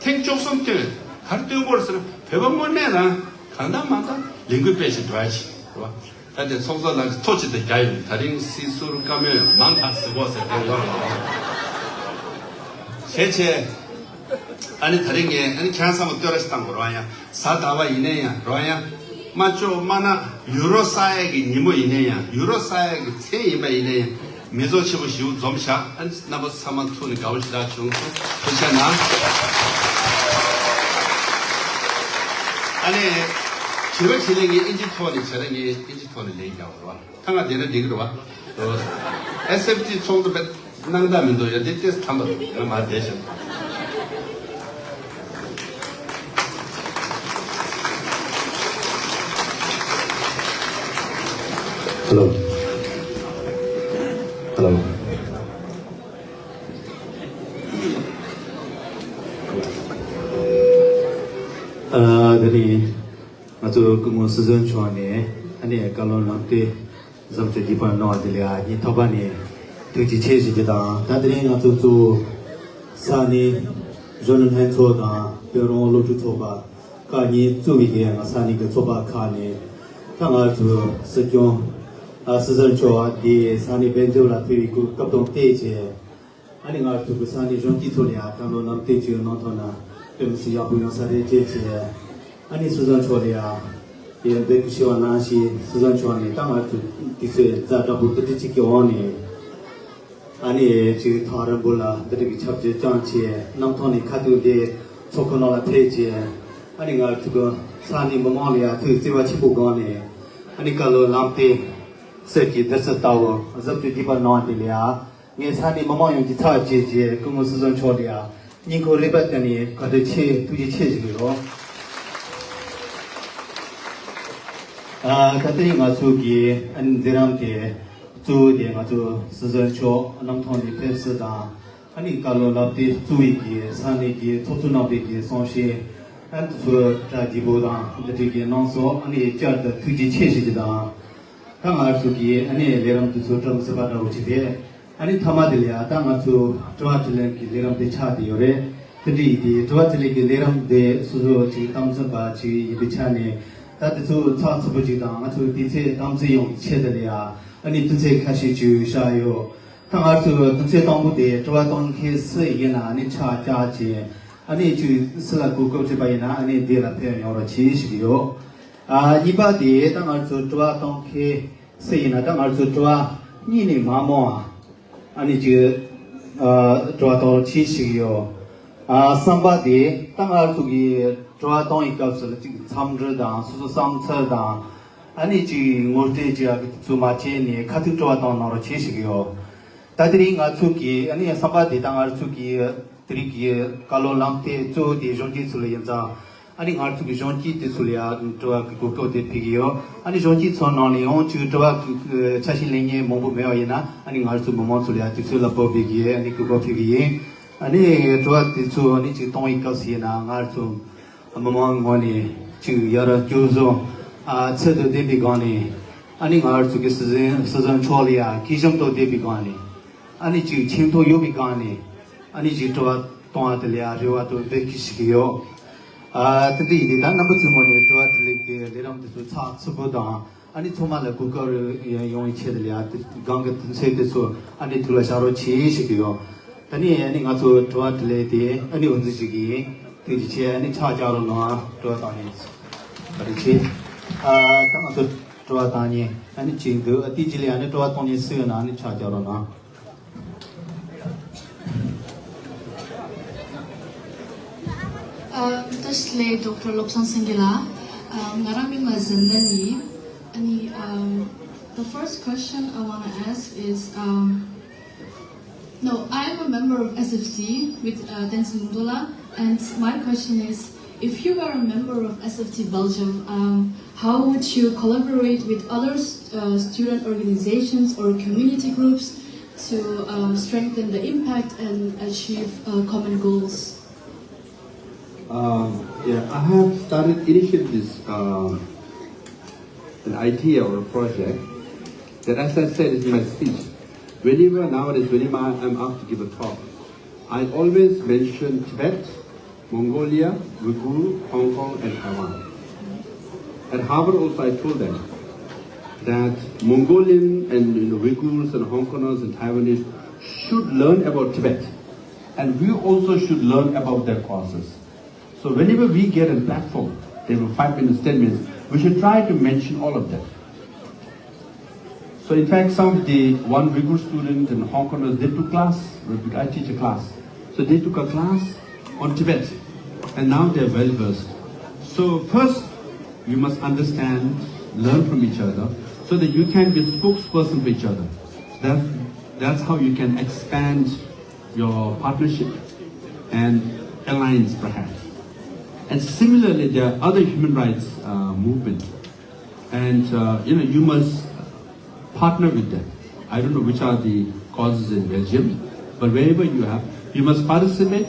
ཐེངས་བཅུ་གསུམ་བཏོན། ག་རེ་བཏོན་དགོས་རེད་ཟེར་ན་བོད་པ་དངོས་གནས་རང་གང་ལྟར་མ་ལྟར་ལས་འགུལ་སྤེལ་ཞིག་འགྲོ་ཡ་ཞིག་རེད་བ། ད་དེ་ཚོགས་གཙོ་ལགས་ཀྱིས་ཐོ་ཅིག་ད་རྒྱག་ཡོད། ད་རིང་སྲིད་ཟུར་བཀའ་མོལ་མང་ཐག་ཟིག་གོ་ཟེར་དེ་ཡོད་རེད། བྱས་བྱས། ཨ་ནི་ད་རིང་ངས་ཨ་ནི་ཁྱེད་རང་ཚང་མ་བསྟོད་ར་ཞིག་བཏང་དགོས་རེད་བ། ཡང་གཟའ་ཟླ་བ་ཡིན་ནའི་ཡང་རེད་བ། ཡང་མ་ལྕོགས་མ་ན་ཡུ་རོ་ས་ཡ་གི་ཉིན་མོ་ཡིན་ནའི་ཡང་ཡུ་རོ་ས་ཡ་གི་མཚན་ཡིན་པ་ཡིན་ནའི་ཡང་། མི་ཚོགས་ཆེན་པོ་ཞིག་འཛོམས་ཤག་ཨ་ནི་རྣམ་པ་ཚང་མ་ཐུག་ནས་དགའ་བོ་ཞེ་དྲག་བྱུང་སོང་། ཐུགས་རྗེ་གནང་། ཨ་ནི་དྲི་བ་དྲིས་ལན་ངས་ཨིན་ཇི་ཐོག་ནས་བྱས་ན་ངས་ཨིན་ཇི་ཐོག་ནས་ལན་རྒྱག་དགོས་རེད་བ། ད་ང་བསྡད་ན་འགྲིག་གི་རེད་བ། ཨེས་ཨེཕ་ཊི་ཚོགས་འདུ་བས་གནང་སྟངས་མི་འདུག་ཡ་འདི་ཏེས་ཐམ་པ་འདུག་ང་མར་བསྡད་ཤག Hello. Hello. ཨ། དེ་ནི་ང་ཚོ་སྐུ་ངོ་སྲིད་ཟུར་མཆོག་ནས་ཨ་ནི་བཀའ་སློབ་ལམ་སྟོན་གཟབ་མཆོར་བརྒྱུད་པ་གནང་བ་དེ་ལ་སྙིང་ཐག་པ་ནས་ཐུགས་རྗེ་ཆེ་ཞུ་རྒྱུ་དང་། ད་དེ་རིང་ང་ཚོ་གཙོ་བོ་ས་གནས་གཞོན་ནུ་ལྷན་ཚོགས་དང་བོད་རང་དབང་སློབ་ཕྲུག་ཚོགས་པ་ཁག་གཉིས་གཙོས་པའི་གི་ང་ས་གནས་ཀྱི་ཚོགས་པ་ཁག་ནས་ད་ང་ཚོ་སྲིད་སྐྱོང་ཨ་སྲིད་ཟུར་མཆོག་གིས་ས་གནས་དཔལ་འབྱོར་ལ་ཕེབས་པའི་སྐབས་དང་བསྟུན་བྱས། ཨ་ནི་ང་ཚོ་གི་ས་གནས་གཞོན་སྐྱེས་ཚོ་ལ་ཡང་བཀའ་སློབ་ལམ་སྟོན་ཅིག་གནང་ཐུབ་ན་དཔེ་མི་སྲིད་ཡག་པོ་ཡོང་ས་རེད་ཅེས་བྱས། ཨ་ནི་སྲིད་ཟུར་མཆོག་ལ་ཡང་དེ་འབོད་སྐུལ་ཞུས་པ་ནང་བཞིན་སྲིད་ཟུར་མཆོག་ནས་ད་ང་ཚོ་དུས་ཚོད་ཛ་དྲག་པོ་དེ་འདྲ་ཅིག་གི་འོག་ནས་ཨ་ནི་ཅིག་ཐག་རིང་པོ་ལ་འདི་འདྲ་གི་ཆབ་སྲིད་བསྐྱངས་བྱས་གནམ་ཐང་ནས་ཁ་ཐུག་འདི་ཚོགས་ཁང་ནང་ལ་ཕེབས་བྱས། ཨ་ནི་ང་ཚོ་གི་ས་གནས་མི་མང་ལ་ཡང་ཐུགས་བརྩེ་བ་ཆེན་པོ་སྒང་ནས་ཨ་ནི་བཀའ་སློབ་ལམ་སྟོན་གསེར་གྱི་རྡུལ་ཚོན་ལྟ་བུ་གཟབ་མཆོར་བརྒྱུད་པ་གནང་བ་དེ་ལ་ཡང་། ངས་ས་གནས་མི་མང་ཡོངས་ཀྱི་ཚབ་བྱས་རྗེས་སྐུ་ངོ་སྲིད་ཟུར་མཆོག་ལ་ཡང་སྙིང་ཁོང་རུས་པ་ཀུན་ནས་བཀའ་དྲིན་ཆེ་ཐུགས་རྗེ་ཆེ་ཞུ་གི་ཡོད། ཨ། ད་ལྟའི་ང་ཚོ་གི་ཨ་ནི་མཛད་རིམ་དེ་གཙོ་བོ་དེ་ང་ཚོ་སྲིད་ཟུར་མཆོག་གནམ་ཐང་ནས་ཕེབས་ཚུལ་དང་། ཨ་ནི་བཀའ་སློབ་ལམ་སྟོན་གཙོ་བོའི་གི་ས་གནས་ཀྱི་ཚོགས་གཙོ་རྣམ་པའི་གི་གསུང་བཤད་ཨ་ནི་ཚོ་གྲ་རྒྱས་པོ་དང་འདི་འདྲའི་གི་གནང་སོང་། ཨ་ནི་བསྐྱར་དུ་ཐུགས་རྗེ་ཆེ་ཞུ་རྒྱུ་དང་། ད་ང་ཚོ་གི་ཨ་ནི་ལས་རིམ་དེ་ཚོ་གྲུབ་ཟིན་པ་འདྲ་བོ་ཅིག་རེད། ཨ་ནི་མཐའ་མ་དེ་ལ་ཡང་ད་ང་ཚོ་དྲི་བ་དྲིས་ལན་གྱི་ལས་རིམ་དེ་ཆགས་བསྡད་ཡོད་རེད། དེ་འདྲ་ཡིན་དུས་དྲི་བ་དྲིས་ལན་གྱི་ལས་རིམ་དེ་སོ་སོ་ཅིག་གཏམ་ཚན་པ་ཅིག་ཡིན་པའི་ཆ་ནས་ད་དེ་ཚོ་ཚགས་ཚུད་པོ་ཅིག་དང་ང་ཚོ་དུས་ཚོད་དམ་འཛིན་ཡོང་བའི་ཆེད་དུ་ལ་ཡང་ཨ་ནི་དུས་ཚོད་ཁ་ཤས་ཅིག་བཞག་ཡོད། ད་ང་ཚོ་དུས་ཚོད་དང་པོ་དེ་དྲི་བ་གཏོང་མཁན་སུ་ཡིན་ན་ཨ་ནི་ཕྱག་བཅག་བྱས་ཨ་ནི་ཅིག་སུ་ལ་གོ་སྐབས་བྱེད་པ་ཡིན་ན་ཨ་ནི་འདི་ལ་ཕེབས་ཡོང་རོགས་གྱིས་ཞུ་གི་ཡོད། ཨ། གཉིས་པ་དེ་ད་ང་ཚོ་དྲི་བ་གཏོང་མཁན་སུ་ཡིན་ན་ད་ང་ཚོ་དྲི་བ་གཉིས་ནས་མ་མང་བ་ཨ་ནི་ཅིག་ཨ་དྲི་བ་གཏོང་རོགས་གྱིས་ཞུ་གི་ཡོད། ཨ། གསུམ་པ་དེ་ད་ང་ཚོ་གི་དྲི་བ་གཏོང་བའི་སྐབས་སུ་ལ་ཅིག་འཚམས་འདྲི་དང་སོ་སོ་བསམ་ཚུལ་དང་ཨ་ནི་ཅིག་ངོ་སྤྲོད་ཅིག་ཨ་གི་དེ་ཚོ་མ་བྱས་ནས་ཁ་ཐུག་དྲི་བ་གཏོང་གནང་རོགས་གྱིས་ཞུ་གི་ཡོད། ད་དེ་རིང་ང་ཚོ་གི་ཨ་ནི་གསུམ་པ་དེ་ད་ང་ཚོ་གི་དེ་རིང་གི་བཀའ་སློབ་ལམ་སྟོན་གཙོ་བོ་དེ་གཞོན་སྐྱེས་ཚོ་ལ་ཡིན་ཙང་། ཨ་ནི་ང་ཚོ་གི་གཞོན་སྐྱེས་དེ་ཚོ་ལ་ཡང་དྲི་བ་གི་གོ་སྐབས་དེ་ཕུལ་གི་ཡོད། ཨ་ནི་གཞོན་སྐྱེས་ཚོ་ནང་ལ་ཡང་ཅིག་དྲི་བ་གི་ཆ་ཤས་ལེན་མཁན་མང་པོ་མེད་པ་ཡིན་ན་ཨ་ནི་ང་ཚོ་མི་མང་ཚོ་ལ་ཡང་དུས་ཚོད་ལ་བབས་པའི་གི་ཨ་ནི་གོ་སྐབས་ཕུལ་གི་ཡིན། ཨ་ནི་དྲི་བ་དེ་ཚོ་ཨ་ནི་ཅིག་གཏོང་བའི་སྐབས་སུ་ཡིན་ན་ང་ཚོ་མི་མང་ངོས་ནས་ཅིག་ཡར་སྐྱོ་བཟོ་ཨ་ཚད་དང་ལྡན་པའི་སྒང་ནས་ཨ་ནི་ང་ཚོ་གི་སྲིད་ཟུར་སྲིད་ཟུར་མཆོག་ལ་ཡང་སྐྱིད་ཤོམ་དང་ལྡན་པའི་སྒང་ནས། ཨ་ནི་ཅིག་ཆེ་མཐོང་ཡོད་པའི་སྒང་ནས་ཨ་ནི་ཅིག་དྲི་བ་གཏོང་བ་དེ་ལ་ཡང་རེ་བ་དང་འབོད་སྐུལ་ཞུ་གི་ཡོད། ཨ། དེ་འདྲ་ཡིན་དུས་ད་རྣམ་པ་ཚོའི་ངོས་ནས་དྲི་བ་དྲིས་ལན་གྱི་ལས་རིམ་དེ་ཚོ་ཚགས་ཚུད་པོ་དང་ཨ་ནི་ཚང་མ་ལ་གོ་སྐབས་ཡོང་བའི་ཆེད་དུ་ལ་ཡང་དེ་སྒང་གི་དུས་ཚོད་དེ་ཚོ་ཨ་ནི་ཐུགས་ལ་བཞག་རོགས་གྱིས་ཞུ་གི་ཡོད། ད་ནི་ཨ་ནི་ང་ཚོ་དྲི་བ་དྲིས་ལན་དེ་ཨ་ནི་འོས་འདེམས་ཞུ་གི་ཡིན། ཐུགས་རྗེ་ཆེ། ཨ་ནི་ཕྱག་རྒྱག་རོགས་གནང་། དྲི་བ་གཏོང་ཡིན། བཀའ་དྲིན་ཆེ། ཨ། ད་ང་ཚོ་དྲི་བ་བཏང་མཁན་ཨ་ནི་གཅིག་འདུག་ཨ། དེའི་རྗེས་ལ་ཨ་ནི་དྲི་བ་གཏོང་མཁན་སུ་ཡོད་ན་ཨ་ནི་ཕྱག་རྒྱག་རོགས་གནང་། ཨ། བཀྲ་ཤིས་བདེ་ལེགས། ཌོག་ཊར་བློ་བཟང་སེང་གེ་ལགས། ཨ། ང་རང་མིང་ལ་ཟན་ལན་ཡིན། ཨ་ནི། ཨམ། The first question I want to ask is, um, no, I am a member of S F T with, uh, Tenzin Mungdola, and my question is, if you were a member of S F T Belgium, um, how would you collaborate with other, uh, student organizations or community groups to, um, strengthen the impact and achieve, uh, common goals? Um, yeah, I have started initiating this, um, an idea or a project that, as I said in my speech, whenever nowadays, whenever I am asked to give a talk, I always mention Tibet, Mongolia, Uyghur, Hong Kong, and Taiwan. At Harvard also, I told them that Mongolian and, you know, Uyghurs and Hong Kongers and Taiwanese should learn about Tibet. And we also should learn about their causes. So whenever we get a platform, there were five minutes, ten minutes, we should try to mention all of them. So in fact, some of the one Uyghur student and Hong Kongers, they took class, I teach a class. So they took a class on Tibet, and now they're well versed. So first, you must understand, learn from each other, so that you can be spokesperson for each other. That's, that's how you can expand your partnership and alliance, perhaps. And similarly, there are other human rights, uh, movement, and, uh, you know, you must partner with them. I don't know which are the causes in Belgium, but wherever you have, you must participate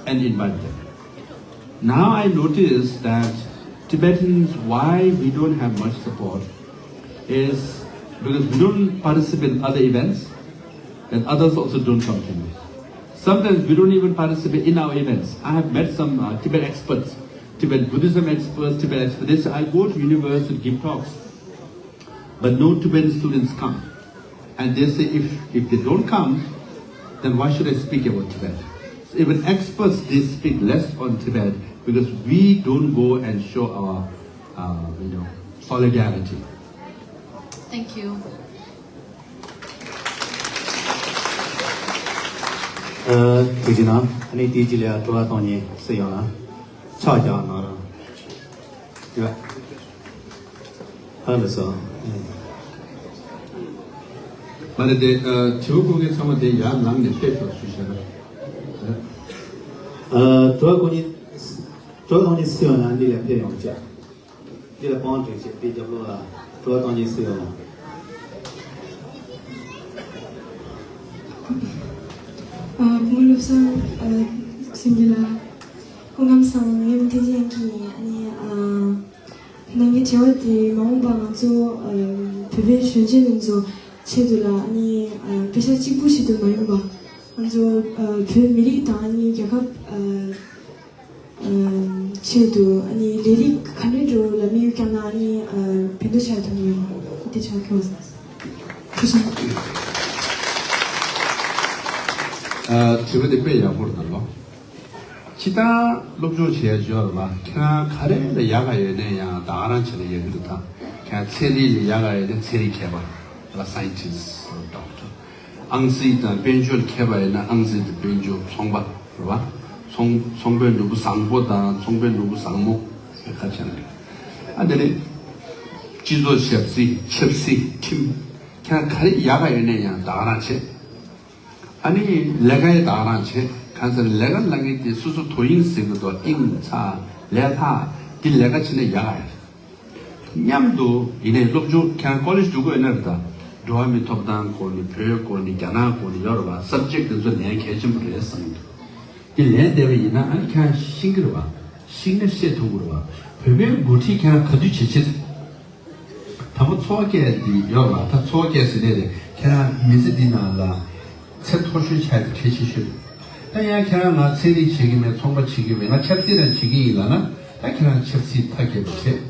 and invite them. Now I notice that Tibetans, why we don't have much support is because we don't participate in other events, and others also don't come to me. Sometimes we don't even participate in our events. I have met some, uh, Tibet experts, Tibet Buddhism experts, Tibet experts. They say, "I go to university to give talks, but no Tibetan students come." And they say, "If, if they don't come, then why should I speak about Tibet?" So even experts, they speak less on Tibet because we don't go and show our, uh, you know, solidarity. Thank you. ཨ། ཐུགས་རྗེ་གནང་། ཨ་ནི་དེའི་རྗེས་ལ་དྲི་བ་གཏོང་མཁན་སུ་ཡོད་ན་ཕྱག་རྒྱག་གནང་རོགས། ཡ། ཧ་ལས་སོ། མ་རེད་དེ། ཨ། དྲི་བ་བཀོད་མཁན་ཚང་མ་དེ་ཡར་ལངས་ནས་ཕེབས་ཤོག་ཞུ་བྱས་ན། ཨ། དྲི་བ་བཀོད་མཁན། དྲི་བ་གཏོང་མཁན་སུ་ཡོད་ན་འདི་ལ་ཕེབས་ཡོང་བྱས། འདི་ལ་པང་སྒྲིག་བྱས་དེ་རྒྱབ་ལོགས་ལ་དྲི་བ་གཏོང་མཁན་སུ་ཡོད་ན། ཨ། བུ་མོ་བློ་བཟང་། ཨ། སེང་གེ་ལགས། སྐུ་ཁམས་བཟང་། ངའི་མིང་ཐེན་ཅིན་ཡང་ཀི་ཡིན། ཨ་ནི། ཨ། ནང་གི་དྲི་བ་དེ་མ་འོངས་པ་ང་ཚོ། ཨ། བོད་པའི་གཞོན་སྐྱེས་རྣམས་ཚོ་ཆེད་དུ་ལ། ཨ་ནི། ཨ། དཔེ་ཆ་གཅིག་པུ་ཞིག་ཏུ་མ་ཡིན་པ། ང་ཚོ། ཨ། བོད་མི་རིགས་དང་། ཨ་ནི། རྒྱལ་ཁབ། ཨ། ཨ། ཆེད་དུ། ཨ་ནི། ལས་རིགས་ག་འདྲའི་འགྲོ་ལ་དམིགས་ཡུལ་བསྐྱངས་ན། ཨ་ནི། ཨ། ཕན་ཐོགས་ཆེ་བ་ཐོན་ཡོང་། དེ་ཆ་ཁྱོད། ཐུགས་རྗེ་ཆེ། ཨ། དྲི་བ་དེ་དཔེ་ཡག་པོ་རེད་ལོ། སྤྱིར་བཏང་སློབ་སྦྱོང་བྱེད་ཡ་ཡོད་རེད་པ། ཁྱེད་རང་ག་རེ་ལ་ཡག་ག་ཡོད་ནའི་ཡང་ད་ག་རང་བྱས་ན་ཡག་གི་འདུག་ད་ཁྱེད་རང་ཚན་རིག་ལ་ཡག་ག་ཡོད་ནའི་ཚན་རིག་མཁས་པ་ལ། Scientist, Doctor. ཨང་རྩིས་དང་དཔལ་འབྱོར་མཁས་པ་ཡིན་ན་ཨང་རྩིས་དང་དཔལ་འབྱོར། ཚོང་པ་རེད་པ། ཚོང་ཚོང་པའི་ནོར་བུ་བཟང་པོ་དང་ཚོང་པའི་ནོར་བུ་བཟང་མོ་ཁ་ཆེ་ན་རེད། ཨ། དེ་ནས་སྤྱི་ཚོགས་ཞབས་ཕྱི། ཆབ་སྲིད། ཁྲིམས། ཁྱེད་རང་ག་རེ་ཡག་ག་ཡོད་ནའི་ཡང་ད་ག་རང་བྱེད། ཨ་ནི་ལས་ཀ་ཡང་ད་ག་རང་བྱེད། གང་ཟེར་ལས་ཀ་ལ་ངེས་ཏེ་སོ་སོ་དོ་དབྱིངས་ཟེར་གི་འདུག་དབྱིངས་ཚ་ལས་ཐག་འདི་ལས་ཀ་བྱེད་ན་ཡག་ག་ཡོད། མཉམ་དུ་ཡིན་ནའི་སློབ་སྦྱོང་ཁྱེད་རང་ཀོ་ལེཇ་འགྲོ་དགོས་ཡོད་ན་རེད། ད་འགྲོ་བ་མིའི་ཐོབ་ཐང་སྐོར་ནས། བོད་སྐོར་ནས། རྒྱ་ནག་སྐོར་ནས་ཡོད་རེད་པ། སབ་ཇེག་དེ་ཚོ་ལེན་གལ་ཆེན་པོ་རེད་བསམ་གྱི་འདུག་དེ་ལེན་བསྡད་པ་ཡིན་ན་ཨ་ནི་ཁྱེད་རང་ཤེས་ཀྱི་རེད་པ། ཤེས་ན་བཤད་ཐུབ་ཀྱི་རེད་པ། བོད་པའི་འགོ་ཁྲིད་ཁྱེད་རང་ག་དུས་བྱེད་ཆེད། དང་པོ་འཚོ་བ་སྐྱེལ་འདི་ཡོད་རེད་པ། ད་འཚོ་བ་སྐྱེལ་ཟེར་ནས་རེད། ཁྱེད་རང་མི་ཚེ་འདི་ནང་ལ་ཚད་མཐོ་ཤོས་ཆགས་ཀྱི་གལ་ཆེ་ཤོས་རེད། ད་ཡང་ཁྱེད་རང་ང་ཚན་རིག་བྱེད་ཀྱི་མེད། ཚོང་པ་བྱེད་ཀྱི་མེད། ང་ཆབ་སྲིད་རང་བྱེད་ཀྱི་ཡིན་ལབ་ན། ད་ཁྱེད་རང་ཆབ་སྲིད་མཐའ་རྒྱས་པ་བྱེད།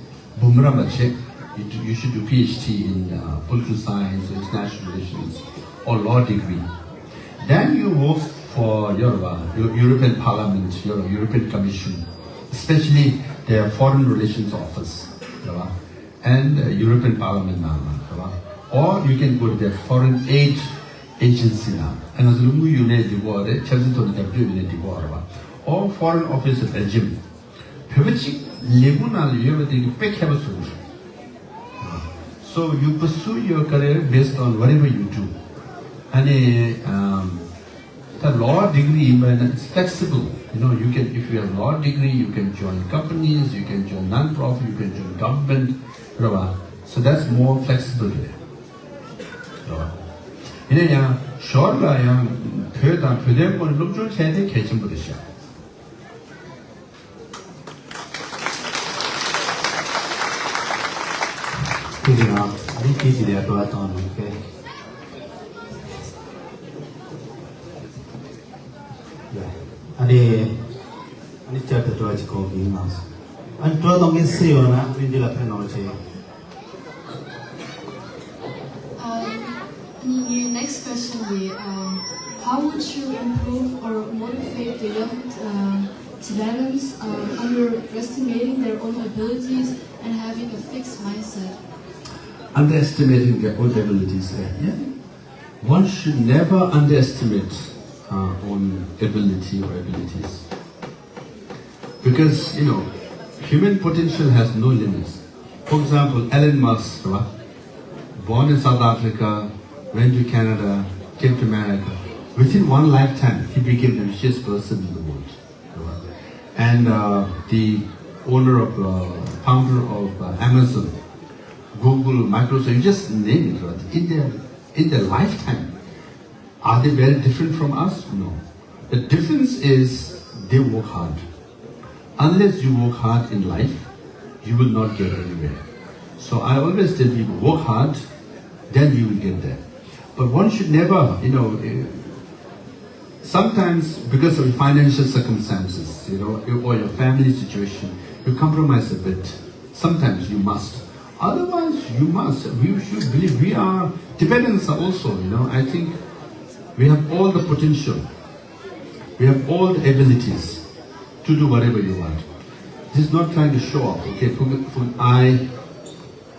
འབུམ་རམས་པ་བྱེད། You do- you should do P H D in, uh, political science or international relations or law degree. Then you work for your, uh, Eu- European Parliament, your European Commission. Especially their foreign relations office, རེད་བ། And uh, European Parliament ནང་ལ་རེད་བ། Or you can go to their foreign aid agency ནང་། ཨ་ང་ཚོ་ལུང་གུ་ཡུལ་ནས་འདི་གོ་རེད། ཆབ་སྲིད་ཐོག་ནས་རྒྱབ་སྐྱོར་ཡུལ་ནས་འདི་གོ་རེད་བ། Or foreign office of Belgium. བོད་པ་གཅིག་ལས་ཁུངས་ནང་ལ་ཡོད་པ་དེ་གི་དཔེ་མཁས་པ་བཟོ་གི་རེད། So you pursue your career based on whatever you do. ཨ་ནི། Um, the law degree ཡིན་པ་ན it's flexible. You know, you can, if you have law degree, you can join companies, you can join non-profit, you can join government, རེད་བ། So that's more flexible རེད། རེད་བ། ཡིན་ན་ཡང་ཞོར་ལ་ཡང་བོད་དང་བོད་དོན་སྐོར་སློབ་སྦྱོང་བྱས་ཏེ་གལ་ཆེན་པོ་རེད་ཤག་ཐུགས་རྗེ་གནང་། ཨ་ནི་དེ་ཅི་ལས་འགྲོ་བ་བཏང་ནས་ཕེ། ཨ་ནི། ཨ་ནི་བསྐྱར་དུ་འགྲོ་བ་ཅིག་གོ་གི་ཡིན་ནང་། ཨ་ནི་འགྲོ་གཏོང་མཁན་སུ་ཡོད་ན་ཨ་ནི་འདི་ལ་ཕེབས་གནང་བྱེད། Um, ངའི་next question is, um, how would you improve or motivate the young uh, Tibetans uh, underestimating their own abilities and having a fixed mindset? Underestimating their own abilities, eh? Yeah. One should never underestimate uh, own ability or abilities. Because, you know, human potential has no limits. For example, Elon Musk, right? Born in South Africa, went to Canada, came to America. Within one lifetime, he became the richest person in the world. Right? And uh, the owner of, uh, founder of uh, Amazon, Google, Microsoft, you just name it, right? In their, in their lifetime, are they very different from us? No. The difference is they work hard. Unless you work hard in life, you will not get anywhere. So I always tell people, work hard, then you will get there. But one should never, you know, eh, sometimes because of financial circumstances, you know, or your family situation, you compromise a bit. Sometimes you must. Otherwise, you must. We should believe we are, Tibetans are also, you know, I think we have all the potential. We have all the abilities to do whatever you want. This is not trying to show off, okay? For, for I,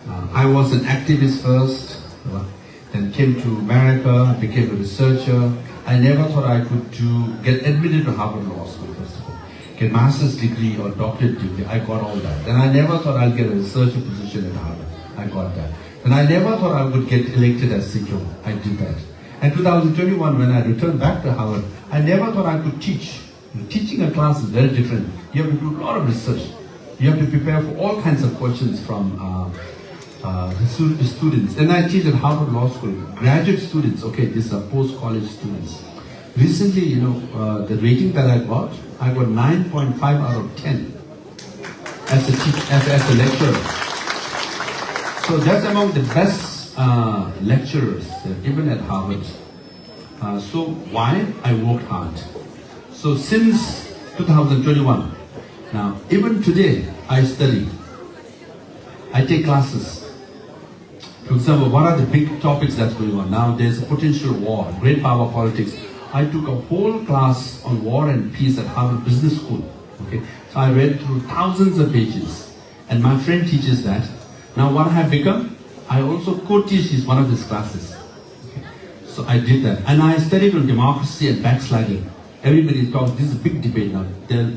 uh, I was an activist first, uh, then came to America, became a researcher. I never thought I could do, get admitted to Harvard Law School, first of all. Get master's degree or doctorate degree, I got all that. Then I never thought I'd get a researcher position at Harvard. I got that. Then I never thought I would get elected as CIGO. I did that. And two thousand twenty-one, when I returned back to Harvard, I never thought I could teach. Teaching a class is very different. You have to do a lot of research. You have to prepare for all kinds of questions from uh, uh, the stu- students. And I teach at Harvard Law School, graduate students, okay, these are post-college students. Recently, you know, uh, the rating that I got, I got nine point five out of ten as a teacher, as, as a lecturer. So that's among the best uh, lecturers, uh, even at Harvard. Uh, so why I worked hard? So since two thousand twenty-one, now even today I study, I take classes. For example, what are the big topics that's going on now? There's a potential war, great power politics. I took a whole class on war and peace at Harvard Business School. Okay, so I read through thousands of pages. And my friend teaches that. Now what I have become, I also co-teach his one of his classes. So I did that. And I studied on democracy and backsliding. Everybody talks, this is a big debate now. There are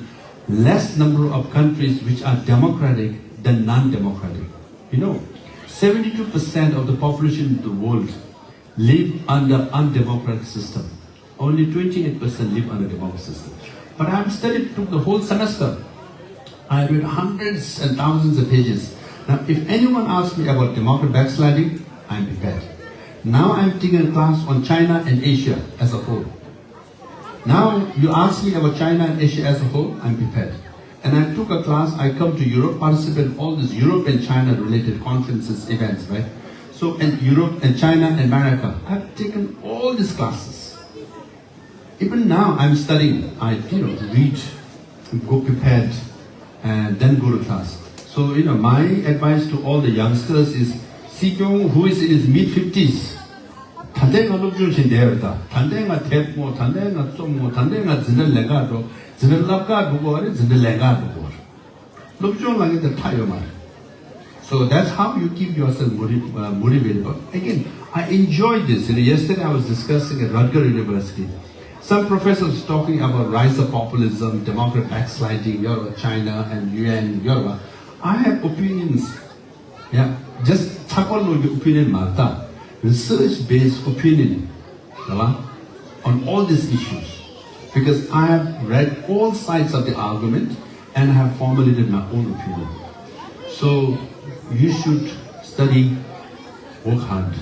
less number of countries which are democratic than non-democratic. You know, seventy-two percent of the population in the world live under undemocratic system. Only twenty-eight percent live under democratic system. But I have studied, took the whole semester. I read hundreds and thousands of pages. Now, if anyone asks me about democratic backsliding, I'm prepared. Now I'm taking a class on China and Asia as a whole. Now you ask me about China and Asia as a whole, I'm prepared. And I took a class, I come to Europe, participate in all these Europe and China related conferences, events, right? So, and Europe and China and America, I've taken all these classes. Even now, I'm studying. I, you know, read, go prepared, and then go to class. So, you know, my advice to all the youngsters is, Sikyong, who is in his mid fifties, ད་ལྟའི་ང་སློབ་སྦྱོང་བྱེད་བསྡད་ཡོད་ད། ད་ལྟའི་ང་དེབ་ངོ་། ད་ལྟའི་ང་རྩོམ་ངོ། ད་ལྟའི་ང་འཛིན་གྲྭ་ལེན་ག་འགྲོ། འཛིན་གྲྭ་བསླབ་ག་འགྲོ་གོ་རེད། འཛིན་གྲྭ་ལེན་ག་འགྲོ་གོ་རེད། སློབ་སྦྱོང་ལ་ངེས་དེ་མཐའ་ཡོད་མ་རེད། So that's how you keep yourself motiv- uh, motivated. But again, I enjoy this. You know, yesterday I was discussing at Rutgers University. Some professors talking about rise of populism, democrat backsliding, you know, China and U N, you know. I have opinions. Yeah, just ཚགས་པར་ནང་གི་opinion མ་རེད་ད། Research based opinion, རེད་བ། On all these issues, because I have read all sides of the argument and I have formulated my own opinion. So you should study, work hard.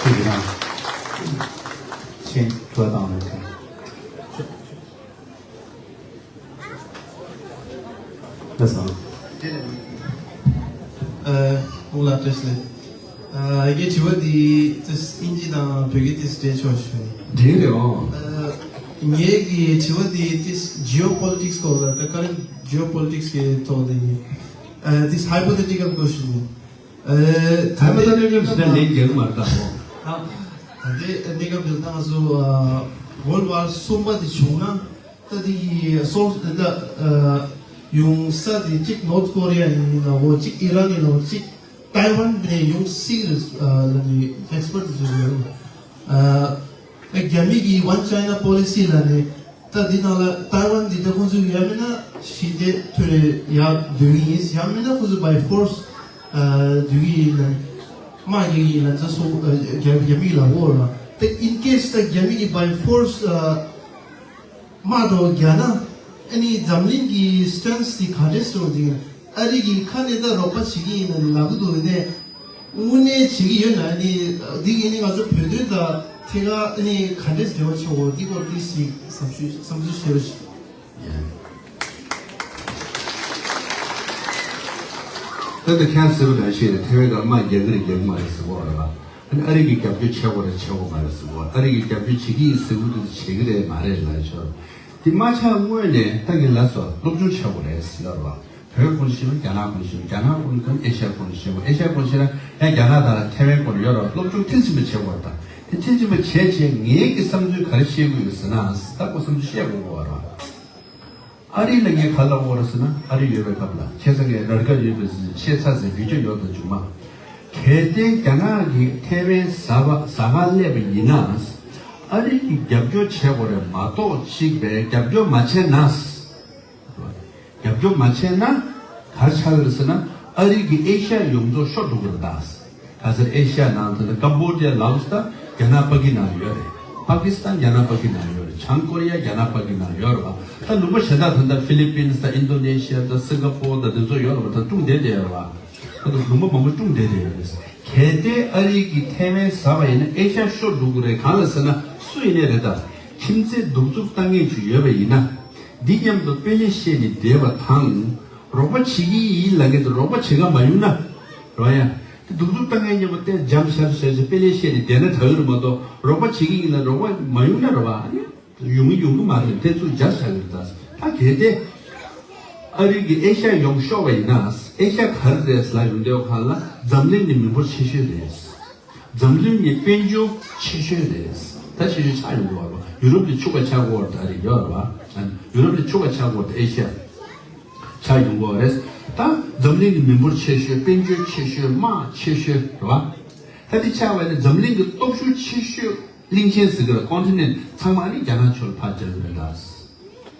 ཁྱེད་ཀྱིས་ན་ཆེན་ཐུ་བ་བཏང་རེད་ཁ། ལགས་སོ། ཨ། སྐུ་ངོ་ལགས་བཀྲ་ཤིས་བདེ་ལེགས། ཨ། ངའི་དྲི་བ་འདི་ཏིས་ཨིན་ཇི་དང་བོད་སྐད་ཏིས་འགྲེལ་ཆོག་ཞུ་ནི། འགྲིག་རེད་ཨོ། ཨ། ངའི་གི་དྲི་བ་འདི་ཏིས་geopolitics སྐོར་ལ། ད་current geopolitics གི་ཐོག་ནས་ཨ་ཏིས་hypothetical question ནི། ཨ། ད་ལྟ་ནས་ཀྱང་ཟེར་ནས་རྒྱག་མ་རེད་ད་ཨོ། ཨ། ད་ལྟའི་གནས་སྐབས་འདིར་ད་ང་ཚོ་ཨ་World War གསུམ་པ་འདི་བྱུང་ན། ད་དེ་གི་སོ་ད་ཨ་ཡོང་ས་དེ་གཅིག་North Korea ཡིན་ན་འོ། གཅིག་ཨི་རན་ཡིན་ན་འོ། གཅིག་ཏའེ་ཝན་ནས་ཡོང་སྲིད་རེད་ཨ་ལབ་ནས་ཨེག་སི་པར་ཊི་ཚོས་ཡོད། ཨ་རྒྱ་མི་གི་One China Policy ལབ་ནས་ད་འདི་ནང་ལ་ཏའེ་ཝན་འདི་ད་ཁོང་ཚོས་ཡང་མིན་ན་ཞི་བདེ་ཐོན་ནས་ཡར་སྡོད་ཀྱི་ཡིན། ཡང་མིན་ན་ཁོང་ཚོས་by force ཨ་སྡོད་ཀྱི་ཡིན་ལབ། དམག་རྒྱག་གི་ཡིན་ལབ་ཚ་སོ་ཨ་རྒྱ་རྒྱ་མི་ལ་འོ་ལ། ད་in case ད་རྒྱ་མི་གི་by force ཨ་དམག་དང་རྒྱག་ན། ཨ་ནི་འཛམ་གླིང་གི་stance དེ་ག་འདྲས་སོང་ཟིན། ཨ་རི་གི་ཁ་ནས་ད་རོགས་པ་བྱེད་ཀྱི་ཡིན་ན་ལབ་གི་འདུག་ནས། དངོས་གནས་བྱེད་ཀྱི་ཡོད་ན། ཨ་ནི་འདི་ཡིན་ནི་ང་ཚོ་བོད་དོན་དང་ཐད་ཀར་ཨ་ནི་ག་འདྲས་འབྲེལ་བ་ཆེ་བོ་འདི་སྐོར་ཏིས་ཞིག་བསམ་ཤེས་བསམ་ཚུལ་བཤད་རོགས་ཞུ། ད་ལྟ་ཁྱེད་ཟེར་བ་ནང་བཞིན་ཐའེ་ཝན་ལ་དམག་རྒྱག་གི་རེད་རྒྱག་གི་མ་རེད་ཟེར་བ་རེད་བ། ཨ་ནི་ཨ་རི་གིས་རྒྱབ་སྐྱོར་བྱེད་དགོས་རེད་བྱེད་དགོས་མ་རེད་ཟེར་བ། ཨ་རི་གིས་རྒྱབ་སྐྱོར་བྱེད་ཀྱི་ཡིན་ཟེར་གི་འདུག་བྱེད་ཀྱི་རེད་མ་རེད་ལབ་ཆོག་དེ་མ་ཆགས་སྔོན་ནས་ད་གིན་ལབ་སོང་། སློབ་སྦྱོང་བྱེད་དགོས་རེད་ཟེར་བ། བོད་ཁོ་ན་ཤེས་པ། རྒྱ་ནག་ཁོ་ན་ཤེས་པ། རྒྱ་ནག་ཁོ་ན་ཤེས་པ། ཨེ་ཤ་ཡ་ཁོ་ན་ཤེས་པ། ཨེ་ཤ་ཡ་ཁོ་ན་ཤེས་ན་ཡང་རྒྱ་ནག་དང་ཐའེ་ཝན་ཁོ་ན་ཡོད་རེད་བ། སློབ་སྦྱོང་མཐིལ་ཕྱིན་པ་བྱེད་དགོས་རེད་ད། དེ་མཐིལ་ཕྱིན་པ་བྱས་བྱས་ངེད་ཀྱི་བསམ་ཚུལ་ག་རེ་བཤད་དགོས་ཡོད་ཟེར་ན། ད་ཁོ་བསམ་ཚུལ་བཤད་དགོས་ཀྱི་ཡོད་རེད་བ། ཨ་རི་ལ་ངས་ག་ལབ་ཡོད་རེད་ཟེར་ན། ཨ་རི་ཡོད་པའི་སྐབས་ལ་ཁ་སང་ངས་ར་ཌི་ཀལ་ཡུ་ནི་ཝར་སི་ཊི་ཊི་བཤད་ཚར་ཟིན། བི་ཌི་ཡོ་ཡོད་དང་བྱུང་མ། གལ་ཏེ་རྒྱ་ནག་གིས་ཐའེ་ཝན་ཟ་བ་ཟ་ག་སླེབས་པ་ཡིན་ན། ཨ་རི་གིས་རྒྱབ་སྐྱོར་བྱེད་དགོས་རེད་མ་གཏོགས་གཅིག་པའི་རྒྱབ་སྐྱོར་མ་བྱས་ན། རྒྱབ་སྐྱོར་མ་བྱས་ན་ག་རེ་ཆགས་ཀྱི་རེད་ཟེར་ན། ཨ་རི་གིས་ཨེ་ཤ་ཡ་ཡོངས་རྫོགས་ཤོར་འགྲོ་གི་རེད་ད། ག་ཚོད་ཨེ་ཤ་ཡ་ནང་དུ་ནི་ཀམ་བོ་ཌི་ཡ། ལའོ་སི་ད་རྒྱ་ནག་ཕ་གི་ནང་ཡོད་རེད། པ་ཀི་སི་ཐན་རྒྱ་ནག་ཕ་གི་ནང་ཡོད་རེད། བྱང་ཀོ་རི་ཡ་རྒྱ་ནག་ཕ་གི་ནང་ཡོད་རེད་བ། ད་ལུང་པ་གཞན་དག་ད་ལྟ་ཧྥི་ལི་པིན་སི་དང་ཨིན་རྡོ་ནེ་ཤི་ཡ་དང་སིང་ག་པོར་དང་དེ་ཚོ་ཡོད་རེད་བ། ད་ཀྲུང་བསྡད་བསྡད་ཡོད་རེད་བ། ད་ལུང་པ་མང་པོ་ཀྲུང་བསྡད་བསྡད་ཡོད་རེད། གལ་ཏེ་ཨ་རི་གིས་ཐའེ་ཝན་ཟ་བ་ཡིན་ན་ཨེ་ཤ་ཡ་ཤོར་འགྲོ་གི་རེད། གང་ལ་ཟེར་ན། སུ་ཡིན་ནའི་རེད་ད། ཁྱིམ་མཚེས་གདུག་རྩུབ་བཏང་མཁན་ཅིག་ཡོད་པ་ཡིན་ན། འདི་མཉམ་དུ་དཔེ་ལེགས་བཤད་ནས་བསྡད་པ་དང་། རོགས་པ་བྱེད་ཀྱི་ཡིན་ལབ་མཁན་དེ་རོགས་པ་བྱེད་ག་མ་ཡོང་ན། རོ་ཡ། དེ་གདུག་རྩུབ་བཏང་མཁན་མཉམ་པོ་བལྟས་འཇམ་ཤར་ཤར་ཞིག་དཔེ་ལེགས་བཤད་ནས་བསྡད་ན་དྲག་གི་རེད་མ་གཏོགས། རོགས་པ་བྱེད་ཀྱི་ཡིན་ལ་རོགས་པ་མ་ཡོང་ན་རེད་བ། ཨ་ནི་ཡོང་གི་ཡོང་གི་མ་རེད། དེ་ཚོ་འཇར་ཆགས་ཀྱི་རེད་ད། ད་གལ་ཏེ་ཨ་རི་གིས་ཨེ་ཤ་ཡ་ཡོངས་ཤོར་བ་ཡིན་ན། ཨེ་ཤ་ཡ་ག་རེ་རེད་ལབ་ཡོང་དུས་སྒང་ལ་འཛམ་གླིང་ནི་མི་འབོར་ཆེ་ཤོས་རེད། འཛམ་གླིང་གི་དཔལ་འབྱོར་ཆེ་ཤོས་རེད། ད་ཆེ་ཤོས་ཆགས་ཡོང་གི་རེད་བ། ཡུ་རོབ་དེ་ཕྱུག་པ་ཆགས་ཀྱི་ཡོད་རེད། ད་རེད་ཡོད་རེད་བ། ཡུ་རོབ་དེ་ཕྱུག་པ་ཆགས་ཀྱི་ཡོད་རེད། ཨེ་ཤ་ཡ་ཆགས་ཡོང་གི་རེད། ད་འཛམ་གླིང་གི་མི་འབོར་ཆེ་ཤོས། དཔལ་འབྱོར་ཆེ་ཤོས། དམག་ཆེ་ཤོས་རེད་བ། ད་དེ་ཆགས་པ་ཡིན་ན་འཛམ་གླིང་གི་སྟོབས་ཤུགས་ཆེ་ཤོས་གླིང་ཆེན་ཟེར་གི་རེད། ཀོན་ཊི་ནེན་ཊི་ཚང་མ་ཨ་ནི་རྒྱ་ནག་ཕྱོགས་ལ་ཕར་འགྲོ་གི་རེད་ད།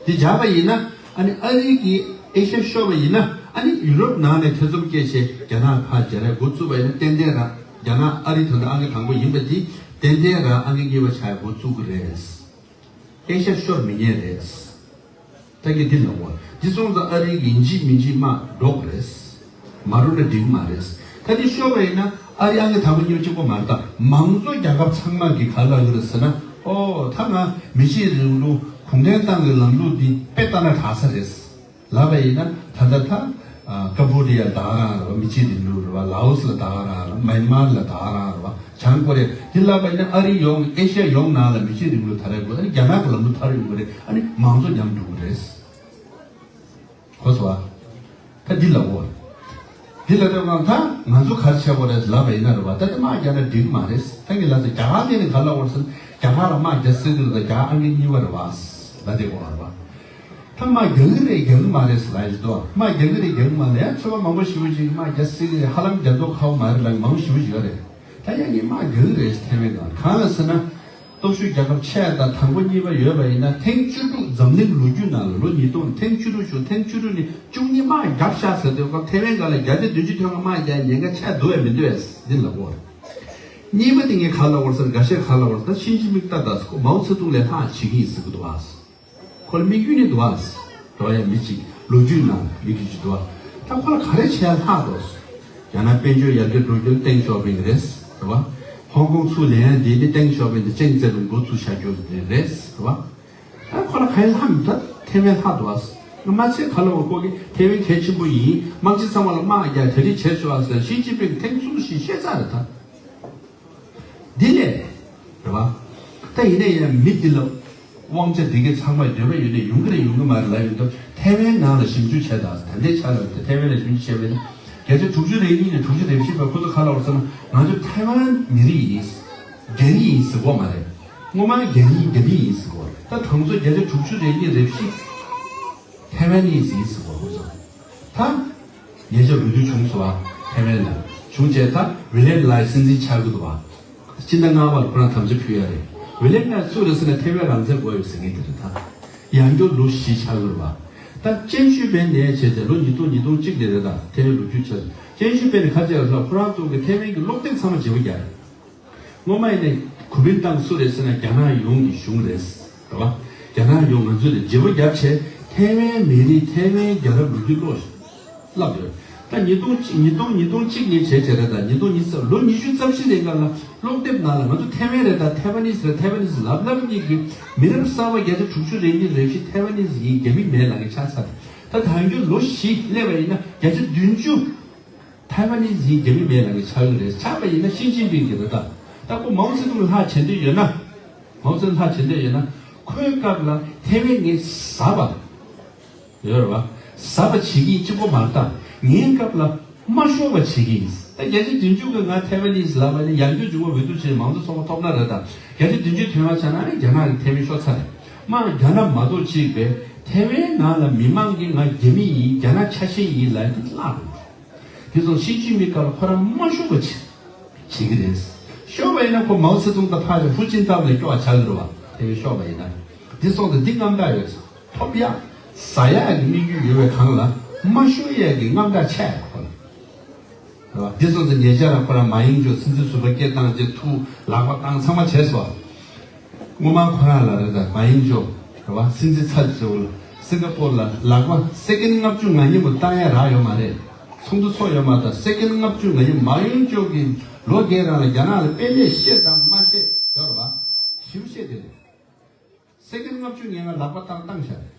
དེ་འཇགས་པ་ཡིན་ན། ཨ་ནི་ཨ་རི་གིས་ཨེ་ཤ་ཡ་ཤོར་བ་ཡིན་ན། ཨ་ནི་ཡུ་རོབ་ནང་ནས་ཐེ་ཚོམ་སྐྱེས་བྱས་རྒྱ་ནག་ཕར་རྒྱག་ཡ་འགོ་བཙུགས་པ་ཡིན་ན། ཏན་ཏན་རང་རྒྱ་ནག་ཨ་རི་ད་ལྟ་ཨང་ཀི་དང་པོ་ཡིན་པ་དེ་ཏན་ཏན་རང་ཨང་ཀི་གཉིས་པ་ཆགས་ཡ་འགོ་བཙུགས་ཀྱི་རེད། ཨེ་ཤ་ཡ་ཤོར་མི་ཉན་རེད། ད་གི་འདི་ལ་འོ། འདི་སོང་ཙང་ཨ་རི་གིས་ཡིན་གཅིག་མིན་གཅིག་དམག་འགྲོ་དགོས་རེད། མ་འགྲོ་ན་འགྲིག་མ་རེད། ད་འདི་ཤོར་བ་ཡིན་ན་ཨ་རི་ཨང་ཀི་དང་པོ་གཉིས་པ་གཅིག་པོ་མ་རེད་ད། མང་གཙོ་རྒྱལ་ཁབ་ཚང་མ་གིས་ག་ལབ་ཀྱི་རེད་ཟེར་ན། ཨོ་ད་ང་མི་ཆོས་རིང་ལུགས་གུང་ཁྲན་ཏང་གི་ལམ་ལུགས་འདི་དཔེ་ལྟ་ན་དྲག་ས་རེད་ལབ་པ་ཡིན་ན། ད་ལྟ་ད་ཀམ་བོ་ཌི་ཡ་ད་ག་རང་རེད་བ། མི་ཆོས་རིང་ལུགས་རེད་བ། ལའོ་སི་ལ་ད་ག་རང་རེད་བ། མཱན་མཱར་ལ་ད་ག་རང་རེད་བ། བྱང་ཀོ་རི་ཡ་འདི་ལབ་པ་ཡིན་ན། ཨ་རི་ཡོང་། ཨེ་ཤ་ཡ་ཡོངས་ནང་ལ་མི་ཆོས་རིང་ལུགས་དར་ཡོང་གི་རེད། ཨ་ནི་རྒྱ་ནག་གི་ལམ་ལུགས་དར་ཡོང་གི་རེད། ཨ་ནི་མང་གཙོ་ཉམས་འགྲོ་གི་རེད། གོ་སོང་ཨ། ད་འདི་ལབ་འོ། འདི་ལབ་དུས་སྒང་ད་ང་ཚོ་ག་རེ་བྱེད་དགོས་རེད་ལབ་པ་ཡིན་ན་རེད་བ། ད་དེ་དམག་རྒྱག་ན་འགྲིག་གི་མ་རེད། ད་ངས་ལབ་ཚེ་རྒྱ་གར་ནས་ནི་ག་ལབ་འོ་ཟེར་ན། རྒྱ་གར་ལ་དམག་རྒྱག་སྲིད་ཀྱི་རེད། ད་རྒྱ་གར་ཨང་ཀི་གཉིས་པ་རེད་བ། ད་དེ་གོ་བ་རེད་བ། ད་དམག་རྒྱག་གི་རེད་རྒྱག་གི་མ་རེད་ཟེར་ལབ་ཡོད་དོ། དམག་རྒྱག་གི་རེད་རྒྱག་གི་མ་རེད། ཚོད་དཔག་མང་པོ་ཞེ་པོ་ཅིག་དམག་རྒྱག་སྲིད་གི་རེད། ཧ་ལམ་རྒྱག་མདོག་ཁ་པོ་མ་རེད་ལབ་མཁན་མང་པོ་ཞེ་པོ་ཅིག་ཡོད་རེད། ད་ཡང་ངས་དམག་རྒྱག་གི་རེད་ཐེ་ཝན་གང་གང་ལ་ཟེར་ན། སྟོབས་ཤུགས་རྒྱལ་ཁབ་ཆེ་དང་དང་པོ་གཉིས་པ་ཡོད་པ་ཡིན་ན་ཐེངས་བཅུ་དྲུག་འཛམ་གླིང་ལོ་རྒྱུས་ནང་ལ་ལོ་ཉིས་སྟོང་ཐེངས་བཅུ་དྲུག་བྱུང་། ཐེངས་བཅུ་དྲུག་ནས་བཅུ་གཉིས་དམག་བརྒྱབ་ཤག་ཟེར་དུས་སྐབས་ཐེ་ཝན་སྒང་ལ་བརྒྱ་ཆ་བདུན་ཅུ་ཐེ་ཝན་དམག་རྒྱག་ཉེན་ཁ་ཆགས་འདུག་བས་མི་འདུག་བས་འདི་ལབ་དགོས། གཉིས་པ་དེ་ངས་ག་ལབ་དགོས་ཟེར་འགའ་ཤས་ག་ལབ་དགོས་ཟེར། ད་ཤིན་ཅིན་ཕིང་ལྟ་ད་ཟེར་གོ། མའོ་ཙེ་ཏུང་ལས་ལྷག་བྱེད་ཀྱི་ཡིན་ཟེར་གི་འདུག་བ། ཁོ་ལ་དམིགས་ཡུལ་ནི་འདུག་བ། འགྲོ་ཡ་མི་གཅིག་ལོ་རྒྱུས་ནང་དམིགས་ཡུལ་གཅིག་འདུག་བ། ད་ཁོ་ལ་ག་རེ་བྱས་ལྷག་འདུག་རྒྱ་ནག་དཔལ་འབྱོར་ཡར་རྒྱས་འགྲོ་རྒྱུ་ཏེང་ཞའོ་ཕིང་རེད། རེད་བ། ཧོང་ཀོང་ཚུར་ལེན་ཡ་འདི་ནི་ཏེང་ཞའོ་ཕིང་དང་ཅེང་ཙེ་རུང་འགོ་ཚུགས་བཞག་རྒྱུ་རེད། རེད་བ། ད་ཁོ་ལ་ག་རེ་ལྷག་མི་ད་ཐེ་ཝན་ལྷག་འདུག་བ། ང་མ་ཚད་ག་ལ་བ་ཁོ་གི་ཐེ་ཝན་གལ་ཆེན་པོ་ཡིན། དམག་སྤྱི་ཚང་མ་ལ་དམག་རྒྱག་ག་རེ་བྱས་ཆོག་ཨ་ཟེར་ཤིན་ཅིན་ཕིང་ཐེངས་གསུམ་བཞི་བཤད་ཚར་རེད་ད། འདི་ལས། རེད་བ། ད་ཡིན་ན་ཡང་མི་འདི་ལ་དབང་ཆ་འདི་གའི་ཚང་མས་འདོད་པ་ཡོད་ནས་ཡོང་གི་རེད་ཡོང་གི་མ་རེད་ལབ་ཡོད་འདུག་ཐེ་ཝན་ནང་ལ་ཞིབ་འཇུག་བྱས་དང་ད་ལྟའི་ཆ་ལ་ཐེ་ཝན་ལ་ཞིབ་འཇུག་བྱས་པ་ཡིན་ན་བརྒྱ་ཆ་དྲུག་ཅུ་རེ་གཉིས་ནས་དྲུག་ཅུ་རེ་བཞི་བར་ཁོ་ཚོ་ག་ལ་བར་ཟེར་ན་ང་ཚོ་ཐེ་ཝན་མི་རིགས་ཡིན། རྒྱ་རིགས་ཡིན་ཟེར་གོ་མ་རེད། སྔོན་མ་རྒྱ་རིགས་རྒྱ་མི་ཡིན་ཟེར་གོ། ད་ད་ང་ཚོ་བརྒྱ་ཆ་དྲུག་ཅུ་རེ་གཉིས་རེ་བཞི། ཐེ་ཝན་ནི་ཟིན་ཟེར་བ་ཁོ་ཚོ། ད། ཉེ་ཆར་འོས་བསྡུ་བྱུང་སོང་བ། ཐེ་ཝན་ལ། བྱུང་རྗེས་ད་ཝི་ལི་ཡམ་ལའི་སྲིད་འཛིན་ཆགས་ཀྱི་འདུག་བ། སྤྱི་ཟླ་ལྔ་པར་ཁོ་རང་དམ་བཅའ་ཕུལ་ཡ་རེད། ཝི་ལི་ཡམ་ལའི་སུ་རེད་ཟེར་ན་ཐེ་ཝན་རང་བཙན་དགོས་ཡོད་ཟེར་མཁན་དེ་རེད་ད། ཡང་སྐྱོར་ལོ་བཞི་ཆགས་ཀྱི་རེད་བ། ད་ཅན་ཞུས་པའི་ནས་བྱས་ཏེ་ལོ་ཉིས་སྟོང་ཉིས་སྟོང་གཅིག་ནས་རེད་ད་ཐེ་ཝན་ལོ་རྒྱུས་ཆགས། ཅན་ཞུས་པའི་ནས་ཁ་ཆེ་ལ་ཁོ་རང་ཚོ་གི་ཐེ་ཝན་གྱི་སློབ་དེབ་ཚང་མ་བརྗེ་པོ་རྒྱག་རེད། སྔོན་མ་ཡིན་ནའི་གོ་མིན་ཏང་སུ་རེད་ཟེར་ན་རྒྱ་ནག་ཡོངས་ཀྱི་གཞུང་རེད། རེད་བ། རྒྱ་ནག་ཡོངས་ང་ཚོ་ལ་བརྗེ་པོ་བརྒྱབ་བྱས་ཐའེ་ཝན་མི་རིགས་ཐའེ་ཝན་རྒྱལ་རབས་ལོ་རྒྱུས་ཀློག་བསླབ་ཡོད། ད་ཉིས་སྟོང་གཅིག་ཉིས་སྟོང་ཉིས་སྟོང་གཅིག་ནས་བྱས་བྱས་རེད། ད་ཉིས་སྟོང་ཉི་ཤུ་ལོ་ཉི་ཤུ་རྩ་བཞི་རིང་ག་ལ་སློབ་དེབ་ནང་ལ་ང་ཚོ་ཐའེ་ཝན་རེད་ད་ཐའེ་ཝན་ནིས་རེད་ཐའེ་ཝན་ནིས་ལབ་ལབ་གཉིས་ཀྱི་མི་རབས་གསར་པ་བརྒྱ་ཆ་དྲུག་ཅུ་རེ་གཉིས་རེ་བཞི་ཐའེ་ཝན་ནིས་ཡིན་རྒྱ་མི་མེད་ལབ་མཁན་ཆགས་ཚར། ད་ད་ཡོད་ལོ་བཞི་སླེབས་པ་ཡིན་ན་བརྒྱ་ཆ་བདུན་ཅུ། ཐའེ་ཝན་ནིས་ཡིན་རྒྱ་མི་མེད་ལབ་མཁན་ཆགས་ཀྱི་རེད། ཆགས་པ་ཡིན་ན་ཞི་ཅིན་ཕིང་གི་རེད་ད། ད་ཁོ་མའོ་ཙེ་ཏུང་ལྷག་བྱེད་འདོད་ཡོད་ན། མའོ་ཙེ་ཏུང་ལྷག་བྱེད་འདོད་ཡོད་ན། ཁོའི་སྐབས་ལ་ཐའེ་ཝན་ངས་ཟ་བ། ཡོད་རེད་བ། ཟ་བ་བྱེད་ཀྱི་གཅིག་པོ་མ་རེད་ད། ངའི་སྐབས་ལ་མ་ཤོར་བ་བྱེད་ཀྱི་ཡིན། ད་བརྒྱ་ཆ་བདུན་ཅུ་གི་ང་ཐའེ་ཝན་ནིས་ལབ་པ་ནི་ཡང་སྐྱར་འཇུག་པ་འོས་བསྡུ་བྱས་མང་གཙོ་ཚོགས་པ་ཐོབ་ན་རེད་ད། བརྒྱ་ཆ་བདུན་ཅུ་དོན་ལྔ་ཆགས་ན་ནི་རྒྱ་ནག་གི་ཐའེ་ཝན་ཤོར་ཚར་རེད། མ་རྒྱ་ནག་མ་གཏོགས་གཅིག་པས་ཐའེ་ཝན་ནང་ལ་མི་མང་གིས་ང་རྒྱ་མི་ཡིན་རྒྱ་ནག་ཆ་ཤས་ཡིན་ལབ་ཡ་དེ་བརླག་རེད། དེ་ཚོ་ཤི་ཅིན་ཕིང་སྐབས་ལ་ཁོ་རང་མ་ཤོར་བ་བྱེད་བྱེད་ཀྱི་རེད། ཤོར་བ་ཡིན་ན་ཁོ་མའོ་ཙེ་ཏུང་དང་ཕར་ཕྱོགས་ཧུ་ཅིན་ཐའོ་ལ་སྐྱོ་བ་ཆགས་ཀྱི་རེད་བ། དེ་བས་ཤོར་བ་ཡིན་ན། འདི་སོང་ཙང་འདི་རྔམ་དྲག་ཡོད་ཚོད་ཐོབ་ཡ། ཟ་ཡ་གི་དམིགས་ཡུལ་ཡོད་པའི་སྒང་ལ་མ་ཤོར་ཡ་གི་རྔམ་དྲག་ཆེ་ཡ་ཁོ་ལ། རེད་བ། འདི་སོང་ཙང་ཉེ་ཆར་ལ་ཁོ་རང་མ་ཡིང་ཅོ་སྲིད་འཛིན་ཟུར་པ་སྐད་བཏང་རྗེས་ཐུག་ལག་པ་བཏང་ཚང་མ་བྱས་སོང་། སྔོན་མ་ཁོ་རང་ལ་རེད་ད་མ་ཡིན་ཅོ། རེད་བ། སྲིད་འཛིན་ཚར་ཅིག་ལ་སིང་ག་པོར་ལ་ལག་པ་སེ་ཀན་ལྔ་བཅུ་ང་གཉིས་མོ་བཏང་ཡ་རག་ཡོད་མ་རེད། ཚོགས་འདུ་ཚོགས་ཡོད་མ་རེད་ད། སེ་ཀན་ལྔ་བཅུ་ང་གཉིས་མ་ཡིན་ཅོ་གི་ལོ་རྒན་རང་ལ་རྒྱ་ནག་ལ་དཔེ་ལས་བཤད་དང་མ་བཤད་ཡོད་རེད་བ། ཞིབ་བཤད་དེ་རེད། སེ་ཀན་ལྔ་བཅུ་ང་ལྔ་ལག་པ་བཏང་བཏང་བཞག་རེད།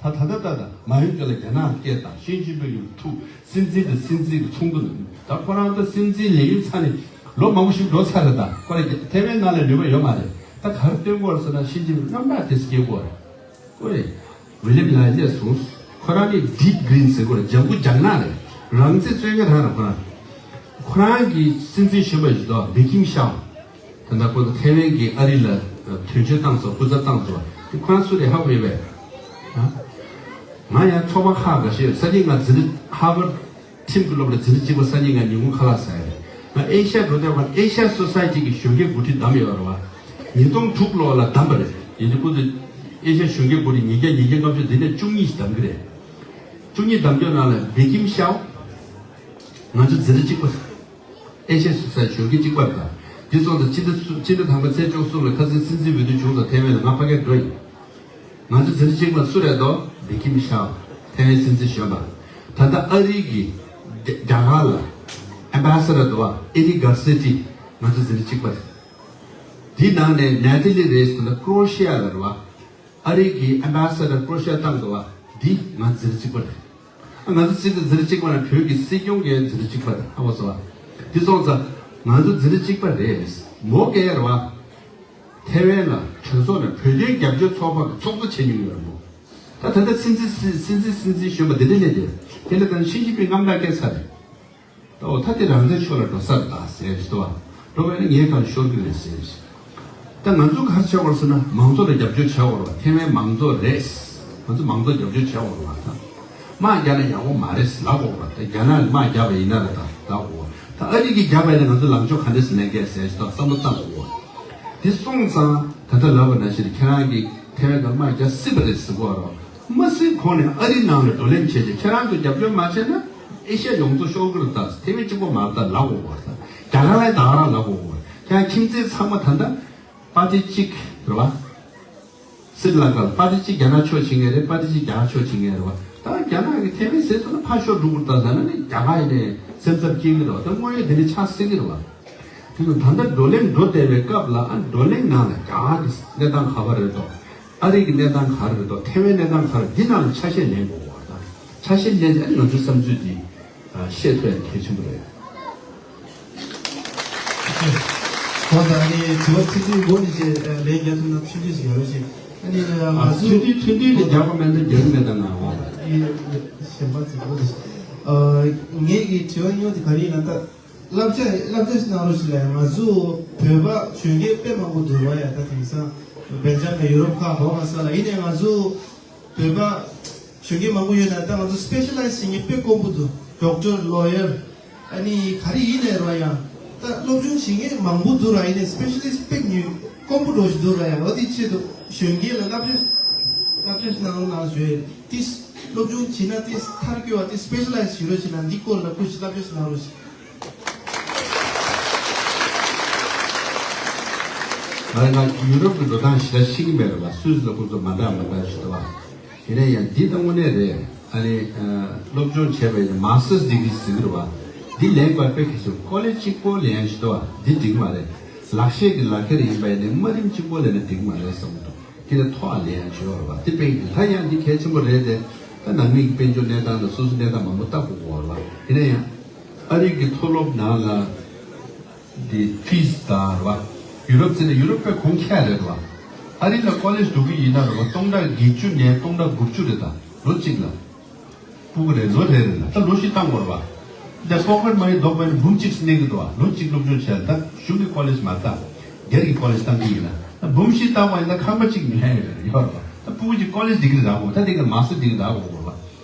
ད་ད་ལྟ་ད་ལྟ་མ་ཡོང་རྒྱུ་ལ་རྒྱ་ནག་སྐད་དང་ཤིན་ཅིན་ཕིང་གི་ཐུག་སྲིད་འཛིན་དང་སྲིད་འཛིན་གྱི་ཚོགས་འདུ་ནང་ད་ཁོ་རང་ད་སྲིད་འཛིན་ལས་ཡུན་ཚར་ནས་ལོ་མང་པོ་ཞིག་འགྲོ་ཚར་རེད། ད་ཁོ་རང་ཐེ་ཝན་ནང་ལ་ནུས་པ་ཡོད་མ་རེད། ད་ག་རེ་སྟོན་དགོས་རེད་ཟེར་ན་ཤིན་ཅིན་ཕིང་རྣམ་དག་དེ་སྐྱེ་དགོས་རེད། ཁོ་རེད། ཝི་ལི་ཡམ་ལའི་སླེབས་སོང་། ཁོ་རང་ནི་ཌིབ་གྷི་རིན་ཟེར་དགོས་རེད། ལྗང་གུ་ལྗང་ནག་རེད། རང་བཙན་རྩོད་མཁན་རང་རེད་ཁོ་རང་། ཁོ་རང་གི་སྲིད་འཛིན་གཞོན་པ་ཞིག་འདུག་བི་ཁིམ་ཤའོ། ད་ལྟ་ཁོ་ཚོ་ཐའེ་ཝན་གྱི་ཨ་རི་ལ་དོན་གཅོད་བཏང་སོང་། སྐུ་ཚབ་བཏང་སོང་། དེ་ཁོ་རང་སུ་རེད་ཧ་གོ་ཡོད་པས། ཨ། ང་ཡང་ཚོགས་པ་ཁག་འགའ་ཤས་ཡོད། སང་ཉིན་ང་འཛིན་ཧར་ཝར་ཁྲིམས་ཀྱི་སློབ་གྲྭ་འཛིན་གྲྭ་གཅིག་པ་སང་ཉིན་ང་ཉིན་གུང་ཁ་ལག་ཟ་ཡ་རེད། ང་ཨེ་ཤ་ཡ་འགྲོ་དུས་ང་ཨེ་ཤ་ཡ་སོ་སའི་ཊི་གི་གཞོན་སྐྱེས་འགོ་ཁྲིད་བདམས་ཡོད་རེད་བ། ཉིས་སྟོང་དྲུག་ལོ་ལ་བདམས་པ་རེད། ཡིན་དུས་ཁོ་ཚོ་ཨེ་ཤ་ཡ་གཞོན་སྐྱེས་འགོ་ཁྲིད་ཉིས་བརྒྱ་ཉིས་བརྒྱ་ལྔ་བཅུ་འདི་ནས་བཅུ་གཉིས་ཤིག་བདམས་ཀྱི་རེད། བཅུ་གཉིས་བདམས་རྒྱུ་ནང་ལ་བི་ཁིམ་ཤའོ། ང་ཚོ་འཛིན་གྲྭ་གཅིག་པ། ཨེ་ཤ་ཡ་སོ་སའི་གཞོན་སྐྱེས་གཅིག་པ་རེད་ད། འདི་སོང་ཙང་ཕྱི་ཟླ་སུ་ཕྱི་ཟླ་དང་པོའི་ཚེས་བཅུ་གསུམ་ལ་ཁ་སང་སྲིད་འཛིན་འོས་བསྡུ་བྱུང་སོང་། ཐའེ་ཝན་ལ་ང་ཕ་གིར་འགྲོ་ཡིན། ང་ཚོ་འཛིན་གྲྭ་གཅིག་པ་སུ་རེད་དོ། བི་ཁིམ་ཤའོ། ཐའེ་ཝན་སྲིད་འཛིན་གཞོན་པ། ད་ལྟ་ཨ་རི་གི་རྒྱ་རྒྱ་གར་ལ་ཨེམ་བྷ་ས་ཌར་དོ་བ་ཨེ་རི་གར་སེ་ཊི་ང་ཚོ་འཛིན་གྲྭ་གཅིག་པ་རེད། འདི་ནང་ནས་ནེ་ཐ་ལི་རེས་ལ་ཀྲོ་ཤི་ཡ་ལ་རེད་བ། ཨ་རི་གི་ཨེམ་བྷ་ས་ཌར་ཀྲོ་ཤི་ཡ་བཏང་འདུག་བ། འདི་ང་འཛིན་གྲྭ་གཅིག་པ་རེད། ང་ཚོ་སྲིད་འཛིན་འཛིན་གྲྭ་གཅིག་པ་ནང་བོད་ཀྱི་སྲིད་སྐྱོང་གི་འཛིན་གྲྭ་གཅིག་པ་རེད། ཧ་གོ་སོང་བ། འདི་སོང་ཙང་ང་ཚོ་འཛིན་གྲྭ་གཅིག་པ་རེད། མོ་སྐད་རེད་བ། ཐའེ་ཝན་ལ་གྲོས་ཚོགས་ནས་བོད་དོན་རྒྱབ་སྐྱོར་ཚོགས་པ་གི་ཚོགས་གཙོ་བྱེད་མྱོང་ཡོད་རེད་མོ། ད་ད་ལྟ་སྲིད་འཛིན་སྲིད་སྲིད་འཛིན་སྲིད་འཛིན་གཞོན་པ་འདི་འདྲ་སླེབས་ཏེ་དེ་ལ་ད་ཤི་ཅིན་ཕིང་རྔམ་སྐྲག་སྐྱེས་ཚར་རེད། ད་འོ་ད་དེ་རང་བཙན་ཕྱོགས་ལ་འགྲོ་ས་རེད་ད་ཟེར་ཞིག་འདུག་བ། འགྲོ་བས་ན་ངའི་ཁ་ལ་ཤོར་གི་རེད་ཟེར་ཞིག་ད་ང་ཚོ་ག་རེ་བྱེད་དགོས་ཟེར་ན་མང་ཚོགས་ལ་རྒྱབ་སྐྱོར་བྱེད་དགོས་རེད་བ། ཐེ་ཝན་མང་ཚོགས་རེད། ང་ཚོ་མང་ཚོགས་རྒྱབ་སྐྱོར་བྱེད་དགོས་རེད་བ། ད་དམག་རྒྱག་ན་ཡག་པོ་མ་རེད་ལབ་དགོས་རེད་བ། ད་རྒྱ་ནག་ལ་དམག་རྒྱག་པ་ཡིན་ན་རེད། ད་ལབ་དགོས་རེད། ད་ཨ་རི་གིས་རྒྱག་པ་ཡིན་ན་ང་ཚོ་ལངས་ཕྱོགས་ག་འདྲས་སེ་ལེན་གི་ཟེར་ཞིག་ད་བསམ་བློ་བཏང་དགོས་རེད་བ། དེ་སོང་ཙང་ད་ལྟ་ལབ་པ་ནང་བཞིན་ཁྱེད་རང་གིས་ཐེ་ཝན་ག་དམག་རྒྱག་སྲིད་པ་རེད་ཟེར་གོ་རོགས། མ་སྲིད་ཁོང་ནས་ཨ་རི་ནང་ལ་བགྲོ་གླེང་བྱས་རྗེས་ཁྱེད་རང་ཚོ་རྒྱབ་སྐྱོར་མ་བྱས་ན་ཨེ་ཤ་ཡ་ཡོངས་རྫོགས་ཤོར་གི་རེད། ད་ཐེ་ཝན་གཅིག་པོ་མ་རེད། ད་ལབ་དགོས་རེད། ད་རྒྱ་གར་ལ་ད་ག་རང་ལབ་དགོས་རེད། ཁྱེད་རང་ཁྱིམ་མཚེས་ཚང་མ་ད་ལྟ་པར་ཏི་གཅིག་རེད་བ། སི་རི་ལང་ཀ་ལ་པར་ཏི་གཅིག་རྒྱ་ནག་ཕྱོགས་བྱེད་མཁན་རེད། པར་ཏི་གཅིག་རྒྱ་གར་ཕྱོགས་བྱེད་མཁན་རེད་བ། ད་རྒྱ་ནག་གིས་ཐེ་ཝན་ཟེར་སོང་ན་ཕར་ཤོར་འགྲོ་གི་རེད། ད་ལབ་ན་ནི་རྒྱ་གར་ཡིན་ནའི་སེམས་འཚབ་སྐྱེ་གི་རེད་བ། ད་དངོས་ཡོད་དེ་འདྲ་ཆགས་སྲིད་ཀྱི་རེད་བ། དེ་ཚོ་ད་ལྟ་བགྲོ་གླེང་འགྲོ་བསྡད་པའི་སྐབས་ལ་ཨ་བགྲོ་གླེང་ནང་ལ་རྒྱ་གར་གྱི་གནས་སྟངས་ག་པར་རེད་དོ། ཨ་རི་གི་གནས་སྟངས་ག་རེ་རེད་དོ། ཐེ་ཝན་གནས་སྟངས་ག་རེ་འདི་ནང་ལ་ཆ་ཤས་ལེན་དགོས་པ་དང་། ཆ་ཤས་ལེན་ཙང་ང་ཚོའི་བསམ་ཚུལ་འདི་ཨ་བཤད་ཐུབ་ཡ་གལ་ཆེན་པོ་རེད། ཁོང་ད་ནི་དྲི་བ་ཚིག་ཚིག་མགོ་ནས་བཤད་ལན་རྒྱག་ཐུབ་ན་ཆུང་ཆུང་ཞིག་ཡོད་རེད་ཤིང་། ཨ་ནི་ང་ཨ་ཚོས་ཐུང་ཐུང་ཐུང་ནས་རྒྱག་པ་མེད་ན་རྒྱག་གི་མེད་ད་ང་འོ། ཨི་གཞན་པ་ཚིག་མགོ་ནས་ཨ་ངེད་ཀྱི་དྲི་བ་སྙིང་དེ་ག་རེ་ཡིན་ན་ད། བསླབ་བྱ་བསླབ་བྱ་ཞིག་གནང་རོགས་ཞུ་ལ། ང་ཚོ་བོད་པ་གཞོན་སྐྱེས་དཔེ་མང་པོ་འདུག་བ་ཡ། ད་དེང་སང་སྦེལ་ཇམ་དང་ཡུ་རོབ་ཁག་ག་བ་ག་ས་ལ་ཡིན་ནའི་ང་ཚོ་བོད་པ་གཞོན་སྐྱེས་མང་པོ་ཡོད་ན་ད་ང་ཚོ་སི་པེ་ཤ་ལའི་ཛི་བྱེད་མཁན་དཔེ་དཀོན་པོ་འདུག་ཌོག་ཊར་ལོ་ཡར་ཨ་ནི་ག་རེ་ཡིན་ནའི་རེད་བ་ཡ། ད་སློབ་སྦྱོང་བྱེད་མཁན་མང་པོ་འདུག་ར། ཡིན་ནའི་སི་པེ་ཤ་ལི་སི་ཊི་དཔེ་ཉུང་དཀོན་པོ་འགྲོ་བཞིན་འདུག་ར་ཡ། འོ་དེ་ཆེད་དུ་གཞོན་སྐྱེས་ལ་བསླབ་བྱ་བསླབ་བྱ་ཞིག་གནང་རོགས་གནང་ཞུ་ཡ། དེ་སློབ་སྦྱོང་བྱེད་ན་དེ་མཐར་འཁྱོལ་བ་དེ་སི་པེ་ཤ་ལའི་ཛི་བྱེད་རོགས་བྱེད་ན་འདི་སྐོར་ལ་སྐུ་ཞིག་བསླབ་བྱ་ཞིག་གནང་རོགས་ཞུ། ང་ང་ཡུ་རོབ་ཀྱི་འགྲོ་སྟངས་ཞེ་དྲག་ཤེས་ཀྱི་མེད་རེད་བ། སུད་སི་ལ་ཁོ་ཚོ་མ་འདྲ་མ་འདྲ་ཞིག་འདུག་བ། དེ་ནས་ཡང་འདི་ད་དངོས་གནས་རེད། ཨ་ནི་ཨ་སློབ་སྦྱོང་བྱས་པ་ཡིན་ན་མཱ་སི་ཊར་སི་ཌི་གི་རི་ཟེར་གྱི་རེད་བ། འདི་ལེན་དགོས་དཔེ་གལ་ཆེ། ཀོ་ལེཇ་གཅིག་པོ་ལེན་ཡ་ཞིག་འདུག་བ། འདི་འགྲིག་མ་རེད། ལག་ཤེས་ཀྱི་ལག་ཁྱེར་ཡིན་པ་ཡིན་ནའི་དམའ་རིམ་གཅིག་པོ་ལེན་ན་འགྲིག་མ་རེད་བསམ་གྱི་འདུག་དེ་ནས་མཐོ་བ་ལེན་ཡ་ཞིག་ཡོད་རེད་བ། དེ་དཔེ་ད་ཡང་འདི་གལ་ཆེན་པོ་རེད་དེ། ད་ནང་མི་གི་དཔལ་འབྱོར་གནས་སྟངས་དང་སོ་སོའི་གནས་སྟངས་མང་པོ་ལྟ་དགོས་ཀྱི་ཡོད་རེད་བ། ཡིན་ན་ཡང་ཨ་རི་གི་མཐོ་སློབ་ནང་ལ་འདི་ཕི་སི་དང་རེད་བ། ཡུ་རོབ་ཟེར་ན་ཡུ་རོབ་དཔེ་གོང་ཁེ་རེད་བ། ཨ་རི་ལ་ཀོ་ལེཇ་འགྲོ་གི་ཡིན་ན་རེད་བ། སྟོང་ཕྲག་བརྒྱད་ཅུ་ནས་སྟོང་ཕྲག་དགུ་བཅུ་རེད། ད་ལོ་གཅིག་ལ་སྤུ་གུ་རེ་ལོ་རེ་རེ་ལ་ད་ལོ་བཞི་བཏང་དགོས་རེད་བ། འདི་པོ་ཀེཊ་མ་ནི་བསྡོམས་པ་ཡིན་ན་འབུམ་གཅིག་གནས་ཀྱི་འདུག་བ། ལོ་གཅིག་སློབ་སྦྱོང་བྱས། ད་གཞུང་གི་ཀོ་ལེཇ་མ་རེད། ད་སྒེར་གྱི་ཀོ་ལེཇ་བཏང་གི་ཡིན་ན་ད་འབུམ་བཞི་བཏང་བ་ཡིན་ན་ཁང་པ་གཅིག་ཉོ་ཡ་ཡོད་རེད། ཡོད་རེད་བ། ད་སྤུ་གུ་གཅིག་ཀོ་ལེཇ་འགྲིག་གི་རེད་ད་གོ། ད་དེ་ག་མཱ་སི་ཊར་འགྲིག་གི་རེད་ད་གོ་གོ་བ།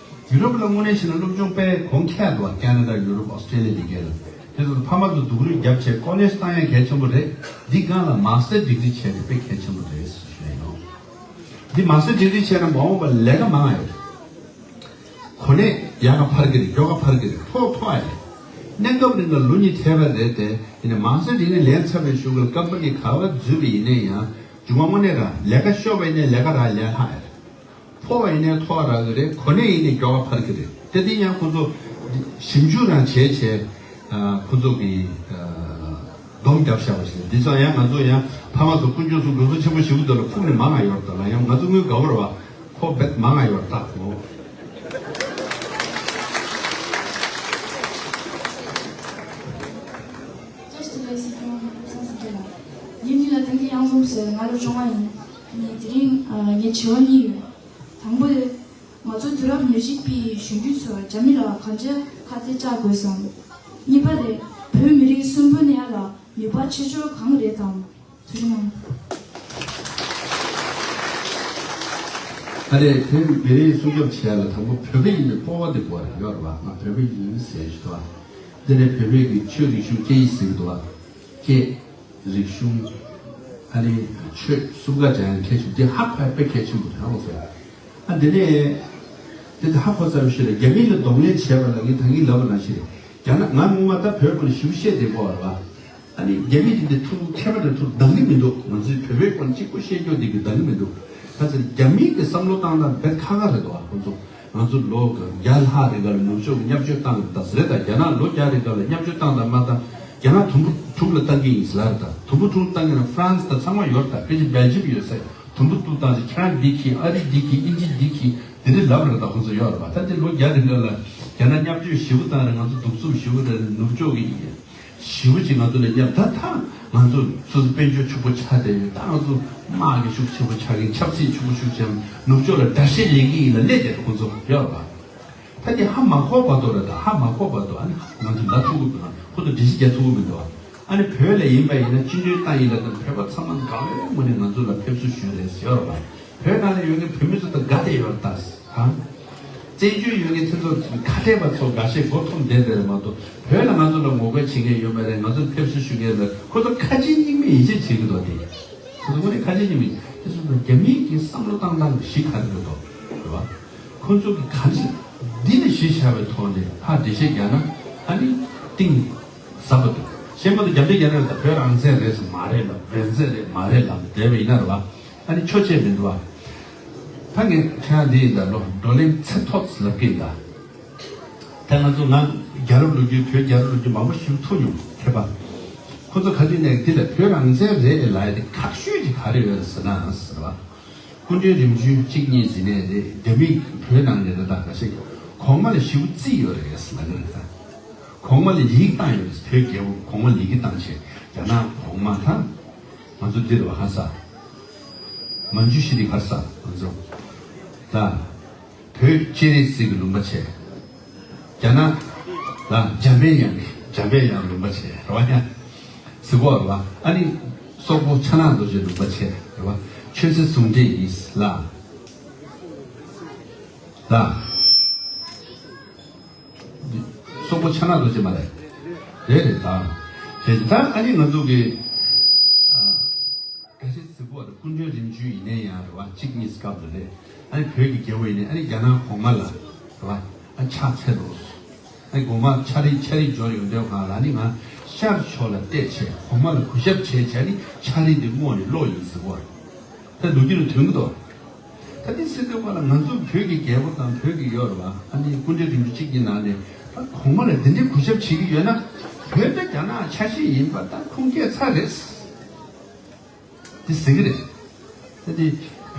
ཡུ་རོབ་ལ་དངོས་གནས་བྱས་ན་སློབ་སྦྱོང་དཔེ་གོང་ཁེ་འདུག་བ། ཁེ་ན་ཌ། ཡུ་རོབ། ཨོ་སི་ཊྲེ་ལི་ཡ་འདི་གས་ལ། དེ་ཚོ་ཕ་མ་ཚོ་སྡུག་རུས་རྒྱབ་བྱས་ཀོ་ལེཇ་བཏང་ཡ་གལ་ཆེན་པོ་རེད། འདི་སྒང་ལ་མཱ་སི་ཊར་ཌི་གི་རི་བྱས་ཏེ་དཔེ་གལ་ཆེན་པོ་རེད་ཞུ་ཡ་ཡིན། འདི་མཱ་སི་ཊར་ཌི་གི་རི་བྱས་ན་མ་འོངས་པ་ལས་ཀ་མང་ང་ཡོད་རེད། གོ་གནས་ཡག་ག་འཕར་གི་རེད། མགྱོགས་ག་འཕར་གི་རེད། མཐོ་མཐོ་ཨ་རེད། གནས་སྐབས་རིང་ལ་ལོ་གཉིས་ཐལ་བ་རེད་དེ། ཡིན་ནའི་མཱ་སི་ཊར་ཌི་གི་རི་ལེན་ཚར་བའི་གཞུག་གུ་ལ་ཀམ་པ་ནི་ག་བ་འཛུལ་བ་ཡིན་ནའི་ཡང་མཇུག་མ་དངོས་གནས་རང་ལས་ཀ་ཤོར་བ་ཡིན་ནའི་ལས་ཀ་རང་ལེན་ལྷག་ཨ་རེད། མཐོ་བ་ཡིན་ནའི་མཐོ་བ་རག་གི་རེད། གོ་གནས་ཡིན་ནའི་མགྱོགས་ག་འཕར་གི་རེད། དེ་དེ་ཡང་ཁོ་ཚོ་ཞིབ་འཇུག་རང་བྱས་བྱས། ཨ་ཁོ་ཚོ་གི་ཨ་སྡོམ་རྒྱབ་བཞག་པ་ཞིག་རེད། འདི་ཚོ་ཡང་ང་ཚོ་ཡང་ཕ་མ་ཚོ་དཀོན་མཆོག་གསུམ་གྲོགས་པོ་ཆེན་པོ་ཞིག་འདུག་ལ་ཕུགས་ནས་མང་ང་ཡོད་རེད། ད་ལ་ཡང་ང་ཚོ་དངུལ་དགའ་བོ་རེད་བ། ཁོ་བེད་མང་ང་ཡོད་རེད་ད་ཁོ། བཀྲ་ཤིས་བདེ་ལེགས་སྲིད་སྐྱོང་བསམ་གཟིགས་རྒྱལ་ལགས། ངའི་མིང་ལ་བསྟན་འཛིན་གཡང་འཛོམས་ཟེར། ང་ལོ་བཅོ་ལྔ་ཡིན། ངས་དེ་རིང་ཨ་ངའི་དྲི་བ་གཉིས་ཡོད། དང་པོ་དེ། ང་ཚོ་དུས་རབས་ཉེར་གཅིག་པའི་གཞོན་སྐྱེས་ཚོར་རྒྱ་མི་ལ་གང་འདྲ་ཁ་གཏད་གཅོག་དགོས་སམ། གཉིས་པ་དེ། བོད་མི་རིགས་གསོན་པོ་གནས་ཡ་ལ་ནུས་པ་ཆེ་ཤོས་གང་རེད་དམ། ཐུགས་རྗེ་གནང་། ད་རེས་བོད་མི་རིགས་སྲུང་སྐྱོབ་བྱེད་ཡ་ལ་དང་པོ་བོད་པ་ཡིན་པའི་སྤོབས་པ་དེ་དགོས་རེད། ཡོད་རེད་བ། ང་བོད་པ་ཡིན་ཟེར་ཞིག་འདུག་བ། དེ་ནས་བོད་པའི་གི་ཆོས་རིག་གཞུང་སྐད་ཡིག་ཟེར་གི་འདུག་བ། སྐད། རིག་གཞུང་། ཨ་ནི་ཆོས་གསུམ་ཀ་སྦྱང་ཡ་གལ་ཆེན་པོ་དེ་ཧ་གོ་ཡ་དཔེ་གལ་ཆེན་པོ་རེད་ཧ་གོ་སོང་། ཨ་དེ་ནས་དེ་དེ་ཧ་གོ་ཚར་བའི་ཤུལ་ལ་རྒྱ་མི་ལ་གདོང་ལེན་བྱས་པ་ལ་ངས་ད་གིན་ལབ་པ་ནང་བཞིན་རེད། རྒྱ་ནག་ང་སྔོན་མ་ད་བོད་སྐོར་ཞིབ་བཤད་དེ་གོ་བ་རེད་བ། ཨ་ནི་རྒྱ་མི་དེ་འདྲ་ཐུགས་མཁས་པ་དང་ཐུགས་འདང་གི་མི་འདུག་ང་ཚོའི་བོད་པའི་སྐོར་གཅིག་པོ་བཤད་རྒྱུ་དེ་གི་འདང་གི་མི་འདུག་ད་ཚེ་རྒྱ་མི་གི་བསམ་བློ་བཏང་ན་དཔེ་ཁག་ཁག་རེད་འདུག་བ་ཁོ་ཚོ། ང་ཚོ་ལོ་བརྒྱ་ལྷག་རིང་ག་ལ་ནུབ་ཕྱོགས་ཀྱི་བརྙས་བཅོས་བཏང་གི་ད་ཟེར་ད། རྒྱ་ནག་ལོ་བརྒྱ་རིང་ག་ལ་བརྙས་བཅོས་བཏང་དང་མ་བཏང་། རྒྱ་ནག་དུམ་བུ་དྲུག་ལ་བཏང་གི་ཡིན་ཟེར་ད། དུམ་བུ་དྲུག་བཏང་གི་ན་ཧྥ་རན་སི་དང་ཚང་མ་ཡོད་ད། ཕལ་ཆེར་སྦེལ་ཇམ་ཡོད་ས། དུམ་བུ་དྲུག་བཏང་ཚེ་ཁྱེད་རང་འདི་གིས། ཨ་རི་འདི་གིས། དབྱིན་ཇི་འདི་གིས། འདི་འདྲ་ལབ་རེད་ད། ཁོང་ཚོ་ཡོད་རེད་པ། ད་དེ་ལོ་བརྒྱ་རིང་ག་ལ་རྒྱ་ནག་བརྙས་བཅོས་ཞེ་པོ་བཏང་རེད། ང་ཚོ་གདུག་རྩུབ་ཞེ་པོ་རེད། ནུབ་ཕྱོགས་ཀྱི་ཞེ་པོ་ཅིག་ང་ཚོ་ལ་བརྙས། ད་ད་ང་ཚོ་སོ་སོ་དཔལ་འབྱོར་ཕྱུག་པོ་ཆགས་བསྡད་ཡོད། ད་ང་ཚོ་དམག་གི་ཤུགས་ཆེན་པོ་ཆགས་ཀྱི་ཡིན། ཆབ་སྲིད་ཕྱུག་པོ་ཤུགས་ཆེན་པོ། ནུབ་ཕྱོགས་ལ་དགྲ་ཤ་ལེན་གྱི་ཡིན་ལབ་བསྡད་རེད་ཁོང་ཚོ་ཡོད་རེད་པ། ད་དེ་ཧ་མ་གོ་བར་དུ་རེད་ད། ཧ་མ་གོ་བར་དུ་ཨ་ནི་ང་ཚོ་ལབ་ཐུབ་ཀྱི་མི་འདུག་ཁོ་ཚོ་འགྲེལ་བཤད་རྒྱག་ཐུབ་ཀྱི་མི་འདུག་ཨ་ནི་བོད་ལ་ཡིན་པ་ཡིན་ན་སྤྱི་འཐུས་བཏང་ཡིན་ལབ་དུས་བོད་པ་ཚང་མ་དགའ་བའི་ངོ་ནས་ང་ཚོ་ལ་ཕེབས་བསུ་ཞུས་རེད་ཟེར་བ། བོད་ནང་ལ་ཡོད་མཁན་བོད་མི་ཚོ་དང་དགའ་བསྡད་ཡོད་རེད་ད། ཧ། བཙན་བྱོལ་ཡོད་མཁན་དེ་ཚོ་ཁ་བྲལ་པ་ཚོ་འགའ་ཤས་མགོ་འཐོམས་བསྡད་པ་རེད་མ་གཏོགས། བོད་ལ་ང་ཚོ་ལ་ངོ་རྒོལ་བྱེད་མཁན་ཡོད་མ་རེད། ང་ཚོ་ཕེབས་བསུ་ཞུ་མཁན་ལ་ཁོ་ཚོ་ཁ་ཆེ་སྙིང་མེད་ཡིད་ཆེས་བྱེད་ཀྱི་འདུག་སྟེ། ཁོ་ཚོ་ངོ་ནས་ཁ་ཆེ་སྙིང་མེད། དེ་ཚོ་ལ་རྒྱ་མིའི་གི་བསམ་བློ་བཏང་སྟངས་གཞི་ག་རེ་རེད་དོ། རེད་བ། ཁོ་ཚོ་གི་ག་རེ་འདི་ལ་གཞི་བཞག་པའི་ཐོག་ནས་ཕར་འགྲེལ་བཤད་རྒྱག་ན་ཨ་ནི་གཏིང་ཟབ་པ་འདུག་བཤད་མ་གཏོགས་རྒྱ་འདྲེ་རྒྱ་ནག་ད་བོད་རང་བཙན་རེད་ཟེར་མ་རེད་ལབ། རང་བཙན་རེད་མ་རེད་ལབ་བསྡད་པ་ཡིན་ན་རེད་བ། ཨ་ནི་ཆོས་བྱེད་མི་འདུག་བ། ད་ངས་ཁྱེད་རང་འདི་ཡིན་ད་ལོ་བགྲོ་གླེང་ཚིག་ཐོག་ལབ་ཀྱི་ཡིན་ད། ད་ང་ཚོ་ང་རྒྱལ་རབས་ལོ་རྒྱུས་བོད་རྒྱལ་རབས་ལོ་རྒྱུས་མང་པོ་ཞིག་ཐུག་མྱོང་མཁས་པ། ཁོ་ཚོ་ག་དུས་ནས་འདི་ལ་བོད་རང་བཙན་རེད་ལབ་ཡ་དེ་ཁག་ཤོས་ཀྱི་ག་རེ་ཡོད་ཟེར་ན་ཟེར་བ། སྐུ་ཕྲེང་རིམ་བྱོན་གཅིག་གཉིས་ཟིན་ནས་རེད། རྒྱ་མིས་བོད་ནང་ནས་ད་ལྟ་ག་ཞིག་གོང་མ་ལ་ཞིབ་རྩིས་ཡོད་རེད་ཟེར་ལབ་ནས་རེད་ད། གོང་མ་ལ་ཡིག་བཏང་ཡོད་རེད། བོད་རྒྱལ་པོ་གོང་མ་ལ་ཡིག་བཏང་བྱས་རྒྱ་ནག་གོང་མ་དང་། ང་ཚོ་འདིར་བ་ཧ་ས། མན་ཇུ་ཤི་རི་ཧ་ས་ང་ཚོ། ད། བོད་སྤྱན་རས་གཟིགས་ཀྱི་ལུང་པ་བྱས། རྒྱ་ནག་ལ་འཇམ་པའི་དབྱངས་ཀྱི་འཇམ་པའི་དབྱངས་ལུང་པ་བྱས་རེད་བ་ཡ། ཟི་གོ་རེད་བ། ཨ་ནི་སོག་པོ་ཕྱག་ན་རྡོ་རྗེ་ལུང་པ་བྱས་རེད་བ། ཆོས་སྲིད་ཟུང་འབྲེལ་ཡིན་ལ། ལ། སོག་པོ་ཕྱག་ན་རྡོ་རྗེ་མ་རེད། རེད་རེད་ད། བྱས་ཙང་ད་ཨ་ནི་ང་ཚོ་གི། ཨ། བཀྲ་ཤིས་ཟི་གོ་དང་སྐུ་ཕྲེང་རིམ་བྱོན་ཡིན་ནའི་ཡང་རེད་བ། གཅིག་གཉིས་སྐབས་ལ་རེད། ཨ་ནི་བོད་ཀྱི་རྒྱལ་པོ་ཡིན་ནའི་ཨ་ནི་རྒྱ་ནག་གོང་མ་ལ་རེད་བ། ཨ་ཕྱག་འཚལ་ལོ། ཨ་ནི་གོང་མ་ཕྱག་རིས་ཕྱག་རིས་འབྱོར་ཡོང་དུས་སྒང་ལ་ཨ་ནི་ང་ཤར་ཕྱོགས་ལ་བལྟས་བྱས་གོང་མ་ལ་གུས་ཞབས་བྱས་བྱས་ནི་ཕྱག་རིས་འདི་བསྔོགས་ནས་ཀློག་ཡིན་ཟེར་བ། ད་ལོ་རྒྱུས་ལ་དོན་གྱི་འདུག་ད་འདི་ཟེར་དུས་སྒང་ལ་ང་ཚོ་བོད་ཀྱི་རྒྱལ་པོ་དང་བོད་ཀྱི་ཡོད་རེད་བ། ཨ་ནི་སྐུ་ཕྲེང་རིམ་བྱོན་གཅིག་གཉིས་ནང་ནས་ད་གོང་མ་ལ་འདི་འདྲའི་གུས་ཞབས་བྱེད་ཀྱི་ཡོད་ན། བོད་ད་རྒྱ་ནག་ཆ་ཤས་ཡིན་པ་ད་ཁུངས་སྐྱེལ་ཚར་རེད། འདི་ཟེར་གི་རེད། ད་འདི་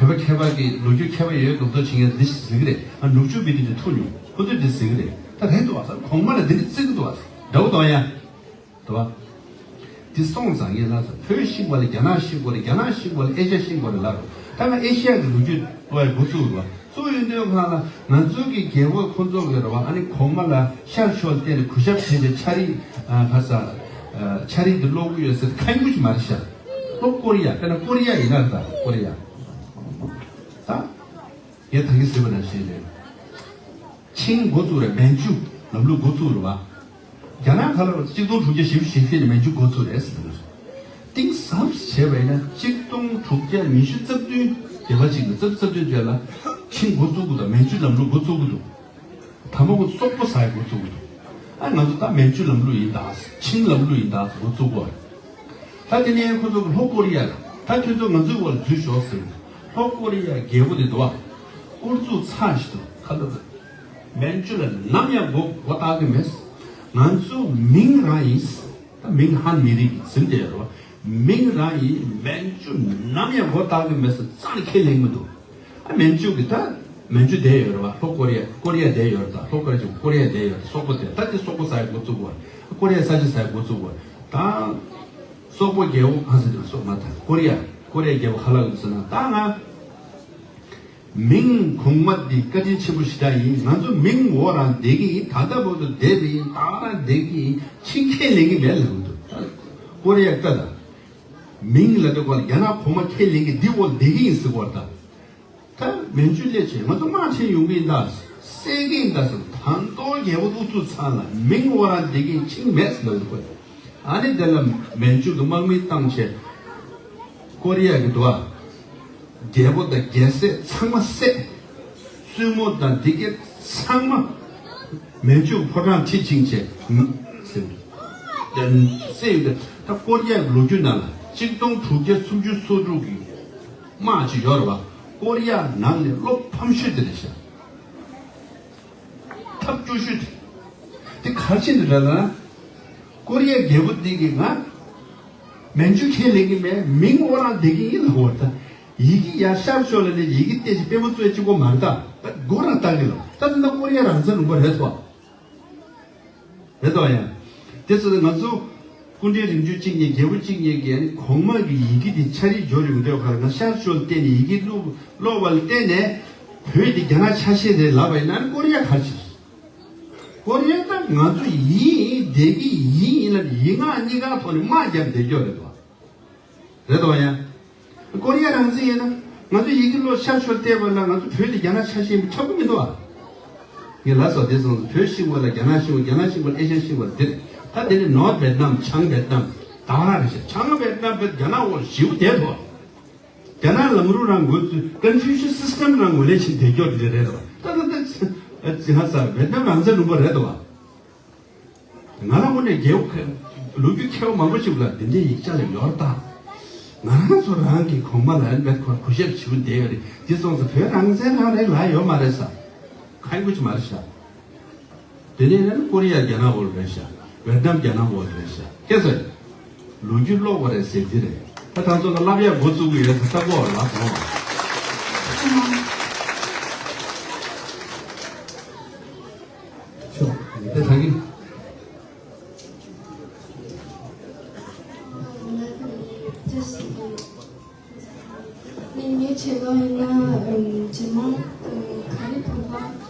བོད་པ་མཁས་པ་གི་ལོ་རྒྱུས་མཁས་པ་ཡོད་མདོག་མདོག་བྱེད་མཁན་འདི་ཟེར་གི་རེད། ཨ་ནུབ་ཕྱོགས་པའི་འདི་འདྲ་ཐུག་མྱོང་། ཁོ་ཚོས་འདི་ཟེར་གི་རེད། ད་རེད་འདུག་བ་ས། གོང་མ་ལ་འདི་འདྲ་བརྩི་གི་འདུག་བ་ས། འདྲ་བོ་འདུག་ཡ། འདུག་བ། འདི་སོང་ཙང་ངས་ལབ་ས། བོད་ཤིང་པ་ལ་རྒྱ་ནག་ཤིང་པ་རེད། རྒྱ་ནག་ཤིང་པ་ལ་ཨེ་ཤ་ཤིང་པ་རེད་ལབ་རོགས། ད་ང་ཨེ་ཤ་ཡ་གི་ལོ་རྒྱུས་ཀློག་ཡ་འགོ་བཙུགས་རེད་བ། གཙོ་བོ་ཡིན་དུས་སྒང་ལ་ང་ཚོའི་གི་རྒྱལ་པོ་ཁོང་ཚོ་གི་རེད་བ། ཨ་ནི་གོང་མ་ལ་ཤར་ཕྱོགས་བལྟས་ནས་གུས་ཞབས་བྱས་ཏེ་ཕྱག་རིས་ཨ་ཕ་ས་ཨ་ཕྱག་རིས་འདི་ཀློག་གི་ཡོད་ཟེར་ཁ་ཉུང་ཅིག་མ་རེད་ཤག་ལྷོ་ཀོ་རི་ཡ། དཔེར་ན་ཀོ་རི་ཡ་ཡིན་ན་རེད། ད་ཀོ་རི་ཡ། ད་ངས་ད་གིན་ཟེར་བ་ནང་བཞིན་རེད། ཆིང་འགོ་བཙུགས་རེད། མན་ཇུ་ལམ་ལུགས་འགོ་བཙུགས་རེད་བ། རྒྱ་ནག་ག་ལ་གཅིག་སྟོང་དྲུག་བརྒྱ་བཞི་བཅུ་ཞེ་བརྒྱད་ནས་མན་ཇུ་འགོ་བཙུགས་རེད་ཟེར་གི་རེད། གཏིང་ཟབ་བྱས་པ་ཡིན་ན་གཅིག་སྟོང་དྲུག་བརྒྱ་ཉི་ཤུ་རྩ་བདུན། བརྒྱ་པ་གཅིག་ནས་རྩ་བདུན་རྩ་བདུན་བརྒྱད་ལ་ཆིང་འགོ་བཙུགས་གི་འདུག་མན་ཇུ་ལམ་ལུགས་འགོ་བཙུགས་གི་འདུག་དང་པོ་ཁོ་སོག་པོ་ཟ་ཡ་འགོ་བཙུགས་གི་འདུག་ཨ་ང་ཚོ་ད་མན་ཇུ་ལམ་ལུགས་ཡིན་ད། ཆིང་ལམ་ལུགས་ཡིན་ད་འགོ་བཙུགས་གོ། ད་དེ་ནས་ཁོ་ཚོ་ལྷོ་ཀོ་རི་ཡ་ལ་ད་ཁྱོད་ཚོ་ང་ཚོའི་འོག་ལ་འཛུལ་ཤོག་ཟེར། ལྷོ་ཀོ་རི་ཡ་རྒྱལ་པོ་དེ་འདུག་བ། ཨུ་ཚུགས་ཚ་ཞིག་འདུག་ཁ་ལོ། མན་ཇུ་ལ་ནམ་ཡང་མགོ་མགོ་བཏགས་ཀྱི་མེད། ང་ཚོ་མིང་རང་ཡིན། ད་མིང་ཧན་མི་རིགས་ཟིན་བསྡད་ཡོད་རེད་བ། མིང་རང་ཡིན། མན་ཇུ་ནམ་ཡང་མགོ་བཏགས་ཀྱི་མེད་ཟེར་རྩ་ནས་ཁས་ལེན་མི་འདུག་ཨ་མན་ཇུ་གི་ད་མན་ཇུ་བསྡད་ཡོད་རེད་བ། ལྷོ་ཀོ་རི་ཡ། ཀོ་རི་ཡ་བསྡད་ཡོད་རེད། ད་ལྷོ་ཀོ་རི་ཡ་ཅིག་ཀོ་རི་ཡ་བསྡད་ཡོད་རེད། སོག་པོ་དེ་ད་དེ་སོག་པོ་ཟ་ཡ་འགོ་བཙུགས་པ་རེད། ཀོ་རི་ཡ་ས་ཆ་ཟ་ཡ་འགོ་བཙུགས་པ་རེད། ད་སོག་པོ་རྒྱལ་པོ་གང་ཟེར་དེ་སོག་མ་ད་ཀོ་རི་ཡ། ཀོ་རི་ཡ་རྒྱལ་པོ་ཧ་ལ་གི་ཟེར་ན་ད་ང་མིང་གོང་མ་འདི་བཀའ་དྲིན་ཆེན་པོ་ཞེ་དྲག་ཡིན། ང་ཚོ་མིང་འོག་རང་བསྡད་ཀྱི་ཡིན། ད་ལྟ་བར་དུ་བསྡད་པ་ཡིན། ད་རང་བསྡད་ཀྱི་ཡིན། ཕྱིན་ཁས་ལེན་གྱི་མེད་ལབ་འདུག་ཀོ་རི་ཡ་བཀའ་ད། མིང་ལ་འདི་སྐོར་རྒྱ་ནག་གོང་མ་ཁས་ལེན་གྱི་འདི་འོག་བསྡད་ཀྱི་ཡིན་ཟེར་བ་ད། ད་མན་ཇུ་སླེབས་བྱས་ང་ཚོ་དམག་ཆེན་ཡོང་གི་ཡིན་ད། བསད་ཀྱི་ཡིན་ད་ཟེར། ད་དུང་རྒྱལ་པོ་ཨུ་ཚུགས་ཚ་ལ་མིང་འོག་རང་བསྡད་ཀྱི་ཡིན། ཕྱིན་མེད་ཟེར་ལབ་འདུག་གོ། ཨ་ནི་དེ་ལ་མན་ཇུ་གི་དམག་མི་བཏང་བྱས། ཀོ་རི་ཡ་གི་འདུག་ཨ། རྒྱལ་པོ་དང་རྒྱལ་སྲས་ཚང་མ་བསད། བཙུན་མོ་དང་འདི་གའི་ཚང་མ་མན་ཇུ་ཕོ་བྲང་ཁྲི་བཅིངས་བྱས། ཟེར། ད་བསད་ཡོད་དེ། ད་ཀོ་རི་ཡ་གི་ལོ་རྒྱུས་ནང་ལ་གཅིག་སྟོང་དྲུག་བརྒྱ་སུམ་ཅུ་སོ་དྲུག་གི་དམག་ཅིག་ཡོད་རེད་བ། ཀོ་རི་ཡ་ནང་ལས་བློ་ཕམ་ཤོས་དེ་རེད་ཤག་ཐབས་སྐྱོ་ཤོས་དེ། དེ་ག་རེ་བྱས་ནས་རེད་ལབ་ན། ཀོ་རི་ཡ་རྒྱལ་པོ་འདི་གིས་ང་མན་ཇུ་ཁས་ལེན་གྱི་མེད། མིང་འོག་རང་བསྡད་ཀྱི་ཡིན་ལབ་པ་རེད་ད། ཡི་གེ་ཡར་ཤར་ཕྱོགས་ལ་སླེབས། ཡི་གེ་བལྟས་ཤིང་དཔོན་པོ་ཚོས་གཅིག་པོ་མ་རེད་ད། ད་མགོ་རང་བཏགས་ཀྱི་ལ། ད་ད་ཀོ་རི་ཡ་རང་བཙན་ལུང་པ་རེད་དོ། རེད་དོ་ཡ། དེ་ཚོ་ང་ཚོ་སྐུ་ཕྲེང་རིམ་བྱོན་གཅིག་གཉིས་རྒྱལ་པོ་གཅིག་གཉིས་ཀྱིས་ཨ་ནི་གོང་མ་གི་ཡི་གེ་དེ་ཕྱག་རིས་འབྱོར་ཡོང་དུས་ཁར་ང་ཤར་ཕྱོགས་བལྟས་ནས་ཡི་གེ་ཀློག་ཀློག་པ་ལ་བརྟེན་ནས་བོད་འདི་རྒྱ་ནག་ཆ་ཤས་རེད་ལབ་པ་ཡིན་ན་ཨ་ནི་ཀོ་རི་ཡ་ག་རེ་བྱེད། ཀོ་རི་ཡ་ད་ ང་ཚོ་ཡིན་བསྡད་ཀྱི་ཡིན་ཡིན་ལབ་ཡིན་ངག་གཉིས་ཀ་ཐོག་ནས་དམག་བརྒྱབ་བསྡད་རྒྱུ་རེད་དོ། རེད་དོ་ཡ། ཀོ་རི་ཡ་རང་བཙན་ཡིན་ན་ང་ཚོ་ཡི་གེ་ཀློག་ཤར་ཤོར་བལྟས་པ་ལ་ང་ཚོ་བོད་དེ་རྒྱ་ནག་ཆ་ཤས་ཆགས་ཀྱི་མི་འདུག་ཨ། ངས་ལབ་སོང་དེ་སོང་བོད་ཤིག་བ་ལ་རྒྱ་ནག་ཤིག་བ་རྒྱ་ནག་ཤིག་བ་ཨེ་ཤ་ཤིག་བ་འདིར་ད་དེ་ནི་North Vietnam, Chang Vietnam ད་ར་རེད་ཤག Chang Vietnam བོད་རྒྱ་ནག་འོག་ཞིའུ་བསྡད་དོ། རྒྱ་ནག་ལམ་ལུགས་རང་འགོ་བཙུགས་Confucius system རང་ངོས་ལེན་བྱེད་བསྡད་རྒྱུ་དེ་རེད་དོ། ད་ད་ད་ང་ས་ཝེད་ནམ་རང་བཙན་ལུང་པ་རེད་དོ། ང་རང་དངོས་གནས་རྒྱལ་པོ་ཁ་ལོ་རྒྱུས་མཁས་པ་མང་པོ་ཞིག་ལ་འདི་འདྲའི་ཡིག་ཆ་ལ་ཡོད་ད། ང་རང་ཚོ་རང་གི་གོང་མ་ལ་ཨན་བེད་ཁོར་གུས་ཞབས་བྱེད་འདོད་ཡོད་རེད། འདི་སོང་ཙང་བོད་རང་བཙན་རང་རེད་ལ་ཡོད་མ་རེད་ས། ཁ་ཡིན་གུ་ཅི་མ་རེད་ཤག་དེ་ནས་ན་ཀོ་རི་ཡ་རྒྱ་ནག་འོག་རེད་ཤག་ཝེད་ནམ་རྒྱ་ནག་འོག་རེད་ཤག་སྐད་ཟེར། ལོ་རྒྱུས་ཀློག་པ་རེད་ཟེར་གྱི་རེད། ད་ད་ཚོ་ལ་བསླབ་ཡག་འགོ་བཙུགས་ཀྱི་ཡོད་ཟེར་ལྟ་གོ་ལ་གོ། ཤོག་དེ་ད་གིན། ངའི་དྲི་བ་ཡིན་ན་ཇེ་མང་ག་རེ་བོད་པ་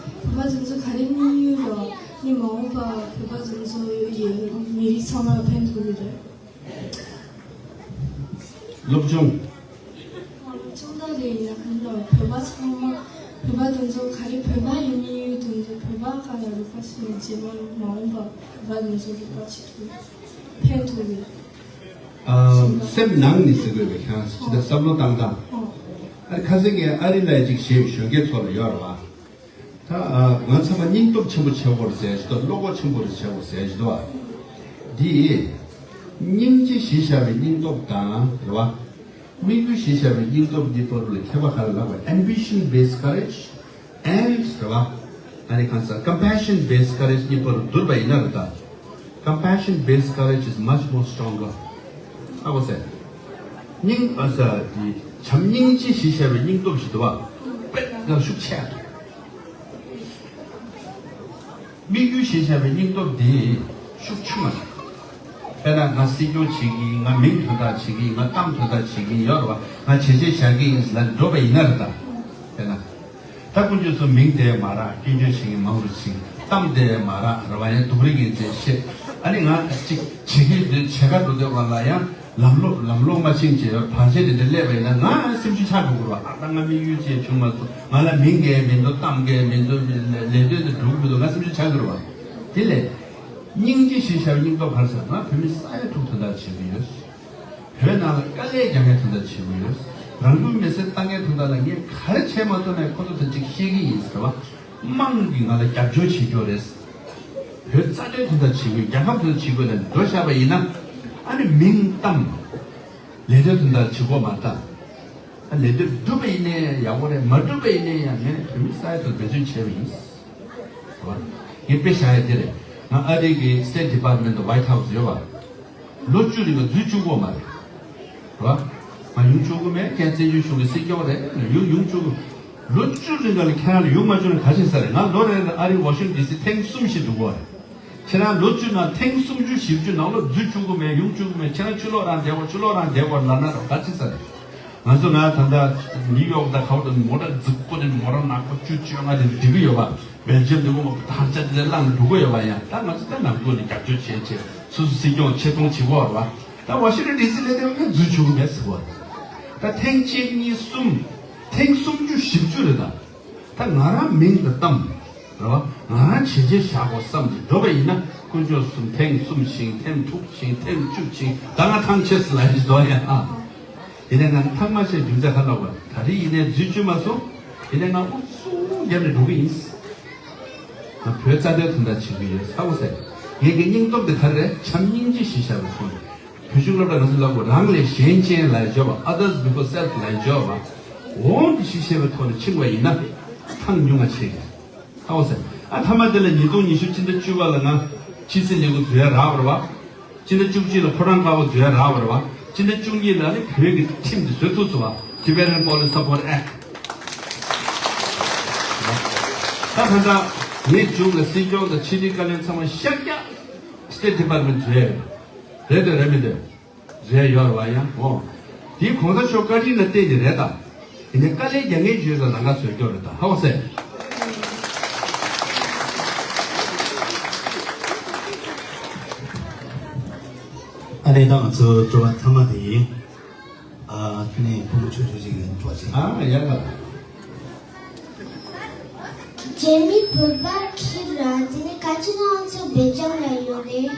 བོད་པ་དེ་ཚོ་ག་རེ་དམིགས་ཡུལ་རོ། ནི་མ་འོངས་པ་བོད་པ་དེ་ཚོ་ཡི་མི་རིགས་ཚང་མ་ལ་ཕན་ཐོགས་ཀྱི་རེད། སློབ་སྦྱོང་། སློབ་སྦྱོང་ད་རེད་ཡིན་ན་གང་ལ་བོད་པ་ཚང་མ་བོད་པ་དེ་ཚོ་ག་རེ་བོད་པ་ཡི་དམིགས་ཡུལ་དེ་ཚོ་བོད་པ་ག་ལ་རུ་ཁ་ཤས་ཇེ་མང་མ་འོངས་པ་བོད་པ་དེ་ཚོ་རུ་ཁ་ཆེ་ཐུབ་ཕན་ཐོགས་ཡོད། སེམས་ནང་ནས་ཟེར་དགོས་པའི་ཁྱང་ཅི་ད་བསམ་བློ་བཏང་སྟངས། ཨ་རི་ཁ་སང་ངས་ཨ་རི་ལ་ཅིག་ཞེས་གཞོན་སྐྱེས་ཚོ་ལ་ཡོད་རེད་བ། ད་ང་ཚང་མ་སྙིང་སྟོབས་ཆེན་པོ་བྱེད་དགོས་རེད་ཟེར་ཞིག་ད་བློ་ཁོག་ཆེན་པོ་རེད་བྱེད་དགོས་ཟེར་ཞིག་ད་བ། འདི་སྙིང་རྗེ་ཞེས་བྱ་བའི་སྙིང་སྟོབས་དང་རེད་བ། དམིགས་ཡུལ་ཞེས་བྱ་བའི་སྙིང་སྟོབས་གཉིས་བར་ལ་ཁྱད་པར་ག་རེ་ལབ་པ། Ambition based courage and རེད་བ། ཨ་ནི་གང་ཟག་compassion based courage གཉིས་བར་བསྡུར་བ་ཡིན་ན་རེད་ད། Compassion based courage is much more stronger. ཧ་གོ་སོང་། སྙིང་ཨ་ས་དེ་བྱམས་སྙིང་རྗེ་ཞེས་བྱ་བའི་སྙིང་སྟོབས་ཤིག་འདུག་བ། དཔེ་ལ་ཤུགས་ཆེ་འདུག་དམིགས་ཡུལ་ཞེས་བྱ་བའི་སྙིང་སྟོབས་དེ་ཤུགས་ཆུང་བ་རེད། དཔེར་ན་ང་སྲིད་སྐྱོང་བྱེད་ཀྱི་ཡིན། ང་མིང་དོན་དག་བྱེད་ཀྱི་ཡིན། ང་གཏམ་དོན་དག་བྱེད་ཀྱི་ཡིན་ཡོད་རེད་བ། ང་བྱས་རྗེས་བཞག་གི་ཡིན་ལ་འགྲོ་བ་ཡིན་ན་རེད་ད། དཔེར་ན། ད་དཀོན་མཆོག་གསུམ་མིང་དེ་མ་རག་སྐྱོན་བརྗོད་བྱེད་མཁན་མང་རུ་ཕྱིན། གཏམ་དེ་མ་རག་ར་བ་ཡང་སྡུག་རུས་ངན་ཚད་བཤད། ཨ་ནི་ང་གཅིག་བྱེད་ཀྱི་འདི་བྱེད་ག་འགྲོ་དུས་བ་ལ་ཡང་ལམ་ལོག་ལམ་ལོག་མ་ཕྱིན་བྱས་བར་ཆད་དེ་འདྲ་སླེབས་པ་ཡིན་ན་ང་སེམས་ཤུགས་ཆག་འགྲོ་གི་རེད་བ། ཨ་ད་ང་དམིགས་ཡུལ་ཅིག་བྱུང་མ་སོང་། ང་ལ་མིང་གས་མི་འདུག་གཏམ་གས་མི་འདུག་ལས་དོན་དེ་འགྲུབ་མི་འདུག་ང་སེམས་ཤུགས་ཆག་གི་རེད་བ། དེ་ལས་སྙིང་རྗེ་ཞེས་བྱ་བའི་སྙིང་སྟོབས་ག་རེ་ཟེར་ན་ང་བོད་མི་ས་ཡ་དྲུག་དོན་དག་བྱེད་ཀྱི་ཡོད། བོད་ནང་ལ་དཀའ་ལས་རྒྱག་མཁན་དོན་དག་བྱེད་ཀྱི་ཡོད། རང་ལུས་མེར་སྲེག་བཏང་མཁན་དོན་དག་ལ་ངས་ག་རེ་བྱས་མ་ཐུབ་ན་ཁོ་ཚོ་ད་ཅིག་ཤེས་ཀྱི་ཡིན་ཟེར་བ། དམངས་ཀྱིས་ང་ལ་རྒྱབ་སྐྱོར་བྱེད་རྒྱུ་རེད། བོད་རྩ་དོན་དོན་དག་བྱེད་དགོས། རྒྱལ་ཁབ་དོན་དག་བྱེད་དགོས་ལ་འགྲོ་བཞག་པ་ཡིན་ན། ཨ་ནི་མིང་གཏམ། ལས་དོན་དོན་དག་བྱེད་དགོས་མ་རེད་ད། ཨ་ལས་དོན་འགྲུབ་པ་ཡིན་ནའི་ཡག་པོ་རེད། མ་འགྲུབ་པ་ཡིན་ནའི་ཡང་ངས་བོད་མི་ས་ཡ་དང་འབད་བརྩོན་བྱས་པ་ཡིན། རེད་བ། ངས་དཔེ་བཞག་ཡ་དེ་རེད། ང་ཨ་རི་གི་State Department White House ཡོད་བ། ལོ་བཅུ་རིང་ལ་འཛུལ་བཅུག་གོ་མ་རེད། རེད་བ། ང་ཡོང་བཅུག་གི་མེད། ཁྱེད་བཙན་བྱོལ་གཞུང་གི་སྲིད་སྐྱོང་རེད། ཡོང་ཡོང་བཅུག་གི། ལོ་བཅུ་རིང་ལ་ཁྱེད་རང་ལ་ཡོང་མ་བཅུག་ན་ག་བྱེད་ས་རེད། ང་ལོ་རེ་ལ་ཨ་རི་Washington D C ཐེངས་གསུམ་ཞིག་འགྲོ་གི་རེད། ཁྱེད་རང་ལོ་བཅུ་ནང་ཐེངས་སུམ་ཅུ་བཞི་བཅུ་ནང་ལོགས་འཛུལ་བཅུག་གི་མེད། ཡོང་བཅུག་གི་མེད། ཁྱེད་རང་ཕྱི་ལོགས་རང་བསྡད་དགོས། ཕྱི་ལོགས་རང་བསྡད་དགོས་ལབ་ན་ར་ག་བྱེད་ས་རེད། ང་ཚོ་ང་ད་ལྟ་ནིའུ་ཡོག་དང་ཁ་བ་དང་མོ་ཊ་རྫིག་པོ་དེ་མོ་ཊ་ནག་པོ་བཅུ་བཅོ་ལྔ་དེ་འགྲིག་གི་ཡོད་པ། སྦེལ་ཇམ་དེ་ངོ་མ་དར་ཆ་དེ་བླངས་འགྲོ་གི་ཡོད་པ། ཡང་ད་ང་ཚོ་ད་ནང་ཁུལ་ནས་རྒྱབ་སྐྱོར་བྱས་བྱས་སོ་སོ་སྲིད་སྐྱོང་ཆེ་མཐོང་བྱེད་དགོས་རེད་བ། ད་ཝ་ཤིང་ཊོན་ཌི་སི་ལ་དེ་བས་འཛུལ་བཅུག་གི་མེད་ཟེར་བ། ད་ཐེངས་གཅིག་གཉིས་གསུམ། ཐེངས་སུམ་ཅུ་བཞི་བཅུ་རེད་ད། ད་ང་རང་མིང་དང་གཏམ། རེད་བ། ང་རང་བྱས་རྗེས་བཞག་དགོས་བསམ་གྱི་འགྲོ་བ་ཡིན་ན་དཀོན་མཆོག་གསུམ་ཐེངས་གསུམ་ཕྱིན། ཐེངས་དྲུག་ཕྱིན། ཐེངས་བཅུ་ཕྱིན། ད་ང་ཐང་ཆད་ཟེར་ལབ་ཡིན་འདུག་ཡ་ཨ། ཡིན་ནའི་ང་ཐང་མ་ཆད་རྒྱུ་མཚན་ཧ་ལབ་པ། ད་རེས་ཡིན་ནའི་འཛུལ་བཅུག་མ་སོང་། ཡིན་ནའི་ང་ཨུ་ཚུགས་བརྒྱབ་ནས་འགྲོ་གི་ཡིན། ང་བོད་རྩ་དོན་དོན་དག་བྱེད་ཀྱི་ཡོད་ཧ་གོ་སོང་། ངེད་ཀྱི་སྙིང་སྟོབས་དེ་ག་རེ་རེད། བྱམས་སྙིང་རྗེ་ཞེས་བྱ་བའི་ཐོག་ནས། བོད་ཕྱུག་སློབ་གྲྭ་ང་ཚོ་ལབ་དགོས། རང་ལས་གཞན་ཅན་ལ་འཇོག་པ། Others before self ལ་འཇོག་པ། འོང་དེ་ཤི་ཤེས་པའི་ཐོག་ནས་ཕྱིན་པ་ཡིན་ན་ཐང་ཉུང་ང་ཆེ་གི། ཧ་གོ་སོང་། ཨ་མཐའ་མ་དེ་ལ་ཉིས་སྟོང་ཉི་ཤུ་སྤྱི་ཟླ་བཅུ་པ་ལ་ང་ཕྱི་སྲིད་ལས་ཁུངས་འཛུལ་ཡ་རག་པ་རེད་བ། སྤྱི་ཟླ་བཅུ་གཅིག་ལ་ཕོ་བྲང་དཀར་པོ་འཛུལ་ཡ་རག་པ་རེད་བ། སྤྱི་ཟླ་བཅུ་གཉིས་ལ་ནི་བོད་ཀྱི་ཁྲིམས་དེ་བཟོ་ཐུབ་སོང་བ། Tibetan Police Support Act ད་ད་ལྟ་ངས་མཇུག་ལ་སྲིད་སྐྱོང་དང་ཕྱི་དྲིལ་བཀའ་བློན་ཚང་མ་ཤར་རྒྱག State Department བཟོས་ཡོད། རེད་འདོད་རེད་མི་འདོད། བཟོས་ཡོད་རེད་བ་ཡང་འོ། དེའི་གོང་ས་མཆོག་བཀའ་དྲིན་ལ་བརྟེན་ནས་རེད་ད། དེ་ནས་དཀའ་ལས་རྒྱག་མཁན་ཡོད་ལ་ལམ་ཁ་བཟོས་སྐྱོ་རེད་ད་ཧ་བ་སེ། ད་ང་ཚོའི་དྲི་བ་མཐའ་མ་དེ་ཡིན། ཨ་ཁྱོད་ནས་ཕོ་མོ་ཆུང་ཆུང་ཞིག་ཡིན་དྲི་བ་ཅིག་ཨ་ཡག་ག་རྒྱ་མི་བོད་པ་ཁྱེར་ར་དེ་ནས་ག་ཅི་ནང་ཚོ་སྦེལ་ཇམ་ལ་ཡོད་རེད།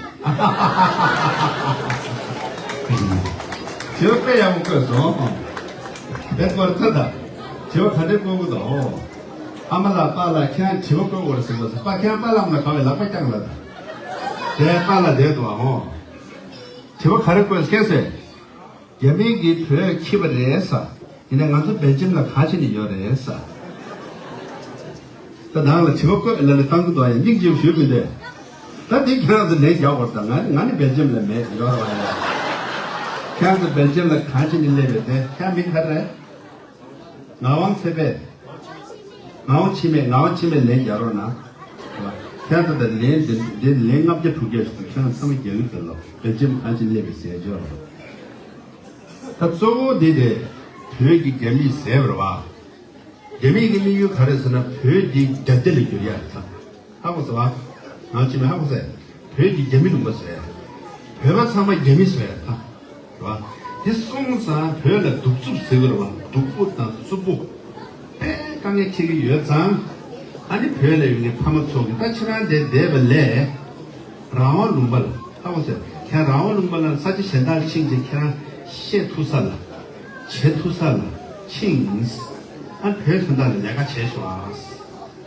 དྲི་བ་དཔེ་ཡག་པོ་བཀོད་སོང་། དེ་སྐོར་ཐ་ད། དྲི་བ་ག་འདྲས་བཀོད་དགོས་དང་། ཨ་མ་ལགས་པཱ་ལགས་ཁྱེད་རང་དྲི་བ་བཀོད་དགོས་རེད་ཟེར་བ་ཟེར་པ་ཁྱེད་རང་པཱ་ལགས་ལ་ག་བའི་ལག་པ་བརྐྱངས་ལ་ད། དེ་པཱ་ལགས་བསྡད་འདུག་ཨ་ཧོ། དྲི་བ་ག་རེ་བཀོད་ཟེར་ཟེར། རྒྱ་མི་གིས་བོད་ཁྱི་པ་རེད་ས། ཡིན་ན་ང་ཚོ་སྦེལ་ཇམ་ལ་ག་བྱེད་ནས་ཡོད་རེད་ས། ད་ནང་ལ་དྲི་བ་བཀོད་ལ་ལ་བཏང་གི་འདུག་ཡ་མིག་ཅིག་ཞུས་མི་འདུག་ད་འདི་ཁྱེད་རང་ཚོ་ལན་རྒྱག་དགོས་ད་ང་ང་ནི་སྦེལ་ཇམ་ལ་མེད་ཡོད་ར་བ་ཡ། ཁྱེད་རང་ཚོ་སྦེལ་ཇམ་ལ་ག་བྱེད་ནས་སླེབས་ཡོད་དེ་ཁྱེད་མིང་ག་རེ་རེད། ངག་དབང་ཚེ་འཕེལ། ངག་དབང་འཆི་མེད། ངག་དབང་འཆི་མེད་ལན་རྒྱག་རོགས་གནང་། ཁྱེད་ཚོ་ད་ལན་འདི་འདི་ལན་ལྔ་བརྒྱ་དྲུག་བརྒྱ་ཞིག་འདུག་ཁྱེད་རང་ཚང་མ་རྒྱག་གི་འདུག་ལོ། སྦེལ་ཇམ་གང་ཅི་སླེབས་པའི་ཟས་འཇོག་རོགས། ད་གཙོ་བོ་འདི་དེ་བོད་ཀྱི་རྒྱ་མིས་ཟས་པ་རེད་བ། རྒྱ་མི་གི་དམིགས་ཡུལ་ག་རེ་ཟེར་ན་བོད་འདི་རྒྱ་སྡེ་ལ་འགྱུར་ཡ་རེད་ད། ཧ་གོ་སོང་ཨ། ང་ཅི་མེད་ཧ་གོ་སོང་། བོད་ཀྱི་རྒྱ་མི་ལུང་པ་བཟོ་ཡ། བོད་པ་ཚང་མ་རྒྱ་མི་བཟོ་ཡ་ད། རེད་བ། དེ་སོང་ཙང་བོད་ལ་གདུག་རྩུབ་ཟེར་གི་རེད་བ། སྡུག་པོ་དང་རྩུབ་པོ། དཔེ་དཀའ་ངལ་འཕྲད་ཀྱི་ཡོད་ཙང་། ཨ་ནི་བོད་ལ་ཡོད་མཁན་ཕ་མ་ཚོ་གི་ད་ཁྱེད་རང་དེ་བསྡད་པ་ལས། རང་དབང་ལུང་པ་ལ་ཧ་གོ་སོང་། ཁྱེད་རང་དབང་ལུང་པ་ལ་ས་ཆ་གཞན་དག་ཕྱིན་ཅིག་ཁྱེད་རང་བཤད་ཐུབ་ས་ལ། བྱེད་ཐུབ་ས་ལ་ཕྱིན། ཨ་བོད་དོན་དག་ལ་ལས་ཀ་བྱས་ཤོག་ཨ།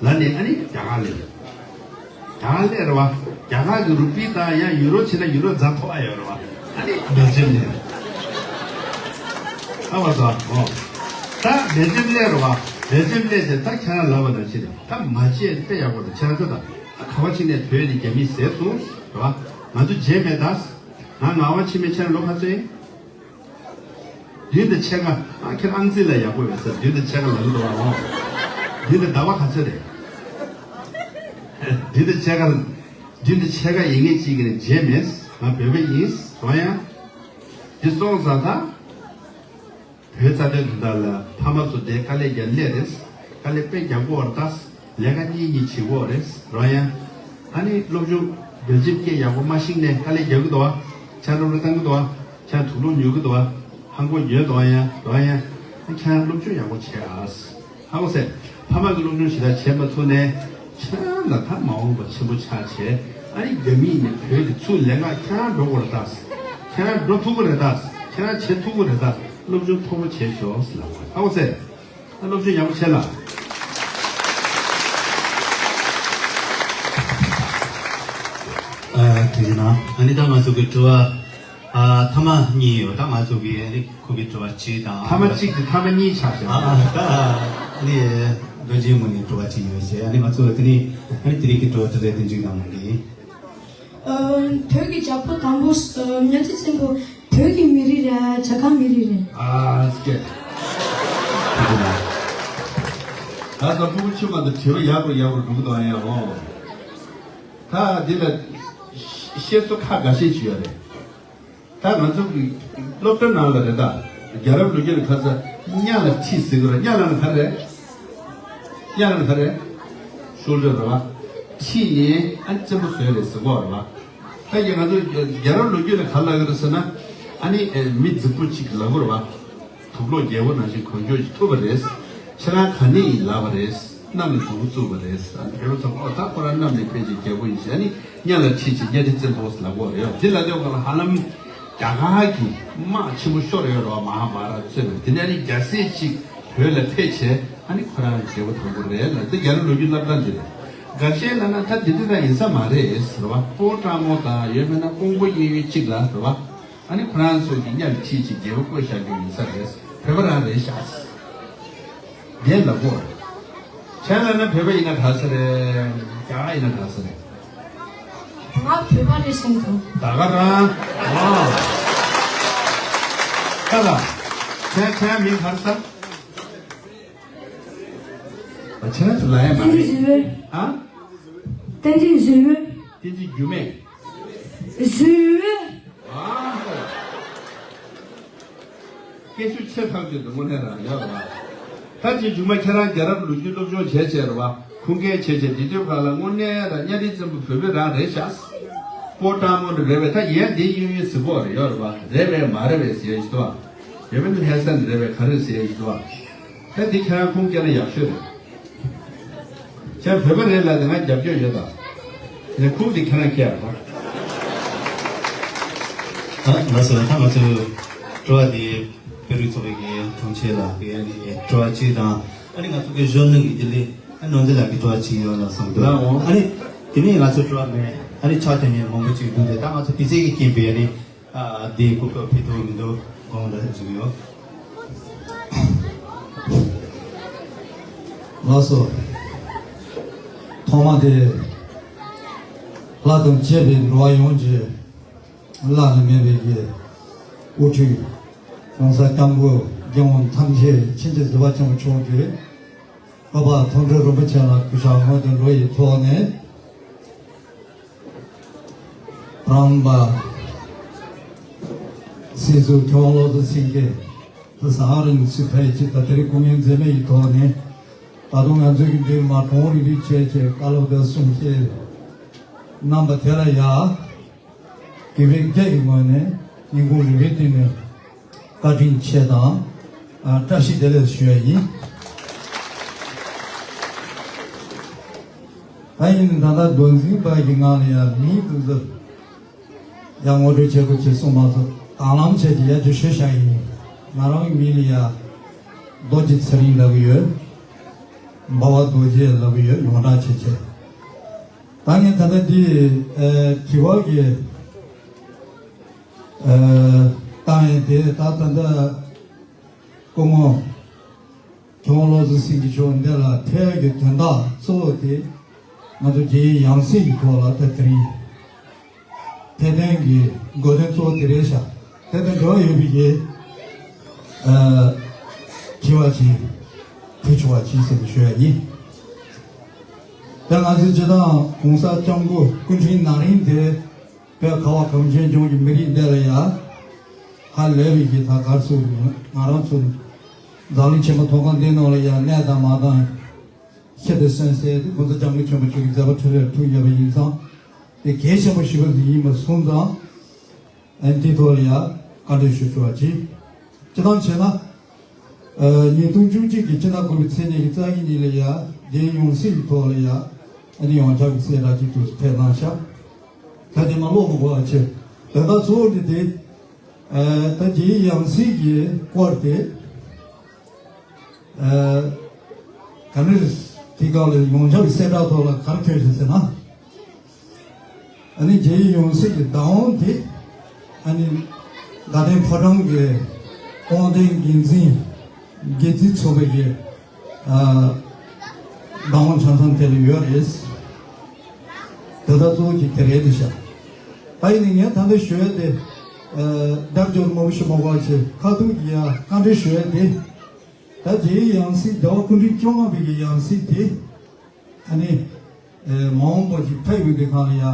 ལ་ནི་ཨ་ནི་རྒྱ་གར་ལས། རྒྱ་གར་ལས་རེད་བ། རྒྱ་གར་གྱི་རུ་པི་དང་ཡང་ཡུ་རོ་བྱས་ན་ཡུ་རོ་རྫ་མཐོ་བ་ཡོད་རེད་བ། ཨ་ནི་སྦེལ་ཇམ་ལས། ཨ་བ་ཙོ་ཨོ། ད་སྦེལ་ཇམ་ལས་རེད་བ། སྦེལ་ཇམ་ལས་དེ་ད་ཁྱེད་རང་ལབ་པ་ནང་བཞིན་རེད། ད་མ་བརྗེད་དཔེ་ཡག་པོ་རེད། ཁྱེད་རང་ཚོ་ད་ད་ག་བ་ཕྱིན་ནས་བོད་ནི་རྒྱ་མིས་ཟས་སོང་རེད་བ། ང་ཚོ་བརྗེད་མེད་ད། ང་ངག་དབང་འཆི་མེད་ཁྱེད་རང་ལོ་ག་ཚོད་ཡིན། བདུན་དང་ཕྱེད་ཀ་ཨ་ཁྱེད་ཨང་རྩིས་ལ་ཡག་པོ་ཡོད་ས་བདུན་དང་ཕྱེད་ཀ་ལ་ལུ་འདུག་བ་འོང་། བདུན་དང་ཟླ་བ་ག་ཚོད་རེད། བདུན་དང་ཕྱེད་ཀ་བདུན་དང་ཕྱེད་ཀ་ཡིན་ངེས་གཅིག་གི་རེད་བརྗེད་མེད། ང་བོད་པ་ཡིན་རོ་ཡང་། འདི་སོང་ཙང་ད། བོད་རྩ་དོན་དོན་དག་ལ་ཕ་མ་ཚོ་དེ་དཀའ་ལས་རྒྱག་སླད་རེད། དཀའ་ལས་དཔེ་རྒྱག་གི་ཡོད་རེད་ད། ལས་ཀ་གཉིས་གཉིས་བྱེད་ཀྱི་ཡོད་རེད་རོ་ཡང་། ཨ་ནི་སློབ་སྦྱོང་སྦེལ་ཇམ་སྐད་ཡག་པོ་མ་ཤེས་ནས་དཀའ་ལས་རྒྱག་གི་འདུག་བ། ཆ་རོགས་རེ་བཏང་གི་འདུག་བ། ཁྱེད་དུག་སློང་ཉོ་གི་འདུག་བ། ཧང་གོ་ཉོས་འདུག་ཡ་འདུག་ཡ། ཁྱེད་སློབ་སྦྱོང་ཡག་པོ་བྱས་ཨ། ཧ་གོ་སོང་། ཕ་མ་གི་སློབ་སྦྱོང་ཞེ་དྲག་བྱས་མ་ཐུབ་ནས། ཁྱེད་ལ་ད་མ་འོངས་པ་ཆེན་པོ་ཆགས་བྱས། ཨ་ནི་རྒྱ་མིས་ནི་བོད་ཀྱི་ཚུར་ལས་ཀ་ཁྱེད་རང་འགྲོ་དགོས་རེད་ད། ཁྱེད་རང་འགྲོ་ཐུབ་ཀྱི་རེད་ད། ཁྱེད་རང་བྱེད་ཐུབ་ཀྱི་རེད་ད། སློབ་སྦྱོང་མཐོ་པོ་བྱས་ཤོག་ཟེར་ལབ་པ་ཧ་གོ་སོང་། ད་སློབ་སྦྱོང་ཡག་པོ་བྱས་ལ། ཨ་དེ་ཡིན་ན་ཨ་ནི་ད་ང་ཚོ་གི་དྲི་བ། ཨ་ཐ་མ་གཉིས་ཡོད། ད་ང་ཚོ་གི་ཨ་ནི་ཁོ་གི་དྲི་བ་གཅིག་དང་ཐ་མ་གཅིག་དེ་ཐ་མ་གཉིས་ཆགས་ཤག་ཨ་ཨ་ད་ཨ་ནི་རྡོ་རྗེ་མུ་ནེ་དྲི་བ་གཅིག་ཡོད་ཟེར། ཨ་ནི་ང་ཚོ་དེ་ནི་ཨ་ནི་དེ་རིང་གི་དྲི་བ་དེ་རེད། དེ་མཇུག་དང་མ་འདི་ཡིན། ཨ་བོད་ཀྱི་རྒྱལ་པོ་དང་པོ་ཨ་མཉམ་ཆུང་ཆེན་པོ་བོད་ཀྱི་མི་རིགས་རེད་རྒྱ་གར་མི་རིགས་རེད། ཨ་སྐད། ད་ད་ཕུ་བོ་ཆུ་མ་ད་དྲི་བ་ཡག་པོ་ཡག་པོ་འགྲོ་གི་འདུག་ཨ་ཡ་ཧོ། ད་འདི་ལ་བཤད་སྲོལ་ཁ་འགའ་ཤས་ཅིག་ཡོད་རེད། ད་ང་ཚོ་གི་སློབ་གྲྭ་ནང་ལ་རེད་ད། རྒྱལ་རབས་ལོ་རྒྱུས་ལ་ཁ་ས་གཉའ་ལ་ཁྲིད་ཟེར་གི་རེད། གཉའ་ལ་ན་ག་རེ། གཉའ་ལ་ན་ག་རེ། ཤོར་ལོས་རེད་བ། ཁྲིད་ནས་ཨ་ནི་བཙན་པོ་བཟོས་རེད་ཟེར་གོ་རེད་བ། ད་ཡིན་ང་ཚོ་རྒྱལ་རབས་ལོ་རྒྱུས་ལ་ག་ལ་གི་རེད་ཟེར་ན། ཨ་ནི་མི་རྫིག་པོ་གཅིག་ལ་གོ་རེད་བ། དུག་ལོག་རྒྱལ་པོ་ནང་བཞིན་གང་མགྱོགས་ཀྱིས་ཐུབ་པ་རེད། ཁྱེད་རང་ག་ནས་ཡིན་ལབ་པ་རེད། གནམ་ལ་འདུག་བཙུགས་པ་རེད། ཨ་ནི་བོད་པ་ཚོ་ཨོ་ད་ཁོ་རང་གནམ་ནས་ཕེབས་ཀྱི་རྒྱལ་པོ་ཡིན་ཟེར། ཨ་ནི་གཉའ་ལ་ཁྲིད་ཀྱི་གཉའ་ཁྲི་བཙན་པོ་ལབ་གོ་རེད། འདི་ལ་དེ་ག་ལ་ཧ་ལམ་རྒྱ་གར་གྱི་དམག་ཆེན་པོ་ཤོར་ཡོད་རེད་བ། མ་ཧཱ་བྷ་ར་ཏ་རྩོད་པ་དེ་ནས་ཨ་ནི་རྒྱལ་སྲས་གཅིག་བོད་ལ་ཕེབས་བྱས་ཨ་ནི་ཁོ་རང་རྒྱལ་པོ་དང་པོ་རེད་ལ། འདི་རྒྱལ་རབས་ལོ་རྒྱུས་སློབ་གྲྭ་འདི་རེད། འགའ་ཤས་ལ་ན་ད་འདི་འདི་འདྲ་ཡིན་ས་མ་རེད་ཟེར་བ། སྤོ་སྤྲང་མོ་དང་ཡོད་མེད་ན་ཀོང་པོ་གཡས་གཡོན་གཅིག་ལ་རེད་བ། ཨ་ནི་ཁོ་རང་ཚོ་གི་གཉའ་ལ་ཁྲིད་ཅིག་རྒྱལ་པོ་བསྐོས་བཞག་རྒྱུ་ཡིན་ས་རེད། བོད་པ་རང་རེད་ཤག་དེ་ལ་གོ། ཁྱེད་ལ་ན་བོད་པ་ཡིན་ན་ག་ས་རེད། རྒྱ་གར་ཡིན་ན་ག་ས་རེད། ང་བོད་པ་རེད་བསམ་གི་འདུག་ད་ག་རང་། ཨོ། ད་ལ། ཁྱེད་ཁྱེད་མིང་ག་རེ་ཟེར། ཨ་ཁྱེད་ཚོ་ལ་ཡ་མ་བསྟན་འཛིན་རེད། བཟོད་པ། ཨ། བསྟན་འཛིན་བཟོད་པ། བསྟན་འཛིན་འགྱུར་མེད། བཟོད་པ། ཨ། སྐད་ཤུགས་ཆེ་ཐག་ཆོད་དུ་དངོས་གནས་རང་ཡོད་རེད་བ། ད་ཅི་མཇུག་མ་ཁྱེད་རང་རྒྱལ་རབས་ལོ་རྒྱུས་སློབ་སྦྱོང་བྱས་བྱས་རེད་བ། ཁུངས་སྐྱེལ་བྱས་བྱས་འདི་དུས་ག་ལ་དངོས་གནས་རང་གཉའ་ཁྲི་བཙན་པོ་བོད་པའི་རང་རེད་ཤག་སྤོ་སྤྲང་མོ་འདྲ་རེད་པས། ད་ཡན་འདི་གཡུ་གཡུ་གཟི་པོ་རེད། ཡོད་རེད་པ། རེད་པས་མ་རེད་པས་ཟེར་ཡ་ཞིག་འདུག་པ། ཡོད་མིན་ལྷ་ས་འདི་རེད་པས་ག་རེ་ཟེར་ཡ་ཞིག་འདུག་པ། ད་འདི་ཁྱེད་རང་ཁུངས་སྐྱེལ་ན་ཡག་ཤོས་རེད། ཁྱེད་བོད་པ་རེད་ལབ་ན་ང་རྒྱབ་སྐྱོར་ཡོད་ད། ངས་ཁུངས་འདི་ཁྱེད་རང་སྐྱེལ་ཡ་རེད་པ། ཨ་ལགས་སོ། ད་ང་ཚོའི་སྤྲོ་བ་འདི་བོད་རིགས་ཚོགས་པའི་གི་དྲུང་ཆེ་ལགས་ཀྱི་ཨ་ནི་སྤྲོ་བ་གཅིག་དང་། ཨ་ནི་ང་ཚོ་གི་གཞོན་ནུ་གི་དེ་ལས་ཨ་ནི་ནོར་འཛིན་ལགས་ཀྱི་སྤྲོ་བ་གཅིག་ཡོད་ལ་བསམ་གི་འདུག་ལགས་འོང་། ཨ་ནི་དེ་ནས་ང་ཚོ་སྤྲོ་བ་མེད། ཨ་ནི་ཕྱག་འཐེན་མཁན་མང་པོ་ཅིག་འདུག་སྟེ། ད་ང་ཚོ་དུས་ཚོད་ཀྱི་རྐྱེན་པས་ཨ་ནི་ཨ་འདི་གོ་སྐབས་ཕུལ་ཐུབ་མི་འདུག་དགོངས་དག་ཞུ་གི་ཡོད། ལགས་སོ། ཐོག་མ་དེ་ལྷ་དང་བཅས་པའི་འགྲོ་བ་ཡོངས་ཀྱི་བླ་ན་མེད་པའི་གི་དབུ་ཁྲིད་༸གོང་ས་༸སྐྱབས་མགོན་རྒྱལ་དབང་ཐམས་ཅད་མཁྱེན་ཅིང་གཟིགས་པ་ཆེན་པོ་མཆོག་གིས་འཕགས་པ་མཐོང་གྲོལ་རིན་པོ་ཆེ་ལ་གུས་ཕྱག་སྔོན་དུ་འགྲོ་ཡི་ཐོག་ནས། རང་པ་སྲིད་ཟུར་མཁས་དབང་བློ་བཟང་སེང་གེ་དུ་ས་ཧ་རིན་སི་ཕེ་ཅི་ད་དེ་རིང་སྐུ་ངལ་འཛེམས་མེད་ཀྱི་ཐོག་ནས། ད་དུང་ང་ཚོའི་གི་འདུས་མ་གྲོང་རིག་རིག་བྱས་བྱས་བཀའ་སློབ་དང་གསུང་བཤད་གནང་པ་དེ་ལ་ཡ། དགེ་བའི་བཀས་ཀྱི་ངོས་ནས་སྙིང་ཁུང་རུས་པའི་གཏིང་ནས་བཀའ་དྲིན་ཆེ་དང་། ཨ་བཀྲ་ཤིས་བདེ་ལེགས་ཞུ་ཡ་ཡིན། ད་ཡིན་ད་ལྟ་མགོ་འཛིན་པ་གི་ངང་ལ་ཡང་མིང་དེ་ཚོ་ཡང་ངོ་སྤྲོད་བྱེད་དགོས་ཅེས་གསུངས་མ་ཐུབ། དང་བླངས་བྱས་ཀྱི་ཡ་ཅུ་ཞུ་བྱ་ཡིན། ང་རང་གི་མིང་ལ་ཡ་རྡོ་རྗེ་ཚེ་རིང་ལབ་ཀྱི་ཡོད། འབའ་བ་རྡོ་རྗེ་ལབ་ཀྱི་ཡོད། ཡོངས་གྲགས་བྱས་བྱས། ད་ངས་ད་ལྟ་འདི་ཨ་དྲི་བ་གི་ཨ་བཏང་ཡས་དེ་ད་ད་ལྟ་སྐུ་ངོ་ཇོ་བློ་བཟང་སེང་གེ་མཆོག་འདི་ལ་ཕེབས་ཡས་ཀྱི་དོན་དག་གཙོ་བོ་དེ་ང་ཚོ་རྒྱལ་ཡུམ་ཡང་སྲིད་ཀྱི་ཐོག་ལ་ད་དེ་རིང་ཐེར་འདོན་གྱི་དགོས་དོན་གཙོ་བོ་དེ་རེད་ཤག་དེ་དང་འབྲེལ་བ་ཡོད་པའི་གི་ཨ་དྲི་བ་ཅིག་དྲི་ཆོག་པ་ཅིག་ཟེར་ནས་ཞུ་ཡ་ཡིན། ད་ང་ཚོའི་སྤྱི་བཏང་༸གོང་ས་༸སྐྱབས་མགོན་སྐུ་ཕྲེང་ན་རིམ་དེ་བོད་ཁ་བ་གངས་ཅན་ལྗོངས་ཀྱི་མི་རིགས་འདི་ལ་ཡ་ཧ་ལས་པའི་གི་ད་ག་རེ་ཟེར་དགོས་རེད། ང་རང་ཚོ་འཛམ་གླིང་ཆེན་པོ་ཐོག་ཁང་འདི་ནང་ལ་ཡ་གནས་དང་མ་དང་ཤེས་དང་གསན་གསལ་དེ་༸གོང་ས་༸སྐྱབས་མགོན་ཆེན་པོ་མཆོག་གི་མཛད་པ་འཕྲིན་ལས་ཐུགས་ཡོད་པ་ཡིན་ཙང་། དེ་གལ་ཆེན་པོ་ཞེ་པོ་ཞིག་ཡིན་པ་སོང་ཙང་། ཨ་ནི་དེའི་ཐོག་ལ་ཡ་བཀའ་འདྲི་ཞུ་ཆོག་པ་ཅིག་སྤྱི་བཏང་བྱས་ན། ཨ་ཉིས་སྟོང་བཅུ་གཅིག་གི་སྤྱི་ཟླ་དགུ་པའི་ཚེས་ཉི་ཤུ་རྩ་གཉིས་ཉིན་ལ་ཡ་རྒྱལ་ཡུམ་ཡང་སྲིད་ཀྱི་ཐོག་ལ་ཡ་ཨ་ནི་ཡོངས་ཁྱབ་ཀྱི་གསལ་བསྒྲགས་ཅིག་ཏུ་ཕེབས་གནང་ཤག་ད་དེ་མ་ཀློག་མི་དགོས་པ་བྱས། དོན་དག་གཙོ་བོ་འདི་དེ། ཨ་ད་རྒྱལ་ཡུམ་ཡང་སྲིད་ཀྱི་སྐོར་དེ། ཨ་ག་ནས་དེ་སྐབས་ལ་ཡོངས་ཁྱབ་ཀྱི་གསལ་བསྒྲགས་ཐོག་ལ་ག་རེ་ཐོན་ཞིག་ཟེར་ན། ཨ་ནི་རྒྱལ་ཡུམ་ཡང་སྲིད་ཀྱི་བདག་དབང་དེ་ཨ་ནི་དགའ་ལྡན་ཕོ་བྲང་གི་སྐུ་ཕྲེང་འགན་འཛིན་དགེ་ཚུལ་མཚོ་པའི་གི་ཨ་བདག་དབང་ཆ་ཚང་དེ་ལ་ཡོད་རེད། དེ་ལྟར་གཙོ་བོ་གཅིག་དེ་རེད་འདུག་ཤག་ད་ཡིན་ནའི་ངས་ད་ལྟ་ཞུ་ཡ་དེ་ཨ་རྒྱབ་སྐྱོར་མང་པོ་ཞིག་མ་དགོས་པ་བྱས། ཁ་ཐུག་གི་ཡ་བཀའ་འདྲི་ཞུ་ཡ་དེ། ད་རྒྱལ་ཡུམ་ཡང་སྲིད་ཟླ་བ་སྐུ་ཕྲེང་བཅོ་ལྔ་པའི་གི་ཡང་སྲིད་དེ་ཨ་ནི་ཨེ་མ་འོངས་པ་ཞིག་ཕེབས་ཡོང་དུས་སྒང་ལ་ཡ་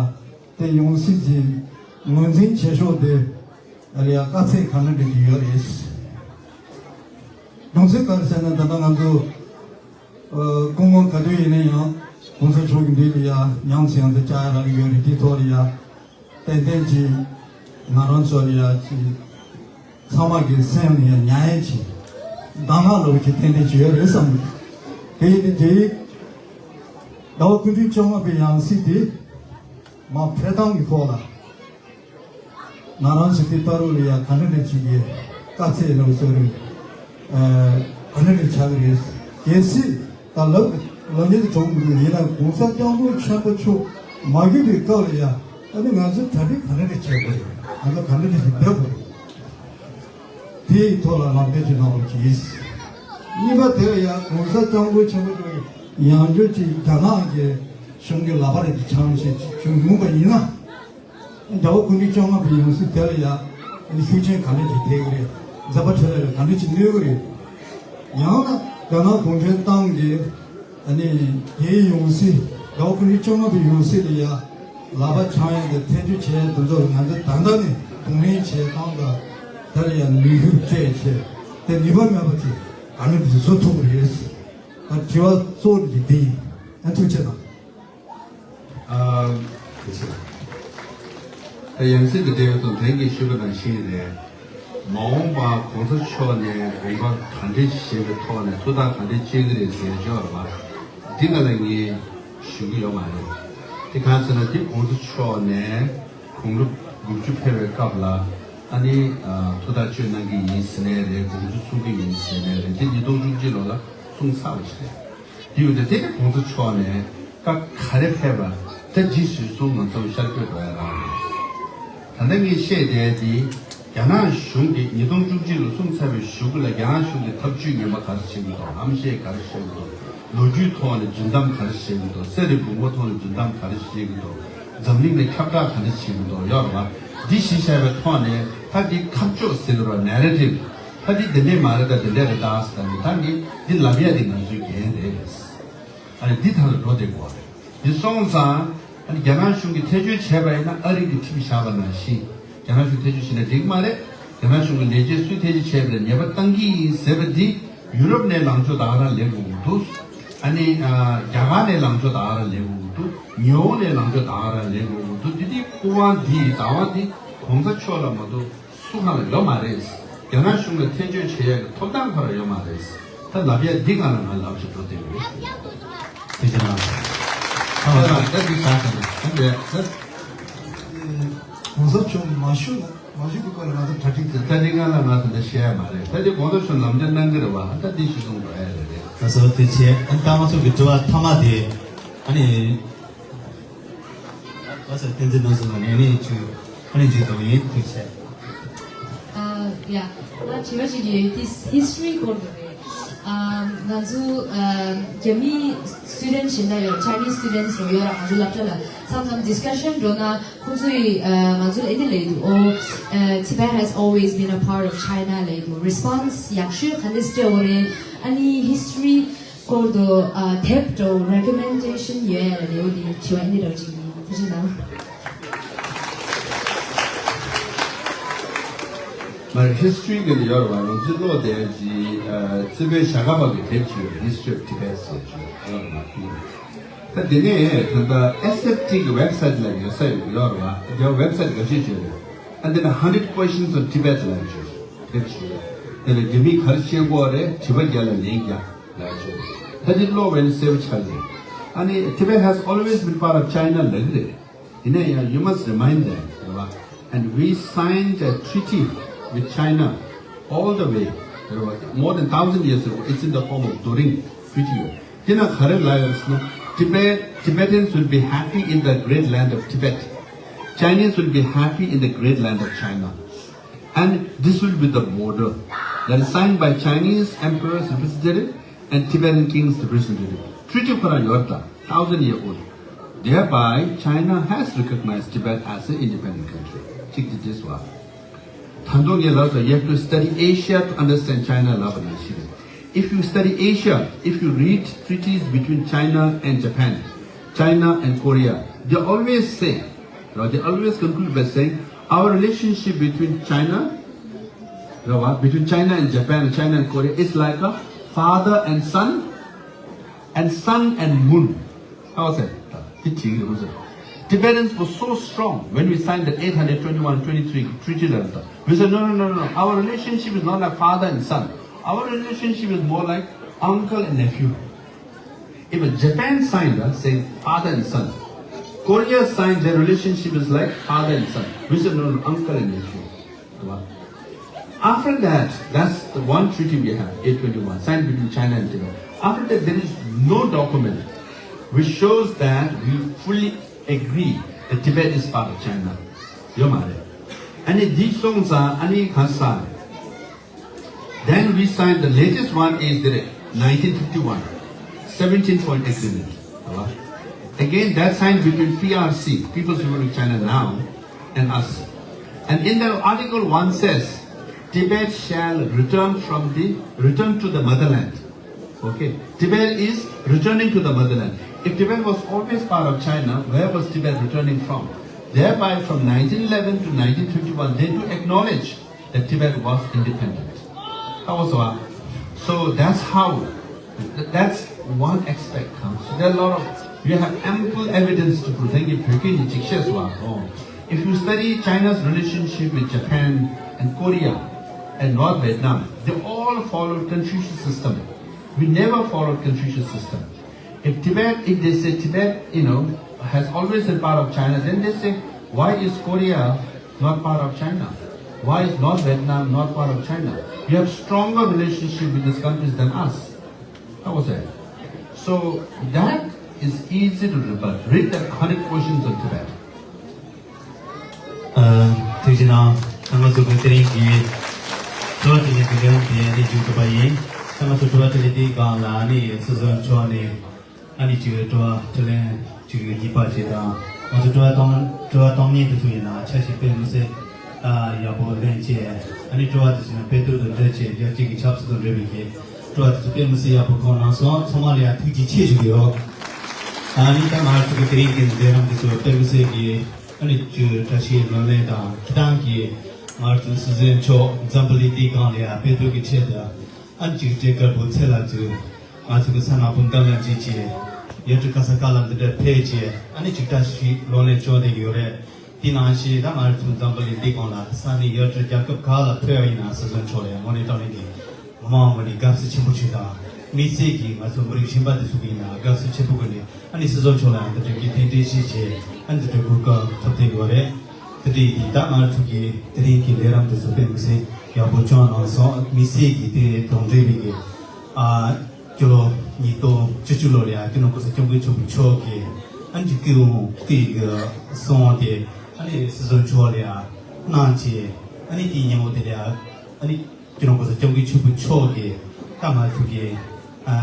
དེ་ཡང་སྲིད་ཀྱི་ངོས་འཛིན་བྱེད་ཕྱོགས་དེ་ཨ་ལ་ཡ་དཀའ་ཚེགས་ག་འདྲ་འདྲ་ཅིག་ཡོད་རེད། གཞུང་ཚིག་ག་རེ་ཟེར་ན། ད་ལྟ་ང་ཚོ་ཨ་སྐུ་ངོ་ག་དུས་ཡིན་ན་ཡང་༸གོང་ས་མཆོག་གི་མདུན་ལ་ཡ་ཉམས་སུ་ཡང་དུ་བཅར་ཡ་རག་གི་ཡོད་རེད། དེའི་ཐོག་ལ་ཡ། ཏན་ཏན་གྱིས་ང་རང་ཚོ་ལ་ཡ་གཅིག་ཚང་མ་གི་སེམས་ལ་ཡ་ཉར་ཡ་གཅིག་གདམས་ངག་ལོག་གི་ཏན་ཏན་གྱིས་ཡོད་རེད་བསམ་གི། དེ་ཡིན་དུས་དེ་ཟླ་བ་སྐུ་ཕྲེང་བཅོ་ལྔ་པའི་ཡང་སྲིད་དེ་མར་ཕེབས་སྟངས་ཀྱི་ཐོག་ལ་ང་རང་ཚོ་དེ་ལྟ་རུ་ལ་ཡ་ག་འདྲ་འདྲ་གཅིག་གི་དཀའ་ཚེགས་ལ་བཟོ་རུ་ཨ་ག་འདྲ་འདྲ་ཆགས་ཀྱི་རེད། གལ་སྲིད་ད་ལབ་ལབ་ཉེན་དུ་གྲོངས་མི་འདུག་ཡིན་ན་༸གོང་ས་༸སྐྱབས་མགོན་ཆེན་པོ་མཆོག་མ་གྱུར་པའི་སྐབས་ལ་ཡ་ཨ་ནི་ང་ཚོས་གྲ་སྒྲིག་ག་འདྲ་འདྲ་བྱེད་དགོས་རེད། ང་ཚོ་ག་འདྲ་འདྲ་ཞིག་བསྡད་དགོས་རེད། དེའི་ཐོག་ལ་ལམ་སྟོན་ཅིག་གནང་རོགས་གྱིས། གཉིས་པ་དེ་ལ་ཡང་༸གོང་ས་༸སྐྱབས་མགོན་ཆེན་པོ་མཆོག་གིས་ཡང་བསྐྱར་ཅིག་རྒྱ་ནག་གི་གཞུང་གི་ལག་པ་རེ་ཅིག་འཆང་བྱས་ཅིག་བྱུང་ཡོང་པ་ཡིན་ན། རྒྱལ་བ་སྐུ་ཕྲེང་བཅོ་ལྔ་པའི་ཡང་སྲིད་དེ་ལ་ཡང་ཤུགས་རྐྱེན་ག་འདྲ་ཅིག་ཐེབས་ཀྱི་རེད། མཛད་པ་འཕྲིན་ལས་ལ་ག་འདྲ་ཅིག་གནོད་ཀྱི་རེད། ཡང་ན་རྒྱ་ནག་གུང་ཁྲན་ཏང་གིས་ཨ་ནི་དེའི་ཡང་སྲིད་རྒྱལ་བ་སྐུ་ཕྲེང་བཅོ་ལྔ་པའི་ཡང་སྲིད་ལ་ཡང་ལག་པ་འཆང་ཡག་གི་ཐེ་ཇུས་བྱས་དེ་ཚོ་ལ་ང་ཚོ་ད་ལྟ་ནས་གདོང་ལེན་བྱེད་སྟངས་དང་། དེ་ལ་ཡང་ནུས་ཤུགས་སྤྲད་བྱས་དེ་ནུས་པ་མེད་པ་ཅིག་ག་འདྲ་ཅིག་བཟོ་ཐུབ་ཀྱི་རེད། ད་དྲི་བ་གཙོ་བོ་དེ་འདི་ཡིན། ཨ་ཐུགས་རྗེ་ཆེ་གནང་། ཨ་ཐུགས་རྗེ་ཆེ། ཡང་སྲིད་དུ་བསྡད་པའི་དོན་ལྡན་གྱིས་ཞུས་པ་ནང་བཞིན་རེད། མ་འོངས་པ་གོང་ས་མཆོག་ནས་དགོངས་པ་ག་འདྲ་བཞེས་པའི་ཐོག་ནས་ཐུགས་ཐག་ག་འདྲ་བཅད་ཀྱི་རེད་ཟེར་ཕྱོགས་ལ་འདི་ང་ལ་ངས་ཞུ་གི་ཡོད་མ་རེད། དེ་གང་ཟེར་ན་འདི་གོང་ས་མཆོག་ནས་དགུང་ལོ་དགུ་བཅུ་ཕེབས་པའི་སྐབས་ལ་ཨ་ནི་ཐུགས་ཐག་གཅོད་གནང་གི་ཡིན་ཟེར་ནའི་རེད། དགུང་ལོ་གསུང་གི་ཡིན་ཟེར་ནའི་རེད། འདི་ཉིས་སྟོང་བཅུ་གཅིག་ལོ་ལ་གསུངས་ཚར་བ་ཞིག་རེད། དེ་ཡོད་དེ་དེ་ནི་གོང་ས་མཆོག་ནས་བཀའ་ག་རེ་ཕེབས་པ་ད་ཇི་ཞུས་སོང་ང་ཚོ་ཤར་བསྐྱོད་འགྲོ་ཡ་རང་རེད། ད་ལྟ་ངས་བཤད་བསྡད་དེ་རྒྱ་ནག་གཞུང་གིས་ཉིས་སྟོང་བཅུ་གཅིག་ལ་གསུངས་ཚར་བའི་གཞུག་གུ་ལ་རྒྱ་ནག་གཞུང་གིས་ཐབས་ཇུས་ངན་པ་ག་རེ་བྱེད་ཀྱི་འདུག་ཧམ་བཤད་ག་རེ་བཤད་ཀྱི་འདུག་ལོ་རྒྱུས་ཐོག་ནས་རྫུན་གཏམ་ག་རེ་བཤད་ཀྱི་འདུག་གསེར་རི་བུང་བ་ཐོག་ནས་རྫུན་གཏམ་ག་རེ་བཤད་ཀྱི་འདུག་འཛམ་གླིང་ལ་ཁྱབ་བསྒྲགས་ག་རེ་བྱེད་ཀྱི་འདུག་ཡོད་རེད་བ། འདི་གཞི་བཞག་པའི་ཐོག་ནས་ད་འདི་ཁ་ཕྱོགས་ཟེར་གྱི་རེད་བ། ནེ་རེ་ཊིབ་ད་འདི་འདི་འདྲས་མ་རེད། ད་འདི་འདྲས་རེད་ད་ཟེར། ད་འདི་ད་འདི་འདི་ལབ་ཡ་འདི་ང་ཚོའི་འགན་རེད། ཨ་ནི་འདི་ཐང་ལ་འགྲོ་བསྡད་དགོས་རེད། འདི་སོང་ཙང་ཨ་ནི་རྒྱ་ནག་གཞུང་གིས་ཐེ་བྱུས་བྱས་པ་ཡིན་ན་ཨ་རི་གིས་ཁྲིམས་བཞག་པ་ནང་བཞིན་རྒྱ་ནག་གཞུང་ཐེ་བྱུས་བྱས་ན་འགྲིག་མ་རེད། རྒྱ་ནག་གཞུང་གི་ལས་བྱེད་སུས་ཐེ་བྱུས་བྱས་པ་རེད། ཉེས་པ་བཏང་གི་ཡིན་ཟེར་བ་འདི་ཡུ་རོབ་ནས་ལངས་ཕྱོགས་ད་ག་རང་ལེན་དགོས་ཀྱི་འདུག་ཨ་ནི་ཨ་རྒྱ་གར་ནས་ལངས་ཕྱོགས་ད་ག་རང་ལེན་དགོས་ཀྱི་འདུག་ཉི་ཧོང་ནས་ལངས་ཕྱོགས་ད་ག་རང་ལེན་དགོས་ཀྱི་འདུག་འདི་འདི་སྐུ་དབང་འདི་བདག་དབང་འདི་གོང་ས་མཆོག་ལ་མ་གཏོགས་སུ་གང་ལ་ཡོད་མ་རེད། རྒྱ་ནག་གཞུང་ལ་ཐེ་བྱུས་བྱེད་ཡག་གི་ཐོབ་ཐང་ཁོ་རང་ཡོད་མ་རེད། ད་ལབ་ཡ་འདི་གང་ལ་ང་ལབ་ཞིག་འགྲོ་བསྡད་ཡོད། ཐུགས་རྗེ་གནང་། ད་ད་ད་འདི་ཟ་ཟ་ནས་ད་འདི་ད། གོང་ས་མཆོག་མ་ཞུ་ན་མ་ཞུ་གི་སྐོར་ལ་ང་ཚོ་གྲ་སྒྲིག་ད་འདི་གང་ལ་ང་ཚོ་འདི་བཤད་ཡ་མ་རེད། ད་འདི་གོང་ས་མཆོག་ལམ་སྟོན་གནང་གི་རེད་བ། ད་འདི་ཞུ་སོང་འགྲོ་ཡ་རེད་རེད། ད་སོ་ཐུགས་རྗེ་ཆེ། ཨ་ད་ང་ཚོ་གི་དྲི་བ་མཐའ་མ་དེ་ཨ་ནི། ཨ་ས་བསྟན་འཛིན་ནོར་བཟང་ལ་ངས་ནས་བཅུ་ཁ་ནས་བཅུ་དང་ཡིན་ཐུགས་ཆེ། ཨ་ཡ། ང་དྲི་བ་ཞིག་ཡོད། དེ་history སྐོར་དུ་རེད། ཨ་ང་ཚོ་ཨ་རྒྱ་མི་student གཞན་དག་ཡོད། Chinese students རོ་ཡོད་ར། ང་ཚོ་སློབ་གྲྭ་ལ་མཚམས་མཚམས་discussion འགྲོ་ན་ཁོང་ཚོ་ཡིས་ཨ་ང་ཚོ་ལ་ཨེ་འདི་ལབ་འདུག་ཨོ་ཨ་Tibet has always been a part of China ལབ་འདུག response ཡག་ཤོས་ག་འདྲ་སྤྲད་འོ་རེད། ཨ་ནི་history སྐོར་དུ་ཨ་དེབ་འདྲ་བོ་recommendation ཡོད་ཡ་ལ་ལེའུ་འདི་དྲི་བ་འདི་འདྲ་བོ་ཅིག་ཡིན། ཐུགས་རྗེ་གནང་། མ་history གི་ནི་ཡོད་རེད་བ། ང་ཚོས་ཀློག་བསྡད་ཀྱི་ཨ་རྩེ་ཕུད་ཞྭ་སྒབ་པ་གི་དེབ་ཅིག་ཡོད་རེད། History of Tibet ཟེར་ཅིག་ཡོད་རེད་བ། ད་དེ་ནས་ད་ལྟ་S F T གི་website ལ་ཡོད་ས་ཡོད་རེད་བ། དེ་website ག་ཅིག་ཅིག་རེད། ཨ་འདི་ན་Hundred Questions on Tibet ལ་ཡོད་རེད། དེབ་ཅིག་ཡོད་རེད། དེ་ལ་རྒྱ་མིས་ག་རེ་བཤད་ཀྱི་ཡོད་རེད། དྲི་བ་བརྒྱ་ལ་ལན་བརྒྱ། ལགས་སོ། ད་འདི་ཀློག་པ་ཡིན་གསལ་པོ་ཆགས་ཀྱི་རེད། ཨ་ནི་Tibet has always been part of China ལབ་ཀྱི་རེད། ཡིན་ན་ཡང་you must remind them རེད་བ། And we signed a treaty with China all the way རེད་བ། More than thousand years ago. It's in the form of Doring Treaty. དེ་ན་ག་རེ་ལབ་ཡོད་ཟེར་ན། Tibet, Tibetans will be happy in the great land of Tibet. Chinese will be happy in the great land of China. And this will be the border that is signed by Chinese emperor's representative and Tibetan king's representative. Treaty ཁོ་རང་ཡོད་ད། Thousand year old. Thereby, China has recognized Tibet as an independent country. གཅིག་དེ་དེ་སོ། ད་དུང་ངས་ལབ་སོང་། You have to study Asia to understand China ལབ་པ་ནང་བཞིན་རེད། If you study Asia, if you read treaties between China and Japan, China and Korea, they always say, you know, they always conclude by saying, our relationship between China, you know, between China and Japan, China and Korea is like a father and son, and sun and moon. How was it? དེ་བྱེད་ཀྱི་རེད་ཟེར། Tibetans were so strong when we signed the eight hundred twenty-one twenty-three treaty ལ། We said, no, no, no, no, no. Our relationship is not like father and son. Our relationship is more like uncle and nephew. Even Japan signed, uh, saying father and son. Korea signed, their relationship is like father and son. We said, no, no, uncle and nephew. After that, that's the one treaty we have, eight twenty-one, signed between China and Tibet. After that, there is no document which shows that we fully agree that Tibet is part of China. ཡོད་མ་རེད། ཨ་ནི་འདི་སོང་ཙང་ཨ་ནི་གང་ཟག Then we signed the latest one is the nineteen fifty-one, seventeen point agreement. Again, that signed between P R C, People's Republic of China now, and us. And in the article one says, Tibet shall return from the, return to the motherland. Okay, Tibet is returning to the motherland. If Tibet was always part of China, where was Tibet returning from? Thereby, from nineteen eleven to nineteen fifty-one, they do acknowledge that Tibet was independent. That was why. So that's how, that's one aspect comes. So there are a lot of, you have ample evidence to prove. Thank you. If you study China's relationship with Japan and Korea and North Vietnam, they all followed Confucius system. We never followed Confucius system. If Tibet, if they say Tibet, you know, has always been part of China, then they say, why is Korea not part of China? Why is North Vietnam not part of China? You have stronger relationship with these countries than us. That was it. So that is easy to rebut. Read the hundred questions on Tibet. ཐུགས་རྗེ་གནང་། ད་ང་ཚོ་གི་དེ་རིང་གི་དྲི་བ་དྲིས་ལན་གྱི་ལས་རིམ་དེ་ནི་མཇུག་བསྡུ་བ་ཡིན། ད་ང་ཚོ་དྲི་བ་དྲིས་ལན་དེའི་སྒང་ལ་ནི་སྲིད་ཟུར་མཆོག་ནས་ཨ་ནི་ཅིག་དྲི་བ་དྲིས་ལན་ཅིག་གི་རྒྱུད་པ་ཅིག་དང་། ང་ཚོ་དྲི་བ་གཏོང་དྲི་བ་གཏོང་མཁན་དེ་ཚོ་ཡིན་ན་ཆ་ཞིག་དཔེ་མི་སྲིད་ཡག་པོ་ལེན་བྱས། ཨ་ནི་དྲི་བ་དེ་ཚོ་ཡང་དཔེ་སྟོད་དང་འབྲེལ་བྱས། རྒྱལ་སྤྱི་གི་ཆབ་སྲིད་དང་འབྲེལ་བའི་གི་དྲི་བ་དེ་ཚོ་དཔེ་མི་སྲིད་ཡག་པོ་གོ་གནང་སོང་། ཚང་མ་ལ་ཡང་ཐུགས་རྗེ་ཆེ་ཞུ་གི་ཡོད། ཨ་ནི་ད་ང་ཚོ་གི་དེ་རིང་གི་མཛད་རིམ་དེ་ཚོ་དཔེ་མི་སྲིད་ཀྱི་ཨ་ནི་ཅིག་བཀྲ་ཤིས་ལོ་ལེགས་དང་། ཁྱེད་རང་གིས་ང་ཚོ་སྲིད་ཟུར་མཆོག་འཛམ་བུ་གླིང་འདིའི་སྒང་ལ་ཡང་དཔེ་སྟོན་གྱི་ཆེད་དུ་ཨ་ནི་ཅིག་བྲེལ་དཀར་པོ་ཚེ་ལ་འཛུལ། ང་ཚོ་གི་ས་ནག་པོ་འདམ་ལ་འཇིགས་བྱས། ཡུལ་གྲུ་ག་ས་ག་ལ་འདི་འདྲ་ཕེབས་བྱས། ཨ་ནི་ཅིག་བཀྲ་ཤིས་ལོ་ལེགས་བྱུང་བསྡད་ཀྱི་ཡོད་རེད། དེ་ནང་བཞིན་ད་ང་ཚོ་འཛམ་བུ་གླིང་འདིའི་སྒང་ལ་ས་གནས་ཡུལ་གྲུ་རྒྱལ་ཁབ་ག་ལ་ཕེབས་པ་ཡིན་ན་སྲིད་ཟུར་མཆོག་ལ་ཡང་དངོས་གནས་དྲང་གནས་ཀྱི་མི་མང་ངོས་ནས་དགའ་བསུ་ཆེན་པོ་ཞིག་དང་། དམིགས་བསལ་གྱིས་ང་ཚོ་མི་རིགས་གཞན་པ་དེ་ཚོ་གི་ཡིན་ན་དགའ་བསུ་ཆེན་པོ་སྒོ་ནས་ཨ་ནི་སྲིད་ཟུར་མཆོག་ལ་ཡང་འདི་འདྲ་གི་གདན་འདྲེན་ཞིག་བྱས། ཨ་ནི་འདི་འདྲ་གོ་སྐབས་ཐོབ་བསྡད་ཡོད་རེད། དེ་འདྲ་ཡིན་དུས་ད་ང་ཚོ་གི་དེ་རིང་གི་ལས་རིམ་དེ་ཚོ་དཔེ་མི་སྲིད་ཡག་པོ་བྱུང་གནང་སོང་། དམིགས་བསལ་གྱིས་དེ་དང་འབྲེལ་བའི་གི་ཨ་སྤྱི་ལོ་ཉིས་སྟོང་བཅུ་གཅིག་ལོ་ལ་ཡང་སྤྱི་ནོར་གོང་ས་སྐྱབས་མགོན་ཆེན་པོ་མཆོག་གིས་ཨ་ནི་སྐུའི་དབང་སྐུའི་གི་གསུང་དེ་ཨ་ནི་སྲིད་ཟུར་མཆོག་ལ་ཡང་གནང་བྱས། ཨ་ནི་དེའི་ཉིན་མོ་དེ་ལ་ཡང་ཨ་ནི་སྤྱི་ནོར་གོང་ས་སྐྱབས་མགོན་ཆེན་པོ་མཆོག་གིས་ད་ང་ཚོ་གི་ཨ་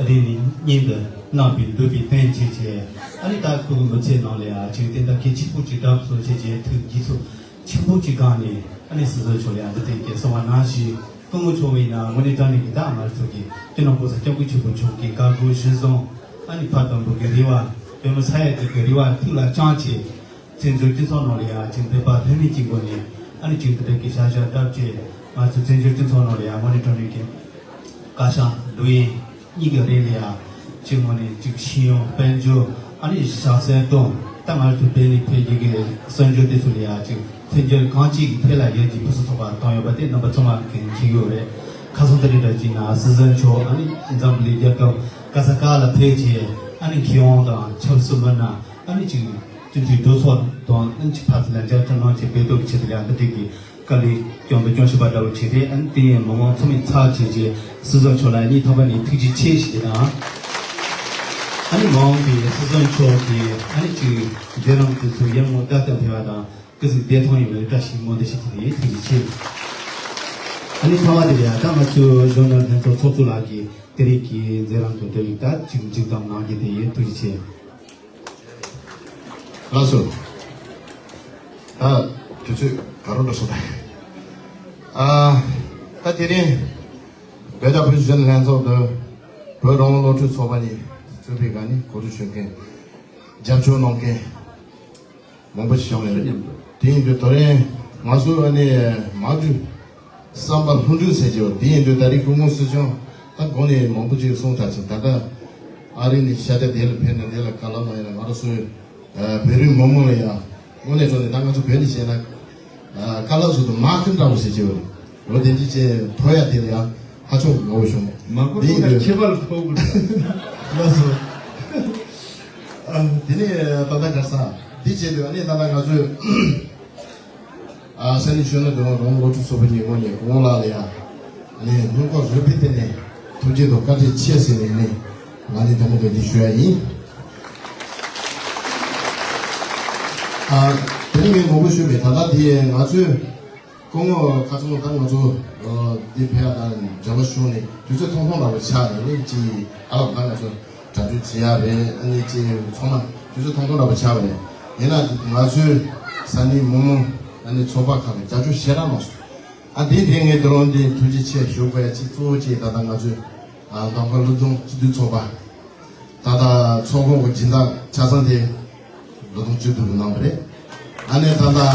རིང་ནས་སྙིང་དུ་བརྣག་པའི་འདུན་པའི་རྟེན་བྱས་བྱས། ཨ་ནི་ད་སྐུ་གི་མི་ཚེ་ནང་ལ་ཡང་ཅིག་དེ་འདྲ་གལ་ཆེན་པོ་ཅིག་བསྒྲུབས་སོང་བྱས་བྱས། ཐུགས་དགྱེས་ཚོར་ཆེན་པོ་ཅིག་བསྐངས་ནས་ཨ་ནི་སྲིད་ཟུར་མཆོག་ལ་ཡང་འདི་ཐད་ཀྱི་གསུང་བ་གནང་ཞིང་། སྐུ་ངོ་མཆོག་ཡིན་ན་དངོས་གནས་དྲང་གནས་ཀྱི་ད་ང་ཚོ་གི་སྤྱི་ནོར་གོང་ས་སྐྱབས་མགོན་ཆེན་པོ་མཆོག་གི་བཀའ་བསྒོ་གཞིར་བཟུང་ཨ་ནི་ཕ་དང་བུ་གི་རེ་བ། བོད་མི་ས་ཡ་དྲུག་གི་རེ་བ་ཐུགས་ལ་བཅངས་བྱས། བཙན་བྱོལ་སྤྱི་ཚོགས་ནང་ལ་ཡང་ཅིག་འདོད་པ་ལྷད་མེད་ཀྱི་སྒོ་ནས་ཨ་ནི་ཅིག་འདི་འདྲ་གི་བྱ་གཞག་བསྒྲུབས་བྱས། ང་ཚོ་བཙན་བྱོལ་སྤྱི་ཚོགས་ནང་ལ་ཡང་དངོས་གནས་དྲང་གནས་ཀྱི་བཀའ་ཤག་འདུལ་ཡིག་གཉིས་ཀྱི་རིང་ལ་ཡང་ཅིག་དངོས་གནས་ཅིག་ཤེས་ཡོན་དཔལ་འབྱོར་ཨ་ནི་ཞབས་སེན་གཏོང་། ད་ང་ཚོ་བོད་ནས་ཕེབས་རྒྱུ་གི་གསར་འབྱོར་དེ་ཚོ་ལ་ཡང་ཅིག་མཐུན་འགྱུར་གང་ཅིག་གི་ཐད་ལ་ཡར་རྒྱས་ཕུན་སུམ་ཚོགས་པ་བཏང་ཡོད་པ་དེ་རྣམ་པ་ཚང་མ་གིས་མཁྱེན་གྱི་ཡོད་རེད། ཁ་སང་དེ་རིང་འདྲ་ཅིག་ན་སྲིད་ཟུར་མཆོག་ཨ་ནི་འཛམ་བུ་གླིང་རྒྱལ་ཁབ་ག་ས་ག་ལ་ཕེབས་བྱས། ཨ་ནི་མཁས་དབང་དང་ཆབ་སྲིད་མི་སྣ་ཨ་ནི་ཅིག་སྤྱི་འཐུས་གྲོས་ཚོགས་དང་ཨ་ནི་ཅིག་ཕར་ཚུར་ལ་མཇལ་འཕྲད་གནང་བྱས། བོད་དོན་གྱི་ཆེད་དུ་ཡང་འདི་འདྲའི་གི་དཀའ་ལས་སྐྱོན་པ་སྐྱོན་བཞིན་པ་འདྲ་བོ་བྱས་ཏེ། ཨ་ནི་དེ་ཡང་མི་མང་ཚང་མས་ཚར་བྱས་རྗེས་སྲིད་ཟུར་མཆོག་ལ་སྙིང་ཐག་པ་ནས་ཐུགས་རྗེ་ཆེ་ཞུ་གི་དང་། ཨ་ནི་མ་འོངས་པའི་སྲིད་ཟུར་མཆོག་གི་ཨ་ནི་ཅིག་མཛད་རིམ་དེ་ཚོ་ཡར་ངོ་ལྟ་སྟངས་ཕེ་བ་དང་། སྐུ་གཟུགས་བདེ་ཐང་ཡོང་བའི་བཀྲ་ཤིས་སྨོན་འདུན་ཞུ་གི་ཡིན། ཐུགས་རྗེ་ཆེ། ཨ་ནི་ཚང་མ་དེ་ལ་ད་ང་ཚོའི་གཞོན་ནུ་ལྷན་ཚོགས་ཚོགས་གཙོ་ལགས་ཀྱིས་དེ་རིང་གི་མཛད་རིམ་དང་འབྲེལ་བའི་ད་ཅིག་མཇུག་བསྡོམས་གནང་རྒྱུ་དེ་ཡིན། ཐུགས་རྗེ་ཆེ། ལགས་སོ། ད་དུས་ཚོད་ག་རེ་འགྲོ་སོང་ད། ཨ། ད་དེ་རིང་བོད་ཀྱི་བོད་གཞོན་ལྷན་ཚོགས་དང་བོད་རང་དབང་སློབ་ཕྲུག་ཚོགས་པ་གཉིས་གཙོས་པའི་ག་ནི་གོ་སྒྲིག་ཞུ་མཁན། རྒྱབ་སྐྱོར་གནང་མཁན་མང་པོ་ཞིག་བྱུང་ཡོད་རེད། དེ་ཡིན་དུས་དེ་རིང་ང་ཚོ་ཨ་ནི་མ་བསྡུས་བསམ་པ་ལྷུན་གྲུབ་ཟེར་གྱི་ཡོད། དེ་ཡིན་དུས་ད་རེས་སྐུ་ངོ་སྲིད་སྐྱོང་ད་གོང་ནས་མང་པོ་ཅིག་གསུངས་ཚར་ཅིང་། ད་ལྟ་ཨ་རི་ནས་ཤར་རྒྱག་དེ་ལ་ཕེབས་ནས་དེ་ལ་བཀའ་སློབ་གནང་ཡིན་ན། ང་རང་ཚོའི་ཨ་བོད་རིགས་མི་མང་ལ་ཡང་དངོས་གནས་དྲང་གནས་ད་ང་ཚོ་བོད་ནས་བཤད་ན་ཨ་བཀའ་སློབ་ཟེར་དུས་མ་ཁི་འདྲ་བོ་ཟེར་གྱི་ཡོད་རེད། འོ་དེ་འདྲ་ཅིག་ཐོབ་ཡ་དེ་ལ་ཡང་ཧ་ཅང་དགའ་བོ་བྱུང་། མ་གོ་དེ་ཡིན་ཐུག་ན་དུས་ཁྱད་པར་ཐོག་གི་ལགས་སོ། ཨ་དེ་ནས་ད་ལྟ་ག་ས་འདི་བྱས་དུས་ཨ་ནི་ད་ལྟ་ང་ཚོས་ཨ་ས་གནས་གཞོན་ནུ་བོད་རང་དབང་སློབ་ཕྲུག་ཚོགས་པ་ཉིན་མོ་ནས་སྐུ་ངོ་ལགས་ལ་ཡང་ནས་སྙིང་ཁོང་རུས་པའི་གཏིང་ནས་ཐུགས་རྗེ་དང་བཀའ་དྲིན་ཆེ་ཟེར་ནས་ནས་ང་ནས་དེ་མོ་དེ་འདྲ་ཞུ་ཡ་ཡིན། ཨ་དེ་རིང་ངས་མང་པོ་ཞུས་པས། ད་ལྟ་དེ་ང་ཚོས་སྐུ་ངོ་ཁ་སང་ད་ང་ཚོ་འདི་ཕེབས་ཡ་དང་མཇལ་བ་ཞུས་ནས་དུས་ཚོད་ཐུང་ཐུང་འདྲ་བོ་ཆགས་ནས་ནི་ཅིག་ཨ་ལགས་ད་ང་ཚོ་གྲ་སྒྲིག་བྱེད་ཡ་རེད། ཨ་ནི་ཅིག་ཚང་མ་དུས་ཚོད་ཐུང་ཐུང་འདྲ་བོ་ཆགས་པ་རེད། ཡིན་ན་ང་ཚོའི་ས་གནས་མི་མང་ཨ་ནི་ཚོགས་པ་ཁག་གིས་རྒྱབ་སྐྱོར་ཞེ་དྲག་གནང་སོང་། ཨ་དེ་དེ་ངས་དེ་རིང་འདི་ཐུགས་རྗེ་ཆེ་ཞུ་དགོས་ཡ་ཅིག་གཙོ་བོ་ཅིག་ད་ལྟ་ང་ཚོའི་ཨ་མདོ་ཁམས་སློབ་སྦྱོང་སྤྱི་འཐུས་ཚོགས་པ། ད་ལྟ་ཚོགས་ཁང་གི་སྦྱིན་བདག་ཆ་ཚང་དེ་ལོ་ཐོག་བཅུ་བདུན་གནང་བ་རེད། ཨ་ནི་ད་ལྟ་ཨ་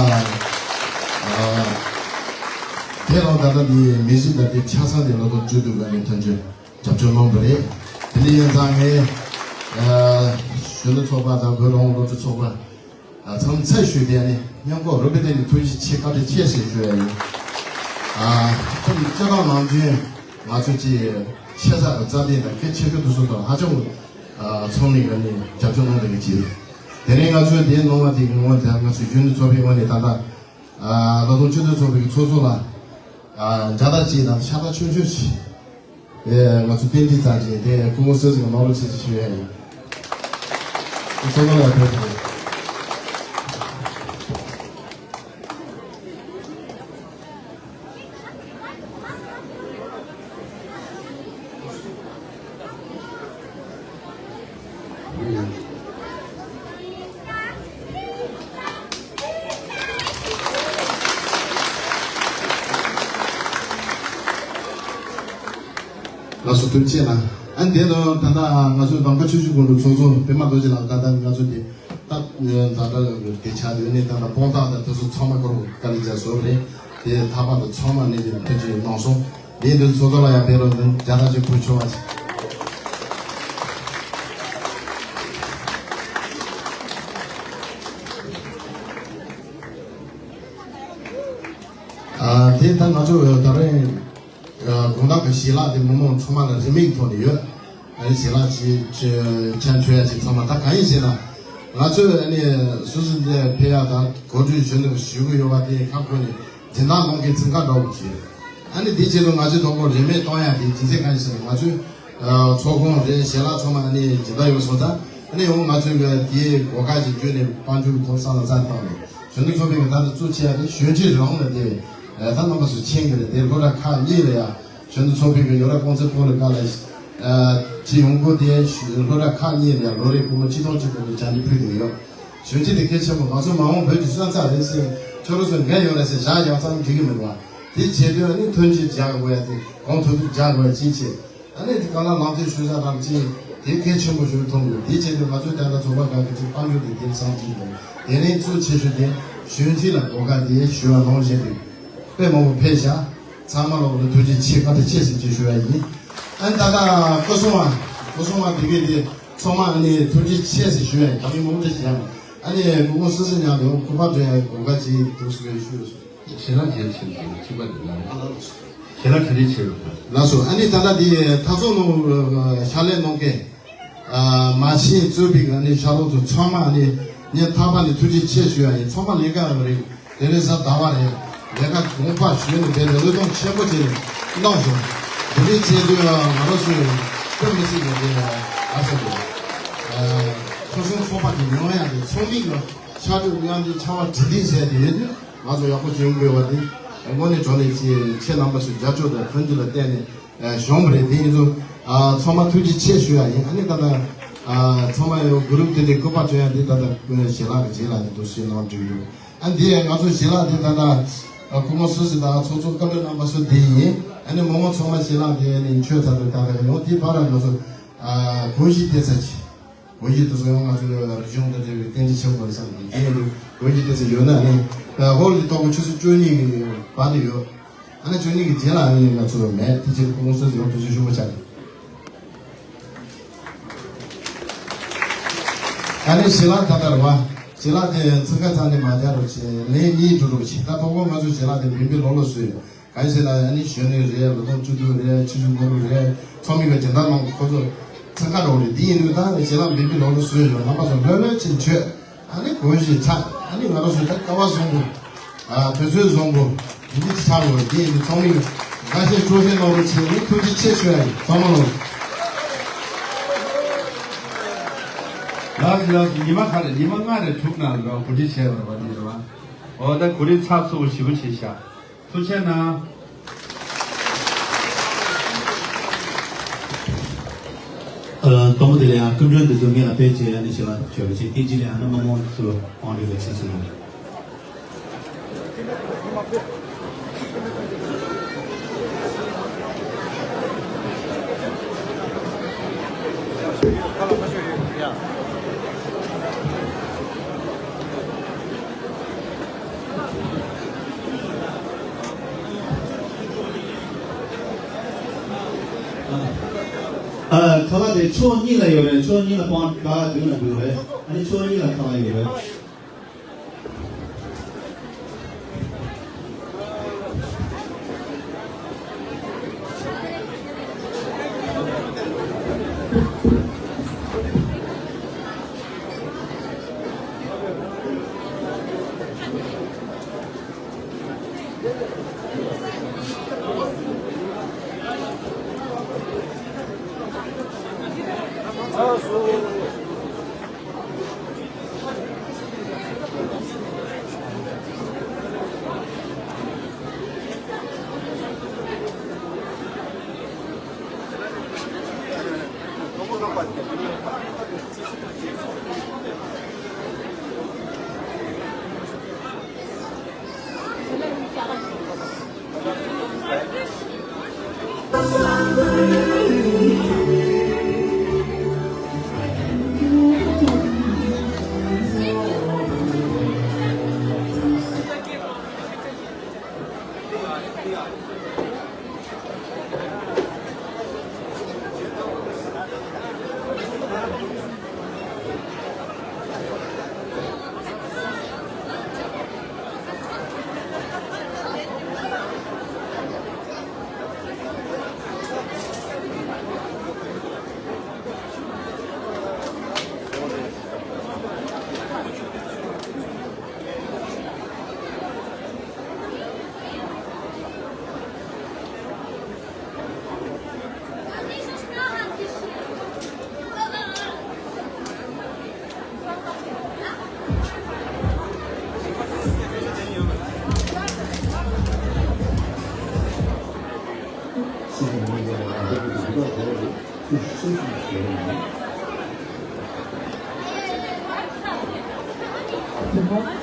དེ་རང་ད་ལྟ་འདི་མི་གཞི་ད་ལྟའི་ཆ་ཚང་དེ་ལོ་ཐོག་བཅུ་བདུན་ག་ནས་ཐོན་རྒྱུ་རྒྱབ་སྐྱོར་གནང་བ་རེད། དེ་ནས་ཡིན་ཙང་ངས་ཨ་གཞོན་ནུ་ཚོགས་པ་དང་བོད་རང་དབང་སློབ་ཕྲུག་ཚོགས་པ་ཨ་ཚང་མ་ཚད་ཞུས་ཏེ་ཨ་ནི་ མཉམ་འགོག་རུ་པི་ཏན་གྱི་ཐུགས་རྗེ་ཆེ། བཀའ་དྲིན་ཆེ་ཞེས་ཞུ་ཡ་ཡིན། ཨ། ཁོང་གི་སྤྱི་བཏང་ནང་ཆོས་ང་ཚོ་ཀྱི་ཆེ་ས་དང་རྩ་དོན་དང་གལ་ཆེ་ཤོས་དེ་ཚོ་དང་ཧ་ཅང་གི་ཨ། ཚང་མས་ཀྱི་ནི་རྒྱབ་སྐྱོར་གནང་བསྡད་ཀྱི་ཅིག་དེ་རིང་ང་ཚོའི་འདིའི་ནང་ལ་དེ་གི་ངོ་དེ་ང་ཚོའི་གཞོན་ནུ་ཚོགས་པའི་ངོས་ནས་ད་ལྟ་ཨ། བློ་གཏོང་སྤྱི་འཐུས་ཚོགས་པའི་ཚོགས་གཙོ་ལ་ཨ། མཇལ་དར་ཅིག་དང་ཕྱག་རྟགས་ཆུང་ཆུང་ཞིག་ཨེ། ང་ཚོ་རྟེན་འབྲེལ་བྱས་ཏེ་སྐུ་ངོ་སྲིད་ཟུར་གནང་རོགས་བྱེད་ཅེས་ཞུ་ཡ་ཡིན། ཚོགས་གཙོ་ལ་ཕེབས་དང་། ལགས་སོ། ཐུགས་རྗེ་གནང་། ཨ། དེ་ནང་ད་ལྟ་ང་ཚོའི་གདམ་ཁ་ཆོས་བརྒྱུད་ཀུན་སློང་ཚོགས་གཙོ་པད་མ་རྡོ་རྗེ་ལགས། ད་ལྟ་ང་ཚོ་དེ་ད་ད་ལྟ་དེ་ཆགས་དུས་ནས་ད་ལྟ་དཔང་རྟགས་དང་དེ་ཚོ་ཚང་མ་སྐོར་དཀའ་ལས་བརྒྱབ་བཟོ་རེད། དེ་ཐག་པ་དང་ཚང་མ་ནས་དེ་ཐོན་གྱི་གནང་སོང་། དེ་འདི་ཚོ་ཚོགས་གཙོ་ལ་ཡང་ཕེབས་རོགས་དང་རྒྱ་ཐག་ཅིག་ཕུལ་ཆོག་པ་ཅིག་ཨ། དེ་ད་ང་ཚོ་ད་རེས་དགོང་དག་གི་ཞལ་ལག་དེ་མི་མང་ཚང་མ་ལ་རིན་མེད་ཐོག་ནས་ཡོད། ཨ་ནི་ཞལ་ལག་ཅིག་ཅིག་ཆང་མཆོད་ཡ་ཅིག་ཚང་མ། ད་གང་ཡིན་ཟེར་ན། ང་ཚོས་ཨ་ནི་སུད་སི་འདིར་ཕེབས་ཡ་དང་གོ་སྒྲིག་ཞུ་འདུག་ཞུ་གི་ཡོད་པ་དེ་ཁག་ཁོ་ནས་སྦྱིན་བདག་ལོང་གི་ཚིག་ཁ་འདྲ་བོ་ཅིག་ཨ་ནི་དེ་ཆེད་དུ་ང་ཚོས་ཐོག་ཁོ་རིན་མེད་གཏོང་ཡ་དེ་སྦྱིན་སྲེག་གང་ཡིན་ཟེར་ན། ང་ཚོས་ཚོགས་ཁང་རེད། ཞལ་ལག་ཚང་མ་ཨ་ནི་སྦྱིན་བདག་ཡོད་སོང་ཙང་། ཨ་ནི་འོ་ང་ཚོས་གི་དེའི་གོ་སྐབས་ཤིག་བརྒྱུད་ནས་དཔལ་འབྱོར་གྱི་ཐོག་ས་ལ་ས་བཏང་ནས་གཞོན་ནུ་ཚོགས་པའི་གི་ད་ལྟ་གཙོ་ཆེ་ཡ་དེ་གཞོན་སྐྱེས་རང་ལ་དེ་ད་རྣམ་པ་ཚོ་མཁྱེན་གི་རེད། དེ་སློབ་གྲྭ་ཁག་གཉིས་ལ་ཡ་གཞོན་ནུ་ཚོགས་པའི་གི་ཡོ་རོབ་ཀུང་སི་ཐོག་ལ་ག་ལ་ཅི་ཡོང་སྒོ་དེ་གཞོན་སློབ་གྲྭ་ཁག་གཉིས་ལ་ཡ་ལོ་རེ་སྒོར་མོ་ཆིག་སྟོང་གཅིག་སྒོར་མོ་སྦྱང་གི་ཕུལ་གི་ཡོད། གཞོན་སྐྱེས་དེ་གལ་ཆེན་པོ། ང་ཚོ་མ་འོངས་བོད་ཀྱི་སོན་རྩ་རེད་ཟེར། ཁྱོད་རང་ཚོ་འགན་ཡོད་རེད་ཟེར་བཞག་ཡག་ཙམ་འགྲིག་གི་མི་འདུག་བ། དེ་བྱེད་དུས་ཨ་ནི་ཐོན་སྐྱེད་རྒྱག་དགོས་ཡ་དེ་གང་ཐུབ་ཐུབ་རྒྱག་དགོས་ཡ་ཅིག་བྱེད། ཨ་ནི་དེ་ག་ལ་ལག་དེབ་ཞུ་ས་དང་ཅི་དེ་གལ་ཆེན་པོ་ཞིག་མཐོང་འདུག་དེ་བྱས་ཏེ་ང་ཚོའི་ད་ལྟ་ཚོགས་པ་ཁག་གི་ཅིག་དཔལ་འབྱོར་དེ་དེར་བསམ་གྱི་འདུག་དེ་ནས་གཙོ་ཆེ་ཤོས་དེ་གཞོན་སྐྱེས་ལ་གོ་སྐབས་དེ་ཞུ་བ་གནང་བཞིན་དུ་དཔེ་མང་པོ་ཕེབས་ཤག་ཚང་མ་ལ་འོ་ན་ཐུགས་རྗེ་ཆེ་བཀའ་དྲིན་ཆེ་ཟེར་ཅིག་ཞུ་ཡ་ཡིན། ཨ་ནི་ད་ལྟ་སྐུ་སྲུང་བ་སྐུ་སྲུང་བ་དེ་གས་དེ་ཚང་མ་ཨ་ནི་ཐུགས་རྗེ་ཆེ་ཟེར་ཞུ་ཡ་ཡིན། གང་ཡིན་མང་པོ་ཞིག་ཡང་ཨ་ནི་སྐུ་ངོ་སྲིད་ཟིན་ཉག་དེ་སྐུ་པར་སྒྲོན་ཡ་གོ་སྐབས་ཅིག་འདུག་ཟེར་ཞུ་ཡོད་སོང་། ཞལ་ལག་གལ་ཆེན་པོ་ཅིག་པ་འདུག་ལ། ཞལ་ལག་ག་རེ་བྱས་ཡོད་པ། ལགས་སོ། ཨ་ནི་ད་ལྟ་འདི་འཐབ་རྩོད་ནང་ཕྱག་ལས་གནང་མཁན་མ་ཤེས་གཙོས་པའི་ཨ་ནི་ཕྱག་རོགས་ཚོ་ཚང་མ་ཨ་ནི་ངས་ཐག་པ་ནས་ཐུགས་རྗེ་ཆེ་ཞུ་ཡ་ཡིན། ཚང་མ་ལས་ཀ་རེད། དེ་རིང་གཟའ་ཟླ་བ་རེད། ལས་ཀ་དགོངས་པ་ཞུས་ནས་དེ་ལས་བློས་གཏོང་ཆེན་པོ་བྱས་ནས་གནང་བྱུང་། དེ་འདྲའི་བྱས་དུས་ང་རང་ཚོས་དཔེ་མི་སྲིད་པའི་དེ་ཨ་ཟེར་དགོས། ཁོ་ཚོའི་ཚོགས་པ་དེ་ཉོ་ཡ་དེ་ཚོགས་མི་གི་ཕྱག་སྒྲུབ་མཉམ་འབྲེལ་ཆར་པ་དྲིལ་དྲིལ་ཟེར་དེ་ཡོད་དུས་ང་ཚོ་ཡག་པོ་བྱུང་དགོས་པ་དེ་དངོས་གནས་དྲང་གནས་ཀྱི་ཁྱེད་རྣམ་པ་ཚོའི་རྒྱབ་སྐྱོར་དང་མཐུན་འགྱུར་ལ་བརྟེན་ནས་བྱུང་བ་རེད། དེ་ཡིན་ཙང་ཚང་མ་ཐུགས་རྗེ་ཆེ་ཞུ་ཡ་ཡིན། ཨ་ནི་ད་ལྟ་ཚང་མ་ཡོད་གུ་རུབ་དེ་འདྲའི་སྐུ་པར་སྤྲོད་ཡ་དེ་ད་ལྟ་ཞལ་ལག་གི་རྗེས་ལ་དེ་འདུག་སེ་གནང་བསྒྲིགས་འདུག་ཨ་འདི་ང་ཚོ་ཞལ་ལག་དེ་ད་ལྟ་སྐུ་ངོ་སུ་ཞིག་དང་ཚོགས་གཙོ་བཀའ་བློན་རྣམ་པ་སུ་དེ་ཡིན། ཨ་ནི་མི་མང་ཚང་མ་ཞལ་ལག་དེ་ནི་མཆོད་ཚར་དུས་ད་ལྟ་ཡོང་དེ་བར་ང་ཚོ་གོན་གཞི་བསྟན་ས་ཅིག་གོན་གཞི་དེ་ཚོ་ཡང་ང་ཚོའི་རིག་གཞུང་དང་འབྲེལ་བའི་རྟེན་གཞི་ཆེན་པོ་རེད་བསམ་གྱི་འདུག་དེ་ཡིན་དུས་གོན་གཞི་དེ་ཚོ་ཡོད་ན་ནི་ཧོལ་གྱི་ཐོག་གི་ཆུ་ཚོད་བཅུ་གཉིས་ཀྱི་བར་དུ་ཡོད། ཨ་ནི་བཅུ་གཉིས་ཀྱི་རྗེས་ལ་ཨ་ནི་ང་ཚོ་མེད། དེ་ཕྱིར་སྐུ་ངོ་སྲིད་ཟུར་ཡོང་ཐུགས་རྗེ་ཆེ་ཞུ་བ་བྱ། ཨ་ནི་ཞལ་ལག་ད་ལྟ་རེད་བ། ཞལ་ལག་དེ་ཚིག་ཁ་ཚང་ནས་མ་རྒྱག་རོགས་བྱེད། ལན་གཉིས་འགྲོ་རོགས་བྱེད། ད་ཐོག་མར་ང་ཚོ་ཞལ་ལག་དེ་འབུལ་འབུལ་ལོག་ལོག་བཟོས་ཡོད། གང་ཡིན་ཟེར་ན་ཨ་ནི་གཞོན་ནུ་རེད། བློ་གཏོང་བཅུ་དྲུག་རེད། ཆུ་ཆུ་མོ་རུ་རེད། ཚོགས་མི་གི་སྦྱིན་བདག་མང་པོ་ཁོ་ཚོ་འཚང་ཁ་འགྲོ་རེད། འདི་ཡིན་དུས་ད་ཞལ་ལག་འབུལ་འབུལ་ལོག་ལོག་བཟོས་ཡོད། རྣམ་པ་ཚོ་ལྷོད་ལྷོད་ཅིག་མཆོད། ཨ་ནི་གོས་ཞིག་ཆགས། ཨ་ནི་ང་རང་ཚོ་ད་ཀ་བ་བཟང་པོ། ཨ་དུས་ཚོད་བཟང་པོ། འདི་འདྲ་ཅིག་ཆགས་ཡོད། འདི་ཡིན་དུས་ཚང་མས་དགའ་བཞིན་སྤྲོ་བཞིན་གནང་རོགས་བྱེད། ངས་ཐུགས་རྗེ་ཆེ་ཞུ་ཡ་ཡིན། ཚང་མ་ལོ། ལགས་སོ་ལགས་སོ། ཉི་མ་ག་རེ་ཉི་མ་ལྔ་རེ་དྲུག་ནང་ལ་གོ་སྒྲིག་བྱས་པ་རེད་པ། འདི་རེད་པ། འོ་ད་གོ་སྒྲིག་ཚགས་ཚུད་པོ་ཞེ་པོ་བྱས་ཤག་ཐུགས་རྗེ་གནང་། ཨ། དང་པོ་དེ་ལ་ཡང་སྐུ་མགྲོན་འདི་ཚོ་སྔོན་ལ་ཕེབས་བྱས་ཨ་ནི་ཞལ་ལག་མཆོད་པ་བྱས། དེ་རྗེས་ལ་ཡང་ཨ་ནི་མི་མང་ཚོ་དབང་སྒྲིག་པ་བྱས་ཟིན་ལ། ཨ། ཁ་པར་དེ་ཕྱོགས་གཉིས་ལ་ཡོད་རེད། ཕྱོགས་གཉིས་ལ་སྤང་ཁ་མདུན་ལ་འདུག་རེད། ཨ་ནི་ཕྱོགས་གཉིས་ལ་ཁ་པར་ཡོད་རེད། Thank you.